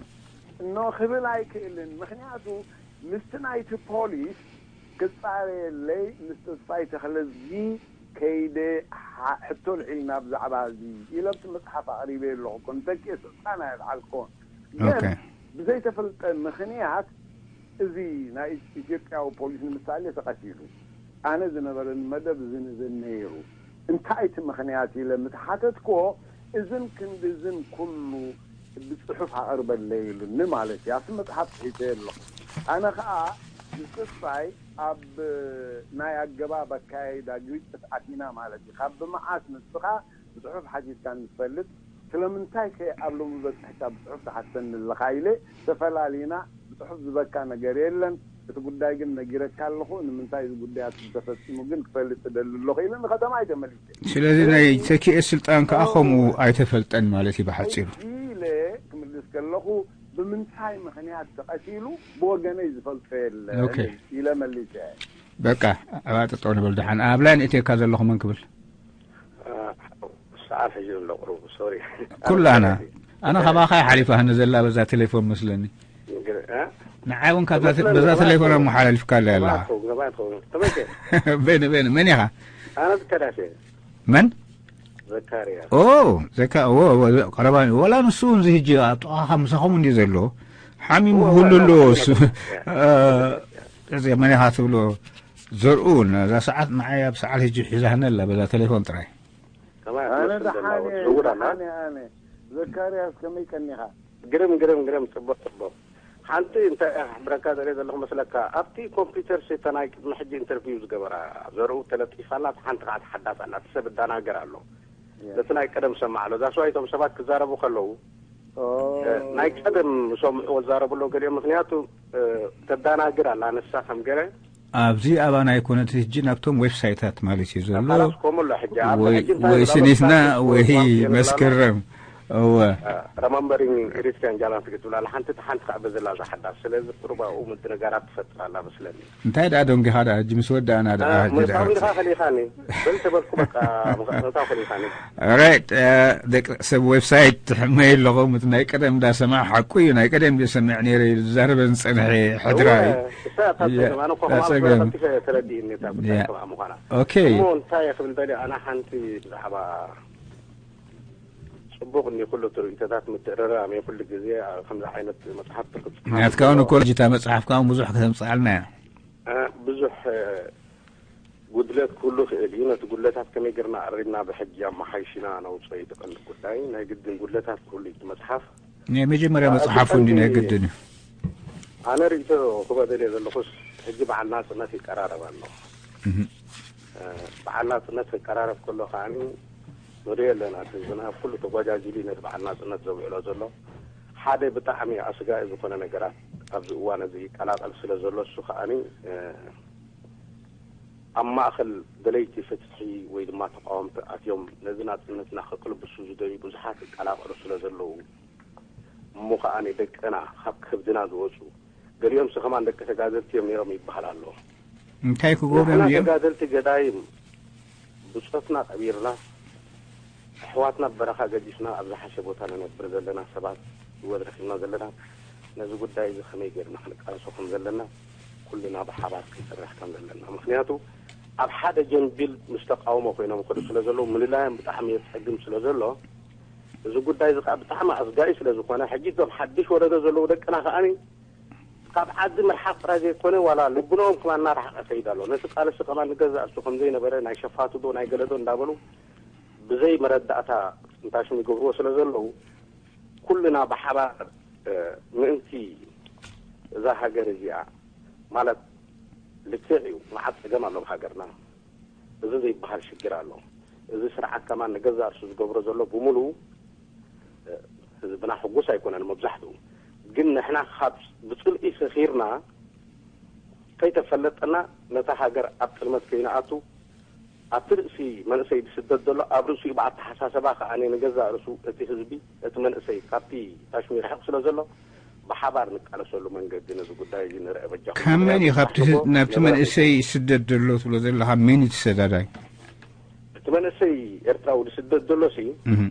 እኖ ክብል ኣይክእልን። ምክንያቱ ምስቲ ናይቲ ፖሊስ ክጻረየለይ ምስ ተስፋይ ተኽለዝጊ ከይደ ሓ- ሕቶ ልዒልና ብዛዕባ እዚ ኢለ ኣብቲ መጽሓፍ ኣቕሪበ ኣለኹ እኮ ንተኪኤ ስልጣን ኣየልዓልኮን። ግን ኦኬ። ብዘይተፈልጠ ምኽንያት እዚ ናይ ኢትዮጵያዊ ፖሊስ ንምሳሌ ተቐቲሉ። ኣነ ዝነበረኒ መደብ እዝን እዝን ነይሩ። እንታይ እቲ ምኽንያት ኢለ ምስ ሓተትክዎ እዝን ክንዲ እዝን ኩሉ ብፅሑፍ ኣቕርበለይ ኢሉኒ ማለት እዩ። ኣብቲ መፅሓፍ ፅሒፈ ኣለኹ። ኣነ ከዓ ምስ ተስፋይ ኣብ ናይ ኣገባብ ኣካያይዳ ግጭት ኣቲና ማለት እዩ። ካብ ብመዓስ ንስኻ ብፅሑፍ ሓቲትካ ንፈልጥ ስለምንታይ ከ ኣብ ሎሚ በፅሕካ ብፅሑፍ ትሓተኒ ኣለኻ ኢለ ተፈላሊና ብፅሑፍ ዝበካ ነገር የለን። እቲ ጉዳይ ግን ነጊረካ ኣለኹ ንምንታይ እዚ ጉዳያት ዝተፈፂሙ ግን ክፈልጥ እደሊ ኣለኹ ኢለ ንከተማ ኣይተመሊሰ። ስለዚ ናይ ተኪኤ ስልጣን ከዓ ከምኡ ኣይተፈልጠን ማለት እዩ ብሓፂሩ። ኢለ ክምልስ ከለኹ ብምንታይ ምኽንያት ተቐቲሉ ብወገነይ ዝፈልጦ የለ ኦኬ። ኢለ መሊሰ። በቃ ኣብኣ ጠጠው ንበል ደሓን ኣብ ላይን እትየካ ዘለኹ መን ክብል ሰዓት ሕጂ ዘሎ ቁሩብ ሶሪ ኩላና ኣነ ካባኻ ሓሊፋ ንዘላ በዛ ቴሌፎን መስለኒ ንዓይ እውን ካብዛ በዛ ቴሌፎን ኣመሓላልፍካ ኣለ ኣለኻ ገባይ ትኸውን ተመቸ በን በን መን ኢኻ ኣነ ዝከዳሴ መን ዘካርያ ኦ ዘካ ኦ ቀረባ ወላ ንሱ እውን ዝህጂ ኣብ ጥቓኻ ምሳኹም እንዲ ዘሎ ሓሚሙ ክህሉ ኣለዎ እሱ እዚ መን ኢኻ ትብሎ ዘርኡ ነዛ ሰዓት ንዓይ ኣብ ሰዓት ህጂ ሒዛህነ ኣላ በዛ ቴሌፎን ጥራይ ከማይ ኣነ ክመስል ደሓን ዘለዎ እየ፣ ዝውር ኣላ ደሓን እየ ኣነ። ዘካርያስ ከመይ ቀኒኻ? ግርም ግርም ግርም ጽቡቅ ጽቡቅ ሓንቲ እንታይ እየ ክሕብረካ ደልየ ዘለኹ መስለካ ኣብቲ ኮምፒውተር ሴተ ናይ ቅድሚ ሕጂ ኢንተርቪው ዝገበራ ዘርኡ ተለጢፋ ኣላ ሓንቲ ከዓ ተሓዳስ ኣላ እቲ ሰብ እዳናገር ኣሎ ነቲ ናይ ቀደም ሰማዕ ኣሎ እዛ ሰዋይ እቶም ሰባት ክዛረቡ ከለዉ ናይ ቀደም ሰምዑ ወዛረቡ ኣለዉ ገሊኦም ምክንያቱ ተዳናግር ኣላ ንሳ ከም ገለ ኣብዚ ኣባና ኣይኮነት ህጂ ናብቶም ዌብሳይታት ማለት እዩ ዘሎ ካላስ ኮሙ ኣሎ ሕጂ ኣብ ወይ ሕጂ እንታይ ወይ ይብላ ስኒትና ኣሎ? ወይ ዋምስ የብላና። መስከረም እወ ረመምበሪንግ ሪስቲያን ጃላንስ ክትብላ ኣላ ሓንቲ ሓንቲ ከዓ በዘላ እዛ ሓዳስ ስለዚ ቁሩብ ኣብኡ ምድንጋራት ትፈጥር ኣላ መስለኒ እንታይ ደኣ ደንጊኻ ደኣ ሕጂ ምስ ወዳእና ደኣ ሕጂ ደኣ ምእታው እንዲኻ ከሊኻኒ በል ተበልኩ በቃ ምእታው ከሊኻኒ ራይት ደቂ ሰብ ዌብሳይት ሕመይ ኣለኹም እቲ ናይ ቀደም እንዳሰማዕ ሓቁ እዩ ናይ ቀደም ዝሰምዕ ነይረ እዩ ዝዛረበ ዝፀንሐ ሕድራይ እሳ እታ ጸገም ኣነ እኮ ከማን ጸገም። ከማን ተረዲእኒ እታ ጉዳይ ያ። ከምኣ ምዃና ኦኬ እሞ እንታይ ክብል ደልየ ኣነ ሓንቲ ብዛዕባ ጽቡቕ እኒ ኩሉ ትርኢቶታት ምትእርራም እየ ኩሉ ግዜ ኣብ ከምዚ ዓይነት መጽሓፍቲ ክጽሓፍ ናትካ እውን እኮ ጅታ መጽሓፍካ እውን ብዙሕ ከተምጽኣልና እያ እ፣ ብዙሕ እ፣ ጉድለት ክህሉ ይኽእል እዩ ነቲ ጉድለታት ከመይ ጌርና ኣሪምና ብሕጂ ኣመሓይሽና ነውፅኦ እዩ እቲ ቀንዲ ጉዳይ ናይ ግድን ጉድለታት ክህሉ እዩ እቲ መጽሓፍ ናይ መጀመርያ መጽሓፉ እንዲ ናይ ግድን እዩ ኣነ ርእቶ ክበ ደልየ ዘለኹስ ሕጂ በዓል ናፅነት ይቀራረብ ኣሎ እህ። በዓል ናፅነት ክቀራረብ ከሎ ከዓኒ ንሪኦ ኣለና እቲ ህዝብና ኩሉ ተጓጃጅሉ ነቲ በዓል ናፅነት ዘውዕሎ ዘሎ ሓደ ብጣዕሚ ኣስጋኢ ዝኾነ ነገራት ኣብዚ እዋን እዚ ይቀላቀል ስለ ዘሎ እሱ ከዓኒ ኣብ ማእኸል ደለይቲ ፍትሒ ወይ ድማ ተቃወምቲ ኣትዮም ነዚ ናፅነትና ክቅልብሱ ዝደልዩ ብዙሓት ይቀላቀሉ ስለ ዘለዉ እሞ ከዓኒ ደቅና ካብ ከብድና ዝወፁ ገሊኦምሲ ከማን ደቂ ተጋደልቲ እዮም ነይሮም ይበሃል ኣሎ እንታይ ክገብሩ እዮም ንሕና እዚኦም ተጋደልቲ ገዳይም ብጾትና ቀቢርና፣ ኣሕዋትና ብበረኻ ገዲፍና ኣብ ዝሓሸ ቦታ ንነብር ዘለና ሰባት፣ ህይወት ረኺብና ዘለና፣ ነዚ ጉዳይ እዚ ከመይ ጌርና ክንቃለሶ ከም ዘለና፣ ኩልና ብሓባር ክንሰርሕ ከም ዘለና። ምኽንያቱ ኣብ ሓደ ጀንቢል ምስ ተቃውሞ ኮይኖም ክዱ ስለ ዘለዉ፣ ምልላዮም ብጣዕሚ የጸግም ስለ ዘሎ፣ እዚ ጉዳይ እዚ ከኣ ብጣዕሚ ኣስጋኢ ስለ ዝኾነ፣ ሕጂ እዞም ሓድሽ ወለዶ ዘለዉ ደቅና ከኣኒ ካብ ዓዲ ምርሓቕ ጥራይ ዘይኮነ፣ ዋላ ልቡናኦም ከማን እናረሓቐ ይኸይድ ኣሎ። ነቲ ቃልሲ ከማን ንገዛእ ርእሱ ከም ዘይነበረ፣ ናይ ሸፋቱ ዶ ናይ ገለ ዶ እንዳበሉ ብዘይ መረዳእታ እንታሽም ይገብርዎ ስለ ዘለዉ፣ ኩልና ብሓባር፣ እ፣ ምእንቲ እዛ ሃገር እዚኣ፣ ማለት ልክዕ እዩ፣ መዓት ጸገም ኣሎ ኣብ ሃገርና። እዚ ዘይበሃል ሽግር ኣሎ። እዚ ስርዓት ከማን ንገዛእ ርእሱ ዝገብሮ ዘሎ ብምሉኡ፣ እ፣ ህዝብና ሕጉስ ኣይኮነን መብዛሕትኡ። ግን ንሕና ካብ ብጽልኢ ሰኺርና ከይተፈለጠና ነታ ሃገር ኣብ ጥልመት ከይንኣቱ፣ ኣብቲ ርእሲ መንእሰይ ዝስደድ ዘሎ ኣብ ርእሲኡ ብኣተሓሳሰባ ከኣ ንገዛእ ርእሱ እቲ ህዝቢ፣ እቲ መንእሰይ ካብቲ ታሽሚ ርሕቕ ስለ ዘሎ ብሓባር ንቃለሰሉ መንገዲ ነዚ ጉዳይ እዚ ንርአ በጃኹም። ካብ መን እዩ ምኽንያቱ ካብቲ ህ- ዝሓስቦ ናብቲ ነበረ መንእሰይ ይስደድ ዘሎ ትብሎ ዘለኻ? መን እዩ እቲ ሰዳዳይ? እቲ መንእሰይ ኤርትራዊ ዝስደድ ዘሎ ሲ እህ።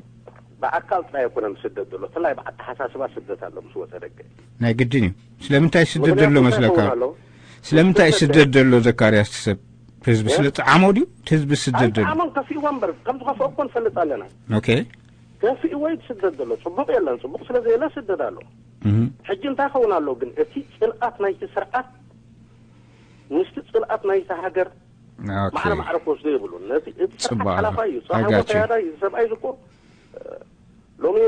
ብኣካል ጥራይ ኣይኮነን ዝስደድ ዘሎ፣ እንተላይ ብኣተሓሳስባ ስደት ኣሎ ምስ ወጸ ደገ። ናይ ግድን እዩ። ስለምንታይ ይስደድ ምኽንያቱ ዘሎ እንታይ መስለካ? ይኸውን ኣሎ? ስለምንታይ ይስደድ ዘሎ ዘካርያስ? ሰብ ህዝቢ እ? ስለ ጸዓሞ ድዩ? እቲ ህዝቢ ስደት ዘሎ? ኣይጠዓሞን፣ ከፊእዎ እምበር፣ ከም ዝኸፍኦ እኮ ንፈልጥ ኣለና። ኦኬ። ከፊእዎ እዩ ዝስደድ ዘሎ። ጽቡቕ የለን፣ ጽቡቕ ስለ ዘየለ ስደድ ኣሎ። እህ። ሕጂ እንታይ ይኸውን ኣሎ ግን? እቲ ጽልኣት ናይቲ ስርዓት ምስቲ ጽልኣት ናይቲ ሃገር ኦኬ። ማዕረ ማዕረ ክወስዶ የብሉን። ነቲ እቲ ስርዓት ጽቡቕ ኣሎ። ሓላፋይ እዩ። I got you። ተያዳይ እዩ። ሰብኣይ እዚ እኮ፣ እ፣ ሎሚ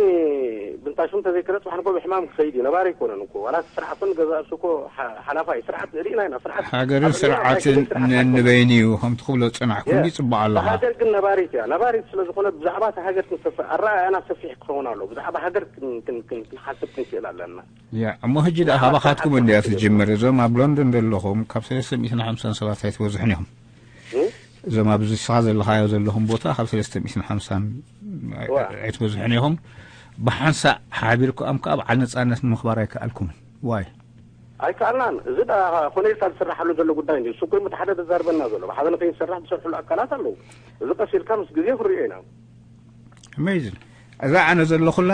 ብንታሽም ተዘይከረ ጽባሕ ንኮ ብሕማም ክኸይድ እዩ። ነባሪ ኣይኮነን እኮ። ዋላ እቲ ስርዓትን ገዛ እሱ እኮ ሓ-፣ ሓላፋይ ስርዓት ርኢና ኢና። ስርዓት ሃገርን ኣብ ርኢና ስርዓትን እንታይ ስርዓት ኣይኮነን። ነንበይኑ እዩ። ከምቲ ክብሎ ዝጸናሕኩ እ? እንዲ ጽቡቕ ኣለኻ። ሃገር ግን ነባሪት እያ። ነባሪት ስለ ዝኾነ ብዛዕባ እታ ሃገር ክንሰፍሕ፣ ኣረኣእያና ሰፊሕ ክኸውን ኣሎ። ብዛዕባ ሃገር ክን-፣ ክን-፣ ክን-፣ ክንሓስብ ክንክእል ኣለና። ያ፣ እሞ ሕጂ ደኣ ንሓሳብ ካባኻትኩም እንድያ ሓሳብ ትጅምር። እዞም ኣብ ሎንዶን ዘለኹም ካብ ሰለስተ ሚእትን ሓምሳን ሰባት ኣይትበዝሑን ኢኹም። እ? እዞም ኣብዚ ንስኻ ዘለኻዮ ዘለኹም ቦታ ካብ ሰለስተ ሚእትን ሓምሳን ዋ። ኣይትበዝሑን ኢኹም። ብሓንሳእ ሓቢርኩም ከኣ በዓል ነጻነት ንምኽባር ኣይከኣልኩምን። ዋይ? ኣይከኣልናን። እዚ ደኣ ኮነ ኢልካ ዝስራሓሉ ዘሎ ጉዳይ እንድዩ። እሱ እኮ እዩ እቲ ሓደ ዘዛርበና ዘሎ። ብሓደ ንኸይንሰርሕ ዝሰርሕሉ ኣካላት ኣለዉ። እዚ ቀስ ኢልካ ምስ ግዜ ክንሪኦ ኢና። ኣሜዚንግ። እዛ ኣነ ዘለኹላ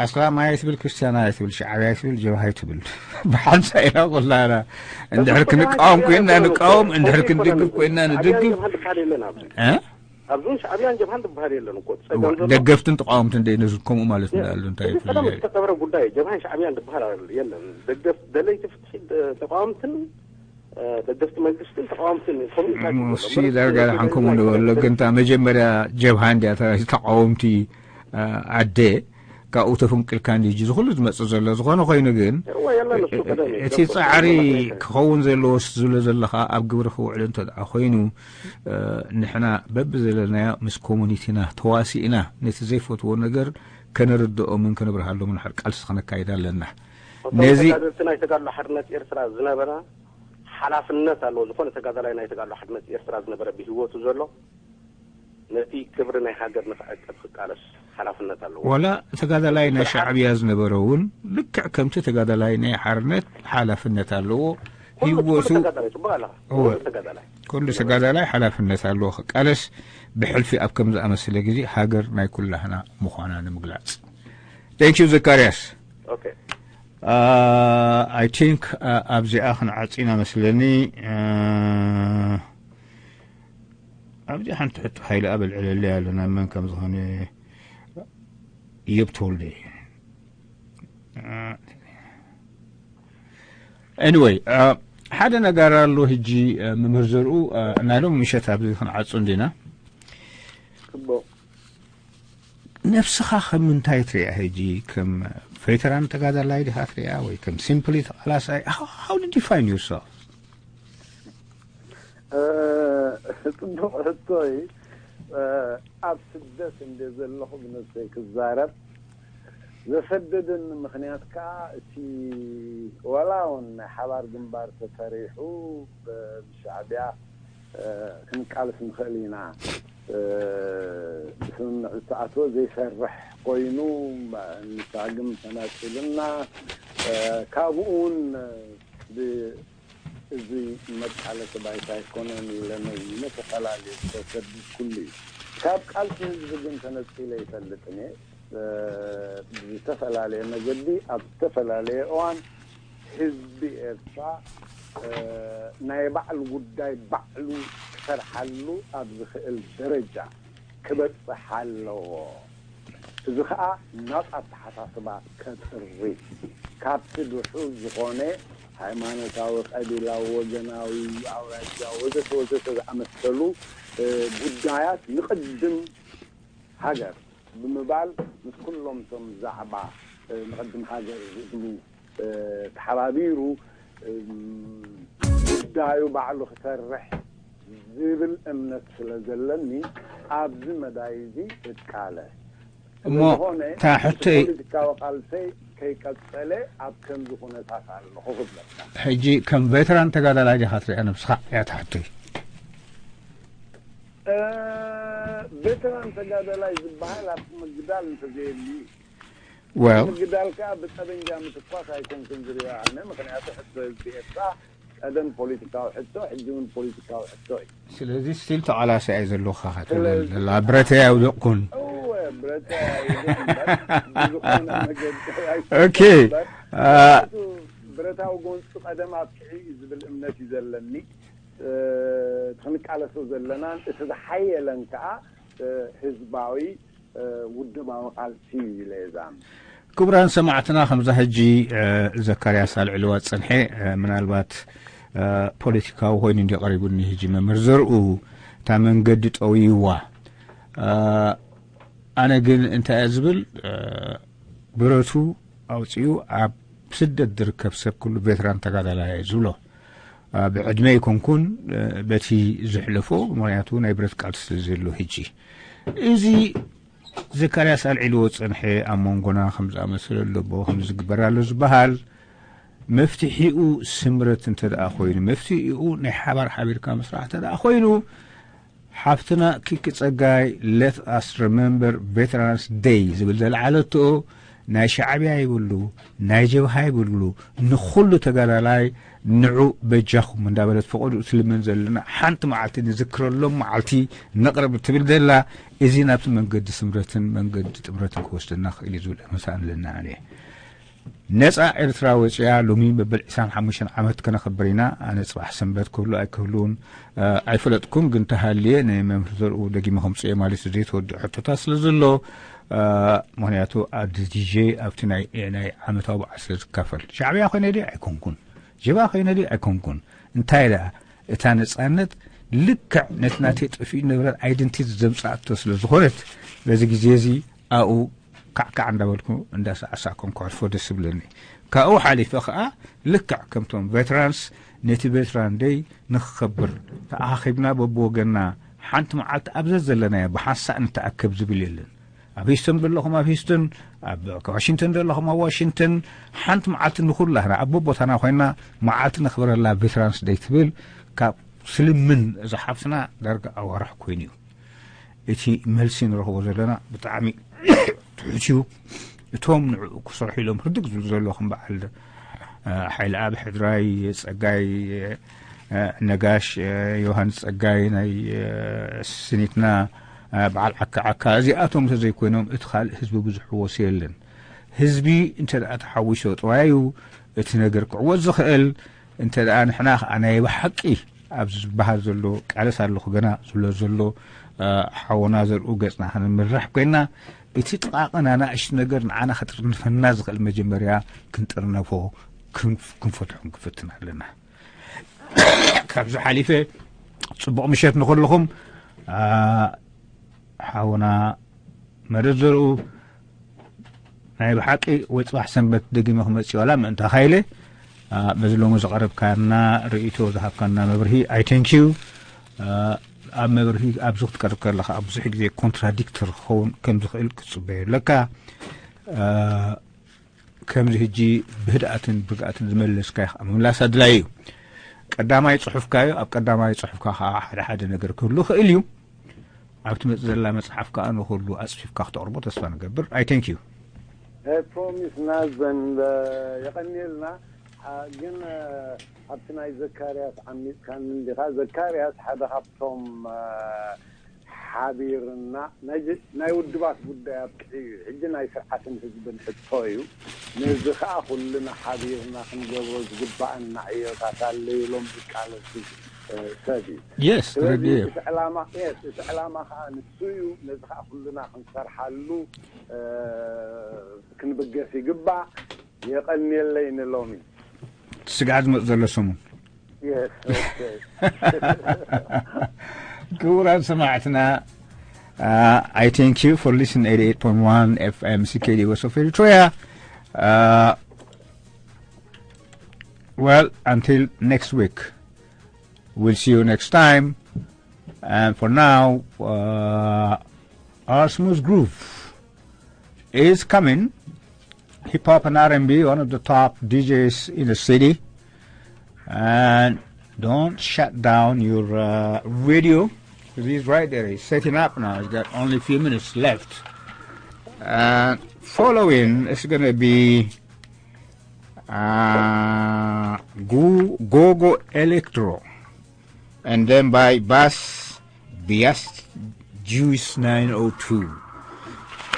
ኣስላማይ ትብል፣ ክርስትያናይ ትብል፣ ሻዕብያ ትብል፣ ጀብሃይ ትብል። ብሓንሳእ ኢና ኩላና። እንድሕር ክንቃወም ኮይንና ንቃወም፣ እንድሕር ክንድግፍ ኮይንና ንድግፍ። ሻዕብያን ጀብሃን ዝበሃል የለን ኣብዚ። እ? ኣብዚ እውን ሻዕብያን ጀብሃን ዝበሃል የለን እኮ። ጸገም እዋ፣ ዘሎ ደገፍትን ተቃወምትን ደይ ነዚ ከምኡ ማለት የ-፣ እንዳሉ እንታይ እዚ ይፍለ? ቀደም ዝተቀብረ ጉዳይ ጀብሃን ሻዕብያን ዝበሃል የለን። ደገፍ ደለይቲ ፍትሒ ደ-፣ ተቃወምትን፣ እ፣ ደገፍቲ መንግስትን ተቃወምትን ከምኡ ኢልካ እሞ ትብሎ። እሲ በረስቲ ዳርጋ ደሓን ከምኡ ንበሎ፣ ግን እታ መጀመርያ ጀብሃ እንድያ እታ ተቃወምቲ፣ እ፣ ኣደ ካብኡ ተፈንቂልካ እንዲ ሕጂ ዝኹሉ ዝመጽእ ዘሎ። ዝኾነ ኮይኑ ግን፣ እዋ፣ የለን፣ እሱ ቀደም እዩ። እቲ ጸዕሪ ክኸውን ዘለዎ ዝብሎ ዘለኻ ኣብ ግብሪ ክውዕል እንተ ደኣ ኮይኑ፣ እ፣ ንሕና በብዘለናዮ ምስ ኮሙኒቲና ተዋሲእና ነቲ ዘይፈትዎ ነገር ከነርድኦምን ከነብርሃሎምን ሓር ቃልሲ ክነካይድ ኣለና። እቶም ነዚ ተጋደልቲ ናይ ተጋድሎ ሓርነት ኤርትራ ዝነበረ ሓላፍነት ኣለዎ። ዝኾነ ተጋዳላይ ናይ ተጋድሎ ሓርነት ኤርትራ ዝነበረ ብህይወቱ ዘሎ ነቲ ክብሪ ናይ ሃገር ንኽዕቅብ ክቃለስ ሓላፍነት ኣለዎ። ዋላ ተጋዳላይ ናይ ሻዕብያ ዝነበረ እውን ልክዕ ከምቲ ተጋዳላይ ናይ ሓርነት ሓላፍነት ኣለዎ። ኩሉ፣ ኩሉ ህይወቱ ተጋዳላይ፣ ጽቡቕ ኣለኻ። እወ። ኩሉ ተጋዳላይ። ኩሉ ተጋዳላይ ሓላፍነት ኣለዎ ክቃለስ፣ ብሕልፊ ኣብ ከም ዝኣመሰለ ግዜ ሃገር ናይ ኩላህና ምዃና ንምግላጽ። Thank you ዘካርያስ። ኦኬ። አ፣ I think፣ አ፣ ኣብዚኣ ክንዓጺና መስለኒ። አ፣ ኣብዚኣ ሓንቲ ሕቶ ሃይለ ኣበል ዕለለይ ኣሎ፣ ናብ መን ከም ዝኾነ። እዮብ ተወልደ። አ፣ ኤኒወይ፣ አ፣ ሓደ ነገር ኣሎ። ሕጂ፣ አ፣ መምህር ዘርኡ፣ አ፣ ናይ ሎም ምሸት ኣብዚ ክንዓጹ እንዲና። ጽቡቕ። ነብስኻ ከም ምንታይ ትሪኣ? ሕጂ ከም ቬተራን ተጋዳላይ ዲኻ ትሪኣ ወይ ከም ሲምፕሊ ተቓላሳይ? How, how did you find yourself? እ፣ ጽቡቕ ሕቶ እዩ። እ፣ ኣብ ስደት እንደ ዘለኹ ብነብሰይ ክዛረብ ዘሰደደኒ ምኽንያት ከኣ እቲ ዋላ እውን ናይ ሓባር ግንባር ተሰሪሑ ብ-፣ ብሻዕብያ፣ እ፣ ክንቃለስ ንኽእል ኢና፣ እ፣ ብስምምዕ ዝተኣትወ ዘይሰርሕ ኮይኑ፣ ማ-፣ ንሳግም ተናጺሉና፣ እ፣ ካብኡ እውን ብ-፣ እዚ መቃለሲ ባይታ ኣይኮነን ኢለ ነዚ ንተፈላለዩ ዝተሰድድኩሉ እዩ። ካብ ቃልሲ ህዝቢ ግን ተነጺለ ኣይፈልጥን እየ። ብዝተፈላለየ መገዲ ኣብ ዝተፈላለየ እዋን ህዝቢ ኤርትራ ናይ ባዕሉ ጉዳይ ባዕሉ ክሰርሓሉ ኣብ ዝኽእል ደረጃ ክበጽሕ ኣለዎ። እዚ ኸኣ ናጻ ኣተሓሳስባ ከጥሪ፣ ካብቲ ድሑር ዝኾነ ሃይማኖታዊ፣ ቀቢላዊ፣ ወገናዊ፣ ኣውራጃ ወዘተ ወዘተ ዝኣመሰሉ ጉዳያት ንቕድም ሃገር ብምባል ምስ ኩሎም እቶም ዛዕባ ንቕድም ሃገር ዝብሉ ተሓባቢሩ ጉዳዩ ባዕሉ ክሰርሕ ዝብል እምነት ስለ ዘለኒ ኣብዚ መዳይ እዚ እቃለስ። እሞ ዝኾነ እታ ሕቶይ ፖለቲካዊ ቃልሰይ ከይቀጸለ ኣብ ከምዚ ኩነታት ኣለኹ ክብለካ። ሕጂ ከም ቬተራን ተጋዳላይ ዲኻ ትሪኣ ነብስኻ? እያ እታ ሕቶይ። እ፣ ቬተራን ተጋዳላይ ዝበሃል ኣብቲ ምግዳል እንተዘየልዩ፣ well ምግዳል ከኣ ብጠበንጃ ምትኳስ ኣይኮንኩን ዝሪኦ ኣነ። ምኽንያቱ ሕቶ ህዝቢ ኤርትራ ቀደም ፖለቲካዊ ሕቶ፣ ሕጂ እውን ፖለቲካዊ ሕቶ እዩ። ስለዚ ስቲል ተቓላሳይ እየ ዘለኹ ክትብል well ዘላ። ብረተይ ኣይውደቕኩን። እወ፣ ብረተይ ኣይውደቕ እምበር፣ ብዝኾነ መገዲ ኣይኮንኩን ኦኬ። እምበር፣ አ፣ ምኽንያቱ ብረታዊ ጎንፂ ቀደም ኣብቂዑ እዩ ዝብል እምነት እዩ ዘለኒ። እ፣ እቲ ክንቃለሶ ዘለናን እቲ ዝሓየለን ከኣ፣ እ፣ ህዝባዊ፣ እ፣ ውድባዊ ቃልሲ እዩ ኢለ እየ ዝኣምን። ክቡራን ሰማዕትና፣ ከምዛ ሕጂ፣ እ፣ ዘካርያስ ኣልዒልዋ ዝጸንሐ፣ እ፣ ምናልባት፣ እ፣ ፖለቲካዊ ኮይኑ እንዲ ቀሪቡኒ ሕጂ መምህር ዘርኡ እታ መንገዲ ጠውይዋ። እ፣ ኣነ ግን እንታይ እየ ዝብል፣ እ፣ ብረቱ ኣውጺኡ ኣብ ስደት ዝርከብ ሰብ ኩሉ ቬትራን ተጋዳላይ እየ ዝብሎ። እ፣ ብዕድመ ኣይኮንኩን፣ እ፣ በቲ ዘሕለፎ፣ ምኽንያቱ ናይ ብረት ቃልሲ ስለ ዘሎ ሕጂ። እዚ ዘካርያስ ኣልዒልዎ ዝጸንሐ ኣብ መንጎና ከም ዝኣመሰለ ኣሎ፣ ብኡ ከም ዝግበር ኣሎ ዝበሃል፣ መፍትሒኡ ስምረት እንተ ደኣ ኮይኑ፣ መፍትሒኡ ናይ ሓባር ሓቢርካ ምስራሕ እንተ ደኣ ኮይኑ፣ ሓፍትና ኪኪ ጸጋይ let us remember Veterans Day ዝብል ዘልዓለቶ፣ ናይ ሻዕብያ ይብሉ፣ ናይ ጀብሃ ይብሉ፣ ንኹሉ ተጋዳላይ ንዑ በጃኹም እንዳበለት ፈቐድኡ ትልምን ዘለና ሓንቲ መዓልቲ ንዝክረሎም መዓልቲ ነቕርብ ትብል ዘላ፣ እዚ ናብቲ መንገዲ ስምረትን መንገዲ ጥምረትን ክወስደና ክእል እዩ ዝብል እምነት ኣለና። ኣነ ነጻ ኤርትራ ወጺኣ ሎሚ መበል ዕስራን ሓሙሽተን ዓመት ከነኽብር ኢና። ኣነ ጽባሕ ሰንበት ክህሉ ኣይክህሉን፣ እ፣ ኣይፈለጥኩን፣ ግን ተሃልየ ንመምህር ዘርኡ ደጊመ ከምጽኦ ማለት ዘይተወድኦ ሕቶታት ስለ ዘሎ፣ እ፣ ምኽንያቱ ኣብ ዲጄ ኣብቲ ናይ፣ ናይ ዓመታዊ በዓል ስለ ዝካፈል። ሻዕብያ ኮይነ ድየ ኣይኮንኩን፣ ጀብሃ ኮይነ ድየ ኣይኮንኩን። እንታይ ደኣ እታ ነጻነት ልክዕ ነቲ ናተይ ጠፊኡ ዝነበረ ኣይደንቲቲ ዘምጽኣቶ ስለ ዝኾነት፣ በዚ ግዜ እዚ ኣብኡ ካዕካዕ እንዳበልኩ እንዳሳዕሳዕኩን ከሕልፎ ደስ ዝብለኒ። ካብኡ ሓሊፈ ከኣ ልክዕ ከምቶም ቬትራንስ ነቲ ቬትራን ደይ ንኽኸብር ተኣኻኺብና በብወገንና ሓንቲ መዓልቲ ኣብ ዘዘለናዮ ብሓንሳእ ንተኣከብ ዝብል የለን። ኣብ ሂስቶን ዘለኹም ኣብ ሂስቶን፣ ኣብ ዋሽንግተን ዘለኹም ኣብ ዋሽንግተን ሓንቲ መዓልቲ ንኹላህና ኣብ ቦታና ኮይንና መዓልቲ ነኽብረላ ቬትራንስ ደይ ትብል ካብ ስልምን እዛ ሓፍትና ዳርጋ ኣዋርሕ ኮይኑ እዩ። እቲ መልሲ ንረኽቦ ዘለና ብጣዕሚ ትሑት እዩ። እቶም ንዕኡ ክሰርሑ ኢሎም ህርድግ ዝብሉ ዘለዉ ከም በዓል፣ እ፣ ሓይለኣብ ሕድራይ፣ ጸጋይ፣ እ፣ ነጋሽ፣ እ፣ ዮሃንስ ጸጋይ ናይ፣ እ፣ ስኒትና፣ እ፣ በዓል ዓካ ዓካ፣ እዚኣቶም እንተዘይኮይኖም እቲ ካልእ ህዝቢ ብዙሕ ሕወስ የለን። ህዝቢ እንተ ደኣ ተሓዊሶ ጥራይ እዩ እቲ ነገር ክዕወት ዝኽእል። እንተ ደኣ ንሕና ኸኣ ናይ ብሓቂ ኣብዚ ዝበሃል ዘሎ ቃለስ ኣለኹ ገና ዝብሎ ዘሎ፣ እ፣ ሓውና ዘርኡ ገጽና ክንምራሕ ኮይና፣ እቲ ጥቓቕን ኣናእሽቱ ነገር ንዓና ከጥርንፈና ዝኽእል መጀመርያ ክንጥርነፎ፣ ክንፍ-፣ ክንፈትሖ ክንፍትን ኣለና። ካብዚ ሓሊፈ ጽቡቕ ምሸት ንኹልኹም። እ፣ ሓውና መደብ ዘርኡ ናይ ብሓቂ ወይ ጽባሕ ሰንበት ደጊመ ክመጽእ ዋላ ምእንታኻ ኢለ፣ ኣ፣ በዚ ሎሚ ዘቐረብካና ርእይቶ ዝሃብካና መብርሂ፣ I thank you። ኣ፣ ኣብ መብርሂ ኣብዚ ክትቀርብ ከለኻ ኣብ ብዙሕ ግዜ ኮንትራዲክተር ክኸውን ከም ዝኽእል ክትጽበዮ ኣለካ። ኣ፣ ከምዚ ሕጂ ብህድኣትን ብርግኣትን ዝመለስካዮ ከዓ ምምላስ ኣድላዪ እዩ። ቀዳማይ ጽሑፍካዮ፣ ኣብ ቀዳማይ ጽሑፍካ ከዓ ሓደ ሓደ ነገር ክህሉ ይኽእል እዩ። ኣብ ትመጽእ ዘላ መጽሓፍ ከዓ ንኹሉ ኣጽፊፍካ ክተቕርቦ ተስፋ ንገብር። I thank you። ፕሮሚስ ናዘን የቐንየልና። ግን ኣብቲ ናይ ዘካርያስ ዓሚፅካኒ እንዲኻ። ዘካርያስ ሓደ ካብቶም ሓቢርና ናይ ውድባት ጉዳይ ኣብቅዕ እዩ። ሕጂ ናይ ስርዓትን ህዝብን ሕቶ እዩ። ነዚ ከዓ ኩልና ሓቢርና ክንገብሮ ዝግባኣና ዕዮታት ኣለዩ ኢሎም ዝቃለሱ ሰብ እዩ። የስ ስለዚ ተረድኤ። እቲ ዕላማ የስ እቲ ዕላማ ከዓ ንሱ እዩ። ነዚ ከዓ ኩልና ክንሰርሓሉ ክንብገስ ይግባእ። የቐንየለይ ንሎሚ። ስግዓት ዝመፅ ዘሎ ሰሙን የስ ኦኬ። ክቡራት ሰማዕትና uh, I thank you for listening eighty-eight point one F M C K D West of Eritrea. Uh, well, until next week, we'll see you next time. And for now, uh, our smooth groove is coming. Hip hop and R and B, one of the top D Js in the city. And don't shut down your uh, radio. He's right there. He's setting up now. He's got only a few minutes left. And following is going to be uh, Gu- Gogo Electro. And then by Bass Bias Juice nine oh two.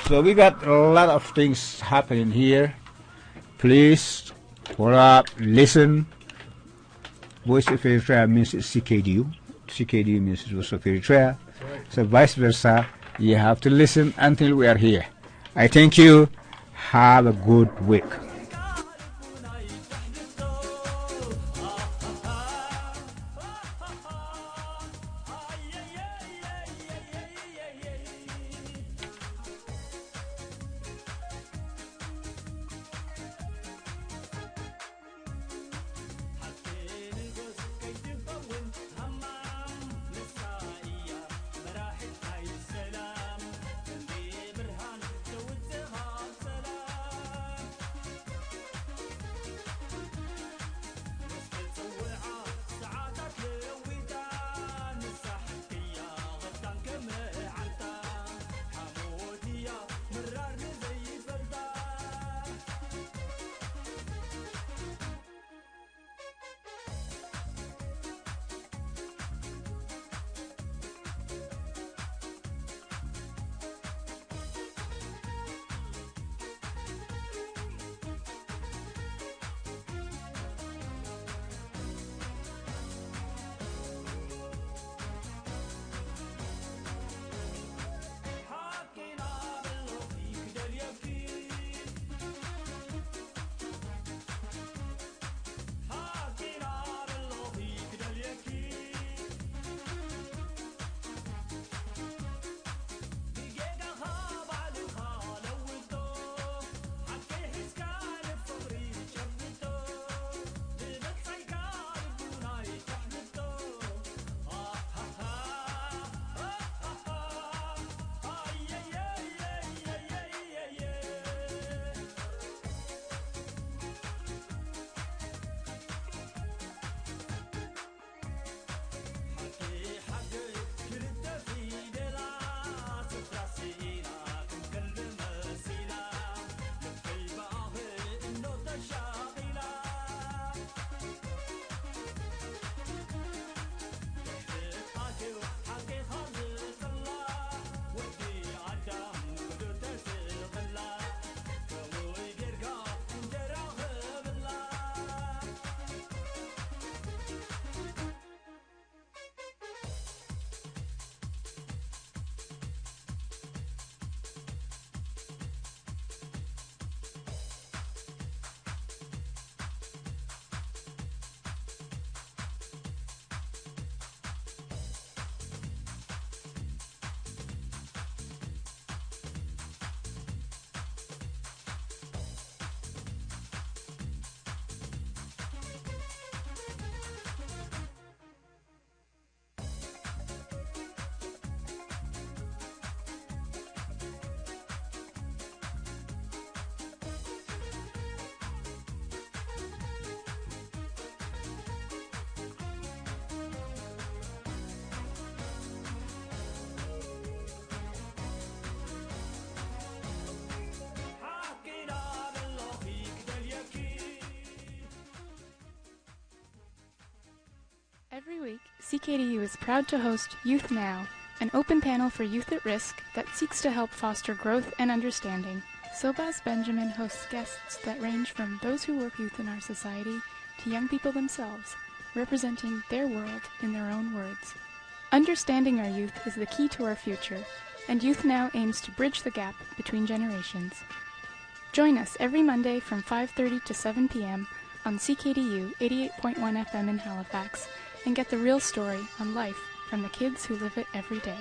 So we got a lot of things happening here. Please pull up, listen. Voice of Eritrea means C K D U. C K D U means Voice of Eritrea. So vice versa, you have to listen until we are here. I thank you. Have a good week. C K D U is proud to host Youth Now, an open panel for youth at risk that seeks to help foster growth and understanding. Sobas Benjamin hosts guests that range from those who work youth in our society to young people themselves, representing their world in their own words. Understanding our youth is the key to our future, and Youth Now aims to bridge the gap between generations. Join us every Monday from five thirty to seven p.m. on C K D U eighty-eight point one F M in Halifax and get the real story on life from the kids who live it every day.